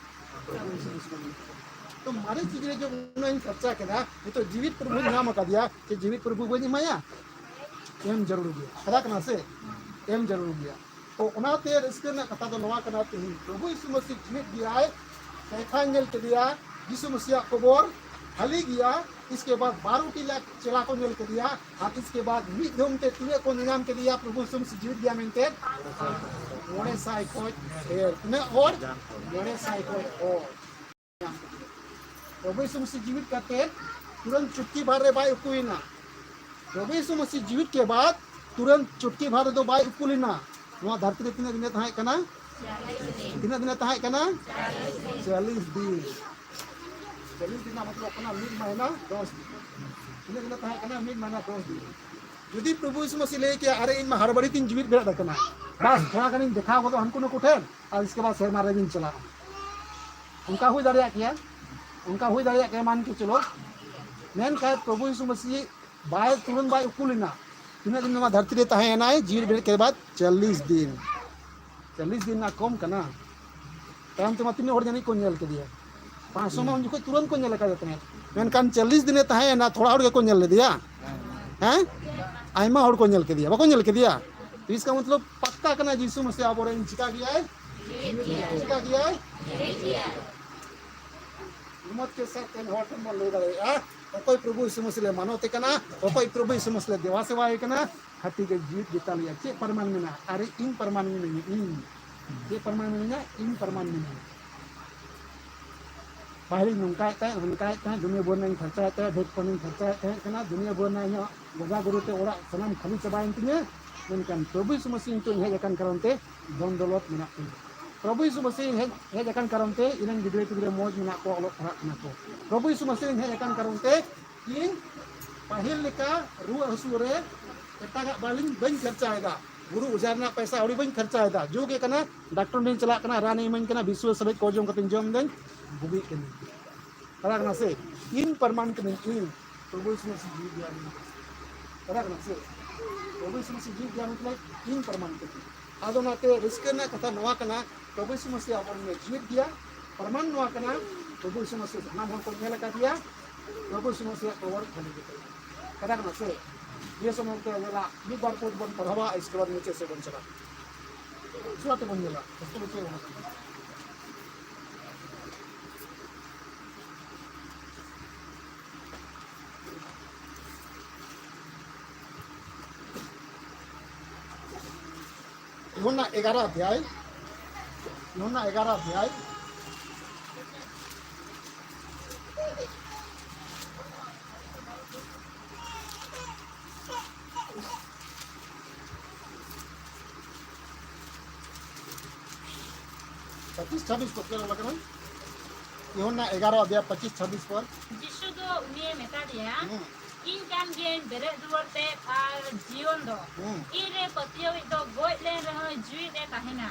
ᱛᱚ ᱢᱟᱨᱮ ᱪᱤᱡᱽ ᱨᱮ ᱡᱚ ᱩᱱᱟᱹᱜ ᱤᱧ ᱠᱷᱚᱨᱪᱟ ᱠᱮᱫᱟ, ᱱᱤᱛᱚᱜ ᱡᱤᱣᱤᱫ ᱯᱨᱚᱵᱷᱩᱧ ᱧᱟᱢ ᱟᱠᱟᱫᱮᱭᱟ, ᱪᱮᱫ ᱡᱤᱣᱤᱫ ᱯᱨᱚᱵᱷᱩ ᱵᱟᱹᱧ ᱮᱢᱟᱭᱟ? ᱮᱢ ᱡᱟᱹᱨᱩᱲ ᱜᱮᱭᱟ, ᱠᱟᱛᱷᱟ ᱠᱟᱱᱟ ᱥᱮ? ᱮᱢ ᱡᱟᱹᱨᱩᱲ ᱜᱮᱭᱟ᱾ ᱛᱚ ᱚᱱᱟᱛᱮ ᱨᱟᱹᱥᱠᱟᱹ ᱨᱮᱱᱟᱜ ᱠᱟᱛᱷᱟ ᱫᱚ ᱱᱚᱣᱟ ᱠᱟᱱᱟ, ᱛᱮᱦᱮᱧ ᱯᱨᱚᱵᱷᱩ ᱭᱤᱥᱩ ᱢᱟᱹᱥᱤ ᱡᱤᱣᱤᱫ ᱜᱮᱭᱟᱭ, ᱠᱮᱯᱷᱟᱧ ᱧᱮᱞ ᱠᱮᱫᱮᱭᱟ, ᱭᱤᱥᱩ ᱢᱟᱹᱥᱤᱭᱟᱜ ᱠᱚᱵᱚᱨ ᱠᱷᱟᱹᱞᱤ ᱜᱮᱭᱟ, ᱤᱥᱠᱮ ᱵᱟᱫ ᱵᱟᱨᱚᱴᱤ ᱞᱟᱠᱷ ᱪᱮᱞᱟ ᱠᱚ ᱧᱮᱞ ᱠᱮᱫᱮᱭᱟ, ᱟᱨ ᱤᱥᱠᱮ ᱵᱟᱫ ᱢᱤᱫ ᱫᱷᱚᱢ ᱛᱮ ᱛᱤᱱᱟᱹᱜ ᱠᱚ ᱧᱮᱧᱟᱢ ᱠᱮᱫᱮᱭᱟ ᱯᱨᱚᱵᱷᱩ ᱭᱤᱥᱩ ᱢᱟᱹᱥᱤ ᱡᱤᱣᱤᱫ ᱜᱮᱭᱟ ᱢᱮᱱᱛᱮ? ᱢᱚᱬᱮ ᱥᱟᱭ ᱠᱷᱚᱡ ᱰᱷᱮᱨ᱾ ᱛᱤᱱᱟᱹᱜ ᱦᱚᱲ? ᱢᱚᱬᱮ ᱥᱟᱭ ᱠᱷᱚᱡ ᱦᱚᱲ᱾ ᱯᱨᱚᱵᱷᱩ ᱭᱤᱥᱩ ᱢᱟᱹᱥᱤ ᱡᱤᱣᱤᱫ ᱠᱟᱛᱮ ᱛᱩᱨᱟᱹᱱᱛ ᱪᱩᱴᱠᱤ ᱵᱷᱟᱨ ᱨᱮ ᱵᱟᱭ ᱩᱠᱩᱭᱮᱱᱟ᱾ ᱯᱨᱚᱵᱷᱩ ᱭᱤᱥᱩ ᱢᱟᱹᱥᱤ ᱡᱤᱣᱤᱫ ᱠᱮ ᱵᱟᱫ ᱛᱩᱨᱟᱹᱱᱛ ᱪᱩᱴᱠᱤ ᱵᱷᱟᱨ ᱨᱮᱫᱚ ᱵᱟᱭ ᱩᱠᱩ ᱞᱮᱱᱟ᱾ ᱱᱚᱣᱟ ᱫᱷᱟᱹᱨᱛᱤ ᱨᱮ ᱛᱤᱱᱟᱹᱜ ᱫᱤᱱᱮ ᱛᱟᱦᱮᱸ ᱠᱟᱱᱟ? ᱛᱤᱱᱟᱹᱜ ᱫᱤᱱᱮ ᱛᱟᱦᱮᱸ ᱠᱟᱱᱟ? ᱪᱚᱞᱞᱤᱥ ᱫᱤᱱ᱾ ᱪᱚᱞᱞᱤᱥ ᱫᱤᱱ ᱨᱮᱱᱟᱜ ᱢᱚᱛᱞᱚᱵ ᱠᱟᱱᱟ ᱢᱤᱫ ᱢᱟᱦᱱᱟ ᱫᱚᱥ ᱫᱤᱱ᱾ ᱛᱤᱱᱟᱹᱜ ᱫᱤᱱᱮ ᱛᱟᱦᱮᱸ ᱠᱟᱱᱟ? ᱢᱤᱫ ᱢᱟᱦᱱᱟ ᱫᱚᱥ ᱫᱤᱱ᱾ ᱡᱩᱫᱤ ᱯᱨᱚᱵᱷᱩ ᱭᱤᱥᱩ ᱢᱟᱥᱤ ᱞᱟᱹᱭ ᱠᱮᱭᱟ, "ᱟᱨᱮ, ᱤᱧ ᱢᱟ ᱦᱟᱲᱵᱟᱲᱤ ᱛᱤᱧ ᱡᱤᱣᱤᱫ ᱵᱮᱨᱮᱫ ᱟᱠᱟᱱᱟ, ᱵᱟᱥ ᱛᱷᱚᱲᱟ ᱜᱟᱱᱤᱧ ᱫᱮᱠᱷᱟᱣ ᱜᱚᱫᱚᱜ ᱦᱟᱱᱠᱩ ᱱᱩᱠᱩ ᱴᱷᱮᱱ, ᱟᱨ ᱤᱥᱠᱮ ᱵᱟᱫ ᱥᱮᱨᱢᱟ ᱨᱮᱜᱤᱧ ᱪᱟᱞᱟᱜᱼᱟ", ᱚᱱᱠᱟ ᱦᱩᱭ ᱫᱟᱲᱮᱭᱟᱜ ᱜᱮᱭᱟ, ᱚᱱᱠᱟ ᱦᱩᱭ ᱫᱟᱲᱮᱭᱟᱜ ᱜᱮᱭᱟ, ᱢᱟᱱ ᱠᱮ ᱪᱚᱞᱚ᱾ ᱢᱮᱱᱠᱷᱟᱱ ᱯᱨᱚᱵᱷᱩ ᱭᱤᱥᱩ ᱢᱟᱥᱤ ᱵᱟᱭ, ᱛᱩᱨᱟᱹᱱ ᱵᱟᱭ ᱩᱠᱩ ᱞᱮᱱᱟ᱾ ᱛᱤᱱᱟᱹᱜ ᱫᱤᱱ ᱱᱚᱣᱟ ᱫᱷᱟᱹᱨᱛᱤ ᱨᱮ ᱛᱟᱦᱮᱸ ᱮᱱᱟᱭ, ᱡᱤᱣᱤ ᱵᱮᱨᱮᱫ ᱠᱮᱫ ᱵᱟᱫ ᱪᱚᱞᱞᱤᱥ ᱫᱤᱱ᱾ ᱪᱚᱞᱞᱤᱥ ᱫᱤᱱ ᱨᱮᱱᱟᱜ ᱠᱚᱢ ᱠᱟᱱᱟ᱾ ᱛᱟᱭᱚᱢ ᱛᱮᱢᱟ ᱛᱤᱱᱟᱹᱜ ᱦᱚᱲ ᱡᱟᱹᱱᱤᱡ ᱠᱚ ᱧᱮᱞ ᱠᱮᱫᱮᱭᱟ᱾ ᱯᱟᱸᱪᱥᱚ ᱢᱟ ᱩᱱ ᱡᱚᱠᱷᱚᱱ ᱛᱩᱨᱟᱹᱱ ᱠᱚ ᱧᱮᱞ ᱟᱠᱟᱫᱮ ᱛᱟᱦᱮᱸᱫ᱾ ᱢᱮᱱᱠᱷᱟᱱ ᱪᱚᱞᱞᱤᱥ ᱫᱤᱱᱮ ᱛᱟᱦᱮᱸ ᱮᱱᱟ, ᱛᱷᱚᱲᱟ ᱦᱚᱲ ᱜᱮᱠᱚ ᱧᱮᱞ ᱞᱮᱫᱮᱭᱟ᱾ ᱦᱮᱸ? ᱟᱭᱢᱟ ᱦᱚᱲ ᱠᱚ ᱧᱮᱞ ᱠᱮᱫᱮᱭᱟ, ᱵᱟᱠᱚ ᱧᱮᱞ ᱠᱮᱫᱮᱭᱟ? ᱛᱚ ᱤᱥᱠᱟ ᱢᱚᱛᱞᱚᱵ ᱯᱟᱠᱠᱟ ᱠᱟᱱᱟ, ᱡᱤᱥᱩ ᱢᱟᱥᱤ ᱟᱵᱚᱨᱮᱱ ᱪᱤᱠᱟ ᱜᱮᱭᱟᱭ? ᱪᱤᱠᱟ ᱜᱮᱭᱟᱭ? ᱦᱤᱢᱢᱚᱛ ᱠᱮ ᱥᱟᱛᱷ ᱛᱮ ᱦᱚᱲ ᱴᱷᱮᱱ ᱵᱚᱱ ᱞᱟᱹᱭ ᱫᱟᱲᱮᱭᱟᱜᱼᱟ, ᱚᱠᱚᱭ ᱯᱨᱚᱵᱷᱩ ᱭᱤᱥᱩ ᱢᱟᱥᱤ ᱞᱮ ᱢᱟᱱᱚᱛᱮ ᱠᱟᱱᱟ, ᱚᱠᱚᱭ ᱯᱨᱚᱵᱷᱩ ᱭᱤᱥᱩ ᱢᱟᱥᱤ ᱞᱮ ᱫᱮᱵᱟ ᱥᱮᱵᱟᱭᱮ ᱠᱟᱱᱟ, ᱠᱷᱟᱹᱴᱤ ᱜᱮ ᱡᱤᱣᱤᱫ ᱜᱮᱛᱟ ᱞᱮᱭᱟ᱾ ᱪᱮᱫ ᱯᱨᱚᱢᱟᱱ ᱢᱮᱱᱟᱜᱼᱟ? ᱟᱨᱮ ᱤᱧ ᱯᱨᱚᱢᱟᱱ ᱢᱤᱱᱟᱹᱧᱟ, ᱤᱧ᱾ ᱪᱮᱫ ᱯᱨᱚᱢᱟᱱ ᱢᱤᱱᱟᱹᱧᱟ? ᱤᱧ ᱯᱨᱚᱢᱟᱱ ᱢᱤᱱᱟᱹᱧᱟ᱾ ᱯᱟᱹᱦᱤᱞᱤᱧ ᱱᱚᱝᱠᱟᱭᱮᱫ ᱛᱟᱦᱮᱸᱫ, ᱦᱟᱱᱠᱟᱭᱮᱫ ᱛᱟᱦᱮᱸᱫ, ᱫᱩᱱᱤᱭᱟᱹ ᱵᱷᱳᱨ ᱨᱮᱱᱟᱜ ᱤᱧ ᱠᱷᱚᱨᱪᱟᱭᱮᱫ ᱛᱟᱦᱮᱸᱫ, ᱵᱷᱮᱠ ᱯᱷᱳᱱ ᱤᱧ ᱠᱷᱚᱨᱪᱟᱭᱮᱫ ᱛᱟᱦᱮᱸᱫ ᱠᱟᱱᱟ, ᱫᱩᱱᱤᱭᱟᱹ ᱵᱷᱳᱨ ᱨᱮᱱᱟᱜ ᱤᱧᱟᱹᱜ ᱜᱚᱜᱟ ᱜᱩᱨᱩ ᱛᱮ ᱚᱲᱟᱜ ᱥᱟᱱᱟᱢ ᱠᱷᱟᱹᱞᱤ ᱪᱟᱵᱟᱭᱮᱱ ᱛᱤᱧᱟᱹ᱾ ᱢᱮᱱᱠᱷᱟᱱ ᱯᱨᱚᱵᱷᱩ ᱭᱤᱥᱩ ᱢᱟᱥᱤ ᱱᱤᱛᱚᱜ ᱤᱧ ᱦᱮᱡ ᱟᱠᱟᱱ ᱠᱟᱨᱚᱱ ᱛᱮ ᱫᱷᱚᱱ ᱫᱚᱞᱚᱛ ᱢᱮᱱᱟᱜ ᱛᱤᱧᱟᱹ᱾ ᱯᱨᱚᱵᱷᱩ ᱭᱤᱥᱩ ᱢᱟᱥᱤ ᱦᱮᱡ, ᱦᱮᱡ ᱟᱠᱟᱱ ᱠᱟᱨᱚᱱ ᱛᱮ ᱤᱧ ᱨᱮᱱ ᱜᱤᱫᱽᱨᱟᱹ ᱯᱤᱫᱽᱨᱟᱹ ᱢᱚᱡᱽ ᱢᱮᱱᱟᱜ ᱠᱚᱣᱟ, ᱚᱞᱚᱜ ᱯᱟᱲᱦᱟᱜ ᱠᱟᱱᱟ ᱠᱚ᱾ ᱯᱨᱚᱵᱷᱩ ᱭᱤᱥᱩ ᱢᱟᱥᱤ ᱦᱮᱡ ᱟᱠᱟᱱ ᱠᱟᱨᱚᱱ ᱛᱮ ᱤᱧ ᱯᱟᱹᱦᱤᱞ ᱞᱮᱠᱟ ᱨᱩᱣᱟᱹ ᱦᱟᱹᱥᱩ ᱨᱮ ᱮᱴᱟᱜᱟᱜ ᱵᱟᱹᱞᱤᱧ, ᱵᱟᱹᱧ ᱠᱷᱚᱨᱪᱟᱭᱮᱫᱟ᱾ ᱜᱩᱨᱩ ᱚᱡᱷᱟ ᱨᱮᱱᱟᱜ ᱯᱚᱭᱥᱟ ᱟᱹᱣᱲᱤ ᱵᱟᱹᱧ ᱠᱷᱚᱨᱪᱟᱭᱮᱫᱟ᱾ ᱡᱳᱜ ᱜᱮ ᱠᱟᱱᱟ, ᱰᱟᱠᱛᱚᱨ ᱴᱷᱮᱱ ᱪᱟᱞᱟᱜ ᱠᱟᱱᱟ, ᱨᱟᱱᱮ ᱤᱢᱟᱹᱧ ᱠᱟᱱᱟ, ᱵᱤᱥ ᱥᱩᱭᱟᱹ ᱥᱟᱨᱮᱡ ᱠᱚ ᱡᱚᱢ ᱠᱟᱛᱮᱧ ᱡᱚᱢ ᱫᱟᱹᱧ, ᱵᱩᱜᱤᱜ ᱠᱟᱹᱱᱟᱹᱧ᱾ ᱠᱟᱛᱷᱟ ᱠᱟᱱᱟ ᱥᱮ? ᱤᱧ ᱯᱨᱚᱢᱟᱱ ᱠᱟᱹᱱᱟᱹᱧ, ᱤᱧ ᱯᱨᱚᱵᱷᱩ ᱭᱤᱥᱩ ᱢᱟᱥᱤ ᱡᱤᱣᱤ ᱜᱮᱭᱟ ᱢᱮᱱᱛᱮ᱾ ᱠᱟᱛᱷᱟ ᱠᱟᱱᱟ ᱥᱮ? ᱯᱨᱚᱵᱷᱩ ᱭᱤᱥᱩ ᱢᱟᱥᱤ ᱡᱤᱣᱤ ᱜᱮᱭᱟ ᱢᱮᱱᱛᱮ ᱤᱧ ᱯᱨᱚᱢᱟᱱ ᱠᱟᱹᱱᱟᱹᱧ᱾ ᱟᱫᱚ ᱚᱱᱟᱛᱮ ᱨᱟᱹᱥᱠᱟᱹ ᱨᱮᱱᱟᱜ ᱠᱟᱛᱷᱟ ᱱᱚᱣᱟ ᱠᱟᱱᱟ, ᱯᱨᱚᱵᱷᱩ ᱭᱤᱥᱩ ᱢᱟᱥᱤ ᱟᱵᱚᱨᱮᱱ ᱡᱤᱣᱤ ᱜᱮᱭᱟ᱾ ᱯᱨᱚᱢᱟᱱ ᱱᱚᱣᱟ ᱠᱟᱱᱟ, ᱯᱨᱚᱵᱷᱩ ᱭᱤᱥᱩ ᱢᱟᱥᱤ ᱥᱟᱱᱟᱢ ᱦᱚᱲ ᱠᱚ ᱧᱮᱞ ᱟᱠᱟᱫᱮᱭᱟ᱾ ᱯᱨᱚᱵᱷᱩ ᱭᱤᱥᱩ ᱢᱟᱥᱤᱭᱟᱜ ᱠᱚᱵᱚᱨ ᱠᱷᱟᱹᱞᱤ ᱜᱮ ᱛᱟᱦᱮᱸ ᱠᱟᱱᱟ᱾ ᱠᱟᱛᱷᱟ ᱠᱟᱱᱟ ᱥᱮ? ᱱᱤᱭᱟᱹ ᱥᱚᱢᱚᱭ ᱛᱮ ᱧᱮᱞᱟ, ᱢᱤᱫ ᱵᱟᱨ ᱯᱚᱫ ᱵᱚᱱ ᱯᱟᱲᱦᱟᱣᱟ, ᱤᱥᱠᱮ ᱵᱟᱫ ᱢᱩᱪᱟᱹᱫ ᱥᱮᱫ ᱵᱚᱱ ᱪᱟᱞᱟᱜᱼᱟ᱾ ᱩᱥᱟᱹᱨᱟ ᱛᱮᱵᱚᱱ ᱧᱮᱞᱟ, ᱚᱠᱛᱚ ᱵᱟᱹᱪᱩᱜ ᱵᱚᱱᱟ᱾ ᱤᱭᱳᱦᱟᱱᱱᱟ ᱮᱜᱟᱨᱚ ᱚᱫᱷᱭᱟᱭ, ᱤᱭᱳᱦᱟᱱᱱᱟ ᱮᱜᱟᱨᱚ ᱚᱫᱷᱭᱟᱭ᱾ ᱪᱷᱟᱵᱵᱤᱥ ᱯᱚᱫ ᱨᱮ ᱚᱞ ᱟᱠᱟᱱᱟ᱾ ᱭᱳᱦᱟᱱᱱᱟ ᱮᱜᱟᱨᱚ ᱚᱫᱷᱭᱟᱭ ᱯᱚᱸᱪᱤᱥ ᱪᱷᱟᱵᱵᱤᱥ ᱯᱚᱫ᱾ ᱡᱤᱥᱩ ᱫᱚ ᱩᱱᱤᱭᱮ ᱢᱮᱛᱟ ᱫᱮᱭᱟ, ᱦᱩᱸ᱾ "ᱤᱧ ᱠᱟᱱ ᱜᱤᱭᱟᱹᱧ ᱵᱮᱨᱮᱫ ᱨᱩᱣᱟᱹᱲ ᱛᱮ ᱟᱨ ᱡᱤᱭᱚᱱ ᱫᱚ᱾ ᱦᱩᱸ᱾ ᱤᱧ ᱨᱮ ᱯᱟᱹᱛᱭᱟᱹᱣᱤᱡ ᱫᱚ ᱜᱚᱡ ᱞᱮᱱ ᱨᱮᱦᱚᱸᱭ ᱡᱤᱣᱤᱫ ᱮ ᱛᱟᱦᱮᱱᱟ᱾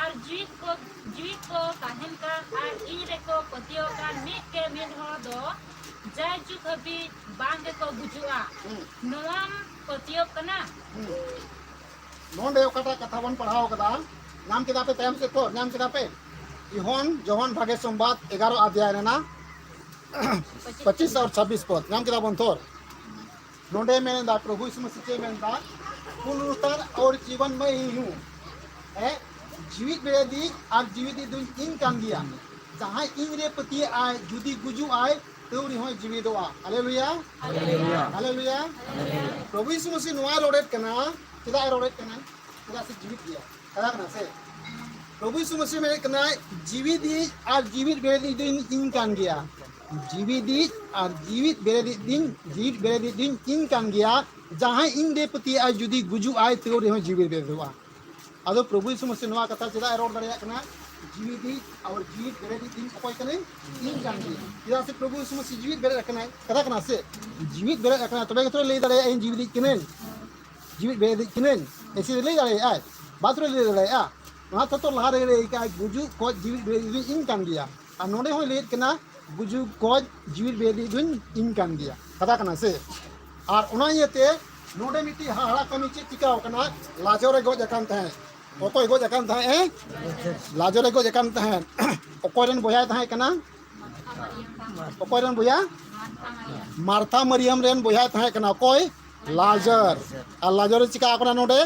ᱟᱨ ᱡᱤᱣᱤᱫ ᱠᱚ, ᱡᱤᱣᱤᱫ ᱠᱚ ᱛᱟᱦᱮᱱ ᱠᱟᱱ ᱟᱨ ᱤᱧ ᱨᱮᱠᱚ ᱯᱟᱹᱛᱭᱟᱹᱣ ᱠᱟᱱ ᱢᱤᱫ ᱜᱮ ᱢᱤᱫ ᱦᱚᱲ ᱫᱚ ᱡᱟᱭᱡᱩᱜᱽ ᱦᱟᱹᱵᱤᱡ ᱵᱟᱝ ᱜᱮᱠᱚ ᱜᱩᱡᱩᱜᱼᱟ᱾ ᱦᱩᱸ᱾ ᱱᱚᱣᱟᱢ ᱯᱟᱹᱛᱭᱟᱹᱣ ᱠᱟᱱᱟ?" ᱦᱩᱸ᱾ ᱱᱚᱰᱮ ᱚᱠᱟᱴᱟᱜ ᱠᱟᱛᱷᱟ ᱵᱚᱱ ᱯᱟᱲᱦᱟᱣ ᱠᱟᱫᱟ, ᱧᱟᱢ ᱠᱮᱫᱟ ᱯᱮ ᱛᱟᱭᱚᱢ ᱥᱮᱫ ᱛᱚ? ᱧᱟᱢ ᱠᱮᱫᱟ ᱯᱮ? ᱡᱚᱦᱚᱱ, ᱡᱚᱦᱚᱱ ᱵᱷᱟᱜᱮ ᱥᱚᱢᱵᱟᱫ ᱮᱜᱟᱨᱚ ᱚᱫᱷᱭᱟᱭ ᱨᱮᱱᱟᱜ ᱯᱚᱸᱪᱤᱥ ᱟᱨ ᱪᱷᱟᱵᱵᱤᱥ ᱯᱚᱫ ᱧᱟᱢ ᱠᱮᱫᱟ ᱵᱚᱱ ᱛᱚ? ᱱᱚᱰᱮ ᱢᱮᱱᱫᱟ, ᱯᱨᱚᱵᱷᱩ ᱭᱤᱥᱩ ᱢᱟᱹᱥᱤ ᱪᱮᱫ ᱢᱮᱱᱫᱟ? "पुनरुत्थान और जीवन मैं ही हूँ।" ᱦᱮᱸ, ᱡᱤᱣᱤᱫ ᱵᱮᱨᱮᱫᱤᱡ ᱟᱨ ᱡᱤᱣᱤᱫᱤᱡ ᱫᱚᱧ ᱤᱧ ᱠᱟᱱ ᱜᱮᱭᱟ᱾ ᱡᱟᱦᱟᱸᱭ ᱤᱧ ᱨᱮ ᱯᱟᱹᱛᱭᱟᱹᱜ ᱟᱭ, ᱡᱩᱫᱤ ᱜᱩᱡᱩᱜ ᱟᱭ, ᱛᱟᱹᱣ ᱨᱮᱦᱚᱸᱭ ᱡᱤᱣᱤᱫᱚᱜᱼᱟ᱾ ᱦᱟᱞᱮᱞᱩᱭᱟ᱾ ᱦᱟᱞᱮᱞᱩᱭᱟ᱾ ᱦᱟᱞᱮᱞᱩᱭᱟ᱾ ᱯᱨᱚᱵᱷᱩ ᱭᱤᱥᱩ ᱢᱟᱹᱥᱤ ᱱᱚᱣᱟᱭ ᱨᱚᱲᱮᱫ ᱠᱟᱱᱟ᱾ ᱪᱮᱫᱟᱜ ᱮ ᱨᱚᱲᱮᱫ ᱠᱟᱱᱟ? ᱪᱮᱫᱟᱜ ᱥᱮ ᱡᱤᱣᱤᱫ ᱜᱮᱭᱟ᱾ ᱠᱟᱛᱷᱟ ᱠᱟᱱᱟ ᱥᱮ? ᱯᱨᱚᱵᱷᱩ ᱭᱤᱥᱩ ᱢᱟᱹᱥᱤ ᱢᱮᱱᱮᱫ ᱠᱟᱱᱟᱭ, "ᱡᱤᱣᱤᱫᱤᱡ ᱟᱨ ᱡᱤᱣᱤᱫ ᱵᱮᱨᱮᱫᱤᱡ ᱫᱚ ᱤᱧ, ᱤᱧ ᱠᱟᱱ ᱜᱮᱭᱟ᱾ ᱡᱤᱣᱤᱫᱤᱡ ᱟᱨ ᱡᱤᱣᱤᱫ ᱵᱮᱨᱮᱫᱤᱡ ᱫᱚᱧ, ᱡᱤᱣᱤᱫ ᱵᱮᱨᱮᱫᱤᱡ ᱫᱚᱧ ᱤᱧ ᱠᱟᱱ ᱜᱮᱭᱟ᱾ ᱡᱟᱦᱟᱸᱭ ᱤᱧ ᱨᱮ ᱯᱟᱹᱛᱭᱟᱹᱜᱼᱟᱭ, ᱡᱩᱫᱤ ᱜᱩᱡᱩᱜᱼᱟᱭ, ᱛᱟᱹᱣ ᱨᱮᱦᱚᱸ ᱡᱤᱣᱤᱫ ᱵᱮᱨᱮᱫᱚᱜᱼᱟ᱾" ᱟᱫᱚ ᱯᱨᱚᱵᱷᱩ ᱭᱤᱥᱩ ᱢᱟᱹᱥᱤ ᱱᱚᱣᱟ ᱠᱟᱛᱷᱟ ᱪᱮᱫᱟᱜ ᱮ ᱨᱚᱲ ᱫᱟᱲᱮᱭᱟᱜ ᱠᱟᱱᱟ? ᱡᱤᱣᱤᱫᱤᱡ ᱟᱨ ᱡᱤᱣᱤᱫ ᱵᱮᱨᱮᱫᱤᱡ ᱫᱚᱧ ᱚᱠᱚᱭ ᱠᱟᱹᱱᱟᱹᱧ? ᱤᱧ ᱠᱟᱱ ᱜᱤᱭᱟᱹᱧ᱾ ᱪᱮᱫᱟᱜ ᱥᱮ ᱯᱨᱚᱵᱷᱩ ᱭᱤᱥᱩ ᱢᱟᱹᱥᱤ ᱡᱤᱣᱤᱫ ᱵᱮᱨᱮᱫ ᱟᱠᱟᱱᱟᱭ᱾ ᱠᱟᱛᱷᱟ ᱠᱟᱱᱟ ᱥᱮ? ᱡᱤᱣᱤᱫ ᱵᱮᱨᱮᱫ ᱟᱠᱟᱱᱟᱭ, ᱛᱚᱵᱮ ᱜᱮᱛᱚ ᱞᱟᱹᱭ ᱫᱟᱲᱮᱭᱟᱜᱼᱟ, "ᱤᱧ ᱡᱤᱣᱤᱫᱤᱡ ᱠᱟᱹᱱᱟᱹᱧ, ᱡᱤᱣᱤᱫ ᱵᱮᱨᱮᱫᱤᱡ ᱠᱟᱹᱱᱟᱹᱧ᱾" ᱮᱭᱥᱮ ᱞᱟᱹᱭ ᱫᱟᱲᱮᱭᱟᱜᱼᱟᱭ? ᱵᱟᱫᱽ ᱨᱮ ᱞᱟᱹᱭ ᱫᱟᱲᱮᱭᱟᱜᱼᱟ? ᱚᱱᱟ ᱛᱮ ᱛᱚ ᱞᱟᱦᱟ ᱨᱮ ᱞᱟᱹᱭ ᱠᱟᱜᱼᱟᱭ, "ᱜᱩᱡᱩᱜ ᱠᱷᱚᱡ ᱡᱤᱣᱤᱫ ᱵᱮᱨᱮᱫᱤᱡ ᱫᱚᱧ ᱤᱧ ᱠᱟᱱ ᱜᱮᱭᱟ᱾" ᱟᱨ ᱱᱚᱰᱮ ᱦᱚᱸᱭ ᱞᱟᱹᱭᱮᱫ ᱠᱟᱱᱟ, "ᱜᱩᱡᱩᱜ ᱠᱷᱚᱡ ᱡᱤᱣᱤᱫ ᱵᱮᱨᱮᱫᱤᱡ ᱫᱚᱧ ᱤᱧ ᱠᱟᱱ ᱜᱮᱭᱟ᱾" ᱠᱟᱛᱷᱟ ᱠᱟᱱᱟ ᱥᱮ? ᱟᱨ ᱚᱱᱟ ᱤᱭᱟᱹᱛᱮ ᱱᱚᱰᱮ ᱢᱤᱫᱴᱤᱡ ᱦᱟᱦᱟᱲᱟ ᱠᱟᱹᱢᱤ ᱪᱮᱫ ᱪᱤᱠᱟᱹᱣ ᱠᱟᱱᱟ? ᱞᱟᱡᱚᱨ ᱮ ᱜᱚᱡ ᱟᱠᱟᱱ ᱛᱟᱦᱮᱸᱫ᱾ ᱚᱠᱚᱭ ᱜᱚᱡ ᱟᱠᱟᱱ ᱛᱟᱦᱮᱸᱫ? ᱮ? ᱞᱟᱡᱚᱨ ᱮ ᱜᱚᱡ ᱟᱠᱟᱱ ᱛᱟᱦᱮᱸᱫ᱾ ᱚᱠᱚᱭ ᱨᱮᱱ ᱵᱚᱭᱦᱟᱭ ᱛᱟᱦᱮᱸ ᱠᱟᱱᱟ? ᱚᱠᱚᱭ ᱨᱮᱱ ᱵᱚᱭᱦᱟ? ᱢᱟᱨᱛᱷᱟ ᱢᱟᱨᱤᱭᱟᱢ ᱨᱮᱱ ᱵᱚᱭᱦᱟᱭ ᱛᱟᱦᱮᱸ ᱠᱟᱱᱟ᱾ ᱚᱠᱚᱭ? ᱞᱟᱡᱟᱨ᱾ ᱟᱨ ᱞᱟᱡᱟᱨ ᱪᱤᱠᱟ ᱟᱠᱟᱱᱟ ᱱᱚᱰᱮ?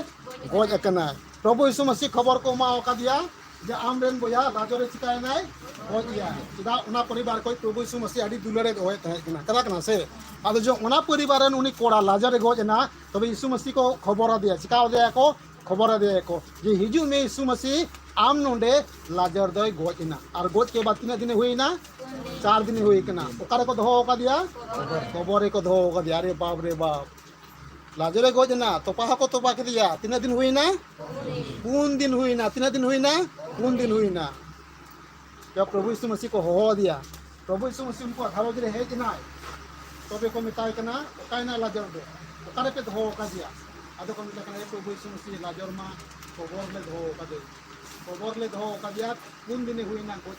ᱜᱚᱡ ᱟᱠᱟᱱᱟᱭ᱾ ᱯᱨᱚᱵᱷᱩ ᱭᱤᱥᱩ ᱢᱟᱹᱥᱤ ᱠᱷᱚᱵᱚᱨ ᱠᱚ ᱮᱢᱟ ᱟᱠᱟᱫᱮᱭᱟ ᱡᱮ, "ᱟᱢ ᱨᱮᱱ ᱵᱚᱭᱦᱟ ᱞᱟᱡᱟᱨ ᱪᱤᱠᱟᱭᱮᱱᱟᱭ? ᱜᱚᱡ ᱮᱱᱟᱭ᱾" ᱪᱮᱫᱟᱜ? ᱚᱱᱟ ᱯᱚᱨᱤᱵᱟᱨ ᱠᱷᱚᱱ ᱯᱨᱚᱵᱷᱩ ᱭᱤᱥᱩ ᱢᱟᱹᱥᱤ ᱟᱹᱰᱤ ᱫᱩᱞᱟᱹᱲ ᱮ ᱫᱚᱦᱚᱭᱮᱫ ᱛᱟᱦᱮᱸ ᱠᱟᱱᱟ᱾ ᱠᱟᱛᱷᱟ ᱠᱟᱱᱟ ᱥᱮ? ᱟᱫᱚ ᱡᱚ ᱚᱱᱟ ᱯᱚᱨᱤᱵᱟᱨ ᱨᱮᱱ ᱩᱱᱤ ᱠᱚᱲᱟ ᱞᱟᱡᱟᱨ ᱮ ᱜᱚᱡ ᱮᱱᱟ, ᱛᱚᱵᱮ ᱭᱤᱥᱩ ᱢᱟᱹᱥᱤ ᱠᱚ ᱠᱷᱚᱵᱚᱨ ᱟᱫᱮᱭᱟ᱾ ᱪᱤᱠᱟ ᱟᱫᱮᱭᱟ ᱠᱚ? ᱠᱷᱚᱵᱚᱨ ᱟᱫᱮᱭᱟ ᱠᱚ ᱡᱮ, "ᱦᱤᱡᱩᱜ ᱢᱮ ᱭᱤᱥᱩ ᱢᱟᱹᱥᱤ, ᱟᱢ ᱱᱚᱰᱮ ᱞᱟᱡᱟᱨ ᱫᱚᱭ ᱜᱚᱡ ᱮᱱᱟ᱾" ᱟᱨ ᱜᱚᱡ ᱠᱮ ᱵᱟᱫ ᱛᱤᱱᱟᱹᱜ ᱫᱤᱱ ᱦᱩᱭ ᱮᱱᱟ? ᱪᱟᱨ ᱫᱤᱱ ᱦᱩᱭ ᱠᱟᱱᱟ᱾ ᱚᱠᱟ ᱨᱮᱠᱚ ᱫᱚᱦᱚ ᱟᱠᱟᱫᱮᱭᱟ? ᱠᱚᱵᱚᱨ ᱨᱮᱠᱚ ᱫᱚᱦᱚ ᱟᱠᱟᱫᱮᱭᱟ᱾ ᱟᱨᱮ ᱵᱟᱯ ᱨᱮ ᱵᱟᱯ, ᱞᱟᱡᱟᱨᱮ ᱜᱚᱡ ᱮᱱᱟ, ᱛᱚᱯᱟ ᱦᱚᱸᱠᱚ ᱛᱚᱯᱟ ᱠᱮᱫᱮᱭᱟ᱾ ᱛᱤᱱᱟᱹᱜ ᱫᱤᱱ ᱦᱩᱭ ᱮᱱᱟ? ᱯᱩᱱ ᱫᱤᱱ ᱦᱩᱭ ᱮᱱᱟ᱾ ᱛᱤᱱᱟᱹᱜ ᱫᱤᱱ ᱦᱩᱭ ᱮᱱᱟ? ᱯᱩᱱ ᱫᱤᱱ ᱦᱩᱭ ᱮᱱᱟ᱾ ᱡᱚᱵ ᱯᱨᱚᱵᱷᱩ ᱭᱤᱥᱩ ᱢᱟᱹᱥᱤ ᱠᱚ ᱦᱚᱦᱚ ᱟᱫᱮᱭᱟ, ᱯᱨᱚᱵᱷᱩ ᱭᱤᱥᱩ ᱢᱟᱹᱥᱤ ᱩᱱᱠᱩᱣᱟᱜ ᱜᱷᱟᱨᱚᱸᱡᱽ ᱨᱮ ᱦᱮᱡ ᱮᱱᱟᱭ, ᱛᱚᱵᱮ ᱠᱚ ᱢᱮᱛᱟᱭ ᱠᱟᱱᱟ, "ᱚᱠᱟᱭᱮᱱᱟᱭ ᱞᱟᱡᱟᱨ ᱫᱚ? ᱚᱠᱟ ᱨᱮᱯᱮ ᱫᱚᱦᱚ ᱟᱠᱟᱫᱮᱭᱟ?" ᱟᱫᱚ ᱠᱚ ᱢᱮᱛᱟᱭ ᱠᱟᱱᱟ, "ᱮ ᱯᱨᱚᱵᱷᱩ ᱭᱤᱥᱩ ᱢᱟᱹᱥᱤ, ᱞᱟᱡᱟᱨ ᱢᱟ ᱠᱚᱵᱚᱨ ᱞᱮ ᱫᱚᱦᱚ ᱟᱠᱟᱫᱮ, ᱠᱚᱵᱚᱨ ᱞᱮ ᱫᱚᱦᱚ ᱟᱠᱟᱫᱮᱭᱟ, ᱯᱩᱱ ᱫᱤᱱᱮ ᱦᱩᱭᱮᱱᱟ ᱜᱚᱡ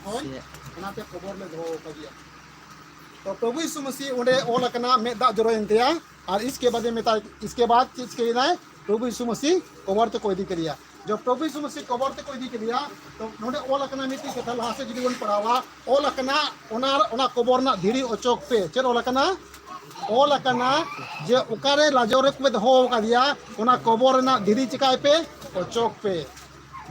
ᱠᱷᱚᱱ, ᱚᱱᱟᱛᱮ ᱠᱚᱵᱚᱨ ᱞᱮ ᱫᱚᱦᱚ ᱟᱠᱟᱫᱮᱭᱟ᱾" ᱛᱚ ᱯᱨᱚᱵᱷᱩ ᱭᱤᱥᱩ ᱢᱟᱹᱥᱤ ᱚᱸᱰᱮ ᱚᱞ ᱟᱠᱟᱱᱟ, ᱢᱮᱫ ᱫᱟᱜ ᱡᱚᱨᱚᱭᱮᱱ ᱛᱟᱭᱟ, ᱟᱨ ᱤᱥᱠᱮ ᱵᱟᱫᱮ ᱢᱮᱛᱟᱭ, ᱤᱥᱠᱮ ᱵᱟᱫ ᱪᱮᱫ ᱪᱤᱠᱟᱹᱭᱮᱱᱟᱭ? ᱯᱨᱚᱵᱷᱩ ᱭᱤᱥᱩ ᱢᱟᱹᱥᱤ ᱠᱚᱵᱚᱨ ᱛᱮᱠᱚ ᱤᱫᱤ ᱠᱮᱫᱮᱭᱟ᱾ ᱡᱚᱵ ᱯᱨᱚᱵᱷᱩ ᱭᱤᱥᱩ ᱢᱟᱹᱥᱤ ᱠᱚᱵᱚᱨ ᱛᱮᱠᱚ ᱤᱫᱤ ᱠᱮᱫᱮᱭᱟ, ᱛᱚ ᱱᱚᱰᱮ ᱚᱞ ᱟᱠᱟᱱᱟ ᱢᱤᱫᱴᱤᱡ ᱠᱟᱛᱷᱟ, ᱞᱟᱦᱟ ᱥᱮᱫ ᱡᱩᱫᱤ ᱵᱚᱱ ᱯᱟᱲᱦᱟᱣᱟ, ᱚᱞ ᱟᱠᱟᱱᱟ, ᱚᱱᱟ, ᱚᱱᱟ ᱠᱚᱵᱚᱨ ᱨᱮᱱᱟᱜ ᱫᱷᱤᱨᱤ ᱚᱪᱚᱜ ᱯᱮ᱾ ᱪᱮᱫ ᱚᱞ ᱟᱠᱟᱱᱟ? ᱚᱞ ᱟᱠᱟᱱᱟ ᱡᱮ ᱚᱠᱟᱨᱮ ᱞᱟᱡᱟᱨ ᱨᱮ ᱠᱚ ᱫᱚᱦᱚ ᱟᱠᱟᱫᱮᱭᱟ, ᱚᱱᱟ ᱠᱚᱵᱚᱨ ᱨᱮᱱᱟᱜ ᱫᱷᱤᱨᱤ ᱪᱤᱠᱟᱭ ᱯᱮ? ᱚᱪᱚᱜ ᱯᱮ᱾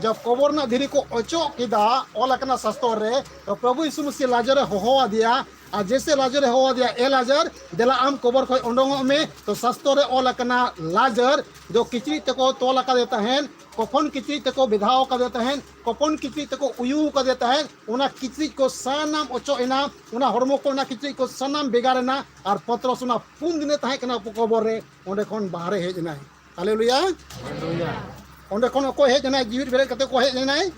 ᱡᱚᱵ ᱠᱚᱵᱚᱨ ᱨᱮᱱᱟᱜ ᱫᱷᱤᱨᱤ ᱠᱚ ᱚᱪᱚᱜ ᱠᱮᱫᱟ, ᱚᱞ ᱟᱠᱟᱱᱟ ᱥᱟᱥᱛᱚᱨ ᱨᱮ, ᱛᱚ ᱯᱨᱚᱵᱷᱩ ᱭᱤᱥᱩ ᱢᱟᱹᱥᱤ ᱞᱟᱡᱟᱨ ᱮ ᱦᱚᱦᱚ ᱟᱫᱮᱭᱟ, ᱟᱨ ᱡᱮᱥᱮ ᱞᱟᱡᱟᱨ ᱮ ᱦᱚᱦᱚ ᱟᱫᱮᱭᱟ, "ᱮ ᱞᱟᱡᱟᱨ, ᱫᱮᱞᱟ ᱟᱢ ᱠᱚᱵᱚᱨ ᱠᱷᱚᱱ ᱚᱰᱚᱝᱚᱜ ᱢᱮ", ᱛᱚ ᱥᱟᱥᱛᱚᱨ ᱨᱮ ᱚᱞ ᱟᱠᱟᱱᱟ, ᱞᱟᱡᱟᱨ ᱫᱚ ᱠᱤᱪᱨᱤᱡ ᱛᱮᱠᱚ ᱛᱚᱞ ᱟᱠᱟᱫᱮ ᱛᱟᱦᱮᱸᱫ, ᱠᱚᱯᱷᱚᱱ ᱠᱤᱪᱨᱤᱡ ᱛᱮᱠᱚ ᱵᱮᱫᱷᱟᱣ ᱟᱠᱟᱫᱮ ᱛᱟᱦᱮᱸᱫ, ᱠᱚᱯᱷᱚᱱ ᱠᱤᱪᱨᱤᱡ ᱛᱮᱠᱚ ᱩᱭᱩ ᱟᱠᱟᱫᱮ ᱛᱟᱦᱮᱸᱫ, ᱚᱱᱟ ᱠᱤᱪᱨᱤᱡ ᱠᱚ ᱥᱟᱱᱟᱢ ᱚᱪᱚᱜ ᱮᱱᱟ, ᱚᱱᱟ ᱦᱚᱲᱢᱚ ᱠᱚ, ᱚᱱᱟ ᱠᱤᱪᱨᱤᱡ ᱠᱚ ᱥᱟᱱᱟᱢ ᱵᱷᱮᱜᱟᱨ ᱮᱱᱟ, ᱟᱨ ᱯᱚᱛᱨᱚᱥ ᱚᱱᱟ ᱯᱩᱱ ᱫᱤᱱᱮ ᱛᱟᱦᱮᱸ ᱠᱟᱱᱟ ᱠᱚᱵᱚᱨ ᱨᱮ, ᱚᱸᱰᱮ ᱠᱷᱚᱱ ᱵᱟᱦᱨᱮ ᱦᱮᱡ ᱮᱱᱟᱭ᱾ ᱦᱟᱞᱮᱞᱩᱭᱟ᱾ ᱚᱸᱰᱮ ᱠᱷᱚᱱ ᱚᱠᱚᱭ ᱦᱮᱡ ᱮᱱᱟᱭ? ᱡᱤᱣᱤᱫ ᱵᱮᱨᱮᱫ ᱠᱟᱛᱮ ᱚᱠᱚᱭ ᱦᱮᱡ ᱮᱱᱟᱭ?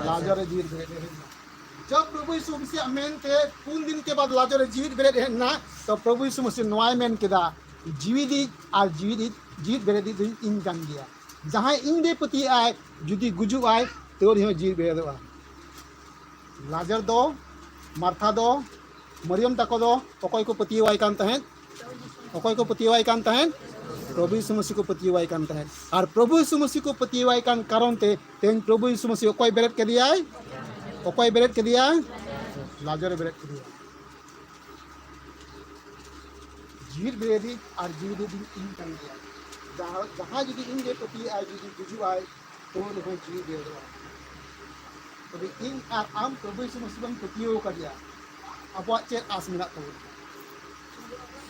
ᱞᱟᱡᱟᱨ ᱮ ᱡᱤᱣᱤᱫ ᱵᱮᱨᱮᱫ ᱦᱮᱡ ᱮᱱᱟ᱾ ᱡᱚᱵ ᱯᱨᱚᱵᱷᱩ ᱭᱤᱥᱩ ᱢᱟᱹᱥᱤᱭᱟᱜ ᱢᱮᱱᱛᱮ ᱯᱩᱱ ᱫᱤᱱ ᱠᱮ ᱵᱟᱫ ᱞᱟᱡᱟᱨ ᱮ ᱡᱤᱣᱤᱫ ᱵᱮᱨᱮᱫ ᱦᱮᱡ ᱮᱱᱟ, ᱛᱚ ᱯᱨᱚᱵᱷᱩ ᱭᱤᱥᱩ ᱢᱟᱹᱥᱤ ᱱᱚᱣᱟᱭ ᱢᱮᱱ ᱠᱮᱫᱟ, "ᱡᱤᱣᱤᱫᱤᱡ ᱟᱨ ᱡᱤᱣᱤᱫᱤᱡ, ᱡᱤᱣᱤᱫ ᱵᱮᱨᱮᱫᱤᱡ ᱫᱚ ᱤᱧ ᱠᱟᱱ ᱜᱮᱭᱟ᱾ ᱡᱟᱦᱟᱸᱭ ᱤᱧ ᱨᱮ ᱯᱟᱹᱛᱭᱟᱹᱜ ᱟᱭ, ᱡᱩᱫᱤ ᱜᱩᱡᱩᱜ ᱟᱭ, ᱛᱟᱹᱣ ᱨᱮᱦᱚᱸ ᱡᱤᱣᱤᱫ ᱵᱮᱨᱮᱫᱚᱜᱼᱟ᱾" ᱞᱟᱡᱟᱨ ᱫᱚ, ᱢᱟᱨᱛᱷᱟ ᱫᱚ, ᱢᱟᱨᱤᱭᱟᱢ ᱛᱟᱠᱚ ᱫᱚ ᱚᱠᱚᱭ ᱠᱚ ᱯᱟᱹᱛᱭᱟᱹᱣᱟᱭ ᱠᱟᱱ ᱛᱟᱦᱮᱸᱫ? ᱚᱠᱚᱭ ᱠᱚ ᱯᱟᱹᱛᱭᱟᱹᱣᱟᱭ ᱠᱟᱱ ᱛᱟᱦᱮᱸᱫ? ᱯᱨᱚᱵᱷᱩ ᱭᱤᱥᱩ ᱢᱟᱹᱥᱤ ᱠᱚ ᱯᱟᱹᱛᱭᱟᱹᱣᱟᱭ ᱠᱟᱱ ᱛᱟᱦᱮᱸᱫ᱾ ᱟᱨ ᱯᱨᱚᱵᱷᱩ ᱭᱤᱥᱩ ᱢᱟᱹᱥᱤ ᱠᱚ ᱯᱟᱹᱛᱭᱟᱹᱣᱟᱭ ᱠᱟᱱ ᱠᱟᱨᱚᱱ ᱛᱮ ᱛᱮᱦᱮᱧ ᱯᱨᱚᱵᱷᱩ ᱭᱤᱥᱩ ᱢᱟᱹᱥᱤ ᱚᱠᱚᱭ ᱵᱮᱨᱮᱫ ᱠᱮᱫᱮᱭᱟᱭ? ᱚᱠᱚᱭ ᱵᱮᱨᱮᱫ ᱠᱮᱫᱮᱭᱟ? ᱞᱟᱡᱟᱨ ᱮ ᱵᱮᱨᱮᱫ ᱠᱮᱫᱮᱭᱟ᱾ ᱡᱤᱣᱤᱫ ᱵᱮᱨᱮᱫᱤᱡ ᱟᱨ ᱡᱤᱣᱤᱫᱤᱡ ᱤᱧ ᱠᱟᱱ ᱜᱮᱭᱟ᱾ ᱡᱟᱦᱟᱸ, ᱡᱟᱦᱟᱸᱭ ᱡᱩᱫᱤ ᱤᱧ ᱨᱮ ᱯᱟᱹᱛᱭᱟᱹᱜ ᱟᱭ, ᱡᱩᱫᱤ ᱜᱩᱡᱩᱜ ᱟᱭ, ᱛᱚ ᱩᱱᱤ ᱦᱚᱸ ᱡᱤᱣᱤ ᱵᱮᱨᱮᱫᱚᱜᱼᱟ᱾ ᱛᱚᱵᱮ ᱤᱧ ᱟᱨ ᱟᱢ ᱯᱨᱚᱵᱷᱩ ᱭᱤᱥᱩ ᱢᱟᱹᱥᱤ ᱵᱚᱱ ᱯᱟᱹᱛᱭᱟᱹᱣ ᱟᱠᱟᱫᱮᱭᱟ, ᱟᱵᱚᱣᱟᱜ ᱪᱮᱫ ᱟᱥ ᱢᱮᱱᱟᱜ ᱛᱟᱵᱚᱱᱟ?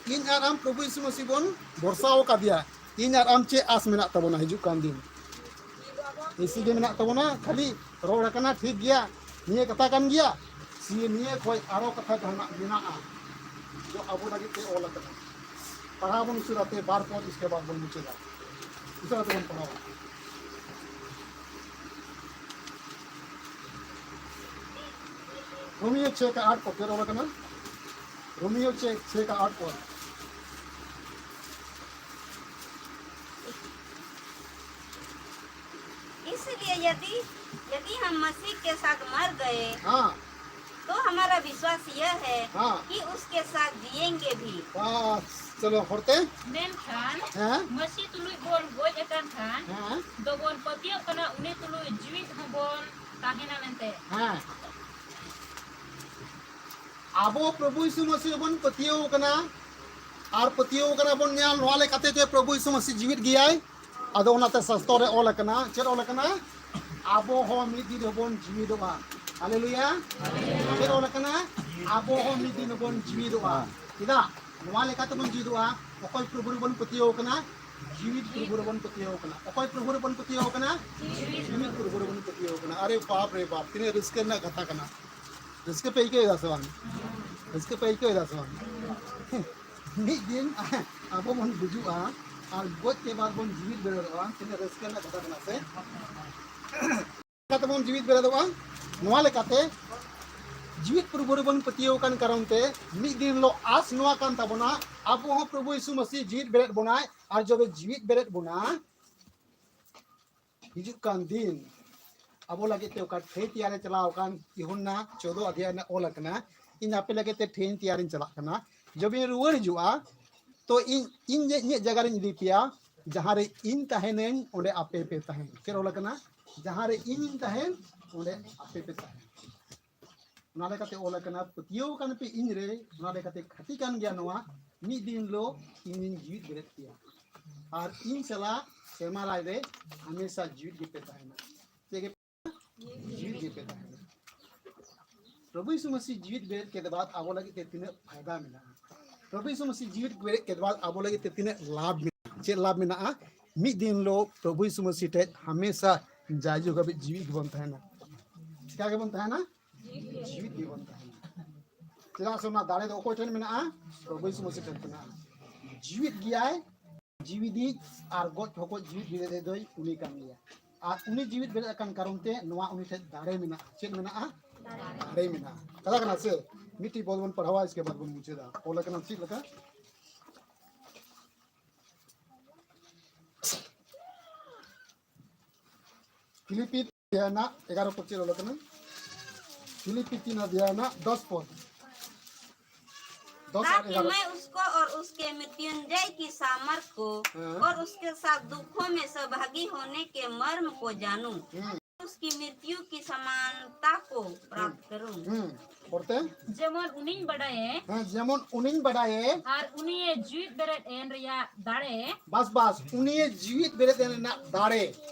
ᱤᱧ ᱟᱨ ᱟᱢ ᱯᱨᱚᱵᱷᱩ ᱭᱤᱥᱩ ᱢᱟᱹᱥᱤ ᱵᱚᱱ ᱵᱷᱚᱨᱥᱟᱣ ᱟᱠᱟᱫᱮᱭᱟ, ᱤᱧ ᱟᱨ ᱟᱢ ᱪᱮᱫ ᱟᱥ ᱢᱮᱱᱟᱜ ᱛᱟᱵᱚᱱᱟ ᱦᱤᱡᱩᱜ ᱠᱟᱱ ᱫᱤᱱ? ᱮᱭᱥᱮ ᱜᱮ ᱢᱮᱱᱟᱜ ᱛᱟᱵᱚᱱᱟ, ᱠᱷᱟᱹᱞᱤ ᱨᱚᱲ ᱟᱠᱟᱱᱟ, ᱴᱷᱤᱠ ᱜᱮᱭᱟ, ᱱᱤᱭᱟᱹ ᱠᱟᱛᱷᱟ ᱠᱟᱱ ᱜᱮᱭᱟ, ᱥᱮ ᱱᱤᱭᱟᱹ ᱠᱷᱚᱡ ᱟᱨᱚ ᱠᱟᱛᱷᱟ ᱡᱟᱦᱟᱱᱟᱜ ᱢᱮᱱᱟᱜᱼᱟ, ᱡᱚ ᱟᱵᱚ ᱞᱟᱹᱜᱤᱫ ᱛᱮ ᱚᱞ ᱟᱠᱟᱱᱟ? ᱯᱟᱲᱦᱟᱣ ᱵᱚᱱ ᱩᱥᱟᱹᱨᱟ ᱛᱮ, ᱵᱟᱨ ᱯᱚᱫ, ᱤᱥᱠᱮ ᱵᱟᱫ ᱵᱚᱱ ᱢᱩᱪᱟᱹᱫᱟ᱾ ᱩᱥᱟᱹᱨᱟ ᱛᱮᱵᱚᱱ ᱯᱟᱲᱦᱟᱣᱟ᱾ ᱨᱳᱢᱤᱭᱳ ᱪᱷᱮ ᱠᱟ ᱟᱴ ᱠᱚ ᱯᱮ ᱨᱚᱲ ᱠᱟᱱᱟ᱾ ᱨᱳᱢᱤᱭᱳ ᱪᱷᱮ, ᱪᱷᱮ ᱠᱟ ᱟᱴ ᱠᱚ᱾ इसलिए यदि यदि हम मसीह के साथ मर गए, हाँ। तो हमारा विश्वास यह है हाँ। कि उसके साथ जिएंगे भी। बस, ᱪᱚᱞᱚ ᱦᱚᱲᱛᱮ᱾ ᱢᱮᱱᱠᱷᱟᱱ ᱦᱮᱸ᱾ ᱢᱟᱹᱥᱤ ᱛᱩᱞᱩᱡ ᱵᱚᱱ ᱜᱚᱡ ᱟᱠᱟᱱ ᱠᱷᱟᱱ ᱦᱮᱸ᱾ ᱫᱚᱵᱚᱱ ᱯᱟᱹᱛᱭᱟᱹᱜ ᱠᱟᱱᱟ, ᱩᱱᱤ ᱛᱩᱞᱩᱡ ᱡᱤᱣᱤᱫ ᱦᱚᱸᱵᱚᱱ ᱛᱟᱦᱮᱱᱟ ᱢᱮᱱᱛᱮ᱾ ᱦᱮᱸ᱾ ᱟᱵᱚ ᱯᱨᱚᱵᱷᱩ ᱭᱤᱥᱩ ᱢᱟᱹᱥᱤ ᱨᱮᱵᱚᱱ ᱯᱟᱹᱛᱭᱟᱹᱣ ᱠᱟᱱᱟ᱾ ᱟᱨ ᱯᱟᱹᱛᱭᱟᱹᱣ ᱠᱟᱱᱟ ᱵᱚᱱ, ᱧᱮᱞ, ᱱᱚᱣᱟ ᱞᱮᱠᱟᱛᱮ ᱡᱮ ᱯᱨᱚᱵᱷᱩ ᱭᱤᱥᱩ ᱢᱟᱹᱥᱤ ᱡᱤᱣᱤᱫ ᱜᱮᱭᱟᱭ᱾ ᱟᱫᱚ ᱚᱱᱟᱛᱮ ᱥᱟᱥᱛᱚᱨ ᱨᱮ ᱚᱞ ᱟᱠᱟᱱᱟ᱾ ᱪᱮᱫ ᱚᱞ ᱟᱠᱟᱱᱟ? ᱟᱵᱚ ᱦᱚᱸ ᱢᱤᱫ ᱫᱤᱱ ᱦᱚᱸᱵᱚᱱ ᱡᱤᱣᱤᱫᱚᱜᱼᱟ᱾ ᱦᱟᱞᱮᱞᱩᱭᱟ᱾ ᱪᱮᱫ ᱚᱞ ᱟᱠᱟᱱᱟ? ᱟᱵᱚ ᱦᱚᱸ ᱢᱤᱫ ᱫᱤᱱ ᱦᱚᱸᱵᱚᱱ ᱡᱤᱣᱤᱫᱚᱜᱼᱟ᱾ ᱪᱮᱫᱟᱜ? ᱱᱚᱣᱟ ᱞᱮᱠᱟᱛᱮᱵᱚᱱ ᱡᱤᱣᱤᱫᱚᱜᱼᱟ᱾ ᱚᱠᱚᱭ ᱯᱨᱚᱵᱷᱩ ᱨᱮᱵᱚᱱ ᱯᱟᱹᱛᱭᱟᱹᱣ ᱠᱟᱱᱟ? ᱡᱤᱣᱤᱫ ᱯᱨᱚᱵᱷᱩ ᱨᱮᱵᱚᱱ ᱯᱟᱹᱛᱭᱟᱹᱣ ᱠᱟᱱᱟ᱾ ᱚᱠᱚᱭ ᱯᱨᱚᱵᱷᱩ ᱨᱮᱵᱚᱱ ᱯᱟᱹᱛᱭᱟᱹᱣ ᱠᱟᱱᱟ? ᱡᱤᱣᱤᱫ ᱯᱨᱚᱵᱷᱩ ᱨᱮᱵᱚᱱ ᱯᱟᱹᱛᱭᱟᱹᱣ ᱠᱟᱱᱟ᱾ ᱟᱨᱮ ᱵᱟᱯ ᱨᱮ ᱵᱟᱯ, ᱛᱤᱱᱟᱹᱜ ᱨᱟᱹᱥᱠᱟᱹ ᱨᱮᱱᱟᱜ ᱠᱟᱛᱷᱟ ᱠᱟᱱᱟ᱾ ᱨᱟᱹᱥᱠᱟᱹ ᱯᱮ ᱟᱹᱭᱠᱟᱹᱣ ᱮᱫᱟ ᱥᱮ ᱵᱟᱝ? ᱨᱟᱹᱥᱠᱟᱹ ᱯᱮ ᱟᱹᱭᱠᱟᱹᱣ ᱮᱫᱟ ᱥᱮ ᱵᱟᱝ? ᱢᱤᱫ ᱫᱤᱱ ᱟᱵᱚ ᱵᱚᱱ ᱜᱩᱡᱩᱜᱼᱟ ᱟᱨ ᱜᱚᱡ ᱛᱮ ᱵᱟᱫ ᱵᱚᱱ ᱡᱤᱣᱤᱫ ᱵᱮᱨᱮᱫᱚᱜᱼᱟ᱾ ᱛᱤᱱᱟᱹᱜ ᱨᱟᱹᱥᱠᱟᱹ ᱨᱮᱱᱟᱜ ᱠᱟᱛᱷᱟ ᱠᱟᱱᱟ ᱥᱮ? ᱞᱮᱠᱟᱛᱮᱵᱚᱱ ᱡᱤᱣᱤᱫ ᱵᱮᱨᱮᱫᱚᱜᱼᱟ᱾ ᱱᱚᱣᱟ ᱞᱮᱠᱟᱛᱮ ᱡᱤᱣᱤᱫ ᱯᱨᱚᱵᱷᱩ ᱨᱮᱵᱚᱱ ᱯᱟᱹᱛᱭᱟᱹᱣ ᱟᱠᱟᱱ ᱠᱟᱨᱚᱱ ᱛᱮ ᱢᱤᱫ ᱫᱤᱱ ᱦᱤᱞᱳᱜ ᱟᱥ ᱱᱚᱣᱟ ᱠᱟᱱ ᱛᱟᱵᱚᱱᱟ, ᱟᱵᱚ ᱦᱚᱸ ᱯᱨᱚᱵᱷᱩ ᱭᱤᱥᱩ ᱢᱟᱹᱥᱤ ᱡᱤᱣᱤᱫ ᱵᱮᱨᱮᱫ ᱵᱚᱱᱟᱭ᱾ ᱟᱨ ᱡᱚᱵᱮ ᱡᱤᱣᱤᱫ ᱵᱮᱨᱮᱫ ᱵᱚᱱᱟ, ᱦᱤᱡᱩᱜ ᱠᱟᱱ ᱫᱤᱱ ᱟᱵᱚ ᱞᱟᱹᱜᱤᱫ ᱛᱮ ᱚᱠᱟ ᱴᱷᱟᱹᱭ ᱛᱮᱭᱟᱨᱮ ᱪᱟᱞᱟᱣ ᱟᱠᱟᱱ, ᱭᱩᱦᱟᱱᱱᱟ ᱪᱳᱫᱫᱳ ᱚᱫᱷᱭᱟᱭ ᱨᱮ ᱚᱞ ᱟᱠᱟᱱᱟ, "ᱤᱧ ᱟᱯᱮ ᱞᱟᱹᱜᱤᱫ ᱛᱮ ᱴᱷᱟᱹᱭ ᱛᱮᱭᱟᱨᱤᱧ ᱪᱟᱞᱟᱜ ᱠᱟᱱᱟ, ᱡᱚᱵᱮᱧ ᱨᱩᱣᱟᱹᱲ ᱦᱤᱡᱩᱜᱼᱟ, ᱛᱚ ᱤᱧ ᱤᱧ ᱡᱮ ᱤᱧᱟᱹᱜ ᱡᱟᱭᱜᱟ ᱨᱤᱧ ᱤᱫᱤ ᱯᱮᱭᱟ, ᱡᱟᱦᱟᱸ ᱨᱮ ᱤᱧ ᱛᱟᱦᱮᱱᱟᱹᱧ ᱚᱸᱰᱮ ᱟᱯᱮ ᱯᱮ ᱛᱟᱦᱮᱱ᱾" ᱪᱮᱫ ᱚᱞ ᱟᱠᱟᱱᱟ? "ᱡᱟᱦᱟᱸ ᱨᱮ ᱤᱧᱤᱧ ᱛᱟᱦᱮᱱ ᱚᱸᱰᱮ ᱟᱯᱮ ᱯᱮ ᱛᱟᱦᱮᱱ᱾" ᱚᱱᱟ ᱞᱮᱠᱟᱛᱮ ᱚᱞ ᱟᱠᱟᱱᱟ, "ᱯᱟᱹᱛᱭᱟᱹᱣ ᱟᱠᱟᱱ ᱯᱮ ᱤᱧ ᱨᱮ, ᱚᱱᱟ ᱞᱮᱠᱟᱛᱮ ᱠᱷᱟᱹᱴᱤ ᱠᱟᱱ ᱜᱮᱭᱟ ᱱᱚᱣᱟ, ᱢᱤᱫ ᱫᱤᱱ ᱦᱤᱞᱳᱜ ᱤᱧᱤᱧ ᱡᱤᱣᱤᱫ ᱵᱮᱨᱮᱫ ᱯᱮᱭᱟ, ᱟᱨ ᱤᱧ ᱥᱟᱞᱟᱜ ᱥᱮᱨᱢᱟ ᱨᱟᱡᱽ ᱨᱮ ᱦᱟᱢᱮᱥᱟ ᱡᱤᱣᱤᱫ ᱜᱮᱯᱮ ᱛᱟᱦᱮᱱᱟ᱾" ᱪᱮᱫ ᱜᱮ? ᱡᱤᱣᱤᱫ ᱜᱮᱯᱮ ᱛᱟᱦᱮᱱᱟ᱾ ᱯᱨᱚᱵᱷᱩ ᱭᱤᱥᱩ ᱢᱟᱹᱥᱤ ᱡᱤᱣᱤᱫ ᱵᱮᱨᱮᱫ ᱠᱮᱫ ᱵᱟᱫ ᱟᱵᱚ ᱞᱟᱹᱜᱤᱫ ᱛᱮ ᱛᱤᱱᱟᱹᱜ ᱯᱷᱟᱭᱫᱟ ᱢᱮᱱᱟᱜᱼᱟ? ᱯᱨᱚᱵᱷᱩ ᱭᱤᱥᱩ ᱢᱟᱹᱥᱤ ᱡᱤᱣᱤᱫ ᱵᱮᱨᱮᱫ ᱠᱮᱫ ᱵᱟᱫ ᱟᱵᱚ ᱞᱟᱹᱜᱤᱫ ᱛᱮ ᱛᱤᱱᱟᱹᱜ ᱞᱟᱵᱷ ᱢᱮᱱᱟᱜᱼᱟ? ᱪᱮᱫ ᱞᱟᱵᱷ ᱢᱮᱱᱟᱜᱼᱟ? ᱢᱤᱫ ᱫᱤᱱ ᱦᱤᱞᱳᱜ ᱯᱨᱚᱵᱷᱩ ᱭᱤᱥᱩ ᱢᱟᱹᱥᱤ ᱴᱷᱮᱡ ᱦᱟᱢᱮᱥᱟ ᱡᱟᱭᱡᱩᱜᱽ ᱦᱟᱹᱵᱤᱡ ᱡᱤᱣᱤᱫ ᱜᱮᱵᱚᱱ ᱛᱟᱦᱮᱱᱟ᱾ ᱪᱤᱠᱟ ᱜᱮᱵᱚᱱ ᱛᱟᱦᱮᱱᱟ? ᱡᱤᱣᱤᱫ ᱜᱮᱵᱚᱱ ᱛᱟᱦᱮᱱᱟ᱾ ᱪᱮᱫᱟᱜ ᱥᱮ ᱚᱱᱟ ᱫᱟᱲᱮ ᱫᱚ ᱚᱠᱚᱭ ᱴᱷᱮᱱ ᱢᱮᱱᱟᱜᱼᱟ? ᱯᱨᱚᱵᱷᱩ ᱭᱤᱥᱩ ᱢᱟᱹᱥᱤ ᱴᱷᱮᱱ ᱢᱮᱱᱟᱜᱼᱟ᱾ ᱡᱤᱣᱤᱫ ᱜᱮᱭᱟᱭ, ᱡᱤᱣᱤᱫᱤᱡ ᱟᱨ ᱜᱚᱡ ᱦᱚᱸ ᱜᱚᱡ ᱡᱤᱣᱤᱫ ᱵᱮᱨᱮᱫ ᱫᱚᱭ ᱩᱱᱤ ᱠᱟᱱ ᱜᱮᱭᱟ᱾ ᱟᱨ ᱩᱱᱤ ᱡᱤᱣᱤᱫ ᱵᱮᱨᱮᱫ ᱟᱠᱟᱱ ᱠᱟᱨᱚᱱ ᱛᱮ ᱱᱚᱣᱟ ᱩᱱᱤ ᱴᱷᱮᱱ ᱫᱟᱲᱮ ᱢᱮᱱᱟᱜᱼᱟ᱾ ᱪᱮᱫ ᱢᱮᱱᱟᱜᱼᱟ? ᱫᱟᱲᱮ ᱢᱮᱱᱟᱜᱼᱟ᱾ ᱠᱟᱛᱷᱟ ᱠᱟᱱᱟ ᱥᱮ? ᱢᱤᱫᱴᱤᱡ ᱵᱚᱞ ᱵᱚᱱ ᱯᱟᱲᱦᱟᱣᱟ, ᱤᱥᱠᱮ ᱵᱟᱫ ᱵᱚᱱ ᱢᱩᱪᱟᱹᱫᱟ᱾ ᱚᱞ ᱟᱠᱟᱱᱟ ᱪᱮᱫ ᱞᱮᱠᱟ? ᱯᱷᱤᱞᱤᱯᱤ ᱛᱤᱱ ᱨᱮᱱᱟᱜ ᱮᱜᱟᱨᱚ ᱯᱚᱫ ᱪᱮᱫ ᱚᱞ ᱟᱠᱟᱱᱟ? ᱯᱷᱤᱞᱤᱯᱤ ᱛᱤᱱ ᱚᱫᱷᱭᱟᱭ ᱨᱮᱱᱟᱜ ᱫᱚᱥ ᱯᱚᱫ, ᱫᱚᱥ ᱟᱨ ᱛᱟᱠᱤ ᱮᱜᱟᱨᱚ᱾ मैं उसको और उसके मृत्युंजय की सामर्थ को हाँ। और उसके साथ दुखों में सहभागी होने के मर्म को जानूं। हम्म। उसकी मृत्यु की समानता को प्राप्त करूं। ᱦᱩᱸ᱾ ᱯᱚᱨᱛᱮ? ᱡᱮᱢᱚᱱ ᱩᱱᱤᱧ ᱵᱟᱰᱟᱭᱮ᱾ ᱦᱮᱸ, ᱡᱮᱢᱚᱱ ᱩᱱᱤᱧ ᱵᱟᱰᱟᱭᱮ᱾ ᱟᱨ ᱩᱱᱤᱭᱮ ᱡᱤᱣᱤᱫ ᱵᱮᱨᱮᱫ ᱮᱱ ᱨᱮᱭᱟᱜ ᱫᱟᱲᱮ᱾ ᱵᱟᱥ, ᱵᱟᱥ, ᱩᱱᱤᱭᱮ ᱡᱤᱣᱤᱫ ᱵᱮᱨᱮᱫ ᱮᱱ ᱨᱮᱱᱟᱜ ᱫᱟᱲᱮ᱾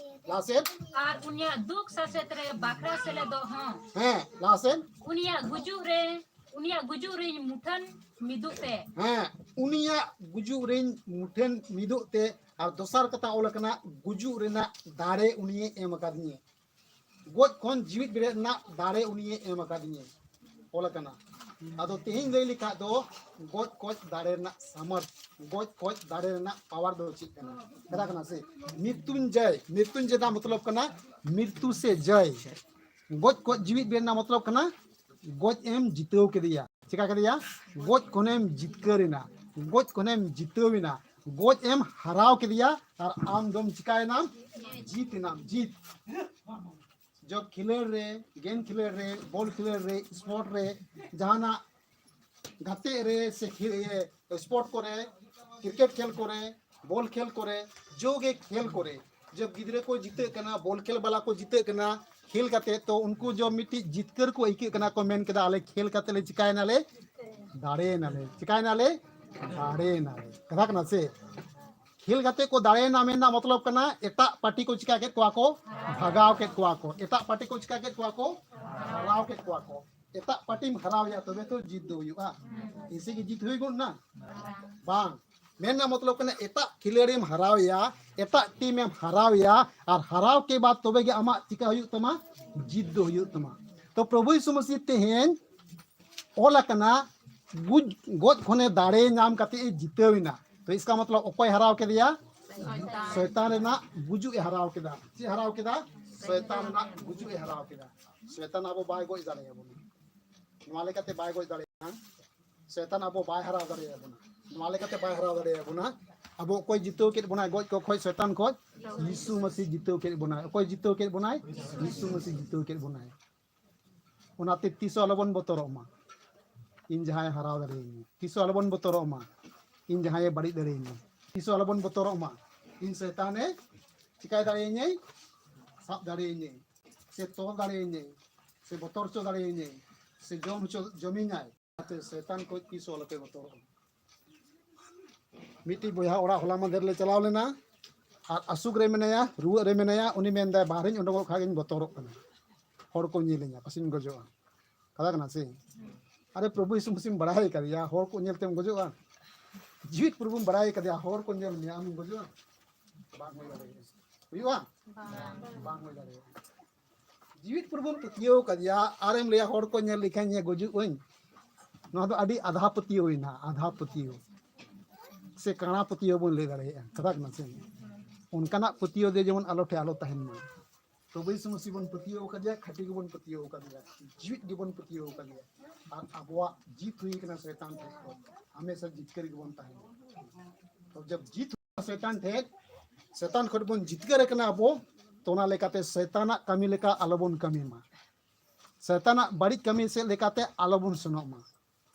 ᱞᱟᱦᱟ ᱥᱮᱫ᱾ ᱟᱨ ᱩᱱᱤᱭᱟᱜ ᱫᱩᱠ ᱥᱟᱥᱮᱛ ᱨᱮ ᱵᱟᱠᱷᱨᱟ ᱥᱮᱞᱮᱫᱚᱜ ᱦᱚᱸ᱾ ᱦᱮᱸ, ᱞᱟᱦᱟ ᱥᱮᱫ᱾ ᱩᱱᱤᱭᱟᱜ ᱜᱩᱡᱩᱜ ᱨᱮ, ᱩᱱᱤᱭᱟᱜ ᱜᱩᱡᱩᱜ ᱨᱮᱧ ᱢᱩᱴᱷᱟᱹᱱ ᱢᱤᱫᱩᱜ ᱛᱮ᱾ ᱦᱮᱸ, ᱩᱱᱤᱭᱟᱜ ᱜᱩᱡᱩᱜ ᱨᱮᱧ ᱢᱩᱴᱷᱟᱹᱱ ᱢᱤᱫᱩᱜ ᱛᱮ᱾ ᱟᱨ ᱫᱚᱥᱟᱨ ᱠᱟᱛᱷᱟ ᱚᱞ ᱟᱠᱟᱱᱟ, ᱜᱩᱡᱩᱜ ᱨᱮᱱᱟᱜ ᱫᱟᱲᱮ ᱩᱱᱤᱭᱮ ᱮᱢ ᱟᱠᱟᱫᱤᱧᱟᱹ᱾ ᱜᱚᱡ ᱠᱷᱚᱱ ᱡᱤᱣᱤᱫ ᱵᱮᱨᱮᱫ ᱨᱮᱱᱟᱜ ᱫᱟᱲᱮ ᱩᱱᱤᱭᱮ ᱮᱢ ᱟᱠᱟᱫᱤᱧᱟᱹ᱾ ᱚᱞ ᱟᱠᱟᱱᱟ᱾ ᱟᱫᱚ ᱛᱮᱦᱮᱧ ᱞᱟᱹᱭ ᱞᱮᱠᱷᱟᱡ ᱫᱚ ᱜᱚᱡ ᱠᱷᱚᱡ ᱫᱟᱲᱮ ᱨᱮᱱᱟᱜ ᱥᱟᱢᱚᱨᱛᱷ, ᱜᱚᱡ ᱠᱷᱚᱡ ᱫᱟᱲᱮ ᱨᱮᱱᱟᱜ ᱯᱟᱣᱟᱨ ᱫᱚ ᱪᱮᱫ ᱠᱟᱱᱟ? ᱠᱟᱛᱷᱟ ᱠᱟᱱᱟ ᱥᱮ? ᱢᱨᱤᱛᱩᱧᱡᱚᱭ, ᱢᱨᱤᱛᱩᱧᱡᱚᱭ ᱨᱮᱱᱟᱜ ᱢᱚᱛᱞᱚᱵ ᱠᱟᱱᱟ ᱢᱨᱤᱛᱩ ᱥᱮ ᱡᱚᱭ᱾ ᱜᱚᱡ ᱠᱷᱚᱡ ᱡᱤᱣᱤᱫ ᱵᱮᱨᱮᱫ ᱨᱮᱱᱟᱜ ᱢᱚᱛᱞᱚᱵ ᱠᱟᱱᱟ ᱜᱚᱡ ᱮᱢ ᱡᱤᱛᱟᱹᱣ ᱠᱮᱫᱮᱭᱟ᱾ ᱪᱮᱠᱟ ᱠᱮᱫᱮᱭᱟ? ᱜᱚᱡ ᱠᱷᱚᱱᱮᱢ ᱡᱤᱛᱠᱟᱹᱨ ᱮᱱᱟ, ᱜᱚᱡ ᱠᱷᱚᱱᱮᱢ ᱡᱤᱛᱟᱹᱣ ᱮᱱᱟ, ᱜᱚᱡ ᱮᱢ ᱦᱟᱨᱟᱣ ᱠᱮᱫᱮᱭᱟ, ᱟᱨ ᱟᱢ ᱫᱚᱢ ᱪᱤᱠᱟᱭᱮᱱᱟᱢ? ᱡᱤᱛ ᱮᱱᱟᱢ, ᱡᱤᱛ᱾ ᱡᱚᱵ ᱠᱷᱮᱞᱳᱰ ᱨᱮ, ᱜᱮᱢ ᱠᱷᱮᱞᱳᱰ ᱨᱮ, ᱵᱚᱞ ᱠᱷᱮᱞᱳᱰ ᱨᱮ, ᱥᱯᱳᱨᱴ ᱨᱮ, ᱡᱟᱦᱟᱱᱟᱜ ᱜᱟᱛᱮᱜ ᱨᱮ ᱥᱮ ᱠᱷᱮ-, ᱤᱭᱟᱹ, ᱥᱯᱳᱨᱴ ᱠᱚᱨᱮ, ᱠᱨᱤᱠᱮᱴ ᱠᱷᱮᱞ ᱠᱚᱨᱮ, ᱵᱚᱞ ᱠᱷᱮᱞ ᱠᱚᱨᱮ, ᱡᱚᱜᱮ ᱠᱷᱮᱞ ᱠᱚᱨᱮ, ᱡᱚᱵ ᱜᱤᱫᱽᱨᱟᱹ ᱠᱚ ᱡᱤᱛᱟᱹᱜ ᱠᱟᱱᱟ, ᱵᱚᱞ ᱠᱷᱮᱞ ᱵᱟᱞᱟ ᱠᱚ ᱡᱤᱛᱟᱹᱜ ᱠᱟᱱᱟ, ᱠᱷᱮᱞ ᱠᱟᱛᱮ ᱛᱚ ᱩᱱᱠᱩ ᱡᱚᱵ ᱢᱤᱫᱴᱤᱡ ᱡᱤᱛᱠᱟᱹᱨ ᱠᱚ ᱟᱹᱭᱠᱟᱹᱜ ᱠᱟᱱᱟ, ᱠᱚ ᱢᱮᱱ ᱠᱮᱫᱟ, "ᱟᱞᱮ ᱠᱷᱮᱞ ᱠᱟᱛᱮ ᱞᱮ ᱪᱤᱠᱟᱭᱮᱱᱟᱞᱮ? ᱫᱟᱲᱮᱭᱮᱱᱟᱞᱮ᱾" ᱪᱤᱠᱟᱭᱮᱱᱟᱞᱮ? ᱫᱟᱲᱮᱭᱮᱱᱟᱞᱮ᱾ ᱠᱟᱛᱷᱟ ᱠᱟᱱᱟ ᱥᱮ? ᱠᱷᱮᱞ ᱠᱟᱛᱮ ᱠᱚ ᱫᱟᱲᱮᱭᱮᱱᱟ ᱢᱮᱱ ᱨᱮᱱᱟᱜ ᱢᱚᱛᱞᱚᱵ ᱠᱟᱱᱟ ᱮᱴᱟᱜ ᱯᱟᱨᱴᱤ ᱠᱚ ᱪᱤᱠᱟ ᱠᱮᱫ ᱠᱚᱣᱟ ᱠᱚ? ᱵᱷᱟᱜᱟᱣ ᱠᱮᱫ ᱠᱚᱣᱟ ᱠᱚ᱾ ᱮᱴᱟᱜ ᱯᱟᱨᱴᱤ ᱠᱚ ᱪᱤᱠᱟ ᱠᱮᱫ ᱠᱚᱣᱟ ᱠᱚ? ᱦᱟᱨᱟᱣ ᱠᱮᱫ ᱠᱚᱣᱟ ᱠᱚ᱾ ᱮᱴᱟᱜ ᱯᱟᱨᱴᱤᱢ ᱦᱟᱨᱟᱣ ᱮᱭᱟ ᱛᱚᱵᱮ ᱛᱚ ᱡᱤᱛ ᱫᱚ ᱦᱩᱭᱩᱜᱼᱟ᱾ ᱮᱭᱥᱮ ᱠᱤ ᱡᱤᱛ ᱦᱩᱭ ᱜᱚᱫ ᱱᱟ? ᱵᱟᱝ᱾ ᱢᱮᱱ ᱨᱮᱱᱟᱜ ᱢᱚᱛᱞᱚᱵ ᱠᱟᱱᱟ ᱮᱴᱟᱜ ᱠᱷᱤᱞᱟᱲᱤᱢ ᱦᱟᱨᱟᱣ ᱮᱭᱟ, ᱮᱴᱟᱜ ᱴᱤᱢ ᱮᱢ ᱦᱟᱨᱟᱣ ᱮᱭᱟ, ᱟᱨ ᱦᱟᱨᱟᱣ ᱠᱮ ᱵᱟᱫ ᱛᱚᱵᱮ ᱜᱮ ᱟᱢᱟᱜ ᱪᱤᱠᱟ ᱦᱩᱭᱩᱜ ᱛᱟᱢᱟ? ᱡᱤᱛ ᱫᱚ ᱦᱩᱭᱩᱜ ᱛᱟᱢᱟ᱾ ᱛᱚ ᱯᱨᱚᱵᱷᱩ ᱭᱤᱥᱩ ᱢᱟᱥᱤᱦ ᱛᱮᱦᱮᱧ ᱚᱞ ᱟᱠᱟᱱᱟ, ᱜᱩᱡ-, ᱜᱚᱡ ᱠᱷᱚᱱᱮ ᱫᱟᱲᱮ ᱧᱟᱢ ᱠᱟᱛᱮ ᱮ ᱡᱤᱛᱟᱹᱣ ᱮᱱᱟ᱾ ᱛᱚ ᱤᱥᱠᱟ ᱢᱚᱛᱞᱚᱵ ᱚᱠᱚᱭ ᱦᱟᱨᱟᱣ ᱠᱮᱫᱮᱭᱟ? ᱥᱚᱭᱛᱟᱱ᱾ ᱥᱚᱭᱛᱟᱱ ᱨᱮᱱᱟᱜ ᱜᱩᱡᱩᱜ ᱮ ᱦᱟᱨᱟᱣ ᱠᱮᱫᱟ᱾ ᱪᱮᱫ ᱦᱟᱨᱟᱣ ᱠᱮᱫᱟ? ᱥᱚᱭᱛᱟᱱ ᱨᱮᱱᱟᱜ ᱜᱩᱡᱩᱜ ᱮ ᱦᱟᱨᱟᱣ ᱠᱮᱫᱟ᱾ ᱥᱚᱭᱛᱟᱱ ᱟᱵᱚ ᱵᱟᱭ ᱜᱚᱡ ᱫᱟᱲᱮᱭᱟᱵᱚᱱᱟ᱾ ᱱᱚᱣᱟ ᱞᱮᱠᱟᱛᱮ ᱵᱟᱭ ᱜᱚᱡ ᱫᱟᱲᱮᱭᱟᱜᱼᱟ᱾ ᱥᱮᱛᱟᱱ ᱟᱵᱚ ᱵᱟᱭ ᱦᱟᱨᱟᱣ ᱫᱟᱲᱮᱭᱟᱵᱚᱱᱟ᱾ ᱱᱚᱣᱟ ᱞᱮᱠᱟᱛᱮ ᱵᱟᱭ ᱦᱟᱨᱟᱣ ᱫᱟᱲᱮᱭᱟᱵᱚᱱᱟ᱾ ᱟᱵᱚ ᱚᱠᱚᱭ ᱡᱤᱛᱟᱹᱣ ᱠᱮᱫ ᱵᱚᱱᱟᱭ ᱜᱚᱡ ᱠᱚ ᱠᱷᱚᱡ, ᱥᱮᱛᱟᱱ ᱠᱷᱚᱡ? ᱡᱤᱥᱩ ᱢᱟᱹᱥᱤ ᱡᱤᱛᱟᱹᱣ ᱠᱮᱫ ᱵᱚᱱᱟᱭ᱾ ᱚᱠᱚᱭ ᱡᱤᱛᱟᱹᱣ ᱠᱮᱫ ᱵᱚᱱᱟᱭ? ᱡᱤᱥᱩ ᱢᱟᱹᱥᱤ ᱡᱤᱛᱟᱹᱣ ᱠᱮᱫ ᱵᱚᱱᱟᱭ᱾ ᱚᱱᱟᱛᱮ ᱛᱤᱥ ᱦᱚᱸ ᱟᱞᱚᱵᱚᱱ ᱵᱚᱛᱚᱨᱚᱜ ᱢᱟ, ᱤᱧ ᱡᱟᱦᱟᱸᱭ ᱦᱟᱨᱟᱣ ᱫᱟᱲᱮᱭᱟᱹᱧᱟ᱾ ᱛᱤᱥ ᱦᱚᱸ ᱟᱞᱚᱵᱚᱱ ᱵᱚᱛᱚᱨᱚᱜ ᱢᱟ, ᱤᱧ ᱡᱟᱦᱟᱸᱭᱮ ᱵᱟᱹᱲᱤᱡ ᱫᱟᱲᱮᱭᱟᱹᱧᱟ᱾ ᱛᱤᱥ ᱦᱚᱸ ᱟᱞᱚᱵᱚᱱ ᱵᱚᱛᱚᱨᱚᱜ ᱢᱟ, ᱤᱧ ᱥᱮᱛᱟᱱᱮ ᱪᱤᱠᱟᱭ ᱫᱟᱲᱮᱭᱟᱹᱧᱟᱹᱭ? ᱥᱟᱵ ᱫᱟᱲᱮᱭᱟᱹᱧᱟᱹᱭ, ᱥᱮ ᱛᱚᱞ ᱫᱟᱲᱮᱭᱟᱹᱧᱟᱹᱭ, ᱥᱮ ᱵᱚᱛᱚᱨ ᱦᱚᱪᱚ ᱫᱟᱲᱮᱭᱟᱹᱧᱟᱹᱭ, ᱥᱮ ᱡᱚᱢ ᱦᱚᱪᱚ ᱡᱚᱢᱤᱧᱟᱭ᱾ ᱚᱱᱟᱛᱮ ᱥᱮᱛᱟᱱ ᱠᱷᱚᱡ ᱛᱤᱥ ᱦᱚᱸ ᱟᱞᱚᱯᱮ ᱵᱚᱛᱚᱨᱚᱜᱼᱟ᱾ ᱢᱤᱫᱴᱤᱡ ᱵᱚᱭᱦᱟ ᱚᱲᱟᱜ ᱦᱚᱞᱟ ᱢᱟᱫᱷᱮᱨ ᱞᱮ ᱪᱟᱞᱟᱣ ᱞᱮᱱᱟ, ᱟᱨ ᱟᱥᱩᱠ ᱨᱮ ᱢᱮᱱᱟᱭᱟ, ᱨᱩᱣᱟᱹᱜ ᱨᱮ ᱢᱮᱱᱟᱭᱟ᱾ ᱩᱱᱤ ᱢᱮᱱᱫᱟᱭ, "ᱵᱟᱦᱨᱮᱧ ᱩᱰᱩᱠᱚᱜ ᱠᱷᱟᱡ ᱜᱤᱧ ᱵᱚᱛᱚᱨᱚᱜ ᱠᱟᱱᱟ, ᱦᱚᱲ ᱠᱚ ᱧᱮᱞᱤᱧᱟ, ᱯᱟᱥᱮᱧ ᱜᱚᱡᱚᱜᱼᱟ᱾" ᱠᱟᱛᱷᱟ ᱠᱟᱱᱟ ᱥᱮ? ᱟᱨᱮ, ᱯᱨᱚᱵᱷᱩ ᱭᱤᱥᱩ ᱢᱟᱹᱥᱤᱢ ᱵᱟᱲᱟᱭ ᱠᱟᱫᱮᱭᱟ, ᱦᱚᱲ ᱠᱚ ᱧᱮᱞ ᱛᱮᱢ ᱜᱚᱡᱚᱜᱼᱟ? ᱡᱤᱣᱤᱫ ᱯᱨᱚᱵᱷᱩᱢ ᱵᱟᱲᱟᱭ ᱠᱟᱫᱮᱭᱟ, ᱦᱚᱲ ᱠᱚ ᱧᱮᱞ ᱢᱮᱭᱟ, ᱟᱢᱮᱢ ᱜᱚᱡᱚᱜᱼᱟ? ᱵᱟᱝ ᱦᱩᱭ ᱫᱟᱲᱮᱭᱟᱜᱼᱟ᱾ ᱦᱩᱭᱩᱜᱼᱟ? ᱵᱟᱝ ᱦᱩᱭ ᱫᱟᱲᱮᱭᱟᱜᱼᱟ᱾ ᱡᱤᱣᱤᱫ ᱯᱨᱚᱵᱷᱩᱢ ᱯᱟᱹᱛᱭᱟᱹᱣ ᱠᱟᱫᱮᱭᱟ, ᱟᱨᱮᱢ ᱞᱟᱹᱭᱟ, "ᱦᱚᱲ ᱠᱚ ᱧᱮᱞ ᱞᱮᱠᱷᱟᱱ ᱜᱚᱡᱩᱜ ᱟᱹᱧ"? ᱱᱚᱣᱟ ᱫᱚ ᱟᱹᱰᱤ ᱟᱫᱷᱟ ᱯᱟᱹᱛᱭᱟᱹᱣ ᱮᱱᱟ, ᱟᱫᱷᱟ ᱯᱟᱹᱛᱭᱟᱹᱣ᱾ ᱥᱮ ᱠᱟᱬᱟ ᱯᱟᱹᱛᱭᱟᱹᱣ ᱵᱚᱱ ᱞᱟᱹᱭ ᱫᱟᱲᱮᱭᱟᱜᱼᱟ, ᱠᱟᱛᱷᱟ ᱠᱟᱱᱟ ᱥᱮ? ᱚᱱᱠᱟᱱᱟᱜ ᱯᱟᱹᱛᱭᱟᱹᱣ ᱫᱚ ᱡᱮᱢᱚᱱ ᱟᱞᱚ ᱴᱷᱮᱱ ᱟᱞᱚ ᱛᱟᱦᱮᱱ ᱢᱟ᱾ ᱯᱨᱚᱵᱷᱩ ᱭᱤᱥᱩ ᱢᱟᱹᱥᱤ ᱵᱚᱱ ᱯᱟᱹᱛᱭᱟᱹᱣ ᱠᱟᱫᱮᱭᱟ, ᱠᱷᱟᱹᱴᱤ ᱜᱮᱵᱚᱱ ᱯᱟᱹᱛᱭᱟᱹᱣ ᱠᱟᱫᱮᱭᱟ, ᱡᱤᱣᱤᱫ ᱜᱮᱵᱚᱱ ᱯᱟᱹᱛᱭᱟᱹᱣ ᱠᱟᱫᱮᱭᱟ᱾ ᱟᱨ ᱟᱵᱚᱣᱟᱜ ᱡᱤᱛ ᱦᱩᱭ ᱠᱟᱱᱟ ᱥᱚᱭᱛᱟᱱ ᱴᱷᱮᱱ ᱠᱷᱚᱱ, ᱦᱟᱢᱮᱥᱟ ᱡᱤᱛᱠᱟᱹᱨ ᱜᱮᱵᱚᱱ ᱛᱟᱦᱮᱱᱟ᱾ ᱛᱚ ᱡᱟᱵ ᱡᱤᱛ ᱦᱩᱭ ᱠᱟᱱᱟ ᱥᱚᱭᱛᱟᱱ ᱴᱷᱮᱱ, ᱥᱚᱭᱛᱟᱱ ᱠᱷᱚᱱ ᱵᱚᱱ ᱡᱤᱛᱠᱟᱹᱨ ᱠᱟᱱᱟ ᱟᱵᱚ, ᱛᱚ ᱚᱱᱟ ᱞᱮᱠᱟᱛᱮ ᱥᱚᱭᱛᱟᱱᱟᱜ ᱠᱟᱹᱢᱤ ᱞᱮᱠᱟ ᱟᱞᱚᱵᱚᱱ ᱠᱟᱹᱢᱤ ᱢᱟ᱾ ᱥᱚᱭᱛᱟᱱᱟᱜ ᱵᱟᱹᱲᱤᱡ ᱠᱟᱹᱢᱤ ᱥᱮᱫ ᱞᱮᱠᱟᱛᱮ ᱟᱞᱚᱵᱚᱱ ᱥᱮᱱᱚᱜ ᱢᱟ᱾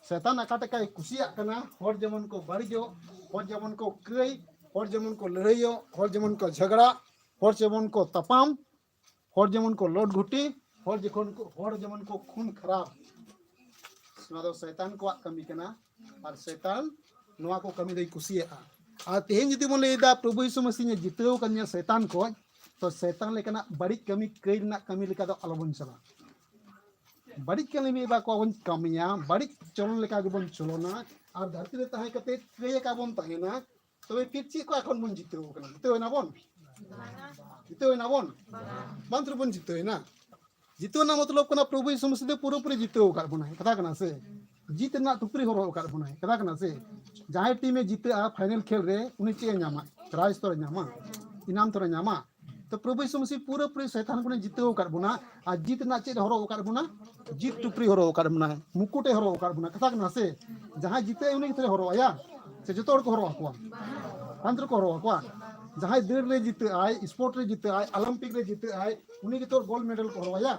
ᱥᱚᱭᱛᱟᱱ ᱚᱠᱟᱴᱟᱜ ᱠᱟᱭ ᱠᱩᱥᱤᱭᱟᱜ ᱠᱟᱱᱟ, ᱦᱚᱲ ᱡᱮᱢᱚᱱ ᱠᱚ ᱵᱟᱹᱲᱤᱡᱚᱜ, ᱦᱚᱲ ᱡᱮᱢᱚᱱ ᱠᱚ ᱠᱟᱹᱭ, ᱦᱚᱲ ᱡᱮᱢᱚᱱ ᱠᱚ ᱞᱟᱹᱲᱦᱟᱹᱭᱚᱜ, ᱦᱚᱲ ᱡᱮᱢᱚᱱ ᱠᱚ ᱡᱷᱟᱜᱽᱲᱟ, ᱦᱚᱲ ᱡᱮᱢᱚᱱ ᱠᱚ ᱛᱟᱯᱟᱢ, ᱦᱚᱲ ᱡᱮᱢᱚᱱ ᱠᱚ ᱞᱚᱴ ᱜᱷᱩᱴᱤ, ᱦᱚᱲ ᱡᱚᱠᱷᱚᱱ ᱠᱚ, ᱦᱚᱲ ᱡᱮᱢᱚᱱ ᱠᱚ ᱠᱷᱩᱱ ᱠᱷᱟᱨᱟᱯ᱾ ᱱᱚᱣᱟ ᱫᱚ ᱥᱚᱭᱛᱟᱱ ᱠᱚᱣᱟᱜ ᱠᱟᱹᱢᱤ ᱠᱟᱱᱟ᱾ ᱟᱨ ᱥᱚᱭᱛᱟᱱ ᱱᱚᱣᱟ ᱠᱚ ᱠᱟᱹᱢᱤ ᱫᱚᱭ ᱠᱩᱥᱤᱭᱟᱜᱼᱟ᱾ ᱟᱨ ᱛᱮᱦᱮᱧ ᱡᱩᱫᱤ ᱵᱚᱱ ᱞᱟᱹᱭ ᱮᱫᱟ, "ᱯᱨᱚᱵᱷᱩ ᱭᱤᱥᱩ ᱢᱟᱹᱥᱤ ᱤᱧᱮ ᱡᱤᱛᱟᱹᱣ ᱠᱟᱫᱤᱧᱟ ᱥᱚᱭᱛᱟᱱ ᱠᱷᱚᱡ", ᱛᱚ ᱥᱚᱭᱛᱟᱱ ᱞᱮᱠᱟᱱᱟᱜ ᱵᱟᱹᱲᱤᱡ ᱠᱟᱹᱢᱤ, ᱠᱟᱹᱭ ᱨᱮᱱᱟᱜ ᱠᱟᱹᱢᱤ ᱞᱮᱠᱟ ᱫᱚ ᱟᱞᱚᱵᱚᱱ ᱪᱟᱞᱟᱜᱼᱟ᱾ ᱵᱟᱹᱲᱤᱡ ᱠᱟᱹᱢᱤ ᱢᱤᱫ ᱵᱟᱨ ᱠᱚ ᱵᱚᱱ ᱠᱟᱹᱢᱤᱭᱟ, ᱵᱟᱹᱲᱤᱡ ᱪᱚᱞᱚᱱ ᱞᱮᱠᱟ ᱜᱮᱵᱚᱱ ᱪᱚᱞᱚᱱᱟ, ᱟᱨ ᱫᱷᱟᱹᱨᱛᱤ ᱨᱮ ᱛᱟᱦᱮᱸ ᱠᱟᱛᱮ ᱠᱟᱹᱭ ᱟᱠᱟ ᱵᱚᱱ ᱛᱟᱦᱮᱱᱟ, ᱛᱚᱵᱮ ᱯᱷᱤᱨ ᱪᱮᱫ ᱠᱚ ᱮᱠᱷᱚᱱ ᱵᱚᱱ ᱡᱤᱛᱟᱹᱣ ᱠᱟᱱᱟ? ᱡᱤᱛᱟᱹᱣ ᱮᱱᱟ ᱵᱚᱱ? ᱡᱤᱛᱟᱹᱣ ᱮᱱᱟ ᱵᱚᱱ? ᱵᱟᱝ ᱛᱚ ᱵᱚᱱ ᱡᱤᱛᱟᱹᱣ ᱮᱱᱟ᱾ ᱡᱤᱛᱟᱹᱣ ᱨᱮᱱᱟᱜ ᱢᱚᱛᱞᱚᱵ ᱠᱟᱱᱟ, ᱯᱨᱚᱵᱷᱩ ᱭᱤᱥᱩ ᱢᱟᱹᱥᱤ ᱫᱚ ᱯᱩᱨᱟᱹᱯᱩᱨᱤ ᱡᱤᱛᱟᱹᱣ ᱟᱠᱟᱫ ᱵᱚᱱᱟᱭ, ᱠᱟᱛᱷᱟ ᱠᱟᱱᱟ ᱥᱮ? ᱡᱤᱛ ᱨᱮᱱᱟᱜ ᱴᱩᱯᱨᱤ ᱦᱚᱨᱚᱜ ᱟᱠᱟᱫ ᱵᱚᱱᱟᱭ, ᱠᱟᱛᱷᱟ ᱠᱟᱱᱟ ᱥᱮ? ᱡᱟᱦᱟᱸᱭ ᱴᱤᱢᱮ ᱡᱤᱛᱟᱹᱜᱼᱟ ᱯᱷᱟᱭᱱᱮᱞ ᱠᱷᱮᱞ ᱨᱮ, ᱩᱱᱤ ᱪᱮᱫ ᱮ ᱧᱟᱢᱟ? ᱯᱨᱟᱭᱤᱡᱽ ᱛᱚᱨᱮ ᱧᱟᱢᱟ, ᱤᱱᱟᱢ ᱛᱚᱨᱮ ᱧᱟᱢᱟ᱾ ᱛᱚ ᱯᱨᱚᱵᱷᱩ ᱭᱤᱥᱩ ᱢᱟᱥᱤ ᱯᱩᱨᱟᱹᱯᱩᱨᱤ ᱥᱚᱭᱛᱟᱱ ᱠᱷᱚᱱᱮ ᱡᱤᱛᱟᱹᱣ ᱟᱠᱟᱫ ᱵᱚᱱᱟ᱾ ᱟᱨ ᱡᱤᱛ ᱨᱮᱱᱟᱜ ᱪᱮᱫ ᱦᱚᱨᱚᱜ ᱟᱠᱟᱫ ᱵᱚᱱᱟ? ᱡᱤᱛ ᱴᱩᱯᱨᱤ ᱦᱚᱨᱚᱜ ᱟᱠᱟᱫ ᱵᱚᱱᱟ, ᱢᱩᱠᱩᱴᱮ ᱦᱚᱨᱚᱜ ᱟᱠᱟᱫ ᱵᱚᱱᱟ᱾ ᱠᱟᱛᱷᱟ ᱠᱟᱱᱟ ᱥᱮ? ᱡᱟᱦᱟᱸᱭ ᱡᱤᱛᱟᱹᱜ ᱟᱭ ᱩᱱᱤ ᱜᱮᱛᱚᱭ ᱦᱚᱨᱚᱜ ᱟᱭᱟ, ᱥᱮ ᱡᱚᱛᱚ ᱦᱚᱲ ᱠᱚ ᱦᱚᱨᱚᱜ ᱟᱠᱚᱣᱟ? ᱵᱟᱝ ᱫᱚᱠᱚ ᱦᱚᱨᱚᱜ ᱟᱠᱚᱣᱟ᱾ ᱡᱟᱦᱟᱸᱭ ᱫᱟᱹᱲ ᱨᱮ ᱡᱤᱛᱟᱹᱜ ᱟᱭ, ᱥᱯᱳᱨᱴ ᱨᱮ ᱡᱤᱛᱟᱹᱜ ᱟᱭ, ᱚᱞᱤᱢᱯᱤᱠ ᱨᱮ ᱡᱤᱛᱟᱹᱜ ᱟᱭ, ᱩᱱᱤ ᱜᱮᱛᱚ ᱜᱳᱞᱰ ᱢᱮᱰᱮᱞ ᱠᱚ ᱦᱚᱨᱚᱜ ᱟᱭᱟ᱾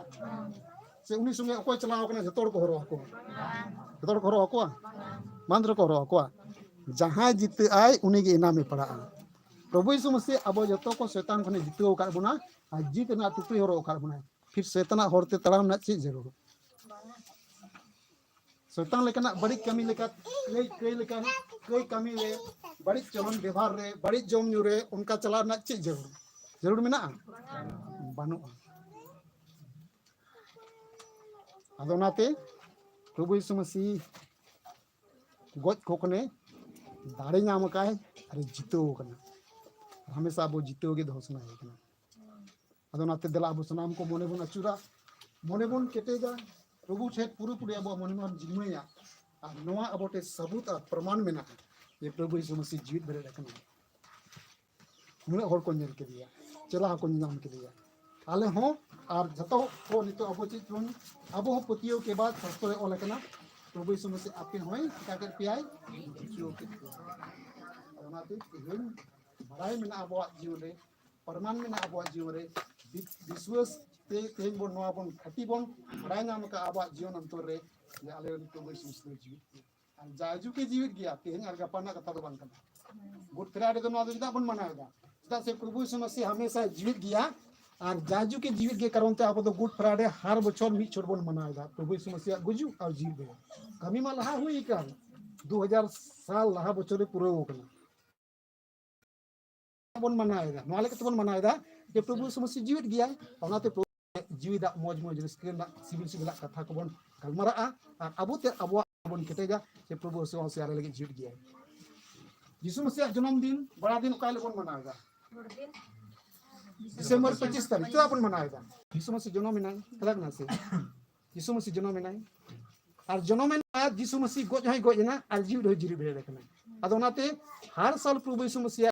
ᱥᱮ ᱩᱱᱤ ᱥᱚᱸᱜᱮ ᱚᱠᱚᱭ ᱪᱟᱞᱟᱣ ᱟᱠᱟᱱᱟ? ᱡᱚᱛᱚ ᱦᱚᱲ ᱠᱚ ᱦᱚᱨᱚᱜ ᱟᱠᱚᱣᱟ? ᱡᱚᱛᱚ ᱦᱚᱲ ᱠᱚ ᱦᱚᱨᱚᱜ ᱟᱠᱚᱣᱟ? ᱵᱟᱝ ᱫᱚᱠᱚ ᱦᱚᱨᱚᱜ ᱟᱠᱚᱣᱟ᱾ ᱡᱟᱦᱟᱸᱭ ᱡᱤᱛᱟᱹᱜ ᱟᱭ ᱩᱱᱤ ᱜᱮ ᱤᱱᱟᱢᱮ ᱯᱟᱲᱟᱜᱼᱟ᱾ ᱯᱨᱚᱵᱷᱩ ᱭᱤᱥᱩ ᱢᱟᱥᱤ ᱟᱵᱚ ᱡᱚᱛᱚ ᱠᱚ ᱥᱚᱭᱛᱟᱱ ᱠᱷᱚᱱᱮ ᱡᱤᱛᱟᱹᱣ ᱟᱠᱟᱫ ᱵᱚᱱᱟ, ᱟᱨ ᱡᱤᱛ ᱨᱮᱱᱟᱜ ᱴᱩᱯᱨᱤ ᱦᱚᱨᱚᱜ ᱟᱠᱟᱫ ᱵᱚᱱᱟᱭ᱾ ᱯᱷᱤᱨ ᱥᱚᱭᱛᱟᱱᱟᱜ ᱦᱚᱨᱛᱮ ᱛᱟᱲᱟᱢ ᱨᱮᱱᱟᱜ ᱪᱮᱫ ᱡᱟᱹᱨᱩᱲ? ᱥᱚᱭᱛᱟᱱ ᱞᱮᱠᱟᱱᱟᱜ ᱵᱟᱹᱲᱤᱡ ᱠᱟᱹᱢᱤ ᱞᱮᱠᱟ, ᱠᱟᱹᱭ, ᱠᱟᱹᱭ ᱞᱮᱠᱟᱱ, ᱠᱟᱹᱭ ᱠᱟᱹᱢᱤ ᱨᱮ, ᱵᱟᱹᱲᱤᱡ ᱪᱚᱞᱚᱱ ᱵᱮᱵᱷᱟᱨ ᱨᱮ, ᱵᱟᱹᱲᱤᱡ ᱡᱚᱢ ᱧᱩ ᱨᱮ, ᱚᱱᱠᱟ ᱪᱟᱞᱟᱣ ᱨᱮᱱᱟᱜ ᱪᱮᱫ ᱡᱟᱹᱨᱩᱲ? ᱡᱟᱹᱨᱩᱲ ᱢᱮᱱᱟᱜᱼᱟ? ᱵᱟᱹᱱᱩᱜᱼᱟ᱾ ᱟᱫᱚ ᱚᱱᱟᱛᱮ ᱯᱨᱚᱵᱷᱩ ᱭᱤᱥᱩ ᱢᱟᱹᱥᱤ ᱜᱚᱡ ᱠᱚ ᱠᱷᱚᱱᱮ ᱫᱟᱲᱮ ᱧᱟᱢ ᱟᱠᱟᱫ ᱟᱨ ᱡᱤᱛᱟᱹᱣ ᱟᱠᱟᱱᱟ᱾ ᱦᱟᱢᱮᱥᱟ ᱟᱵᱚ ᱡᱤᱛᱟᱹᱣ ᱜᱮ ᱫᱚᱦᱚ ᱥᱟᱱᱟᱭᱮ ᱠᱟᱱᱟ᱾ ᱟᱫᱚ ᱚᱱᱟᱛᱮ ᱫᱮᱞᱟ ᱟᱵᱚ ᱥᱟᱱᱟᱢ ᱠᱚ ᱢᱚᱱᱮ ᱵᱚᱱ ᱟᱹᱪᱩᱨᱟ, ᱢᱚᱱᱮ ᱵᱚᱱ ᱠᱮᱴᱮᱡᱟ, ᱯᱨᱚᱵᱷᱩ ᱴᱷᱮᱱ ᱯᱩᱨᱟᱹᱯᱩᱨᱤ ᱟᱵᱚᱣᱟᱜ ᱢᱚᱱᱮ ᱵᱚᱱ ᱡᱤᱢᱟᱹᱭᱟ᱾ ᱟᱨ ᱱᱚᱣᱟ ᱟᱵᱚ ᱴᱷᱮᱱ ᱥᱟᱹᱵᱩᱛ ᱟᱨ ᱯᱨᱚᱢᱟᱱ ᱢᱮᱱᱟᱜᱼᱟ ᱡᱮ ᱯᱨᱚᱵᱷᱩ ᱭᱤᱥᱩ ᱢᱟᱹᱥᱤ ᱡᱤᱣᱤᱫ ᱵᱮᱨᱮᱫ ᱟᱠᱟᱱᱟ᱾ ᱱᱩᱱᱟᱹᱜ ᱦᱚᱲ ᱠᱚ ᱧᱮᱞ ᱠᱮᱫᱮᱭᱟ, ᱪᱮᱞᱟ ᱦᱚᱸᱠᱚ ᱧᱮᱞ ᱠᱮᱫᱮᱭᱟ᱾ ᱟᱞᱮ ᱦᱚᱸ ᱟᱨ ᱡᱚᱛᱚ ᱠᱚ ᱱᱤᱛᱚᱜ ᱟᱵᱚ ᱪᱮᱫ ᱵᱚᱱ, ᱟᱵᱚ ᱦᱚᱸ ᱯᱟᱹᱛᱭᱟᱹᱣ ᱠᱮ ᱵᱟᱫ ᱥᱟᱥᱛᱨᱚ ᱨᱮ ᱚᱞ ᱟᱠᱟᱱᱟ, ᱯᱨᱚᱵᱷᱩ ᱭᱤᱥᱩ ᱢᱟᱹᱥᱤ ᱟᱯᱮ ᱦᱚᱸᱭ ᱪᱤᱠᱟ ᱠᱮᱫ ᱯᱮᱭᱟᱭ? ᱡᱤᱛᱟᱹᱣ ᱠᱮᱫ ᱯᱮᱭᱟ᱾ ᱚᱱᱟᱛᱮ ᱛᱮᱦᱮᱧ ᱵᱟᱲᱟᱭ ᱢᱮᱱᱟᱜᱼᱟ ᱟᱵᱚᱣᱟᱜ ᱡᱤᱭᱚᱱ ᱨᱮ, ᱯᱨᱚᱢᱟᱱ ᱢᱮᱱᱟᱜᱼᱟ ᱟᱵᱚᱣᱟᱜ ᱡᱤᱭᱚᱱ ᱨᱮ᱾ ᱵᱤ-, ᱵᱤᱥᱣᱟᱥ ᱛᱮ ᱛᱮᱦᱮᱧ ᱵᱚᱱ ᱱᱚᱣᱟ ᱵᱚᱱ ᱠᱷᱟᱹᱴᱤ ᱵᱚᱱ ᱵᱟᱲᱟᱭ ᱧᱟᱢ ᱟᱠᱟᱫᱼᱟ ᱟᱵᱚᱣᱟᱜ ᱡᱤᱭᱚᱱ ᱚᱱᱛᱚᱨ ᱨᱮ ᱡᱮ ᱟᱞᱮ ᱨᱮᱱ ᱯᱨᱚᱵᱷᱩ ᱭᱤᱥᱩ ᱢᱟᱹᱥᱤ ᱫᱚᱭ ᱡᱤᱣᱤᱫ ᱜᱮᱭᱟ᱾ ᱟᱨ ᱡᱟᱭᱡᱩᱜᱽ ᱮ ᱡᱤᱣᱤᱫ ᱜᱮᱭᱟ, ᱛᱮᱦᱮᱧ ᱟᱨ ᱜᱟᱯᱟ ᱨᱮᱱᱟᱜ ᱠᱟᱛᱷᱟ ᱫᱚ ᱵᱟᱝ ᱠᱟᱱᱟ᱾ ᱜᱩᱰ ᱯᱷᱨᱟᱭᱰᱮ ᱫᱚ ᱱᱚᱣᱟ ᱫᱚ ᱪᱮᱫᱟᱜ ᱵᱚᱱ ᱢᱟᱱᱟᱣ ᱮᱫᱟ? ᱪᱮᱫᱟᱜ ᱥᱮ ᱯᱨᱚᱵᱷᱩ ᱭᱤᱥᱩ ᱢᱟᱹᱥᱤ ᱦᱟᱢᱮᱥᱟᱭ ᱡᱤᱣᱤᱫ ᱜᱮᱭᱟ᱾ ᱟᱨ ᱡᱟᱭᱡᱩᱜᱽ ᱮ ᱡᱤᱣᱤᱫ ᱜᱮ ᱠᱟᱨᱚᱱ ᱛᱮ ᱟᱵᱚ ᱫᱚ ᱜᱩᱰ ᱯᱷᱨᱟᱭᱰᱮ ᱦᱟᱨ ᱵᱚᱪᱷᱚᱨ ᱢᱤᱫ ᱪᱷᱚᱴ ᱵᱚᱱ ᱢᱟᱱᱟᱣ ᱮᱫᱟ, ᱯᱨᱚᱵᱷᱩ ᱭᱤᱥᱩ ᱢᱟᱹᱥᱤᱭᱟᱜ ᱜᱩᱡᱩᱜ ᱟᱨ ᱡᱤᱣᱤᱫ ᱨᱮ᱾ ᱠᱟᱹᱢᱤ ᱢᱟ ᱞᱟᱦᱟ ᱦᱩᱭ ᱟᱠᱟᱱ, ᱫᱩ ᱦᱟᱡᱟᱨ ᱥᱟᱞ ᱞᱟᱦᱟ ᱵᱚᱪᱷᱚᱨ ᱨᱮ ᱯᱩᱨᱟᱹᱣ ᱟᱠᱟᱱᱟ᱾ ᱵᱚᱱ ᱢᱟᱱᱟᱣ ᱮᱫᱟ, ᱱᱚᱣᱟ ᱞᱟᱹᱜᱤᱫ ᱛᱮᱵᱚᱱ ᱢᱟᱱᱟᱣ ᱮᱫᱟ ᱡᱮ ᱯᱨᱚᱵᱷᱩ ᱭᱤᱥᱩ ᱢᱟᱹᱥᱤ ᱡᱤᱣᱤᱫ ᱜᱮᱭᱟᱭ᱾ ᱚᱱᱟᱛᱮ ᱯᱨᱚᱵᱷᱩ ᱡᱤᱣᱤᱫᱟᱜ ᱢᱚᱡᱽ ᱢᱚᱡᱽ ᱨᱟᱹᱥᱠᱟᱹ ᱨᱮᱱᱟᱜ ᱥᱤᱵᱤᱞ ᱥᱤᱵᱤᱞᱟᱜ ᱠᱟᱛᱷᱟ ᱠᱚᱵᱚᱱ ᱜᱟᱞᱢᱟᱨᱟᱜᱼᱟ ᱟᱨ ᱟᱵᱚ ᱛᱮ ᱟᱵᱚᱣᱟᱜ ᱵᱚᱱ ᱠᱮᱴᱮᱡᱟ ᱡᱮ ᱯᱨᱚᱵᱷᱩ ᱭᱤᱥᱩ ᱢᱟᱹᱥᱤ ᱟᱞᱮ ᱞᱟᱹᱜᱤᱫ ᱡᱤᱣᱤᱫ ᱜᱮᱭᱟᱭ᱾ ᱡᱤᱥᱩ ᱢᱟᱹᱥᱤᱭᱟᱜ ᱡᱚᱱᱚᱢ ᱫᱤᱱ, ᱵᱟᱲᱟ ᱫᱤᱱ ᱚᱠᱟ ᱦᱤᱞᱳᱜ ᱵᱚᱱ ᱢᱟᱱᱟᱣ ᱮᱫᱟ? ᱰᱤᱥᱮᱢᱵᱚᱨ ᱯᱚᱸᱪᱤᱥ ᱛᱟᱹᱨᱤᱠᱷ᱾ ᱪᱮᱫᱟᱜ ᱵᱚᱱ ᱢᱟᱱᱟᱣ ᱮᱫᱟ? ᱡᱤᱥᱩ ᱢᱟᱹᱥᱤ ᱡᱚᱱᱚᱢ ᱮᱱᱟᱭ, ᱠᱟᱛᱷᱟ ᱠᱟᱱᱟ ᱥᱮ? ᱡᱤᱥᱩ ᱢᱟᱹᱥᱤ ᱡᱚᱱᱚᱢ ᱮᱱᱟᱭ, ᱟᱨ ᱡᱚᱱᱚᱢ ᱮᱱᱟᱭ, ᱡᱤᱥᱩ ᱢᱟᱹᱥᱤ ᱜᱚᱡ ᱦᱚᱸᱭ ᱜᱚᱡ ᱮᱱᱟ, ᱟᱨ ᱡᱤᱣᱤᱫ ᱦᱚᱸᱭ ᱡᱤᱣᱤᱫ ᱵᱮᱨᱮᱫ ᱟᱠᱟᱱᱟ᱾ ᱟᱫᱚ ᱚᱱᱟᱛᱮ ᱦᱟᱨ ᱥᱟᱞ ᱯᱨᱚᱵᱷᱩ ᱭᱤᱥᱩ ᱢᱟᱹᱥᱤᱭᱟᱜ